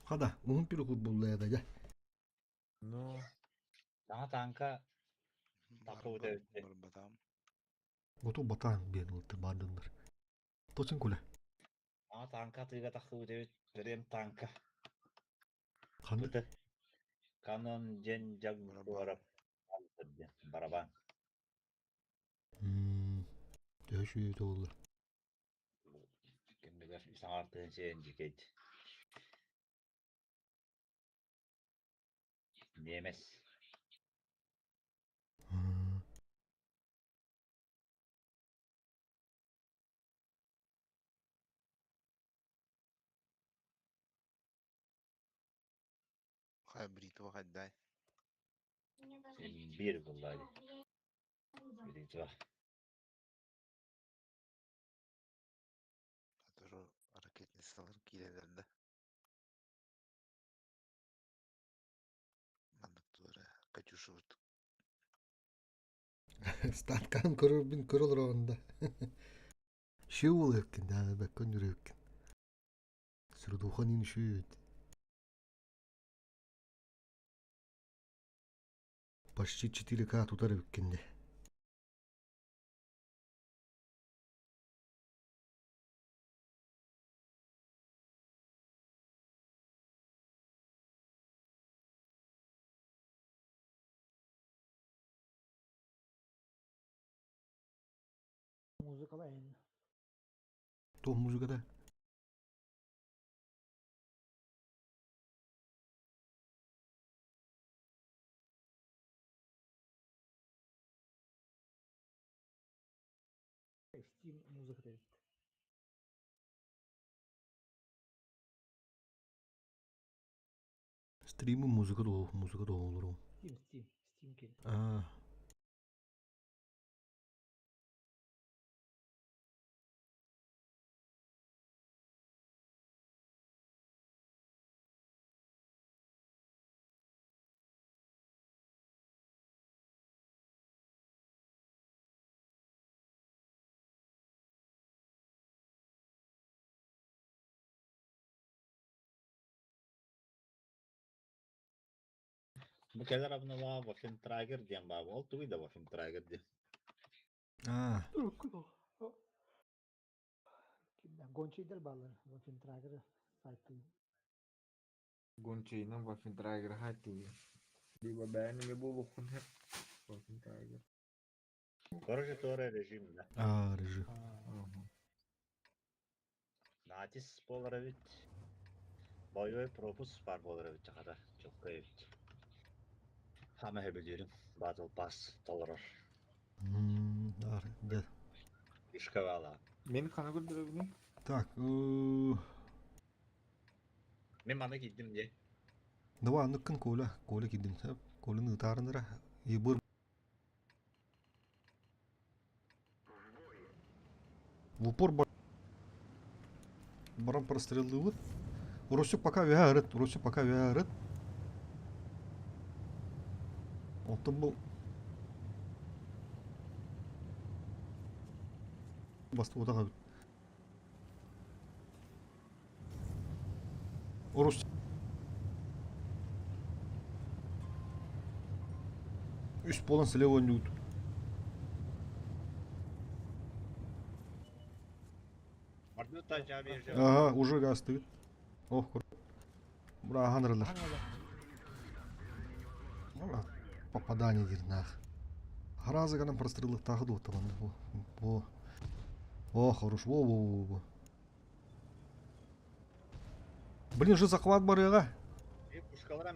Хада, уһун переход булла да дьэ. Ну, Саҥа тааҥка тахсыбыт эбит. Барбатам. Оту батаан диэн ылты баардыннар. Точин куле. Саҥа тааҥка атыыга тахсыбыт эбит. Прем тааҥка. Ханнык? Ыты. Канон дьэн Джагуаров диэн барабан. Төһө сүүйүтэ буолла? Кэмигэр саҥартыын сиэн дьикэйт. Немец. Хай бритва хайдай. Биир булла дии. Бритва. Который ракетницалар киирэлэр да. Маннык туора Катюшабыт. Станкан көрөрбүн көрө олороҕун да. Шеул өккин да бэккөн үрөккин. Сүрдухан ин шүйүт. Почти 4К тутар эбиккин де. Музыкала эн. Туох музыката? Steam музыката эбит. Стримы музыка да музыка да олору. Steam, Steam, Steam кел. А. Бу кэлэр обнова Waffentrager диэн баар. Ол тугуй да Waffentrager диэн? А. Гончийдар бааллар Waffentrager сайтын. Гончийынан Waffentrager хайтыы. Либо бэйэни буолуоххун сөп. Waffentrager. Короче, туора режим да. А, режим. Натис буолар эбит. Боевой пропуск бар буолар эбит чахата. Чокка эбит. Хама хөбүлүүрүм. Battle Pass толорор. Да. Ишкавала. Мен хана көрдөрөбүнүй? Так, Мен маны киирдим дии. Давай, анныккын Коля. Коля киирдим. Коляны ытаарынара. Ебыр В упор баран простреллыбыт. Росюк пока вярит, Росюк пока вярит. Оттон бұл басты отаға Орус Үс буолан слева ойнуут. Ага, уже гастыгыт. Ох, Брахан ырылар. Попадание дирнах. Харазыганан простреллыктаахы дуотталан. Во. О, хорош. Во, во, во, во. Блин, же захват барыга.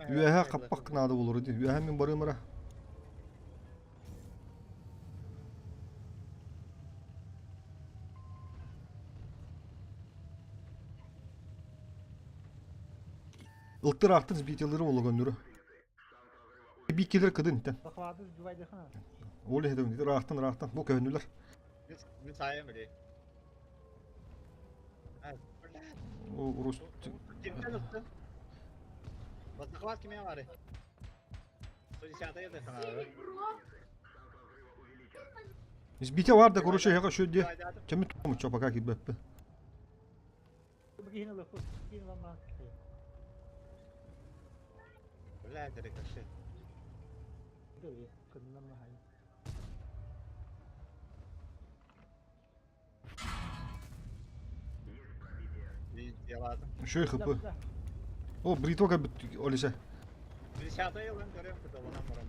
Үөһэ хаппах надо болор ди. Үөһэ мин барыым ара. Ылтыр артын сбителери ологоннуру. Биккелер кыдын тен. Захваты сбивайдыхана. Ол эһеден ыраахтан ыраахтан бу көһүнүлэр. Мин саайам или. Урус. Кимтен ыттын? Захват кимге бары? 110 Избите бар да, короче, я хочу де. Чемит тому, что пока кибеппи. Блядь, рикошет. Еще и хп. О, бритва как бы Олеся. Десятый ылан көрөм кытылынан барам.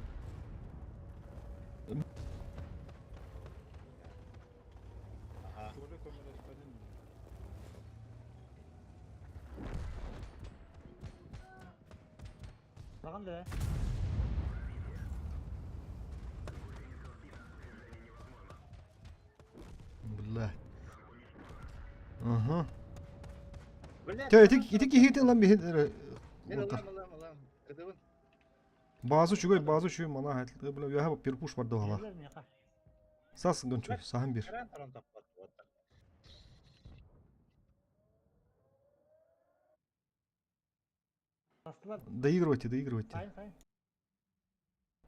Ага. Саҕан да. Бля. Ага. Тэ ити ити киһи ылан биһин Мен ылам ылам ылам. Кытыбын. Базы үчүгэй, базы үчүгэй мана хайтылы бля үөһэ перпуш бар дохала. Сас гончу, саһан бир. Доигрывайте, доигрывайте.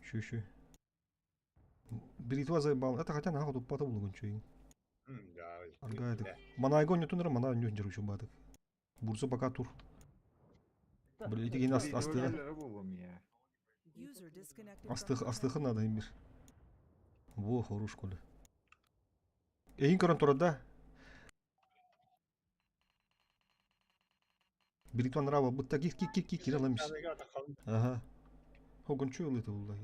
Еще, еще. Бритва заебал. Это хотя нахуй тут потом гончу. Аргайдык. Манайго не тунра, мана не жиру бадык. Бурсу пока тур. Блин, ити нас асты. Астых, астыхы надо им бир. Во, хорош коля. Эйин көрөн турар да. Бритва нрава, будто кик кик кик кик киреламис. Ага. Хо гончу ылыты улла.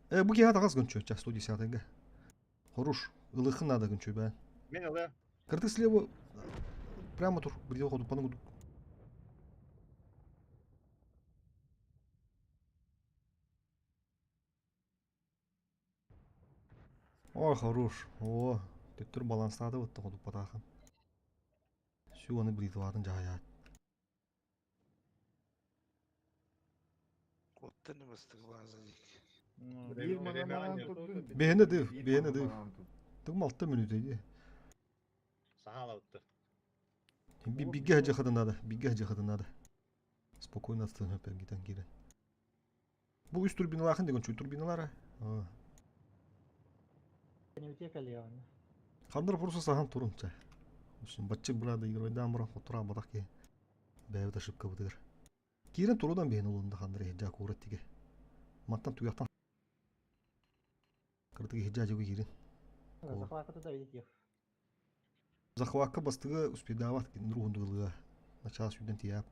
Э, бу киһи тагас гончу, час 110-га. Хорош, ылыхы надо гончу, бә. Мен ылы. Кырты слева прямо тур, бритва ходу пану. Ой, хорош. О, төттөр баланстады вот ходу патахан. Сю аны бритватын жаят. Бэһэнэ дыв, бэһэнэ дыв. Тыгым алта мүнүүтэ дии. Сахалабытты. Бигге хажахата надо, бигге хажахата надо. Спокойно отстан пергитен кирен. Бу үс турбиналахын деген чуй турбиналара. Хандар просто сахан турун ча. Үсүн батчы брада игрой дамра хотура батак ке. Бэбит ошибка бытыгыр. Кирен турудан бэһин олунда хандар хеджа курат тиге. Маттан туяктан. Кыртыгы хеджа жогу кирен. Захватка бастыгы успедават нругундугылыга. Начало сюден тияп.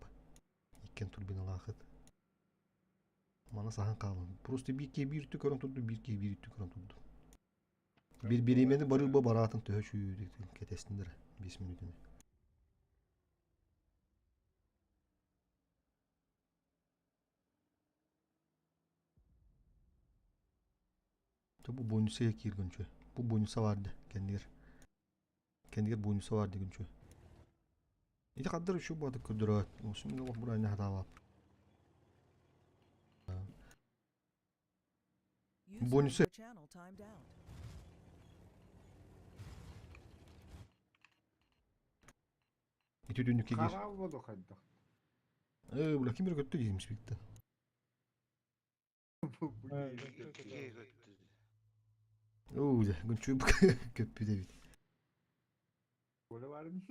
Иккен турбиналахыт. Мана сахан калын. Просто бир ке бир тү көрөн турду, бир ке бир тү көрөн турду. Бир биримени барып баратын төһө чүй кетесиндер 5 мүнөтүнө. Бу бонуса киргөнчү. Бу бонуса барды кендигер. Кендигер бонуса бар дегенчү. Ити каддар үчү бады көдөрөт. Осун олох бурайны хаталап. Бонусы. Ити дүнүкке кир. Карал болу хайдах. Э, була ким бир көттү деймиш бикти. Оо, гүнчү көппү дебит. Коля бар mı?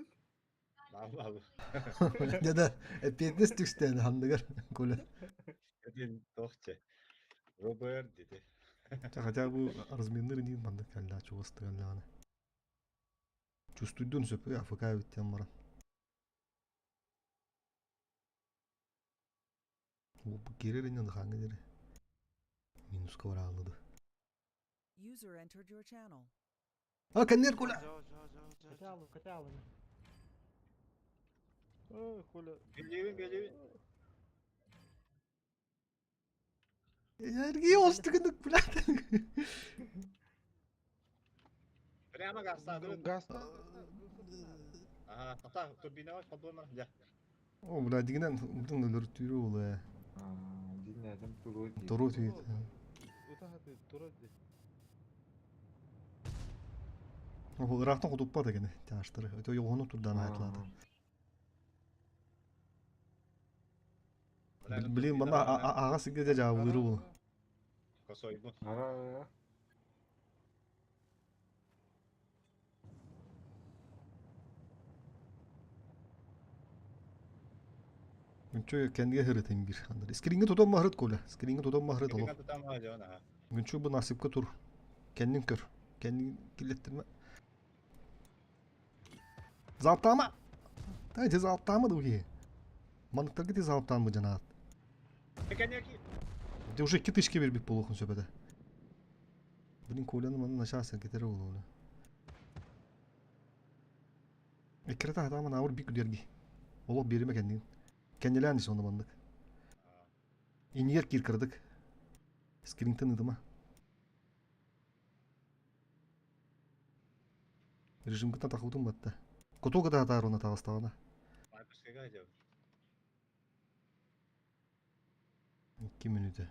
Да-да, эппиэтинэс түкстээн хандыгар Коля. Этин тохче. Роберт деди. Хотя бы разменныр индин мандык калла чугастыгаллааны. Чувствуйдун сөпү АФК бүттен баран. Бу керер инен хаңы дере. Минуска баралыды. User entered your channel. А, кеннер Коля. Каталу, каталу. Коля. Белевин, белевин. Эрги остыгындык блядь. Прямо газ Газ. Ага, ата турбина подумар. Да. О, бля, дигинен удун өлөр түйрү болу. Диннәдем туру. Туру түйүт. О, ырактан кутуппа деген тааштыры. Өтө йогону турдан айтылады. Блин, бана ага сигде жабылыры бул. Косойбу. Ара. Күнчү кэннигэ хырытын бир. Скрингэ тутан маһырыт Коля. Скрингэ тутан маһырыт олох. Скрингэ тутан маһырыт аха. Күнчү бу насыпка тур. Кэннин көр. Кэннин киллэттирмэ. Залптаама! Та ити залптаама дуу киһи. Манныктарга ити залптаан бу дьанаат. Де уже 2000 бербит буолуохун сөп этэ. Блин, Коляны манна начаас сэргэтэр буолуону. Эккирэтэ хатааман аабыр бик күдэрги. Олох биэримэ кэннигин. Кэннилээн ис онно маннык. Иннигэр киир кыратык. Скринтэн ыытыма. Режимкытан тахыбытым батта. Куту кытаатаар уонна таҕыстаҕына. 2 мүнүүтэ.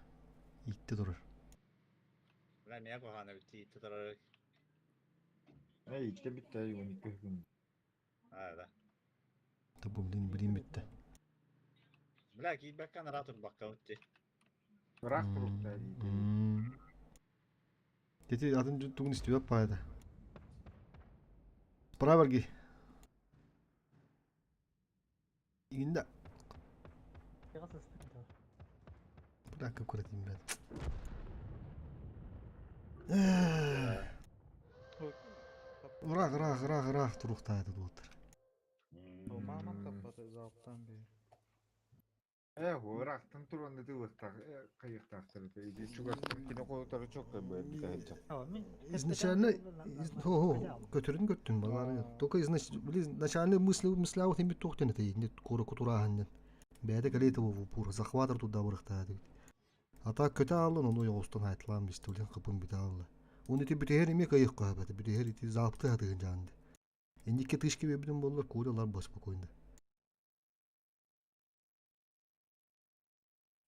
Иитте турар. Бля, меня куһаҕана битти иитте турар. Эй, итте битте, 12 күн. А, да. Табу, блин, блин битте. Бля, киирбэккэ анараа турбакка битти. Ыраах туруктаа дии. Дети атын тугун истибэт паайда. Справа барги. Инде. Бля, как куратим, блядь. Ыраах, ыраах, ыраах, ыраах туруктаайда дуоттар. Мамам таппаты залптан бир. Э, ыраахтан туран ытыылыахтаах хайыахтаахтар этэ. Ити чугастан кини хотутары чокка бэйбит Изначально, хо көтөрүн көттүн балары. Только изначально мысли мысляут им туохтен это не кура кутураһаннан. Бэйдэ кэлиэте бу пур захватыр туда барыхтаа дебит. А так көтө аллын ону йоҕустан айтылаан бисте улин кыпын бүтэ алла. Уну ити бүтэһэр эми кайых каабата бүтэһэр ити заапты хатыгын жаанды. Инникке тышки бебитин боллар куралар боспокойно.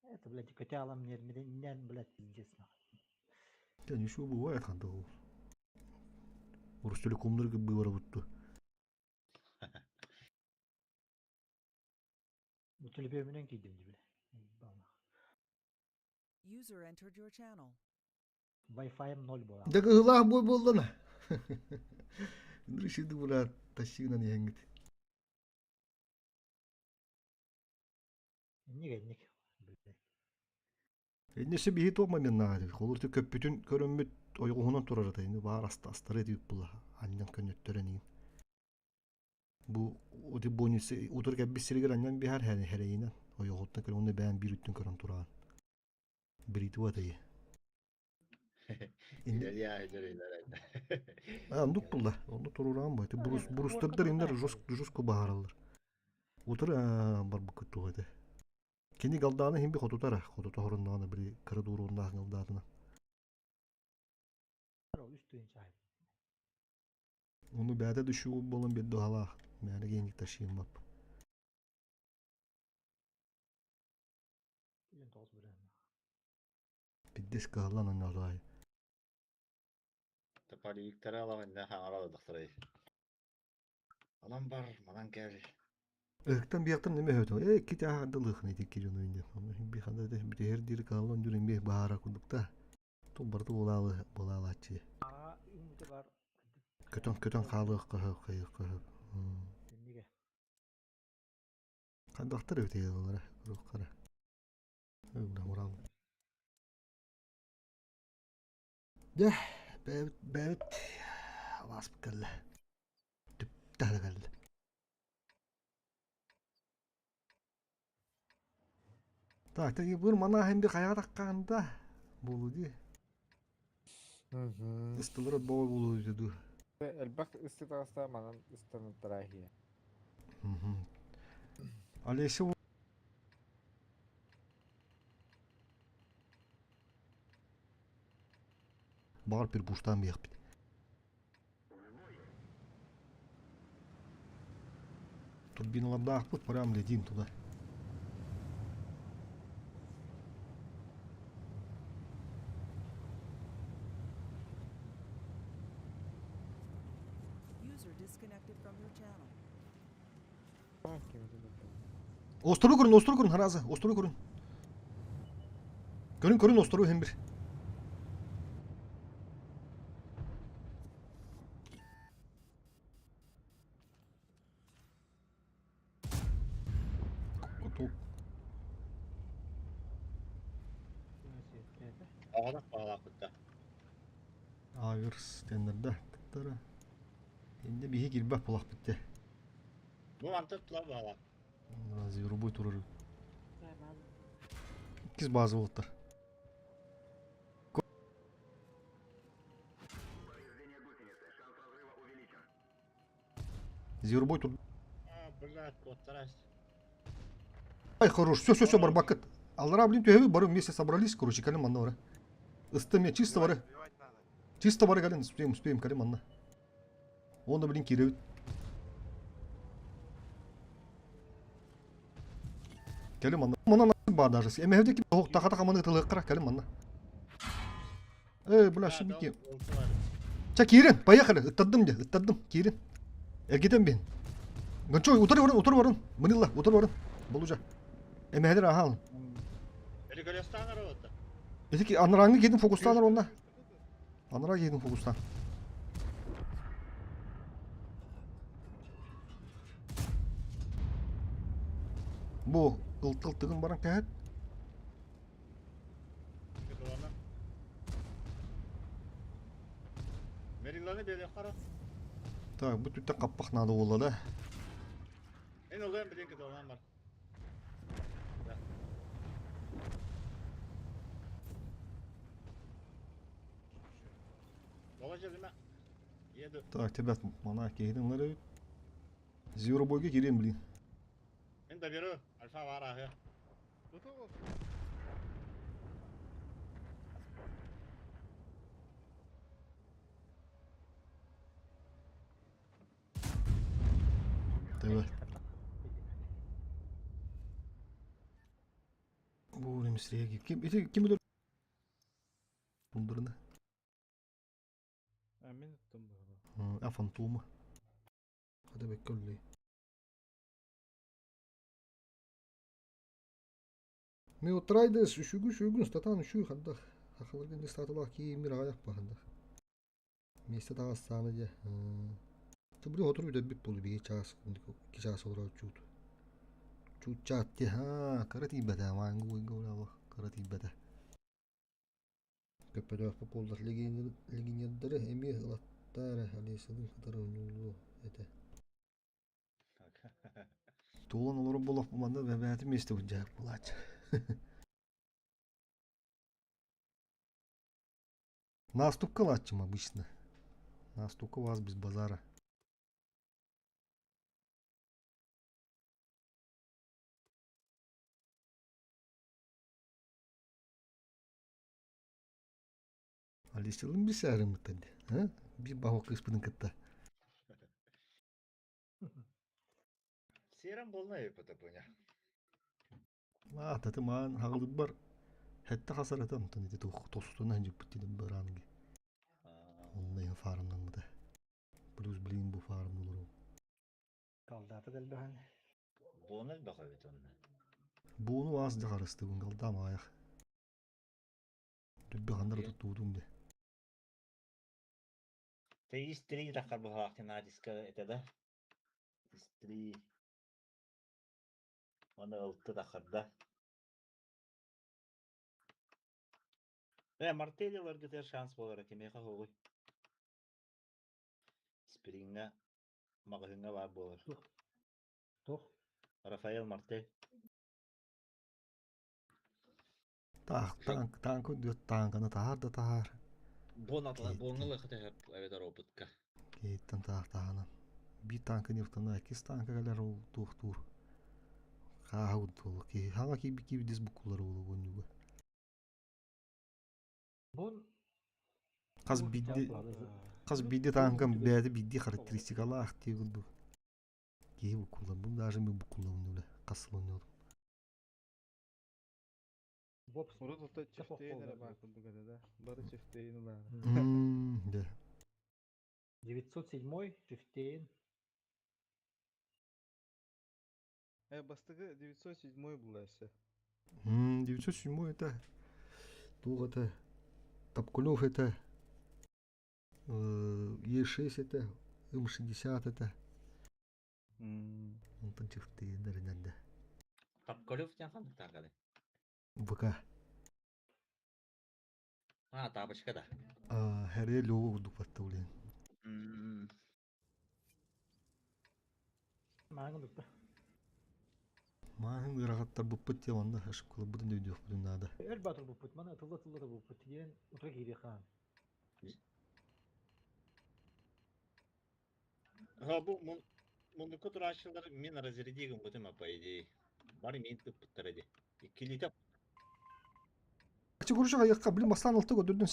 Это, блядь, котялам нермеден, блядь, пиздец, нахуй. Да ничего бывает, ханда ол. Орус телекомнар бывара бутту. Бу төлөпүөмүнэн киирдим дии, бля. User entered your channel. Wi-Fi-м ноль буолар. Дьэ кыһылаах буой буоллана. Решили була тащигынан иһэҥҥит. Инник инник. Иннесе биһи туох моментнаах этибит. Холур көппүтүн көрөммүт ойоҕоһунан турар этэ. Ини баар астара этибит була. Анньан көннөттөрөн иин. Бу ути бонус утар кэлбит сиригэр анньан биһар хэрэйинэн ойоҕуттан көрөн уонна бэйэн биир үттүн көрөн тураан. Бритва этэ. Ондук булла. Онну турураан бу. Брус брустардар иннер жестко баһараллар. Утар барбыккыт туох этэ. Кини галдааны химби хотутара. Хотута хоруннаҕына били кыра дуурууннаах галдаатына. Ону бэйэтэ дүшүү буолан биэрдэ уһалаах. Мээнэ киэҥник ташыым бап. Пиддес кыһаллан анньалаай. Тополиктары аламын хаҥара дохторой. Онон бар, манан кэл. Ыһыктан биэхтэн неме өтө. Э икки тааһа лыхны ити кирин ойне. Би ханда де битер дир каллон дүрен би баара курдукта. Тул барты булаалы булаалааччы. Көтөн көтөн хаалыах көһө кыйык көһө. Хандахтар өтө олара. Рухкара. Урал. Дьэ, бэйэбит бэйэбит алааспыт кэллэ. Түптэһэ кэллэ. Так, ты быр манаһын би хайаҕа таххаанда буолу дии. Ыстылар боҕо буолу дии дуу. Элбэх ысты таҕыста манан ыстаныттара иһиэ. Олеся Баҕар перепуштаан биэхпит. Турбиналардаахпыт прям летим туда. User disconnected from your channel. Остору көрүн, остору көрүн, харазы, остору көрүн. Көрүн, көрүн, остору иһин бир. буллахпытта. Аверс теннерда тыктара. Инде биһи кирбэх булахпыт те. Бу мантан тула баала. Зверобой турар. Иккис база болуттар. Зверобой тур. А, блядь, куоттарас. Ай, хорош. Все, все, все, барбакыт. Аллара, блин, түһэбит, бары вместе собрались, короче, кэлин манна бары. Ыстым я, чисто бары. Чисто бары кэлин, успеем, успеем, кэлин манна. Онно, блин, киирэбит. Кэлин манна. Манна бар даже. Эмэһэдэ ким тахата хаманы тылыаккара, кэлин манна. Эй, бля, шибики. Ча, киирин, поехали. Ыттардым де, ыттардым, киирин. Эргитен бин. Гончой, утары барın, утары барın. Мынылла, утары барın. Болужа. Эмэһэлэр аһаал. Перекрестан работа. Эти анараңы киһитин фокустаанар онна. Анараа киһитин фокустаан. Бу ылтыл тыгын баран кэһэт. Мерилланы бере қара. Так, бу түттен қаппақ надо болла да. Мен олайым билен кыталан бар. Так, тебя мана киһитин ылар эбит. Зверобойга кириэн блин. Мен доберу, альфа вара. Давай. Бу реместрия ким ити ким өлөр Бундурна. А мен ыттым баҕа. А фантома. Хада бекке үллей. Ми отрайдес үшүгү шүгүн статан үшү хандах. Хахаларгын статалах ки мир аяк бахандах. Миэстэ таҕыстаҕына дьэ Били сотору бүтэрбит буолуо биир чаас икки чаас олорор чуут чуут дии аа кыра тиийбэтэ маҥҥа кыра тиийбэтэ Көппөтөөхпүт буоллар легионердары эмиэ ылаттаа эрэ Олесялыын кытары оонньууллуо этэ Туолан олорор буоллахпын манна бэбээтим миэстэ былдьаһык буолааччы Наступка ылааччым обычно. Наступка у вас без базара. Алисилын бисээрим ыттан а? Би баһо кыыспытын кытта. Серым болна епата пыня. Аа, татымаан хаҕылыбар хэтте хасар этэ онтон ити тостуна дьиппит бараанги. Онно иһин фармнаммыта. Плюс блин бу фармнулору. Калдаата дэлбэхэн. Буонал баҕабит онно. Буону аас дьаҕарыстыбын галдаам аайах. Дүббэ ханнара туттуутум де. Те истри тахар бухаахтин аадиска это да? Истри. Оны ылты тахарда. Э, мартелиларгытыр шанс болар кимеха хоҕуй. Спринга маҕаһыҥҥа баар буолар. Тух. Рафаэл Мартель. Таах танк танк дүөт таанканы таһаар да таһаар. Буоннал хатыһап эбэтэр опытка. Кейттен таах таһанан. Биир танка нефтана иккис танка кэлэр ол туохтуур. Хааһа курдук киһи хаҥа киирбит киирбит буккулар уолу уонньуга. Бун Хас биирди хас биирди таанкам бэйэтэ биирдии характеристикалаах дии курдук. Киһи буккуллар. Бу даже мен буккуллабын үлэ хас сыл оонньоотум. Урут ото чифтейн эрэ баар курдук этэ да. Бары чифтейн ылаары. Да. 907 Чифтейн. Э, бастакы 907 была все. 907 это туох это Топкулев это Е6 это М60 это Онтон чифтейннэринэн да. Топколев диэн ханнык таакалый? ВК. А, тапочка да. Хэрэ Лёва курдук батта блин. Мааҥын дукта. Мааһын ыарахаттарбыппыт диye онно ошибкаларбытын өйдүөхпүтүн наада. Өр баатыр буппут, маны ытылла-ытылла да буппут. Диэн утра киириэх хаан. Ha bu муннукка турааччылар мин разряди гыммытым по идее. Бары мин тыппыттара ди. Иккилиитэ Чугурушаға яққа, блин, бастан алты көдүрдүн.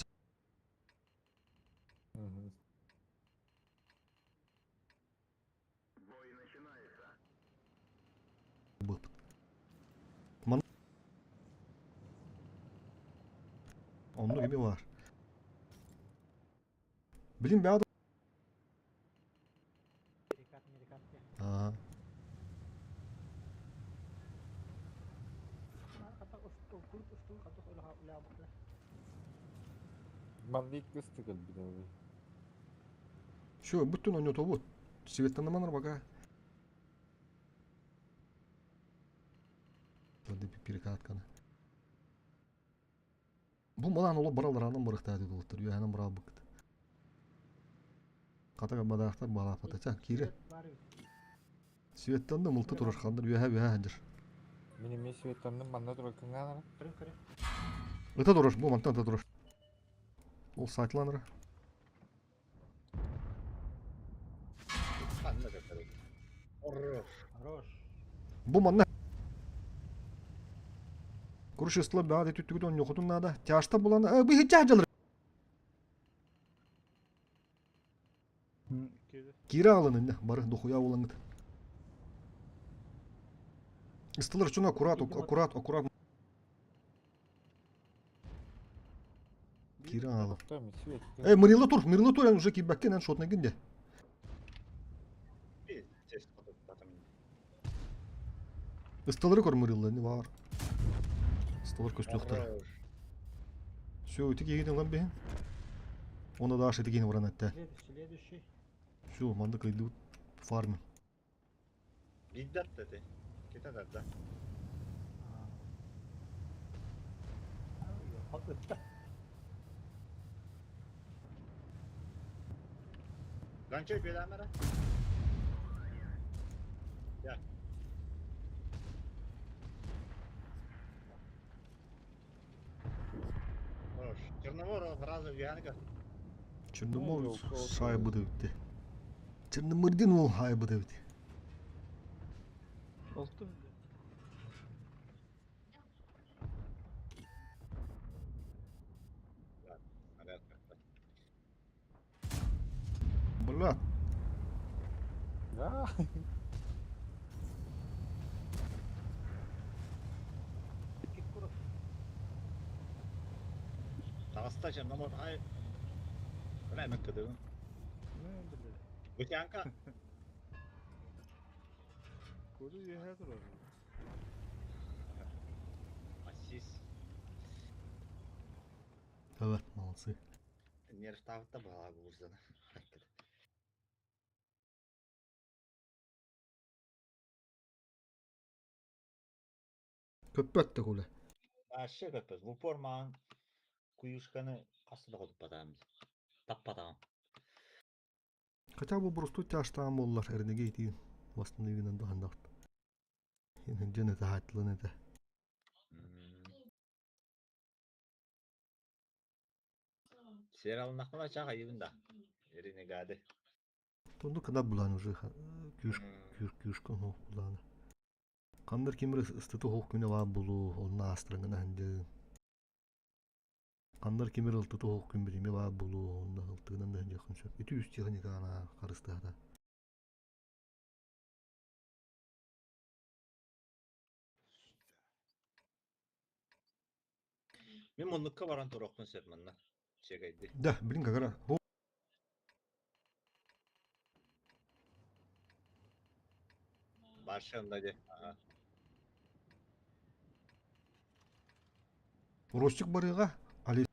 Ман Онно кими бар. Блин, бәді. Аа. Маннык кыстык кэлбит Все, бүттүн ойнотобут. Светтанаманар бага. Перекатканы. Бу малан оло баралар анан барыктаа дип болуттар. Үйәнен бара быкт. Катага бадаахтар балаапатача кире. Светтанды мылты турар хандар үйәһә үйәһә ханжар. Мин эмиэ светтанным манна турар кыҥаанара. Ыта турар, бу мантан ыта турар. Ол сайтланыр. Хорош. Бу манна Куруш ыстыла баҕа түттүгүт онньохутун наада. Тяжта буланы э быһычча дьалыр. Кире алын бары дохуя булаңыт. Ыстылар чуна аккурат, аккурат, аккурат. Кире алын. Эй, мырилы тур, мырилы тур, уже кибәккен, эн шотный гинде. Ыстылары көр мырилы, не бар. Ыстылар көстүөхтөр. Все, ити кигин ылан бэһин. Оны да ити кигин баран этте. Следующий. Все, манды кыйдыбыт фармим. Биддат деді. Кете да. Ганчой беламара. Я. Хорош. Черномор сразу Янка. Черномор шайбы бітті. Черномырдин ол хайбы бітті. Oldu. Бля. Да. Таста Черномор ай. Бля, мен кыдым. Бутянка. Kodu yeher durar. Ассис. Evet, молодцы. Нервтавта была гурзана. Көппөт те куле. Ашы көппөт. В упор маған куюшканы қасында қодып батамыз. Таппатам. Хотя бы просто тяжтаан боллар эрнеге итиин. Восстановинан тухандақт. Хин жene тахатлын это. Сер алынақмана чаға да. Эринегады. Тонду када булан уже күш күш күш кон булан. Кандыр кимир ыстыты хоқ күнө бар булу, онна астырыңына ханды. Кандыр кимир ылтыты хоқ күн бириме бар булу, онна ылтыгынан да жакын сөп. Ити үс техника ана карыстыгата. Мен мұныққа баран тұроқпын сөп манна. Чегайды. Да, блин, как раз. Баршында де. Ага. Ростик барыга, али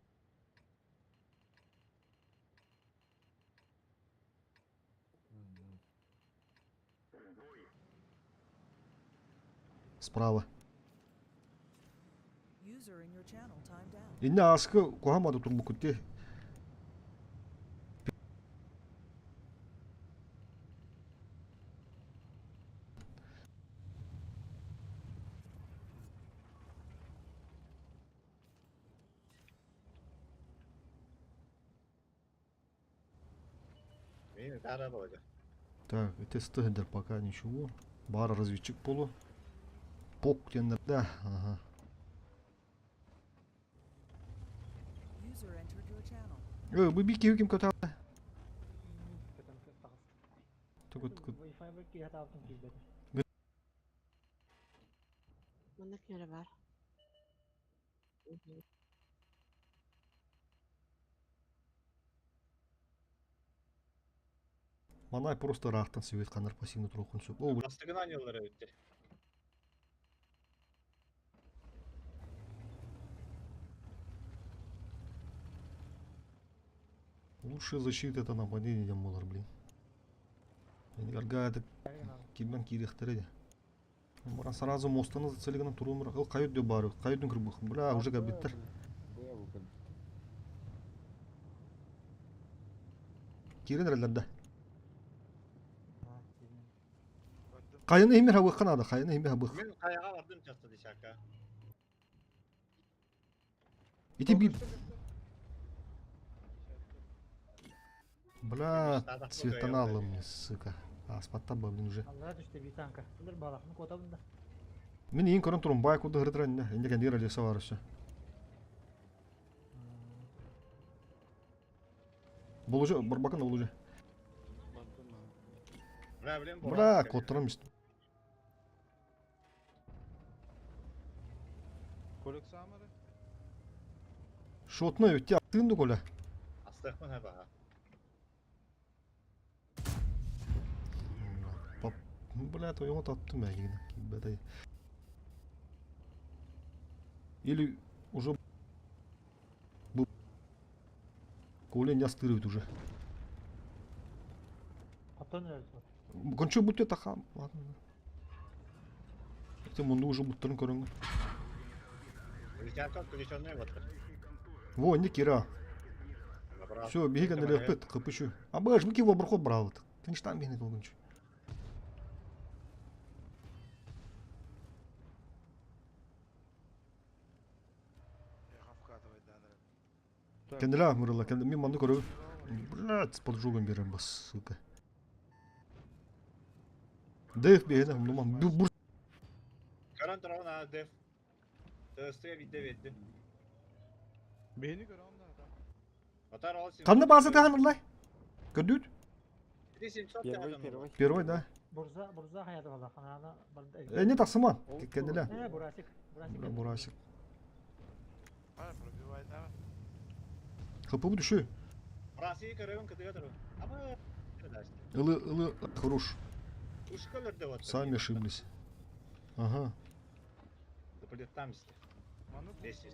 Справа. User in your channel timed out. Инне ааскы куһамады турбуккут дии. Так, это стендер пока ничего. Бар разведчик полу. Пок тендер, да, ага. User entered your channel. Э, бу бики ким көтө. Тугут кут. Wi-Fi киһи таабытын киирбэтэ. Манна ким эрэ баар. Манай просто ыраахтан свет ханар пассивно туруоххун сөп. О, Бастыгын аньыллар эбиттэр. Лучшая защита это нападение диэн буолар, блин. Арга кимэн киириэхтэрэ дии. Баран сразу мостаны зацелигынан туруумур. Ол хайы өйдө баар, хайы өйдөн кырбых. Бля, уже кэлбиттэр. Киирэн эрэллэр да. Хайаны иһимир хабыахха наада, хайаны иһимир хабыах. Мин хайаҕа бардым часто десятка. Ити би... Бля, цветана алым, сука. Ааспаттар ба, блин, уже. Аллара түстэ бии танка. Билэр баалахпын куотабын да. Мин иин көрөн турун баай курду ырытыр инне. Инде кэннигэр Алиса бар өссө. Булужу, барбакын да булужу. Бля, блин, Бля, куоттарам истим. Колексамары? Шотна өтте аттыын да Коля. Астыахпын хабаха. Пап, бля, тойоҥо таптым эйигин. Киирбэтэй. Или уже бу Коля не астырывает уже. Оттон эрэр. Кончу будто таха. Ладно. Ты мунду уже буттарын көрөҥҥүн. Десятка включенная вот. Во, не Кира. Все, беги кэннилиэхпит, кыпышу. А баш, бики во броход брал. Конечно, там бихне толгунчу. Кэннилэ мырыла, кэннилэ мин манны көрөбүн. Блядь, с поджогом берем бас, сука. Дэв бихне, умнуман. Бур Көрөн турабын аа деф. Тыстыга бидде бердим. Бэйни көрөм да. Атар ол Ханна бааза тахан ыллай? Көрдүүт? 700 Первый, первый. Первый, да. Бурза, бурза хаята бала. Ханаана барда. Э, не тахсыман. Кэннилэ. Э, бурасик. Бурасик. Бурасик. А, пробивай, да. Хапы düşü. Россия көрөбүн кытыга туру. Ама Ылы, ылы, хорош. Ушкалар да вот. Сами ошиблись. Ага. Там Здесь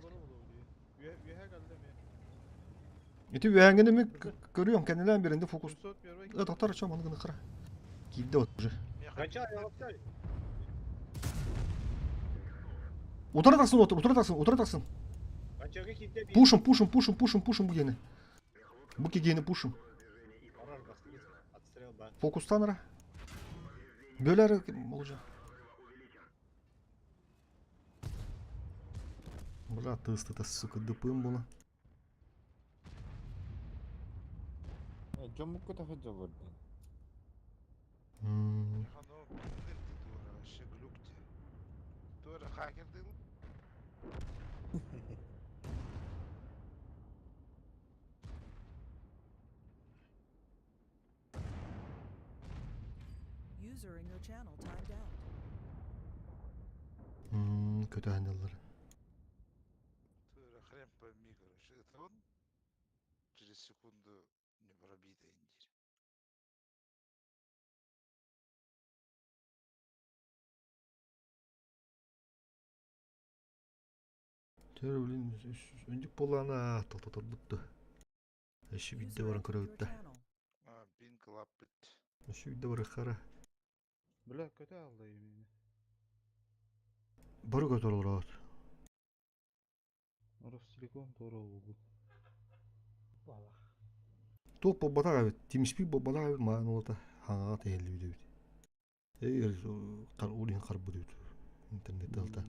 Ити үһээҥҥини ми көрүөм кэннилээн биэринде фокус. Э, тоқтар чом аны гына кыра. Киирде вот уже. Утары тахсын, утары тахсын, утары тахсын. Пушим, пушим, пушим, пушим, пушим бу гени. Бу кигени пушим. Фокустан ара. Бөләр болжа. Бля, тест это, сука, ДПМ было. Дьоммукка таһырдьа олордун. Вообще глюк те. Тура хакердың. User in your channel timed out. Көтөһөнөллөр. Тура хрен пойми, короче. Это он через секунду не пробитый индирь. Тэр блин үндүк буолаана тоқтоторбутту. Эши видде баран көрөбүттэ. А, пинг лаппыт. Эши видде бар хара. Бля, көтө алды имени. Бары көтөр олорот. Ростелеком туора буолбут. Туох буолбатах эбит, тимиспит буолбатах эбит, маан уота хаҥаҕа тэһиллибит эбит. Ол иһин харбыт эбит интернет тылта.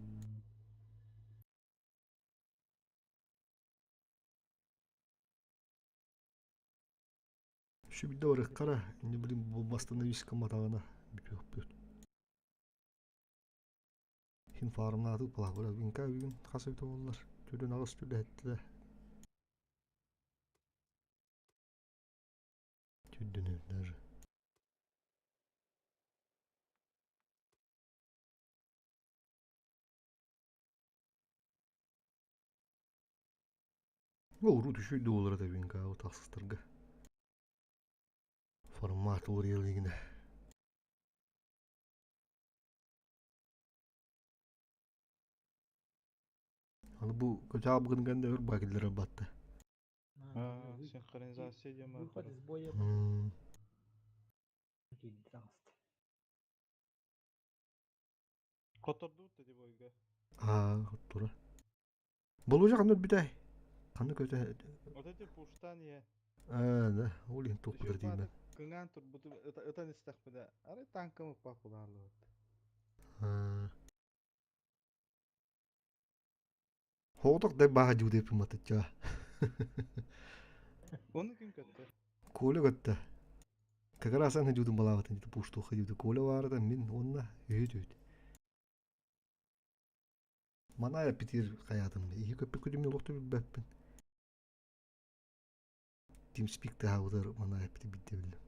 Сүбүдэ барыаххара, инде блин бастановись матаҕына бүтүөхпүт. Хин фармнааты палабыра винка бүгүн хас эбитэ буоллар түрүн аҕыс түлэһэттэ түрдүнү даже Урут үчүгэй да буолар этэ винка тахсыстарга. Формат уларыйар Аны бу кычаах быгын гэнде өр бакиллere батта. Синхронизация диэн Выход из боя. Котордуут да бойга. Аа, тура. Болужа ханна бүтэй. Ханна көтө. Вот эти пуштан я. Аа, да, ол иһин туох деймин. Кыҥаан турбуту ытан истэхпинэ, арай танкам уппах булааллыбыт. Аа. Хооток да баха дьуудеппин матычча. Оны ким көттө? Коля көттө. Как раз аны дьуудун балаабатын пуштуха дьууду Коля баарыдан мин онна үһүт үһүт. Маная питир хаятым. Иһи көппүт күдүм олохту билбэппин. TeamSpeak таһаабытар маная питир бидде биллим.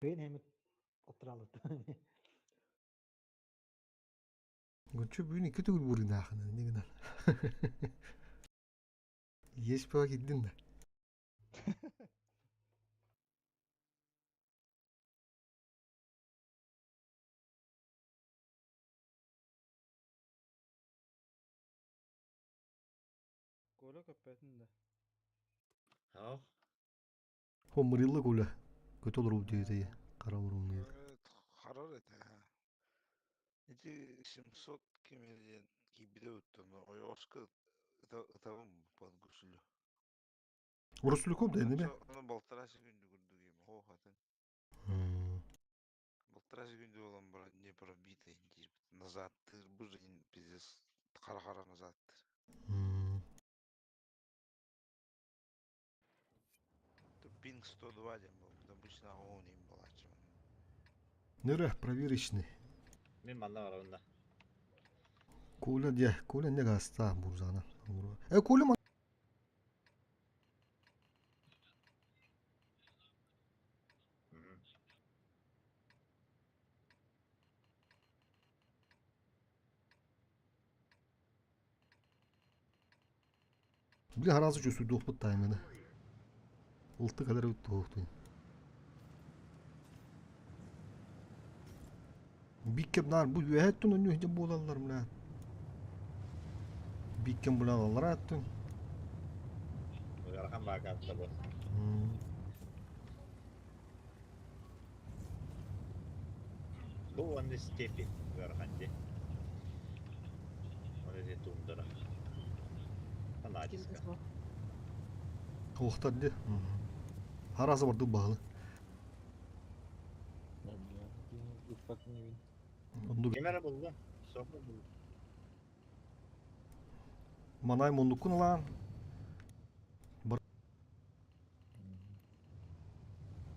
Кыйын хэмит оттуралыт. Гүнчү бүгүн икки төгүл буруйдаахына не гынан. Есть пиво кирдин да. Коля көппөтүн да. Ах. Хомурилла Коля. Көтө олоруу диэтэй. Хара уруун Харар этэ. Ити 700 кимеден киирбитэ уттан ойоҕоско ытабын подгуслю. Урусулукум да неме? Аны балтараа секунду курдук им хоохатын. Балтараа секунду болан баран не пробитый диир. Назад бу пиздец хара-хара назад. Пинг 102 диэн буолбут. Обычно оон им буолааччы. Нөрө проверочный. Мин манна барабын да. Коля де, Коля не гаста бурзана. Э, Коля ма... Били харазы чөсүрдүөхпүт таймыны. Ылты кадar туохтуй. Биккем нар бу үөһэттэн онньу иһдэ буолаллар мына. Биккем булан аллар аттын. Ыарахан баакаатта бу. Бу уонна степи ыарахан дии. Оны ити туундара. Фанатиска. Туохтар ди. Харазы бардык баһылы. Онду Ким эрэ буллум. Соһу буллум. Манай мундуккун ылаан.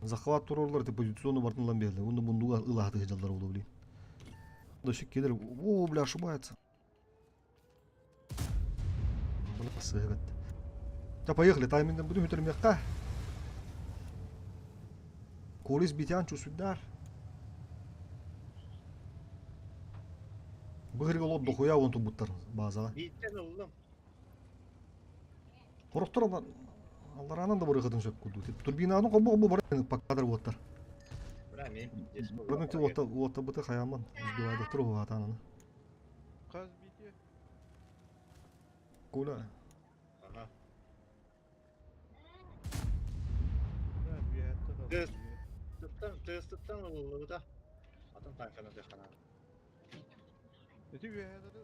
Захват турурлар ты позициону бартын ылан берді. Онда мундуга ылааты жалдар болу блин. Дощик келер. О, бля, ошибается. Бля, сыгат. Да поехали, таймингден будем үтөрмекка. Колис битян чусудар. Быһырга лот дохуя вон тубуттар базаға. Бииттэн ыллым. Хорохтор аллараанан да барыхатын сөп курдук. Турбинааны хобо-хобо бар покадр уоттар. Бра, мен пиздец Бұрын ти уотта уотта быты хаяман. Избивайдыктыр уатананы. Хас бите. Коля. Ага. Да, биһэтте Тыстыттан, тыстыттан ыллыбыта. Атын танканы дыхана. Ити үөһээлэри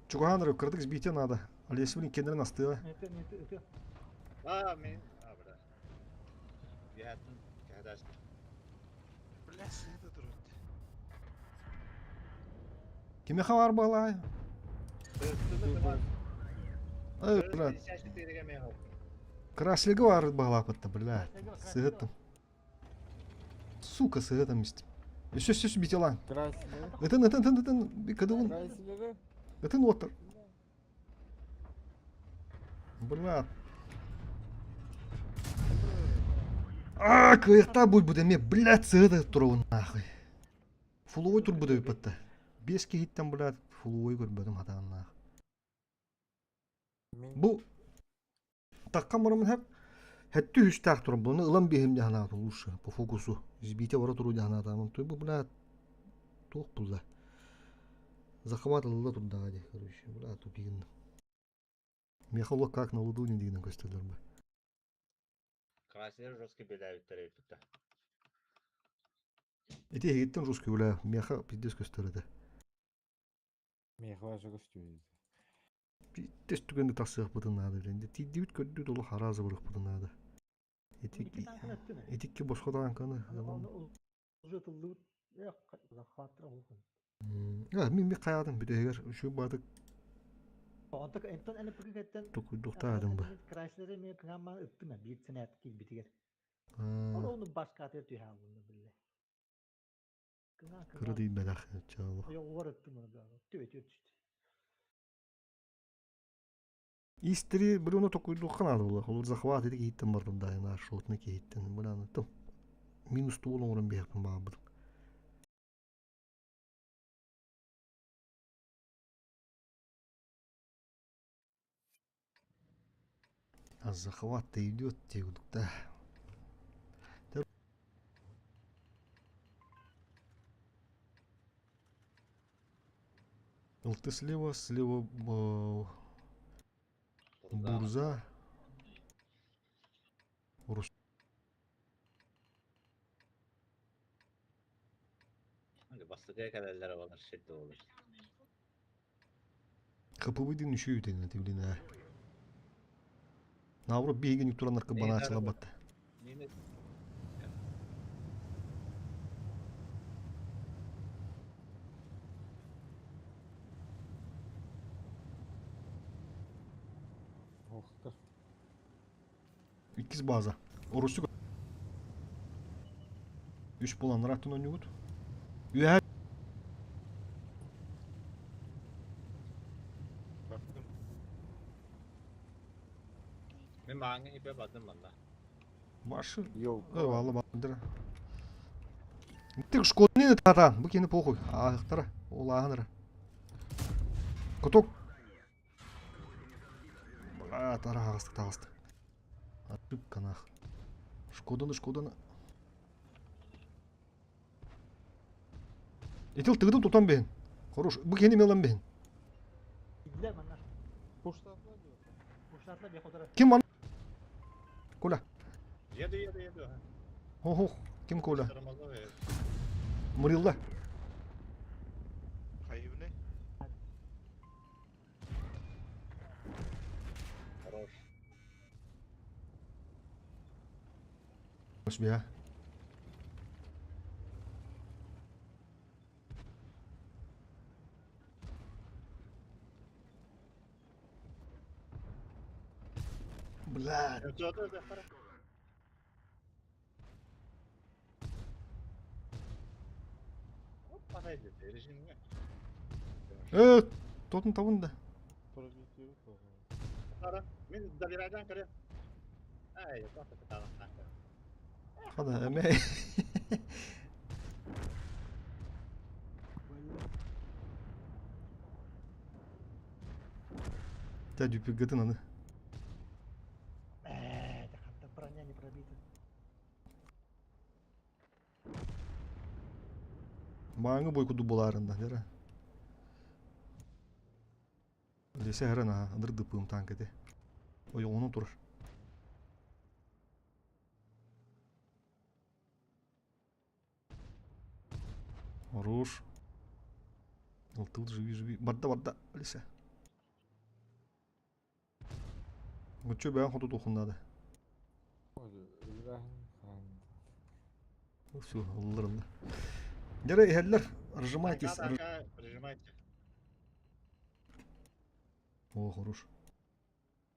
Чугаһаан эрэ кыратык сбитие надо. Олесевин кеннерин астыа. А, мен, а, бля. Үөһэттэн кэһэдээстим. Бля, сыта турат. Кимиэхэ баар буолаай? Эй, брат. Краслига баар баҕалааппытта, бля. Сыһыттым. Сука, сыһытым истим. Өссө өссө битилан. Ытын, ытын, ытын, ытын, кыдыбын. Ытын уоттар. Бля. А, кыайахтаа буйбут эмиэ, блядь, сыһыта турабын нахуй. Фуловой турбут эбиппатта. Биэс киһиттэн, блядь, фуловой көрбөтүм хатааннаах. Бу такка барамын хэп хэттүү үстээх туран буну ылан биэһим дьаһанаатым лучше по фокусу избиите бара туруу дьаһанаатаамын той бу блядь туох булла захват ылла турдаҕа дии короче бля тупигин миэхэ олох как на ладони дигинэн көстөллөр бу Красилер жесткий билээбиттэр эбит да. Ити эһигиттэн русский бля миэхэ пиздец көстөр этэ. Миэхэ баша көстүбүт. Пиздец түгэнде тахсыахпытын наада билэн. Тиийдибит көрдүбүт олох арааза барыахпытын наада. Ити итикки босхо таанканы Уже тыллыбыт. Мин ми хайаатым бүтэһигэр үчүгэй баатык Онтон энтон НПК-кеттен токуйдуктаатым ба. Крайслери мен кыҥамман ыттым биир сэнээт киирбитигэр. Ол ону башкатыгар түһээн булла биллэ. Кыра тиийбэтэх чаало. Ойоҕугар ыттым оны түбэ түстү. Истери били ону токуйдуохха наада буолла. Холобур захват ити киһиттэн бардым да наар шотный киһиттэн бырааны тым минус туол оҥорон биһиэхпин баҕарбытым. А захват-то идет курдук да. ЛТ слева, слева Бурза. Рус. Бастакы кэлэллэр олор сирде olur. ХПВ-дин үчүгэй үтэнэ тибилин ээ. Наоборот биһигини тураннар кыбанаачылабат. Иккис база. Орусу Үс булан ыраттын оонньугут. Үөһэ Мин мааҥҥа ипэ бардым манна. Башы. Валла бандыра. Ты шкодный татан. Бу кини похуй. Аахтара. Улааһынара. Кутук. Бля, тараҕастык таҕыстык. Ошибка нах. Шкоданы, шкоданы. Итил тыгытын тутан бэһин. Хорош. Бу кини мелан бэһин. Ким ман? Коля. Еду, еду, еду. Хо-хо, ким Коля? Мурилла. Хайыбыны? Хорош. Бия. Блядь. Э, тотун табын да. Мен добирадан көрө. Ай, просто Хада, эме. Та дюпигатын аны. Э, ханта броня не пробита. Мааҥы бойкуду булаарында, дера. Лесе хәрен аха, ындыр дыппыым танк эти. Ойоҕунан турар. Хорош. Алтыл живи, живи. Барда, барда, Алиса. Гуччу бэйэн хоту тухун надо. Все, ылларында. Дere иһэллэр, разжимайтесь. Прижимайте. О, хорош.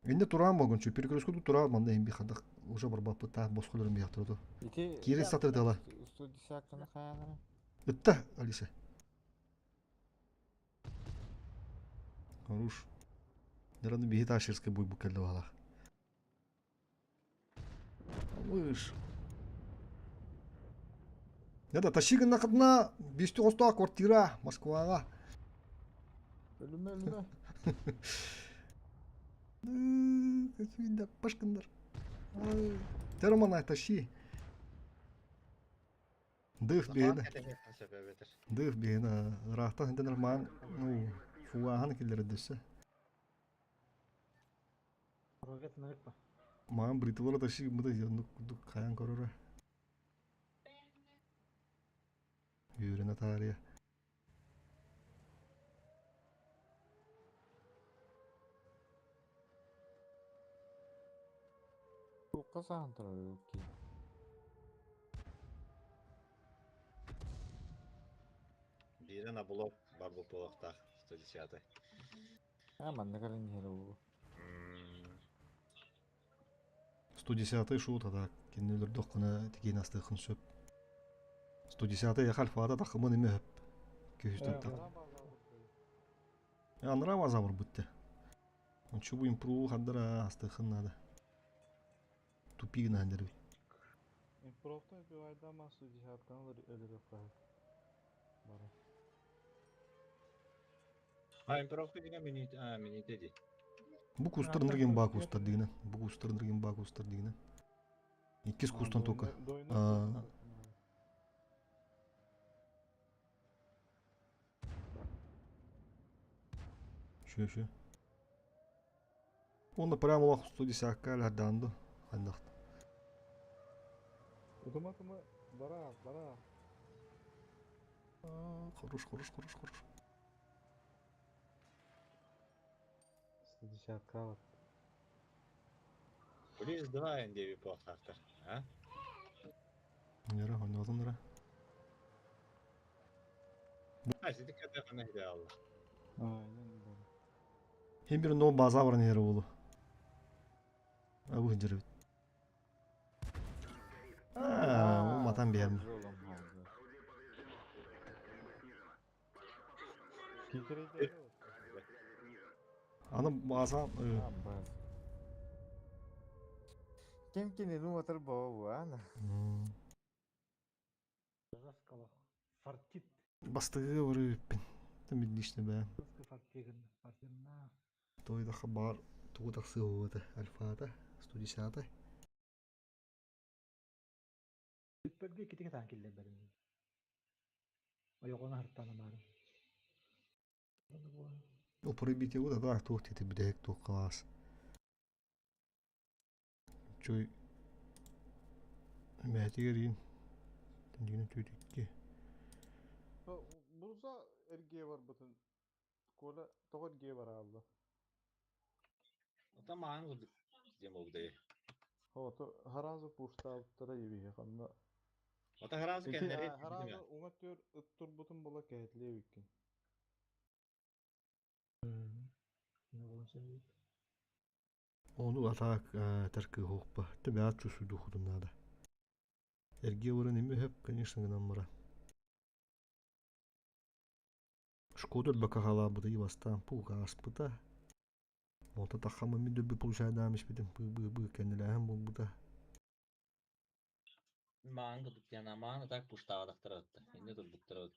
Инде тураан болгончу, перекрестку тут тураан манна иһин бихадах уже барбаппыт таах босхолорун бихтырду. Киирин сатырдала. 110 хаанара. Ытта, Алиса. Хорош. Дераны биһи ташерскай буй бу кэллэ баалаах. Выш. Да, тащи гыннахытына бистү хостоох квартира Москваҕа. Өлүмэ өлүмэ. Пашкындар. Термана тащи. Дых биһинэ. Дых биһинэ. Ыраахтан синтен роман, ну, фугахан киллэрэ дөссө. Маан бритвала тащи гыммыта оннук курдук хайан көрөрө. Үөрэнэ таарыйа. Туохха саһан турар киһи? Биирэ на блок бар буолуохтаах 110-й. А, манна кэлэн иһэр уу. 110-й шут а так кинини өлөрдөххүнэ тигиин астыаххын сөп. 110-й яха альфата тахымын эме хөп. Күүстэн так. Анра база бутте. Ончу бу импруу хандара астыаххын надо. Тупик гына хандыр. Импровтан убивайдама 110-тан өлөрүөххэ бара. А, импровка деген мини, а, мини деди. Бу кустар нырген ба кустар дигинен. Бу кустар нырген ба кустар дигинен. Иккис кустан только. Шө, шө. Онно прямо олох 110-ка ләрданды. Хандахт. Утума тума бара, бара. Хорош, хорош, хорош, хорош. 110-ка вот. Плюс 2 НДВ по автор, а? Нера, ойнадым нера. А, сиди ката хана идеалла. Хим бир но база бар нері болу. Абу хинжер. А, ол матан берм. Аны база Кем кинини отыр боу, ана. Фартит. Бастыгы бар үппин. Тем бидишне бә. Тойда хабар тугу тахсы это альфата 110. Үппәргә китеге таан киллер бәрин. Ойоҕун аһартаана баары. Ол пробитие вот да туох тити бидэк туох класс. Чуй Мәтигерин. Дигин түтикки. Бурза эргие бар бутун. Кола тоҕо эргие бар аалла. Ота маан гудук дем огдей. Хото харазы пуштаабыттара ебиһи ханна. Ота харазы кеннери. Харазы уҥа төр ыттурбутун була кэһэтлиэбиккин. Ону атаак таркы хоппа. Тебе ат чусу духудун надо. Эрге варын эми хөп, конечно, гынан мара. Шкода бакахала буды бастан пуга аспыта. Олта тахамы ми дөбү получайдамыш битим бы бы бы кенделәһем бул бута. Маан гудук яна маан так пуштаадахтаратта. Инне турбуттарат.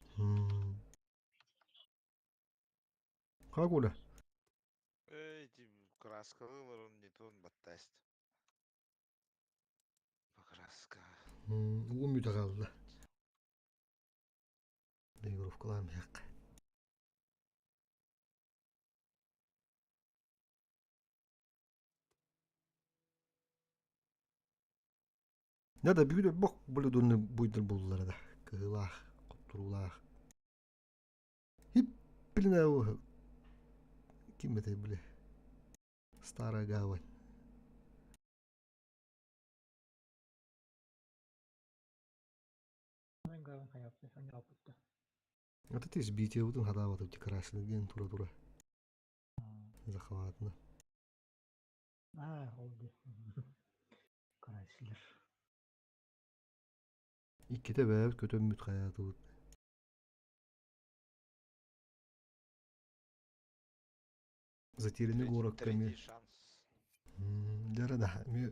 Как Оля? Эй, ти краскалар он не то он баттаст. Покраска. Угум үтә қалды. Регировкаларым яқ. Да, да, бүгүн бок блюдоны буйдыр булдылар да. Кыһылаах, коптуруулаах. Октябрина ким это били? Старая гавань. Вот это избитие вот хадава тут красный ген тура-тура. Захватно. А, ол ди. Крайслер. Иккитэ бэйэбит көтөммүт хайаатыбыт. Затерянный городка эмиэ. Дьэ да, эмиэ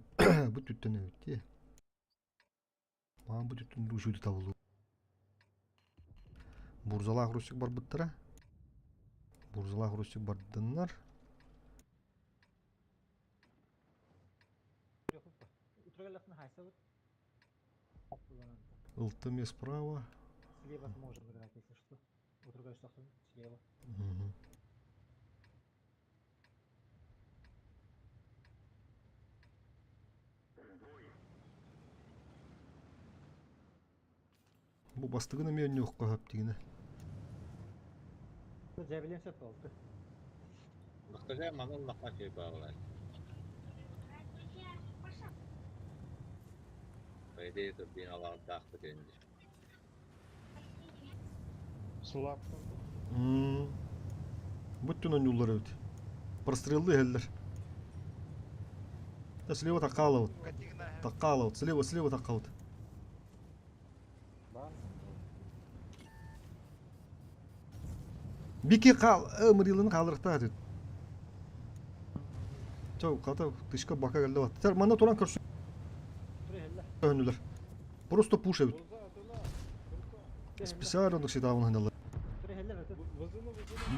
бу түттэн эбит дии. Маан бу түттэн ручуйду табыллыбыт. Бурзалаах Русик барбыттара. Бурзалаах Русик бардыннар. Ылтым справа. Слева сможем играть, если что. Вот другая слева. Угу. Бу бастыгын эмиэ өнньүөххэ сөп дигинэ. Заявление сөп буолду. Бастакы манан лаппа киһи бааллар. По идее, турбиналардаахпыт инди. Бүттүн ойнууллар эбит. Простреллы иһэллэр. Да слева таккаалабыт. Таккаалабыт. Слева, слева таккабыт. Бики хаал ымырыылын хаалырахтаах этит. Чау, хата тышка бака кэллэ бат. Манна туран көрсө. Өнүлэр. Просто пуш эбит. Специально оннук ситаабын ханналар.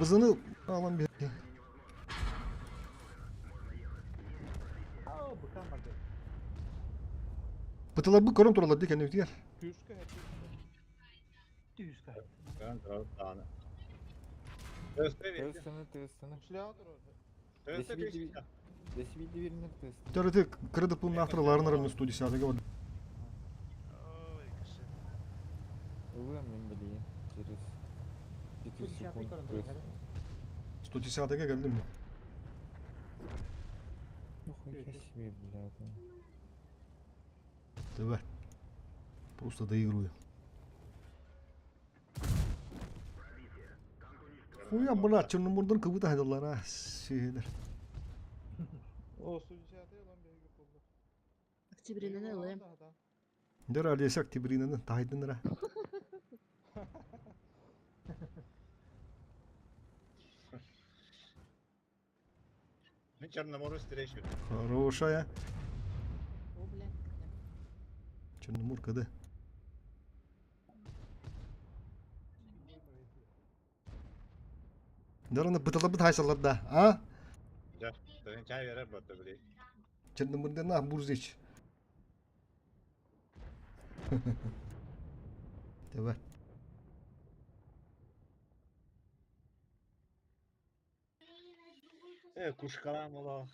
Бызыны алан биһи. Бытыларбыт көрөн тураллар дии кэннибитигэр. Көрөн турабыт даҕаны. Тыастана, тыастана. Төрөтү кредит пуннаахтар ларынар эмне 110-га бар. Ылыам мин билигин через 5 секунд. 110-га келдим мен. Нихуя себе, блядь. Давай. Просто доигрываю. Хуя, брат, Черномордан кыбыта хайдаллар а, сиһилэр. Октябринаны ылыам. Дэр Олеся Октябринаны таайдынара. Мин Черномору встречу. Хорошая. О, бля. Черноморка, да. Дөрөну бытылабыт хайсалар да, а? Да, чай берер батта били. Черномырдына Бурзич. Давай. Э, кушкалаан олох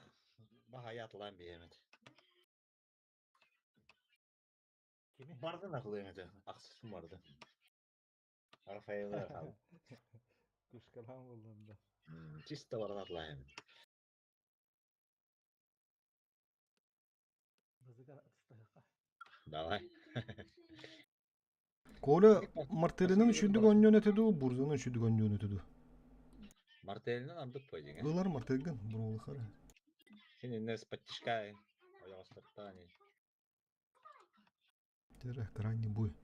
баһайатлаан биэмит. Бардын акылыам этэ, ахсысым барды. Рафаэлы хаал. Кушкалаан буоллун да. Чисто баран атлаһым. Давай. Коля Мартелинин үчүндүк онньон этэ дуу, Бурзанын үчүндүк онньон этэ дуу? Мартелинен андык пойдиҥ. Ылар Мартелгин буруолахара. Син инне спаттишкай ойоҕостортаани. Тере крайний бой.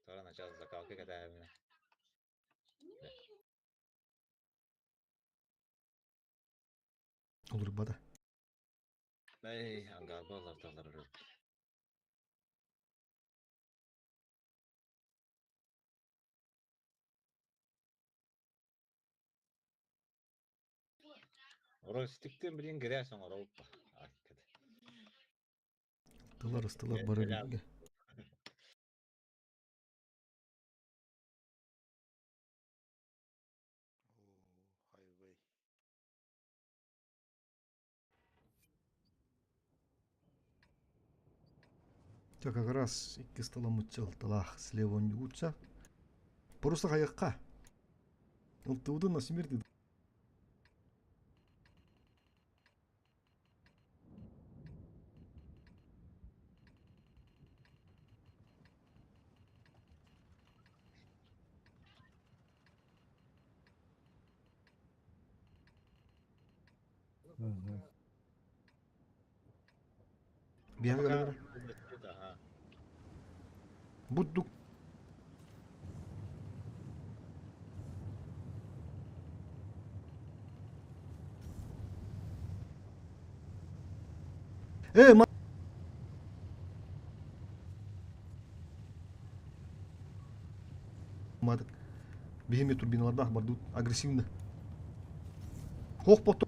Тора начало закалка кэтээбинэ. Олурбата. Эй, ангарба олортолор Оростиктен билин грязь оҥоробуппа. Тылар ыстылар бары билгэ. Чэ, как раз икки стола муччал тылаах слева ньугутса. Просто хайыкка. Ылтыбытын на смерть. Биһиги Буддук. Э, Мадык. Биһими турбиналардаах бардут агрессивно. Хох потом.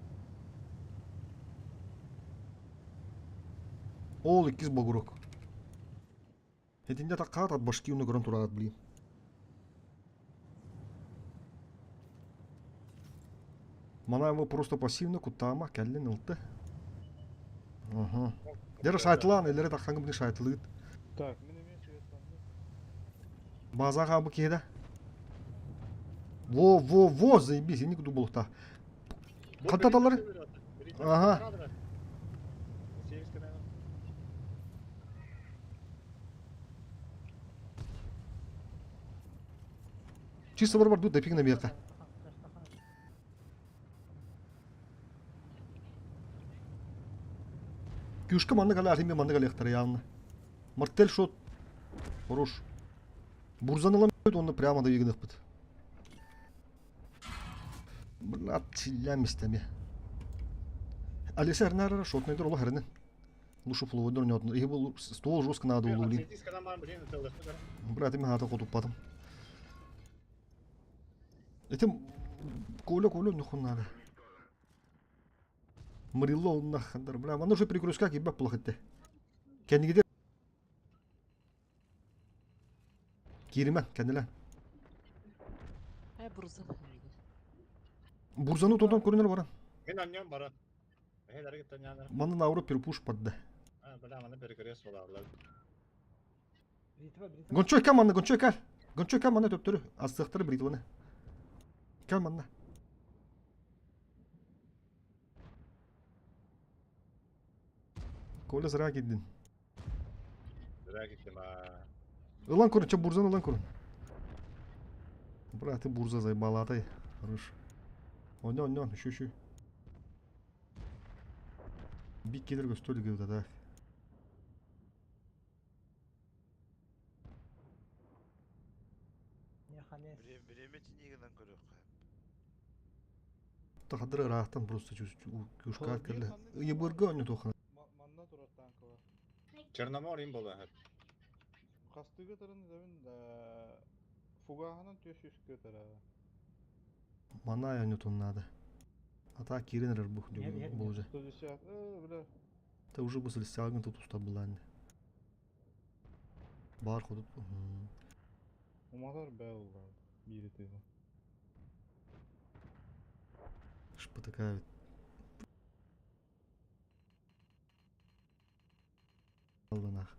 Ол иккис бугурок. Этинде таккаат от башки уну көрөн тураат блин. Мана его просто пассивно куттаама кэллин ылты. Ага. Дера шайтылаан, эллere таккаңы бini шайтылыыт. Так, мин эмиэ светтанным. Базаға бу киһи да. Во, во, во, заебись, я никуда булухта. Хаттаталар? Ага. Чисто бар бар тут допик на меха. Кюшка манны кале архиме манны кале явно. Мартель шот. Хорош. Бурзаныла онны прямо да егінықпыт. Блат силләмистәме. Алиса әрнәрі шотнайдыр ола хәріне. Лушу флуыдыр не отын. Их был стол жестко надо было, блин. Брат, им хата котуппатым. Этим Коля, Коля, нюхун надо. Мырилло онна хандар. Бля, мана уже перекрестка кибә плохотте. Кәнигеде Кириме, кәниле. Ай бурзан. Бурзаны тотон көрүнөр баран. Мен аннем баран. Эхелер гиттен Маны науру перепуш падды. А, бля, маны перекрест боларлар. Гончой кам манна, гончой кал. Гончой кам манна төптөрү. Астыктыры бритваны. Кам манна. Коля зря киддин. Зря киттим, а. Ылан көрүн, че бурзан ылан көрүн. Брат, ты бурза заебала, Хорош. Онно, онно, еще, еще. Бик кедерге столик да. Время тинигинен көрөккө. Тахадыр ыраахтан просто кушка кэллэ. Ебырга онно тохана. Манна турар танкалар. Черномор им боло. Хастыгы тарын зәбин да фугаханан төс үскө тара. Мана онно тоннада. Ата кирен бух болже. 110, бля. Та уже бу сылсагын тут уста булан. Бар ходут. Уматар бәл бири тыгы. Шпатакает. Алланах.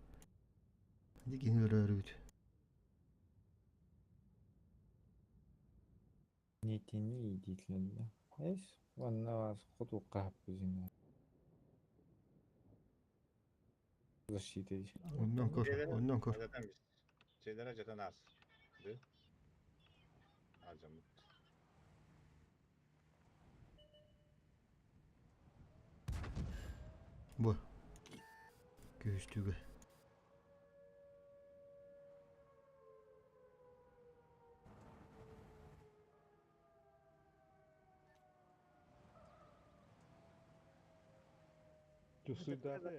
Дикин өрөрүт. Не тяни, идите, Эс, вон на вас хоту капку зима. Защита. Оннан көр, оннан көр. Şeylere жeten az. Dı. Alacağım. Бу. Көстүгө. Түсыдаты.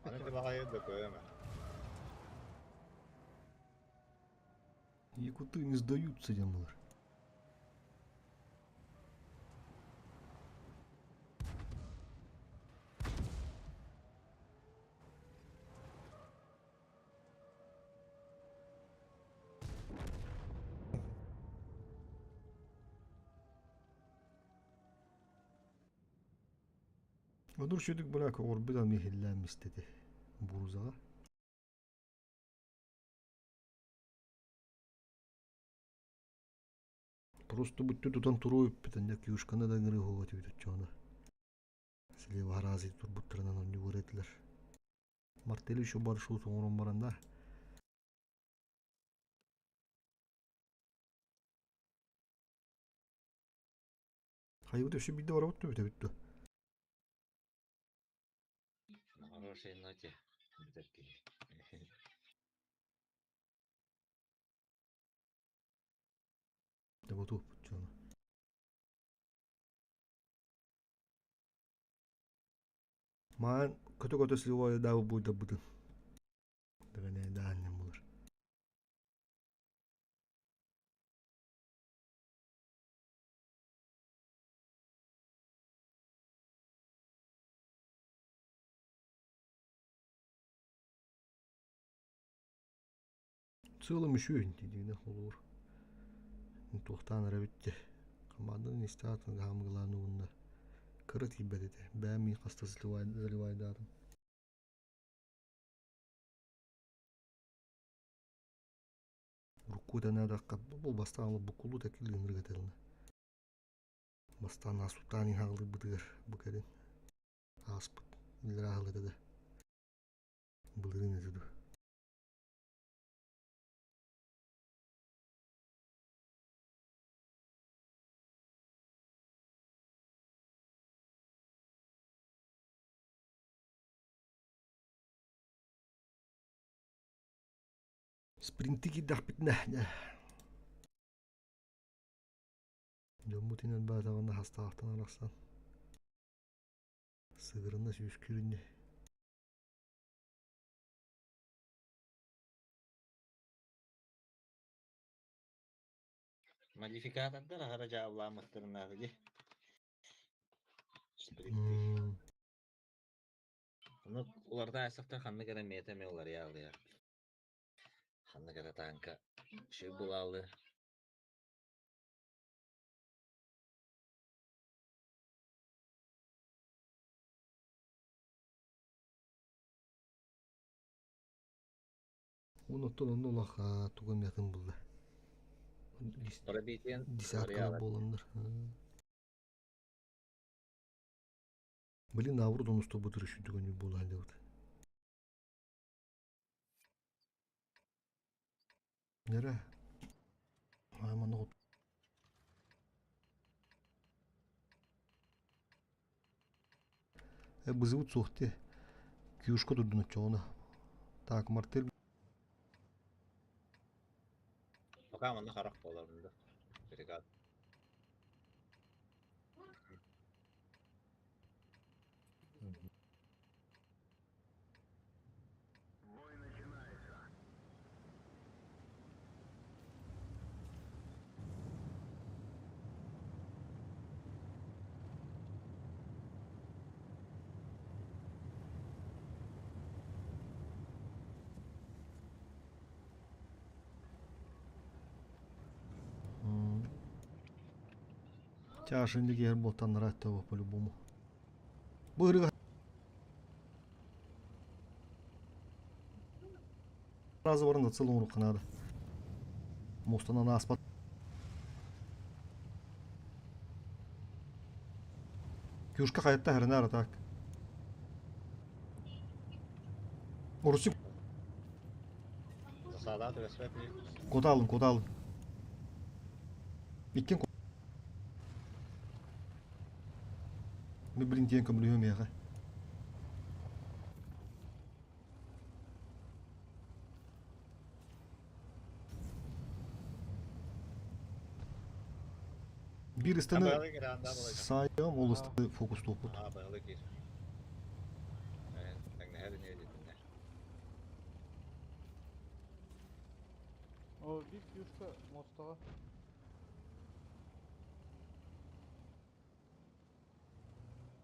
Аны багайы да көйөмө. Якуты не сдаются, демалар. Одур сүдүк быраак оҕорбут ами иһиллээммистети бурузаҕа. Просто бүттү тутан туруо үппүт аньа кюшканы да ыҥырыы уһуга түбүт оччоҕуна. Слева араазый турбуттарынан онньугар этилэр. Мартель еще маршрут оҥорон баран да. Хайыбыт өссө биирдэ барабыт да бүтэбит дуо? На хорошей ноте бүтэр киһи. Дьэ ботуохпут дьоно. Маан көтө-көтө сливой буйдарбытын. Дэвэнэ даанньам булар. Сыалым үчүгэй диигинэ холуур. Туохтаан эрэ бүттэ. Хамаандан истаатын хаамыгылаан угунна. Кыра тиийбэт этэ. Бэйэм мин хаста заливайдаатым. Урукку тэнээдэххэ бу бастаан буккулуу тэкил гынырга этэлинэ. Бастаан аасуттаан иһаҕалыырбытыгар бу кэлин ааспыт иллэрээ сыл этэ да былырыын этэ дуу. Спринти киирдэхпитинэ дьоммут иҥэрбэтэҕинэ хастаахтан арахсан сыгырына сүүскүүрүннэ Модификатордар аһара дьаабылааммыттарынааҕы дии. Спринты. Ону уларда аастахтар ханнык эрэ мета эмэ уларыйа алыйар. Ханнык эрэ тааҥка үчүгэй булаалы. Онуттан онно улахан тугу эмиэтин булла. Пробитиен Десяткалар буоланнар. Блин, наоборот, он устубут үрүшүдүгүн буолан дебут. Нere? Айманы Бызыбыт суох дии. Кюшка турдун оччоҕуна. Так, мартель Пока манна харах буоларын да. Бригад. Чашын дигер болтаннара по-любому. Бу Сразу баран да целый надо. Мостана наспат. Кюшка хаятта хернара так. Орусик. Кода алын, кода алын. Иккен Блин, тиэн көмөлөһүөм миэхэ. Биир ыстаны саайым ол ысты фокустуохпут. О, биир кюшка мостаҕа.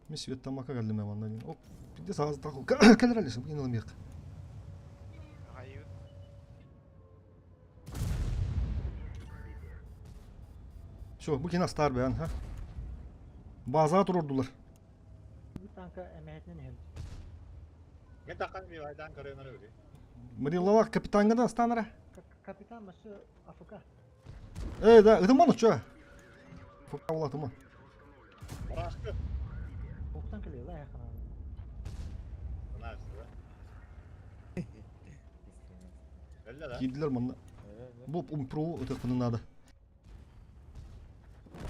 Мин Светтамака кэллим манна диэн. Оп, биирдэ саас кэлэр алисым кин ылымыах. Все, бу кин астаар бэйэн, ха? Базаға турурдулар. танка эмэһэтинэн иһэбит. Мен таққан бивайдан көрөнөр өбү. Марилова капитанга да станара. Капитан машы АФК. Эй, да, ытыман уча. Фука була ытыман. Барашкы. Оқтан келе, лай хана. Киирдилэр манна. Бу умпру ытыахпын наада.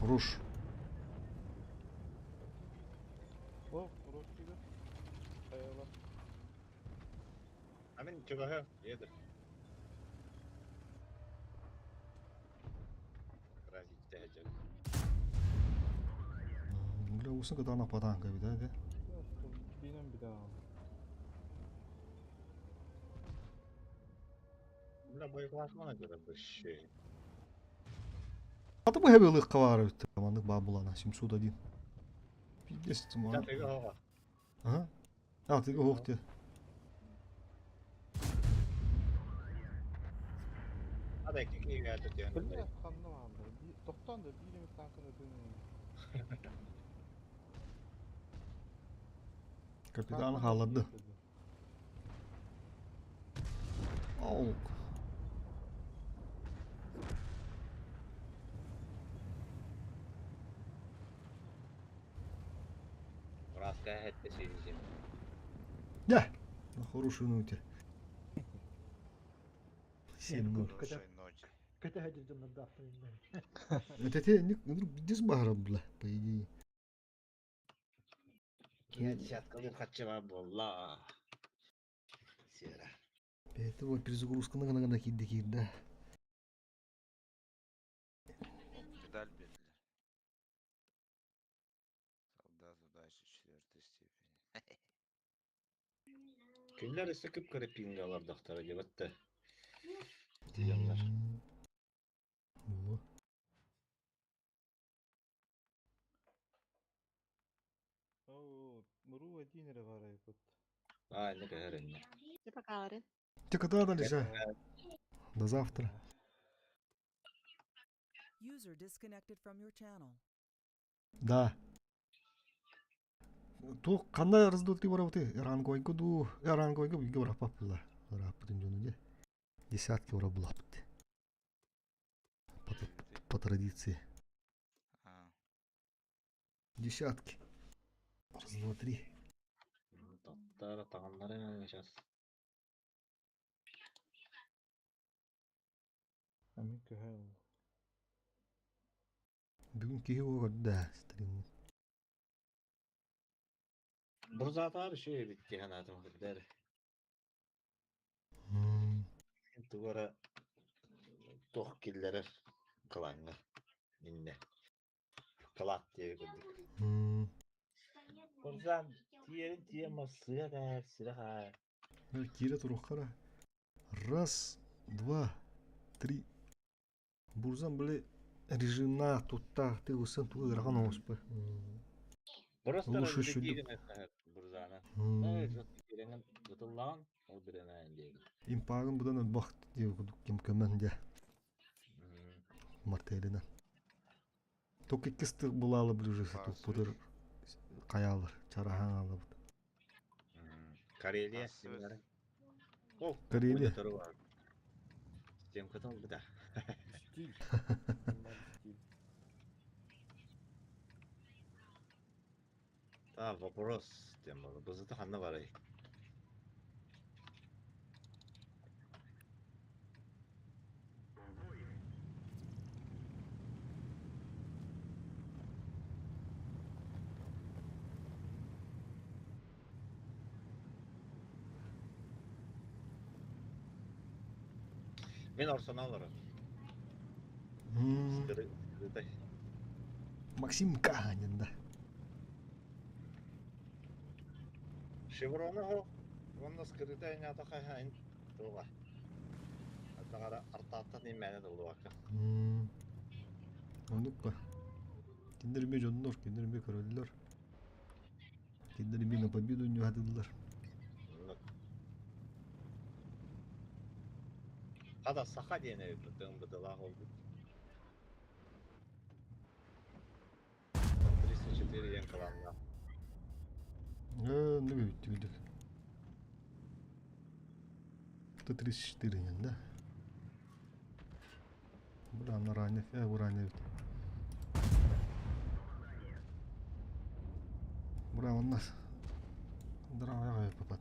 Руш. О, руш киирдэ. Хайала. Амин чугаһы, едер. Бля, усын кытаанах патаан кэбитэ да. Бинен бida. Бля, боекласмана көрө бышы. Аты бу хэбэ ылык кабаар эбит. Маннык баа булана 701. Пиздец туман. Ага. А, ты ох ты. Ада кикиге атытыан. Бля, ханна бааллар. Тохтоон да биир эмит танканы тыын. Капитан хаалларды. Аук. Ураска хэтте сиизим. Да. На хорошую ноте. 7-0. Көтө хөдүр дьоннордаахпын. Это те не здесь бахара была, по идее. Я десятка лет хачыва буолла. Сера. Это вот перезагрузка на на киирдэ киирдэ. Медаль бердилэр. Солдат удачи четвертой степени. Кинилэр өссө кып-кыра пингалардахтара диэбэттэ. Дьоннор. Во. Оо, Муру один эрэ баар айбыт. Аа, инне көһөр инне. Ты пока, Ларин. Ты когда дальше? До завтра. User disconnected from your channel. Да. Ту ханна раздутый барабыты ранговойга дуу ранговойга бигэ бараппаппыла ырааппытын дьону дьэ десятки ура булаппыт по, по традиции десятки раз два три Тоттара таҕаннара сейчас. Амин көһө бүгүн киһи уо да стрим Бурзаатаар үчүгэй эбит дии санаатым кырдары. Тугара туох киллэрэр кылааҥҥа иннэ. Кылаат диэби курдук. Бурзаан тиийэрин тиийэн массыа да сирэ хаар. Киирэ туруоххара. Раз, два, три. Бурзан били режимнаах туттаах ты усан ту ыарахан оҥоспо. Просто Лучше разведение сүрдүк. Бурзаана. Ытыллаан ол бирэнаан диэги. Импагын будан өлбөх диэ курдук ким көмөн дьэ. Мартелина. Только иккис булаалы ближе туппутур хайаалар чарахан аалабыт. Карелия. О, Карелия. Тем котом быда. Стиль. Стиль. Та вопрос тем было. Бызыты ханна барай. Мен Арсенал ара. Максим Каганин, да. Шевроны хо, онна скрытая не атака туга. Атагара артааттан иммәне дылуака. Оннук Кинилэр эмиэ дьоннор, кинилэр эмиэ көрөллөр. Кинилэр эмиэ на победу ньуһатыллар. Хада саха диэн эбит бытылаах олбут. 304 диэн кылааннаах. эбит түгүдүк. Т-34 инен, да? Бля, на ранее, ранее эбит. Бля, он нас. Здравия, попад.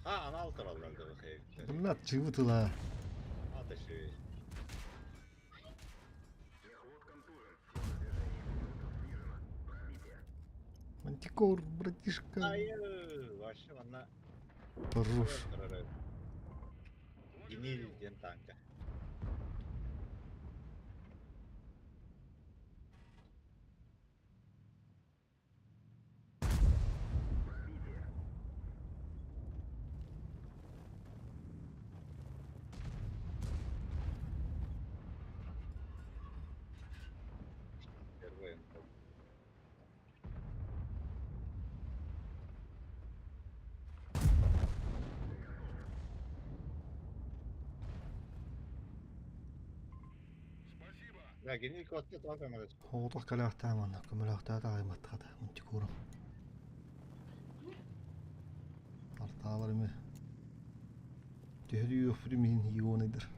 А, анал тураллар да бу Бля, чывы тыла. Атышы. Мантикор, братишка. Ай, вообще манна. Хорош. Генил диэн танка. Первый Да, генил куотта туох көмөлөс. Оҕотох кэлээхтээх манна көмөлөөхтөөх айматтахата мантикорум. Артаалар эми төһөрүү мин ионыдыр.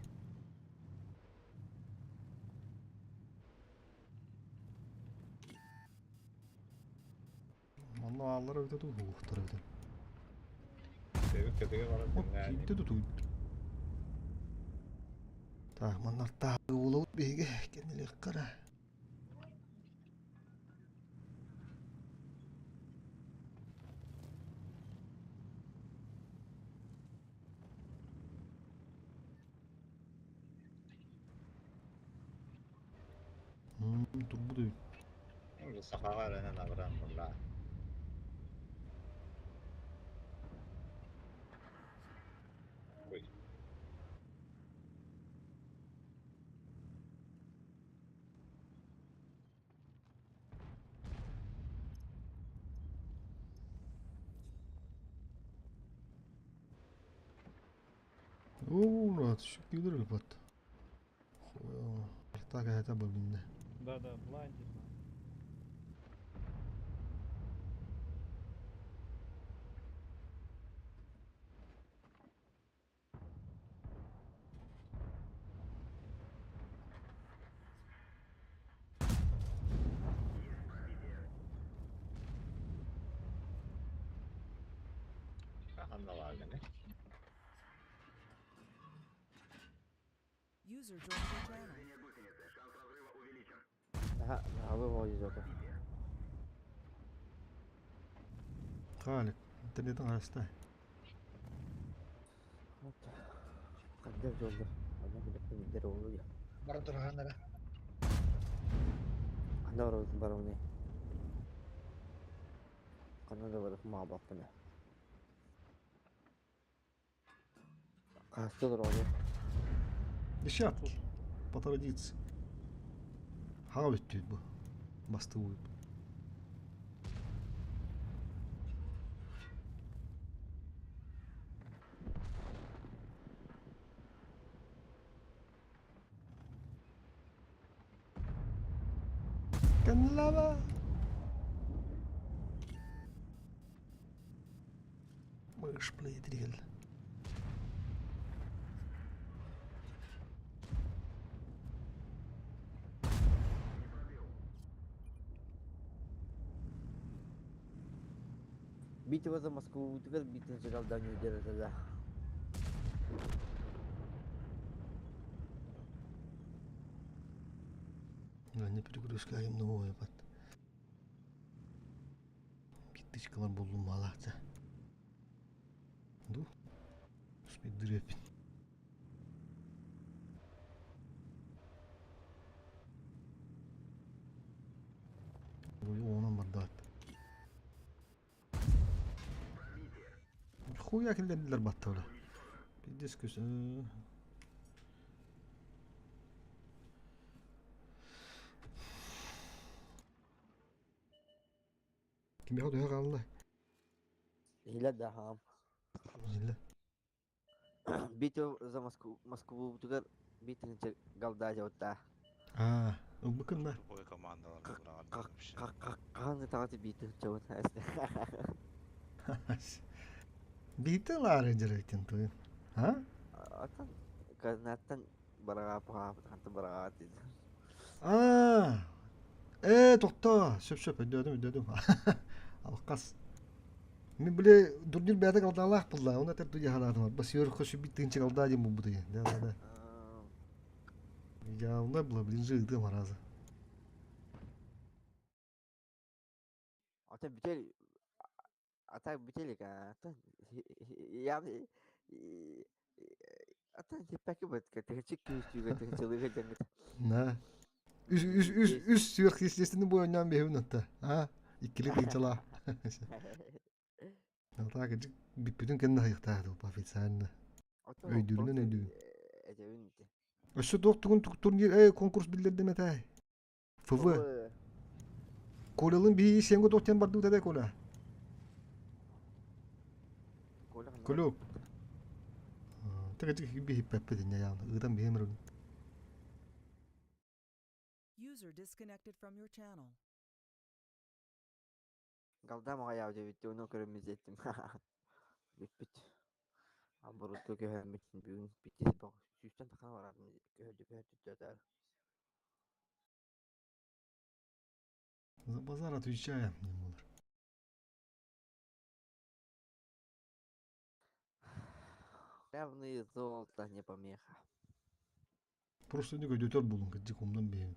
Манна ааллар эбитэ дуу, уохтар эбитэ. Себеп көтөгө баран Киирдэ тутуй. Так, манна артаа уолабыт биһиги кэннилиэх кара. Турбут эбит. Сахаҕа эрэнэн абыран буолла. Ой. Оо, рад, шүкүлөр өлбөт. Так это бабинне. Да, да, блайндит. Анналааганы. User joined your channel. Ага, выводит это. Халик, интернеттен аста. Қаддер жолды. Ана билеп билдер олу я. Бара турганнара. Анда бар бар оны. Кана да бар ма баппына. Кастылар оны. Десятки. По традиции. Хавит бу. Бастыбы. Канлава. Мыш плейтрил. Битва за Москву, тигр битва за Данию держит, да. Не перегрузка им новое под. Киттичкалар болду малакта. Ду. Спиддрепин. Онон бардат. Хуя килдердилер баттабыла. Пиздец көс. Кимиэхэ төһө хаалла? Илэ да хаам. Илэ. Битва за Москву, Москвубутугар битвинче галдажабыта. Аа, ылбыкын да. Тупой командалар быраҕан Хаан таҕаты битвинче Биитэ лаары дьарыктын туйун. А? Атан казнаттан бараға паапытанты бараға дейді. Аа. Ээ, тохтоо. Сөп сөп өйдөөдүм, өйдөөдүм. Алкас. Мин били турнир бэйэтэ галдаалаах булла. Оны этэр туя ханаатым. Бас сверху сүбит тыынчы галдаа диэн булбут Да, да, да. Явно было, блин, жыытым араза. Ата бүтел ата бүтелик ата я ата теппәки бытка тыгычык күүстүүгэ тыгычылыга дьаҥыт. На. Үс үс үс үс сверхъестественный бой ойноон биһибин отта. А, иккили тыынчалаа. Так, бүппүтүн кэннэ хайыктаах официально. Өйдүүрүнэн өйдүүн. Этэбин ити. Өссө туох тугун турнир э конкурс биллэрдим этэй. ФВ. Колялын биһиги сиэнгэ туох диэн бардыбыт этэй Коля? Колюк. Тыгы биһиппэппит инне яғны. Ыытан биһим рын. User disconnected from your channel. Галда маҕайаабыт эбит ону көрөммүт эттим. Бүппүт. Оборотка көһөммүт бүгүн бүттэ сүүстэн тахсан барарым көһөрдү көһөрдү За базар отвечаем, не буолар. Явные золото не помеха. Просто не көйдөтөр булун кырдьык умнан биһин.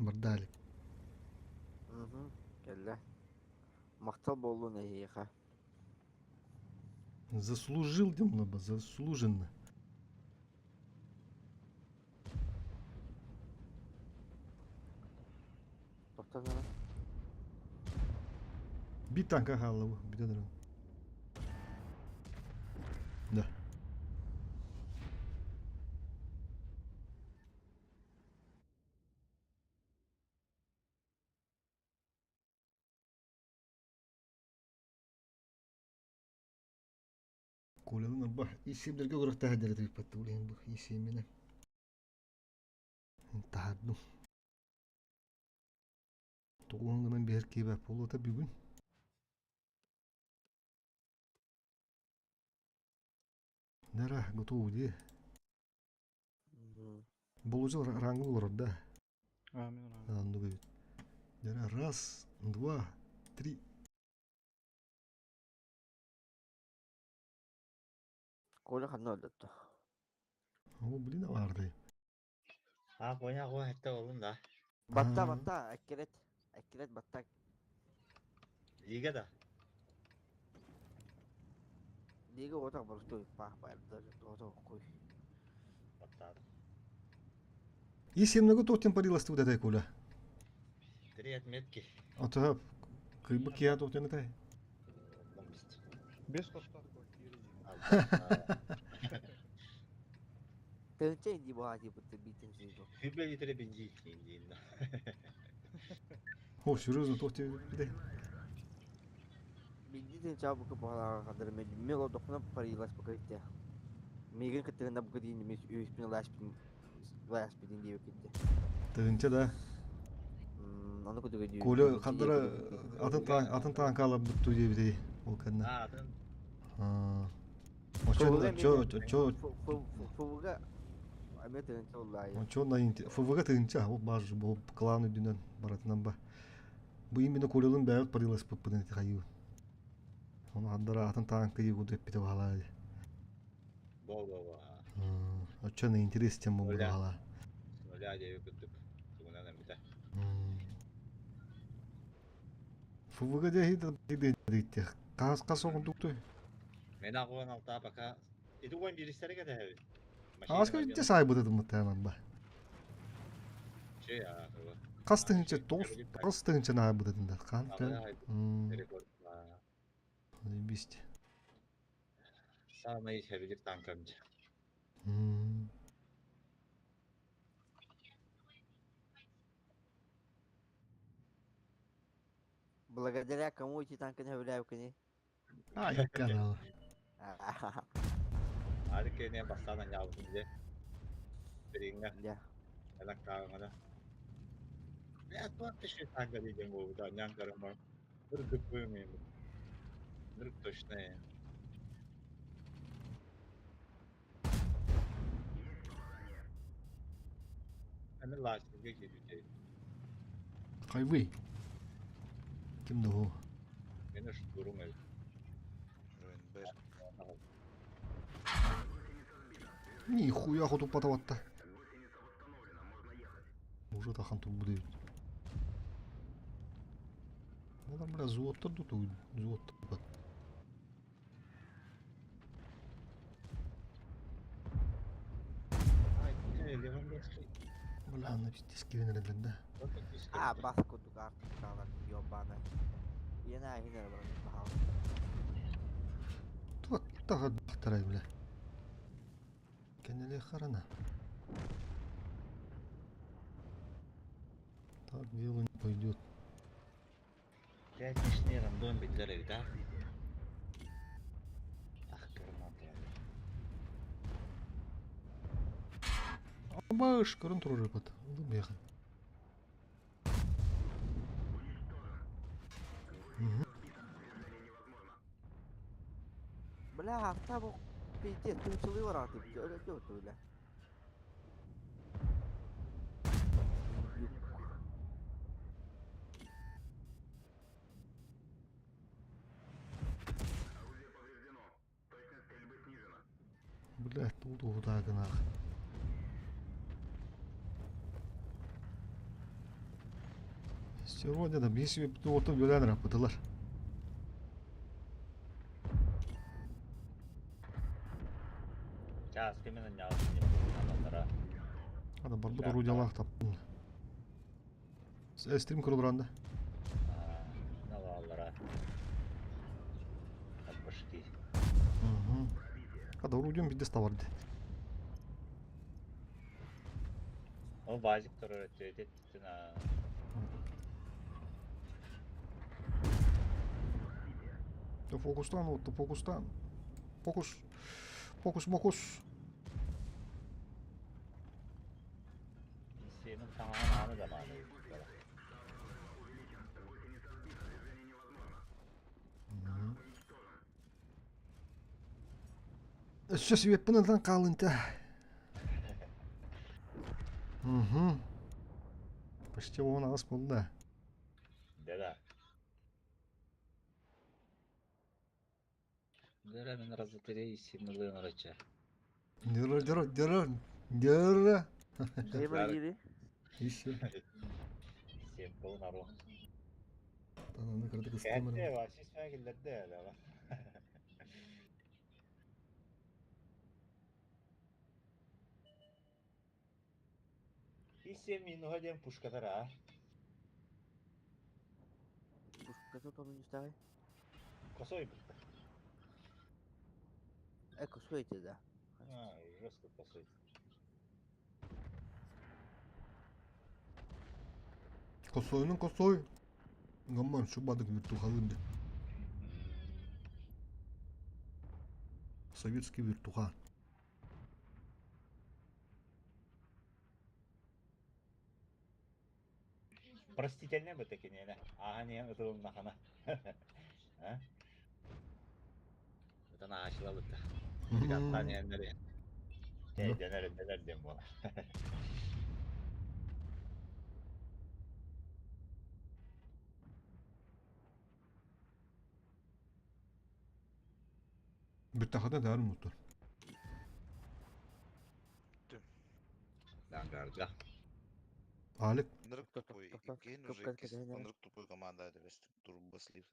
Бардалик. Угу, кэллэ. Махтал буоллун эһиэхэ. Заслужил диэн заслуженно. Тоқтан Биир танка хаалла бу, бүтэн эрэн. Да. Колялын арба исиэмнэргэ көрөхтээһэрдэрэ тыыппатты улиһин бу исиэминэ. Таһардым. Тугун гынан биһэр киэбэ буолуота бүгүн. Нара готовы дии. Болужал рангы олорор да. Оннук эбит. Дьэ раз, два, три. Коля ханна өлөттө? О, блин, аварды. А, понял, го, это олун да. Батта, батта, эккирет. Эккирет, батта. Лига да. Лига отак боростуой пах барды, ото куй. Батта. И семного тотем парилась вот этой Коля. Три отметки. А то кыйбы кия тотем этой. Без костах Тынча инди буха типа битин сизо. Хүбэ литре бензин индин. О, серьезно, тотем бите. Бинди тынча бука буха кадыр мен мело докна парилась пока итте. Мигин кытыгында бука дейин мен үспүн лашпин лашпин дип кетти. Тыгынча да. Аны көтөгө Коля хандара атын таан атын таан каалар бутту диэбитей ол кэннэ. А, атын. Очо очо очо ФВГ эме тыгынча уллай. Очо на ФВГ тыгынча ол бар бу клан үрдүнэн баратынан ба. Бу именно Колялын бэйэбит парилас пыппытын ити хайыы. Ону хандара атын таан кыйы куду эппите баалаа. Бо бо бо. Очо на интерес тем бу баалаа. Нуля диэби кыттык. Тугунан эмите. ФВГ дьэ иһит Хас хас оҕун туктуй? Мен агуан алта пока. Иди уон биристерге тэһэбит. Ааска итте саайбытытыммыт таанан ба. Хас тыһынча тоҕус тоҕус тыһынча наайбытытында хаан тön. Бисти. Самый хэбилик танкам. Благодаря кому эти танки не являются? Ай, канал. Аркене бастана нялбын де. Бириңе. Элак каагана. Я туат тиши танка деген болду да, нян карама. Бір гыппым эми. Бір точно. Аны ластиге келди. Хайвей. Ким да ол? Мен уж дурум эми. Нихуя хоту потаватта. Уже тахан тут будет. Ну там, бля, золото тут, золото. Бля, аны пиздец кирен да. А, бас курдук артык ёбана. Яна хинер бар. Туат тага бахтарай, бля. Кенеле харана. Так дело не пойдет. Пятничный рандом битлер да? Ах, карман. Абаш, көрін тұрыр пат. Улы бехан. Бля, автобус пиздец, ты целый раз ты всё, всё, бля. Бля, тут угадагынах. Сегодня да бис отын бөлән рапытылар. Час кемен нялсын деп. Ада барбы орудиялах таптым. Стрим көрөлөр Налалара. Башки. Ада орудием бидес табарды. О базик турар өтөт на. Фокустан, вот, фокустан. Фокус. Фокус, фокус. Сенин тамамы да маны. Сейчас веппін қалынта. Угу. Почти он ағыс болды. Да-да. Дыра мен разотерей симнылы нарача. Дыра, дыра, дыра, дыра. Жемір Еще. Симпл нару. Тананы кырдык Кәтте ыстымыр. васис мәгиллерде да. Исе минуха дем пушкатара. Пушка тут он не ставит. Косой. Эко, суете, да. А, жестко косой. Косойнун косой. Гамман шубадык виртухалым бит. Советский виртуха. Простительно бы таки не, А, не, это он нахана. А? Это начало бы. Ребята, не, не, денер, денер, дем была. Бүттахада дәрі мұттар. Дангарда. Алик. Нырык тупой, иккен уже иккис, нырык тупой команда дебестик турбо слив.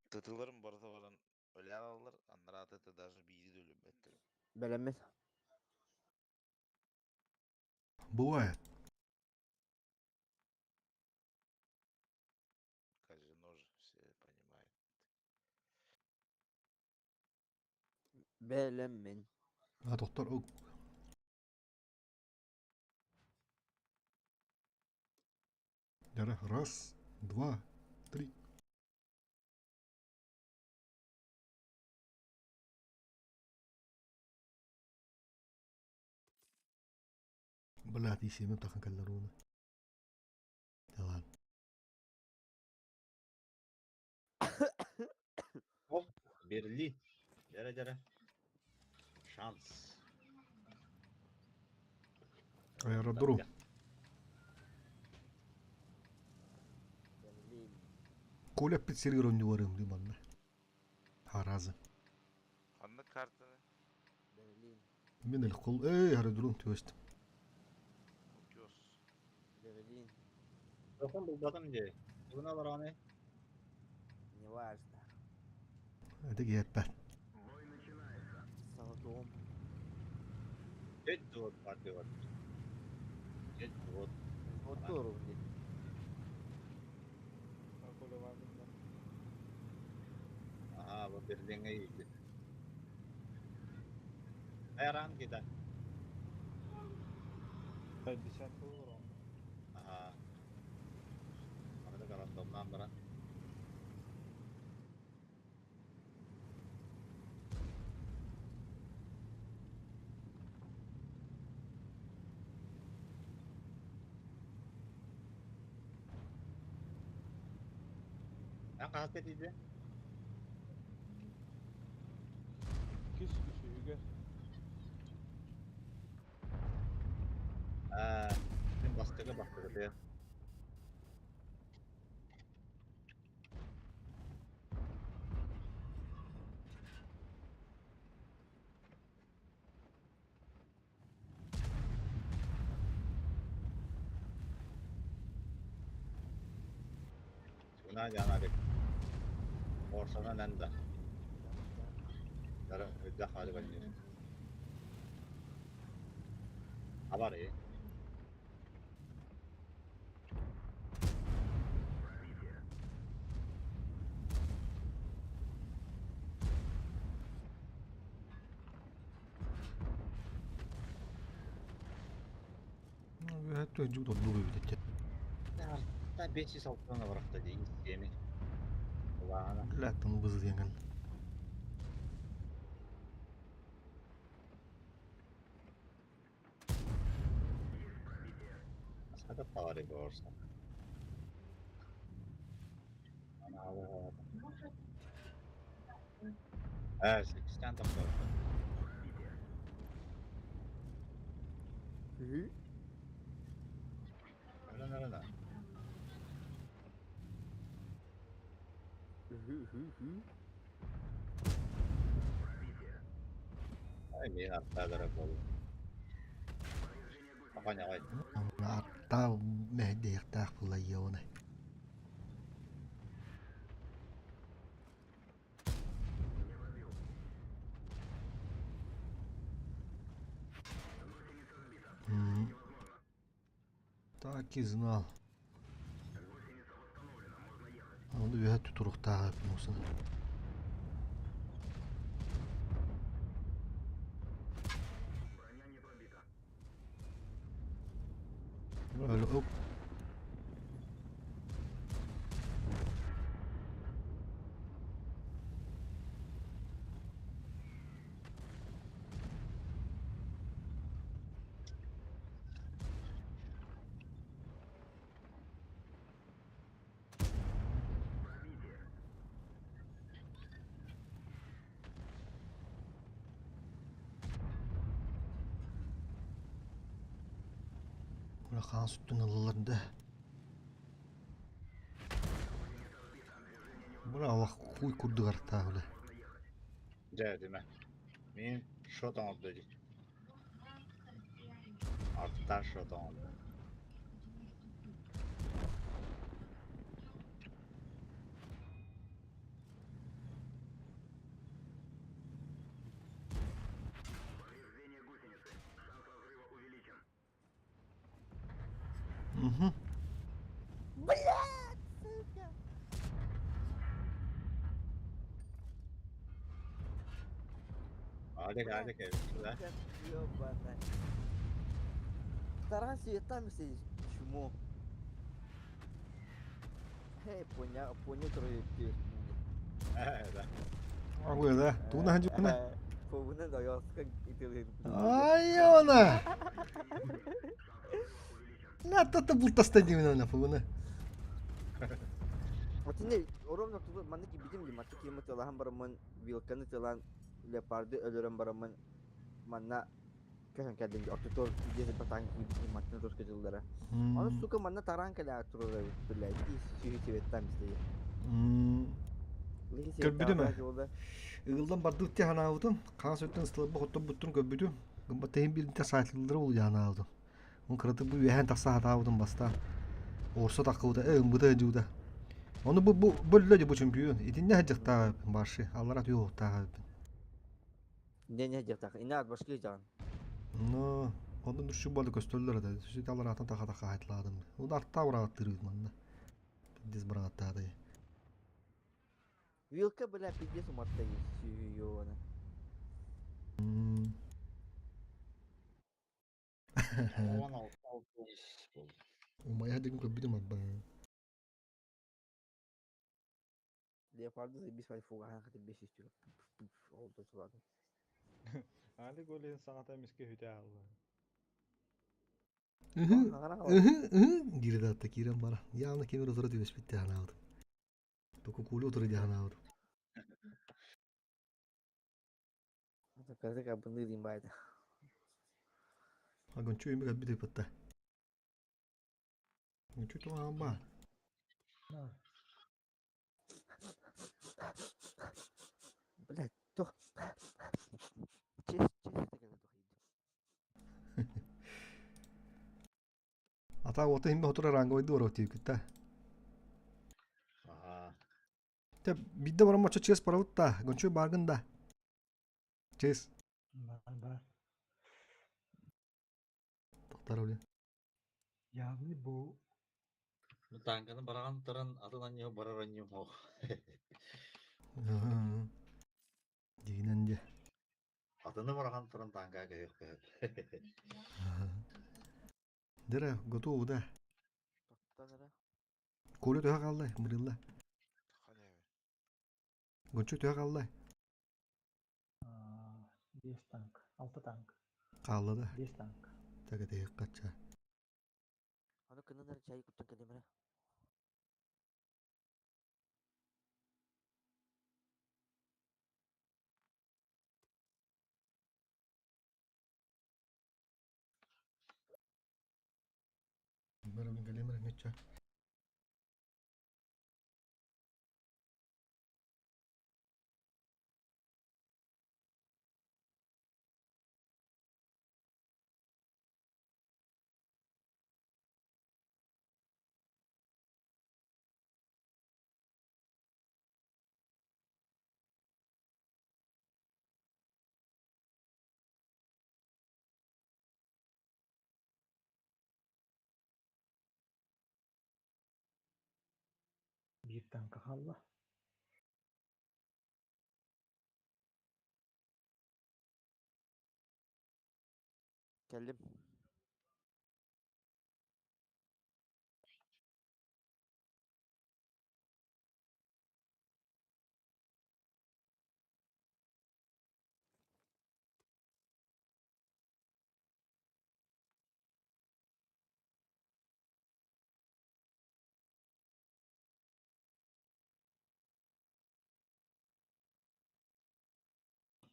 Тытыларым барда баран өлөр алар, аннараты даже бири да өлүмбеттер. Белемет. Бывает. Казино же все понимают. Бэлэммин. А доктор Раз, два, три. Блядь, исемем тахан калларуна. Да ладно. Оп, Берлин. Дьэрэ-дьэрэ. Шанс. Аэродром. Коля пиццерир онньуларым дии манна. Аразы. Ханнык картаны? Берлин. Мин эл эй аэродром түөстüm. Утес. Берлин. Тохон булбатым дии. Тугуна бараны? Неважно. Это гиэппэт. Солодом. Дед вот барды вот. Дед вот. Вот здорово, блин. Ага, вот Берлинге иди. Айран кида. 50 долларов. Ага. Арада рандомнан бара. Эн хаста тиийдэ? Кис үсүгэр. Аа, мен бастыгы бастыгы тыа. Суна жана Орсана нанда. Дара өдө халы баннер. Абары. Ну, это жук дуру бит. Та бечи салтана барахта дейин семи. Ладно. Блядь, там быз диэн. Сада пары борса. Ана Аа, сикстан тохтор. Ана ана ана. Ай, мен аттадара бол. Апаня ай. Аттаа мэһдиэхтээх булайыона. Так и знал. Оны үһә тутуруктаага мусын. Öyle оп. Хаан сүттүн ылыларда. Бура алах хуй курдугар таагылы. Дьэ, диме. Мен шот оҥордо дии. Аттар шот оҥордо. Алик, Алик, да? Ёбаная. Таран себе там сидишь, чмо. Эй, понял, понял, трое пес. Да. Агуя, да. Тугуна хадьюна. Побуна даяска итилин. Айона! На тата бултаста димина на фугуна. Отинне ровно тулу маннык битим ди матты кима тылахан барамын вилканы тылан леопарды өлөрөн барамын манна көһөн кэлдим ортотуор десять батаан киирбитим маттын турка дьыллара. Аны сука манна тараан кэлээ турар эбит биллэ ии сүүһү сибеттаан бистиги. Көрбүтүм ээ. Ыгыллан бардыт дии санаабытым. Хаҥас өттүн ысталарба хотторбуттун көрбүтүм. Гыммат иһин бииринтэ саайтыллары улуйанаабытым. Ол кыратык бу үөһээн тахса сатаабытым бастаан. Орсо таххыбыта, э ымбыта дьуута. Ону бу бу бөллө бу чемпион. Итиннэ сылдьыктаах эбиппин баршы. Аллара түһүөхтаах эбиппин. Не не дьахтах. Ина башкы жаҕан. Но онон үрсүк буолда көстөллөр этэ. Сүт алларааттан таха таха хайтылаатым. Ол артаа быраҕаттыырбыт манна. Пиздец быраҕаттаатый. Вилка бля пиздец уматта сүүһү 16 болды. Умайа деген көрбүтүм арба. Леопарды заебись фугахан хаты бес үстү. Oldu suladым. Али голин саҥата эмискэ хүтэ аалла. Диир да киирэн бара. Явно кемер утары түбэспит ханаабытым. Току кули утары дии ханаабытым. Кырдык абыныы диин баайда. Агончу үмүк албит ыпытта. Гончу туаан баар. Блядь, то. Честь, честь Ата уота иһин отура ранговойду барар тиэбиккит Ага. Те биирдэ баран мочо чиэс барабыт да, гончуй бааргын да. Чиэс. Бар бар. Тохтар блин. Явный бу Ну танканы бараҕан туран атын анньыһы барар анньым ох. Дигинэн дьэ. Атыны барахан туран танкаға кэһиэх көһөп. Дыра, готовы да. Тоқтан эрэ. Коля төһө хаалла, мырылла. Гончу төһө хаалла? Биэс танк, алта танк. Хаалла да. Биэс танк. Так это кача. Аны кынын эрэ чай куттан кэлим эрэ. Бары кэлим эрэ кача. Биир танка хаалла. Кэллим.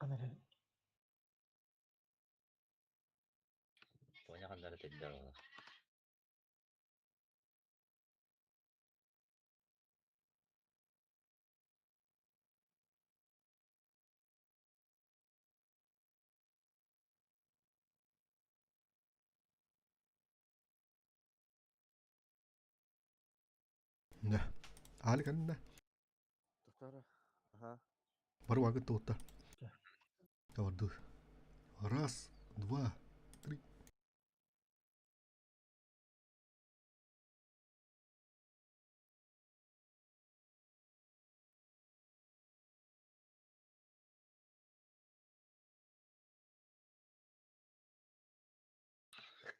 Ханна эрэ Поня ханнары тендер ола. Да. Али кэннэ. Тоқтар. Аха. Бары вагыт туутта. Таварды. Раз, два, три.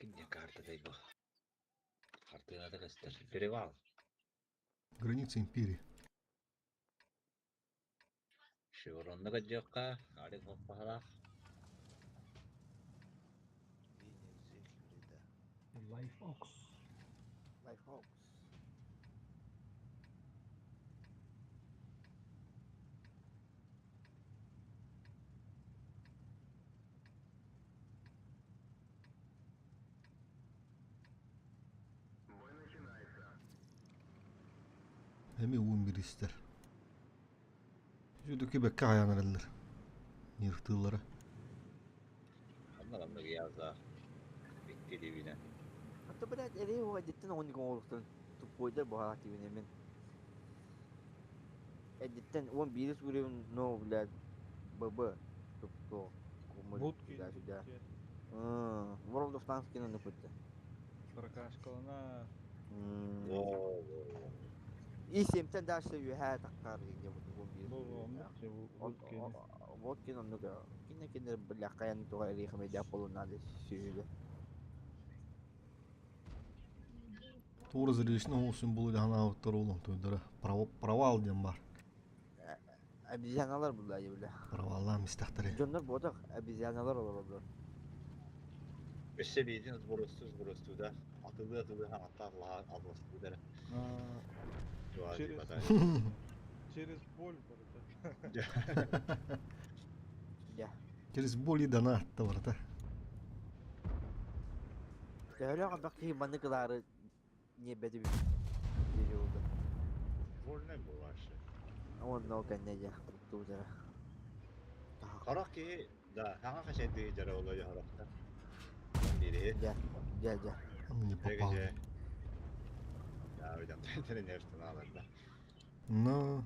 Кинне картадай бу. Хартыыната көстөр. Перевал. Граница империи. Шевронна көрдүөххэ, Алик Хоппахалаах. Life Ox. Life Ox. Эми уун биристер. Жүдүкү бэккэ хайаан эрэллэр. Ниртыыллара. Онно онно гияза. Икки дивинэ. А то, блядь, эрэй уга диттен оҕонньук оҥоруктан туппойдар буһаах дибин мин. Эдиттен он биирис уровень, но, блядь, ББ туптуо. Бут Туда-сюда. World of Tanks киноны пытты. Прокашкалана. И семтен дальше үһээ таххар где вот он биир. Вот кино много. Кине кине бля каян туга эрихме медиа полунады сүүле. Тура зрелищно olsun бұл ханаабыттар олон тойдара. Провал диэн бар. Обезьяналар булла бля. Проваллаан истэхтэрэ. Дьоннор ботох обезьяналар олороллор. Өссө биитин сбросту сбросту да. Атылыы атылыы хаҥаттаах алластыы дэрэ. Через, через боль барыта. Через боль и донат барыта. Төһөлөөх элбэх киһи маннык ылаары ньиэрбэтэ диэри Вольный буолааччы. Уонна ол кэннэ дьэ туутара. Сорох киһи да саҥа хачайдыы дьара оло дьоһорохтор. Бириһи. Дьэ, дьэ, дьэ. Не попал. Да, видам, тренер алар да. Но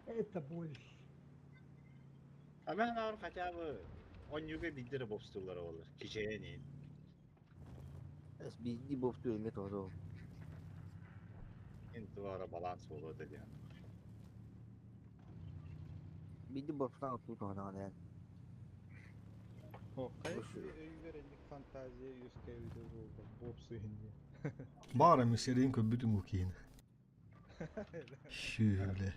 Это боль. А мен ар хотя бы онньуга биддere бопстулар олар. Кичээнин. Эс биирдии буолту эмиэ тоҕо Ин туара баланс болуо диэн. Биирдии буолтаан отуу туһанаҕын эн. О, хайа өйүгэр инник фантазия үөскээбитэ буолла буопсу иһин диэн. Баар эми сирэйин көрбүтүм бу киһини. Шүүлэ.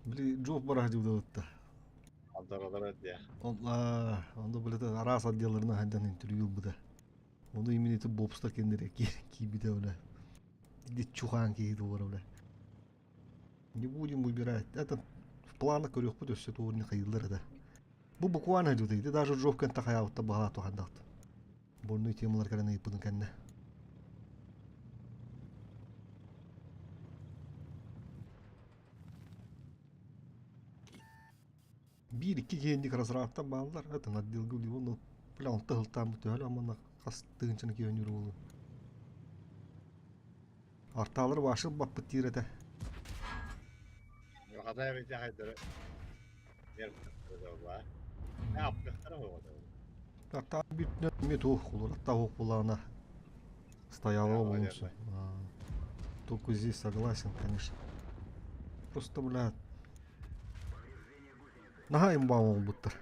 Били Джоф барах дьылдыбытта. Алдаралара диэ. Онла, онда билете араас отделларына хандан интервью ылбыта. Ону именно ити бобстар кендере киирбитэ бля. Иди чухан киһи туора бля. Не будем выбирать. Это в планах көрүөхпүт өссө туорни хайыллар это. Бу буквально дьута ити даже Джоф кэнтэ хайаабытта баҕалаах тухандахт. Больной темалар кэлэн ыйыппытын кэннэ. Биир-икки киһинник разрабтар бааллар, это отделга үлү ну бля онто ыһылтаан төһөлө амана хас тыһыынчаны киһи өнүр буолуо. Артаалар баашыл баппыт диир этэ. Хата эбит хайдары. Артаа бүтүнэн эмиэ туох улар аттаа уох булаана стояло болуусу. Только здесь согласен, конечно. Просто, бля, Наһаа имба оҥорбуттар.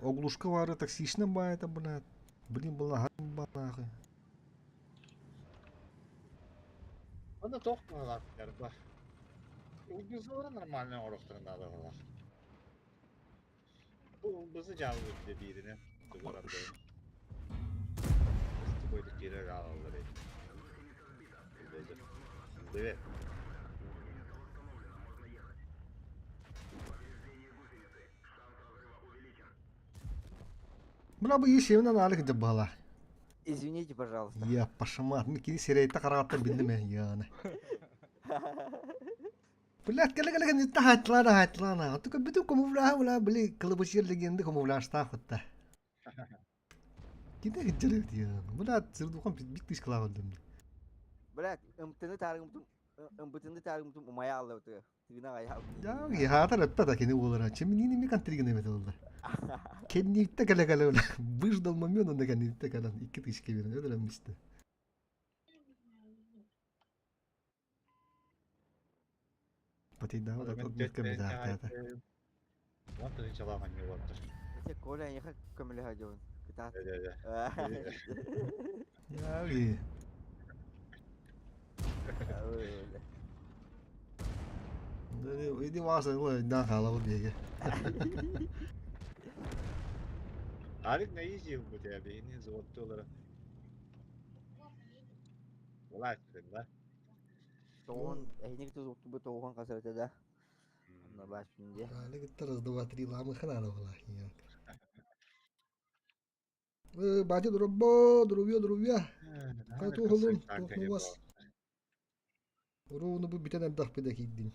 Оглушка баары токсичный баа это, блядь. Блин, был наһаа имба нахуй. Онно туох туһалаах ба. Уйгузалара нормально оҥоруохтарын наада буолар. Бу бызы дьаалыбыт бииринэн тугуран Койдук киирэр аалаллар Привет. Бля, бу ишевинен аалык дьаббала. Извините, пожалуйста. Я пошамат. Мен кини сирэйтэ харааттан биллим ээ яаны. Блядь, кэлэ кэлэ кэнниттэн хаайтылаана хаайтылаана. Только бүтүн комувлааһы бля, били кылыбычыр легенды комувлаштаах хатта. Кини кыдьырыт яаны. Бля, сырдухан бит тышкалаах өлдүм. Блядь, ымтыны таарыгымтым ымбытыны таарыгымтым умайа аллабыты. Тыына аҕай Яхаатар өттө да кини буолара. Чиминини ми контригин эбит олла. Кенниитте кэлэ кэлэ выждал момент онда кенниитте кэлэн икки тысяча берин өлөрөммүстэ. Патыйдаабыт атын кэмитээхтээтэ. Уон тыһыынчалаах анньыы олордор. Ити Коля эйиэхэ көмөлөһө дьон. Кытаат. Яви. Иди васа дан хаалабы биэгэ. Алик на изи бу тебя бейни золотолара. Власть, да? Тоҕон эһиник тузуктубут тоҕон хасабыта да. Онно баашпын дии. Али кытта раз два три ламы ханана была. Батя дурабо, друвья, друвья. Катухулун, тухнувас. Урууну бу бүтэн эрдахпы да киирдин.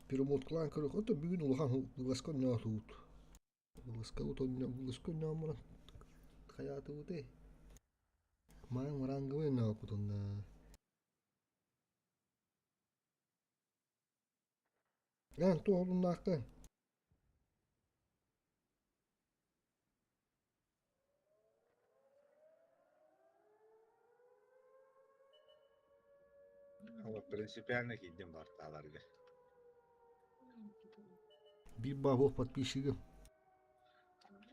Перемоткалаан көрөх, ото бүгүн улахан ласка ньоотуут. Ласка ласка ньоомуран хайаатыбыты. Маан маранговый ньоопутунна. Эн туох олуннаахтан? Принципиально киирдим бартааларга. Биир баабуох подписчигым.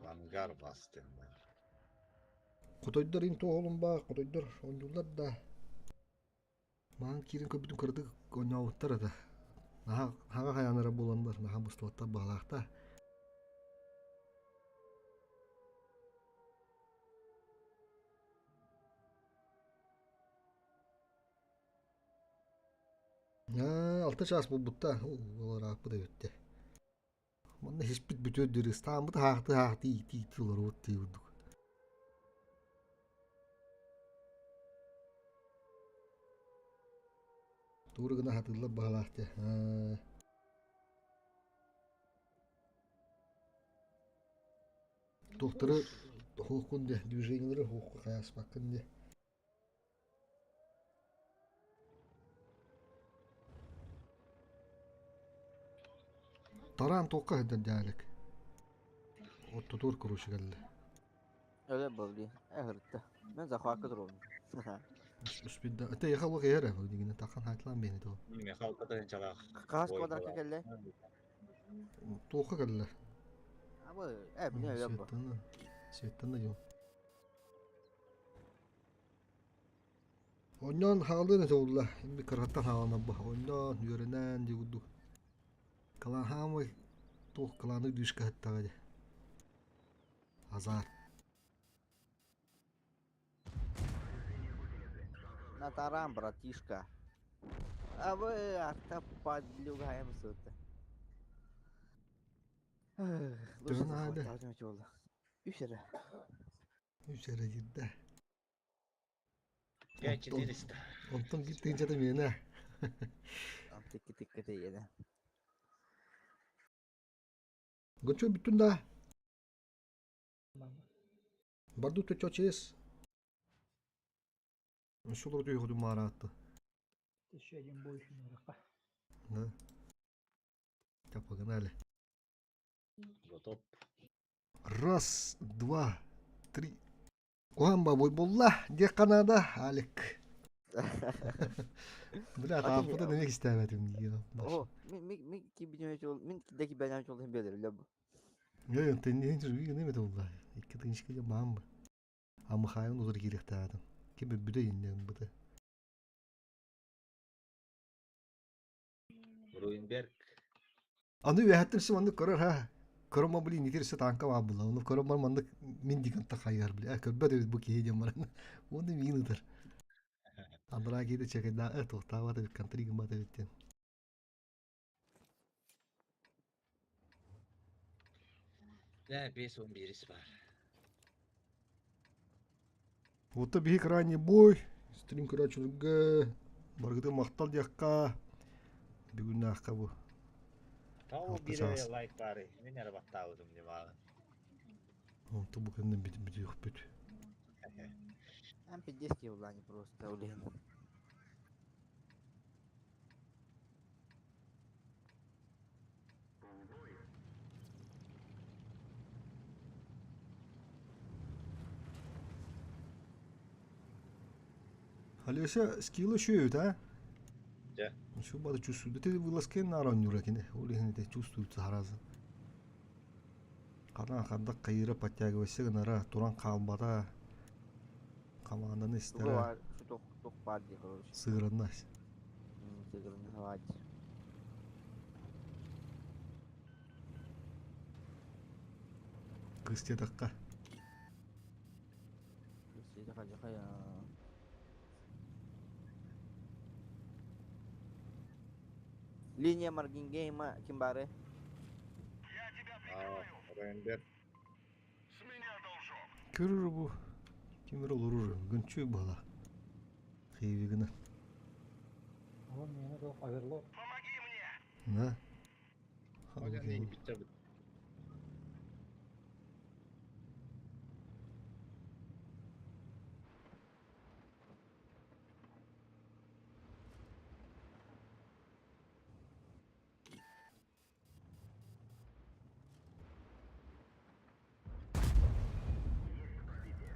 Ангар бастым. Хотойдор ин туох олун баа, хотойдор оонньууллар да. Маан киирин көрбүтүм кыратык оонньообуттар этэ. Наһаа хаҥа хайаанара буоланнар, наһаа мустубаттар баҕалаахтар. Аа, алта чаас буолбуттар. Ол ырааппыт эбиттэ. Манна иһиспит бүтүөр диэри ыстааммыт аһаахтыы-аһаахтыы иитии олоробут дии курдук. Тугу гына сатыыллар баҕалаах дии. Аа. Туохтары хуоххун дии, движениелары хуохху хайаспаккын дии. Тараан туохха сылдьар дьаалык? Оттотуор короче кэллэ. Öyle boldu. Ehırttı. Мен захватка турабын. Успидда. Это ехал лох ера, дигине тахан хайтлан бени то. Михалка тыһыынчалаах. Хас квадратка кэллэ? Туохха кэллэ? Абы, биле öyle бу. Светтана. Светтана дьон. Онньоон хаалыан этэ буолла. Ими кыраттан хааланарба. Онньоон үөрэнэн дии курдук. Кылаан хаамай туох кылааны дүүскэ сыттаҕа дии. Азарт. На таран, братишка. Абы, атта подлюгаем сута. Лучше Төһөн аады? захватать жолу. Үс эрэ. Үс эрэ дирдэ. Пять четыреста. Онтон киттинчэ миэнэ. Тикки тикки тиийэнэ. Гочо бүттүн да. Барду төчө чес. Шулар түйе мараатты. Еще один бой еще наверху. Да. Так, погнали. Готов. Раз, два, три. Куһаан бабой булла, диэх Канада, Алик. Бля, тааппыта демек истээбэтим дии. О, ми ми ми кибинем жол, мин да кибинем жол hem белер биле бу. Йо, теннин жүргү неме булла. Икки тынчка же баам. Амыхайын удыр кириктаадым. Ким бүдө иннен быты. Руинберг. Аны үөһэттэн сим маннык көрөр ха. Көрөн блин итирсе танка баа була. Оны көрөн бар маннык мин диган хайар били. Көрбөт эбит бу киһи диэн баран. Оны мин ытар. Андра киһи чекеда э тохтаабат эбит контри гыммат эбит диэн. Да, 5-11 бар. Вот биһи крайний бой. Стрим көрөөчүлэргэ баргыты махтал диэххэ. Бүгүн бу. Тау Алта бире чаас. лайк бары. Мен эрэ баттаабытым димаҕын. Онту бу кэннэ бит бүтүөхпүт. Ам пиздецкий улани просто улин. Алеша скилла үчүгэй а? Дьэ. Şu бада чувствует. Ты вылазкен на оонньуура кини. Ол иһин ити чувствуется сразу. Ханан хардак кайыра подтягивайся гынара, туран хаалбата. Команданы истэрэ. Туох туох баар дии короче. Сыгыраннас. Сыгыранна баар дии. Кыс диэтэххэ. Кыс диэтэххэ дьахай Линия Маргингейма ким баары? Рендер. Көрөр бу. Ким эрэ олорор гынчы бала. Хейвигына. Он мені туох оверлорд. Да. Ой, bitti.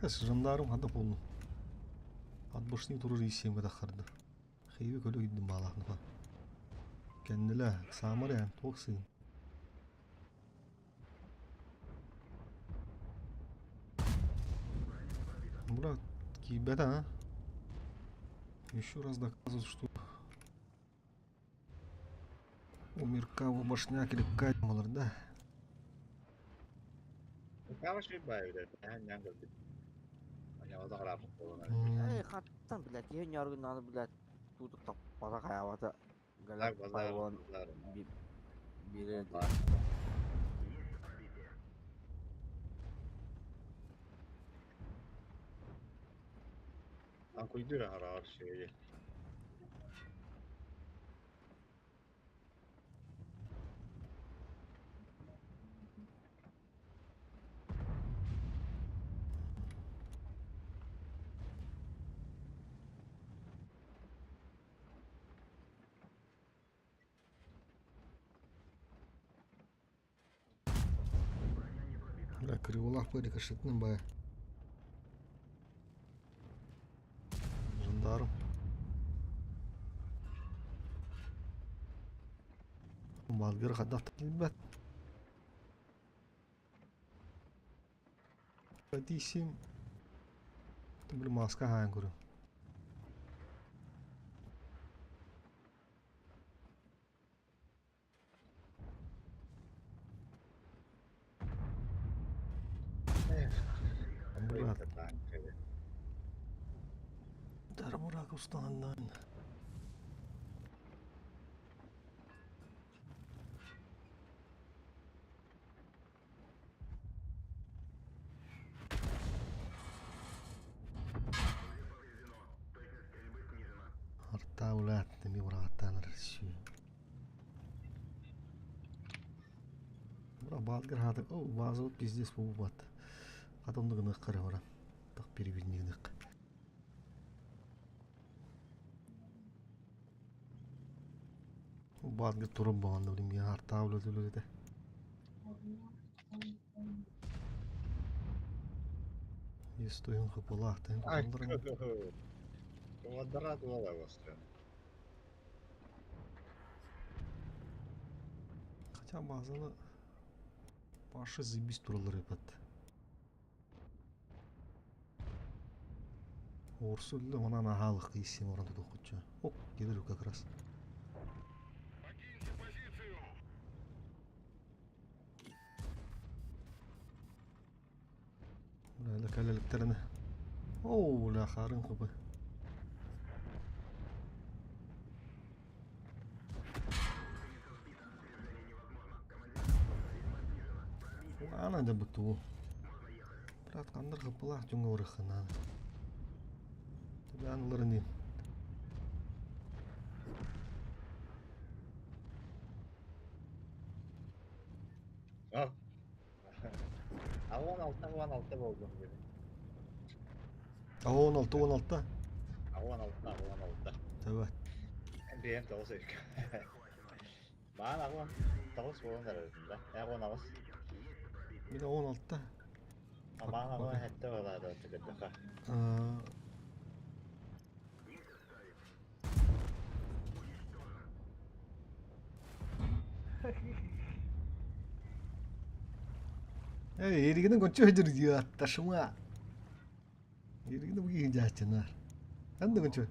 Жандарм хада болду. Отборшник турur исем тахарды. Хейви көлө гиддим баалахныха. Кенниле самар ян туох сыын. Брат, кибета, а? Еще раз доказывают, что у Миркава башняк или каймалар, да? Эй, хаттан, блядь, я не надо, блядь, тут таппата хаябата. Галак пайвон бире. Куйдура хараар şeyi. Бля, криволах рикошетным бая. Жандарм. Малгыр хадах тилбет. Дисим. Ты маска хаан көрүм. Брат. Дармурак устаннан. Арта улат, ми урагаттан рысю. Бура балгар хаты, о, базы пиздец бу бат. Катондыгы кара бара. Так переведнигнык. Балгар турып баганда билим я арта улат үлөдө. Есть тоюн хыпалах, тен Квадрат волосся. Хотя базаны башы заебись туралар епат. Орсу үлі онан ағалық исем оран тұды құтча. Оп, келер как раз. Бля, кәлеліктеріні. Оу, ля, харын қыбы. Ана да буту. Брат, қандар қыпылақ түнгі орықына. Аналарын дейін. Al. 16 16 болдум dedi. А 16 16. 16 16. Tabii. Benim tavus ilk. Bana ağvan tavus болон arasında. Ağvan avus. Bir de 16. Bana ağvan hatta olardı tıkıdıka. Эй, эригинен кончу хедер диатташыма. Эригинен буги жаачынар. Анда кончу.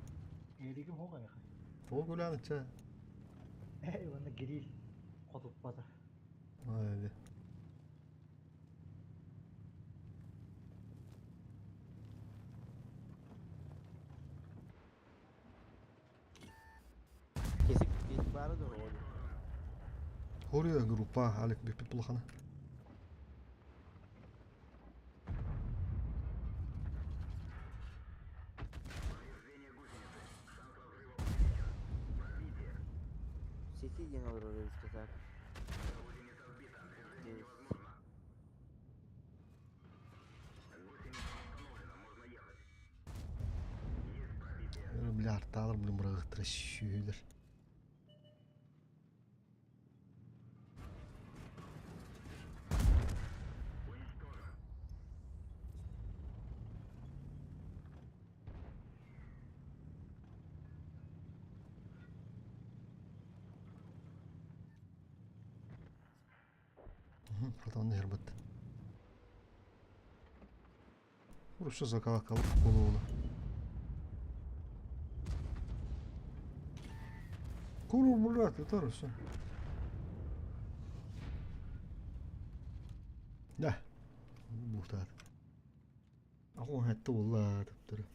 Эригим хоға яха. Тоғы гуляныча. Эй, оны гриль хотуппата. Ай. Кесик кесик бары да ол. Хория группа Алек биппит булахана. Сети диэн олорор эбит так. Бля, арталар блин бырагыттыра шүһүлэр. Хатан Herbert. Урусса закалакалык болуына. Куру булат, это Да. Бухтат. Ахуан хатты улла таптыры.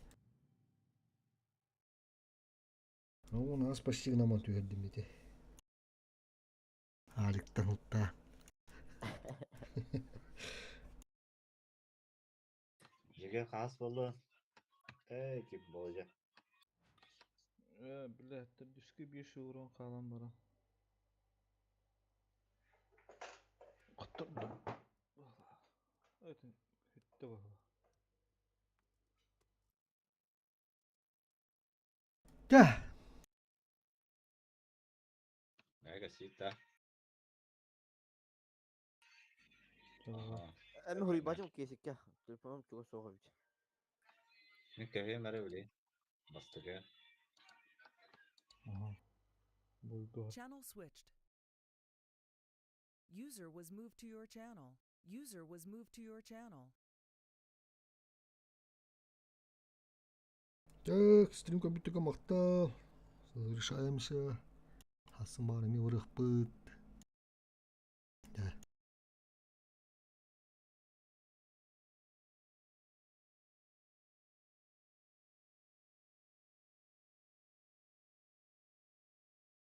Оны ас почти гнаман түһэрдим ити. Аликтан утта. Жеге хаас болду. Эй, ким болжа. Э, бля, дүскө бир урон калан бара. Кыттырдым. Это хүттө бала. Да. Эга сита. Эми хуруйбатым кесикке. Телефоном чуга соға бит. Мен кәһе мәре биле. Бастыга. Ага. Булду. Channel switched. User was moved to your channel. User was moved to your channel. Так, стрим компьютера махтал. Решаемся. Хасымар ми вырых пыт.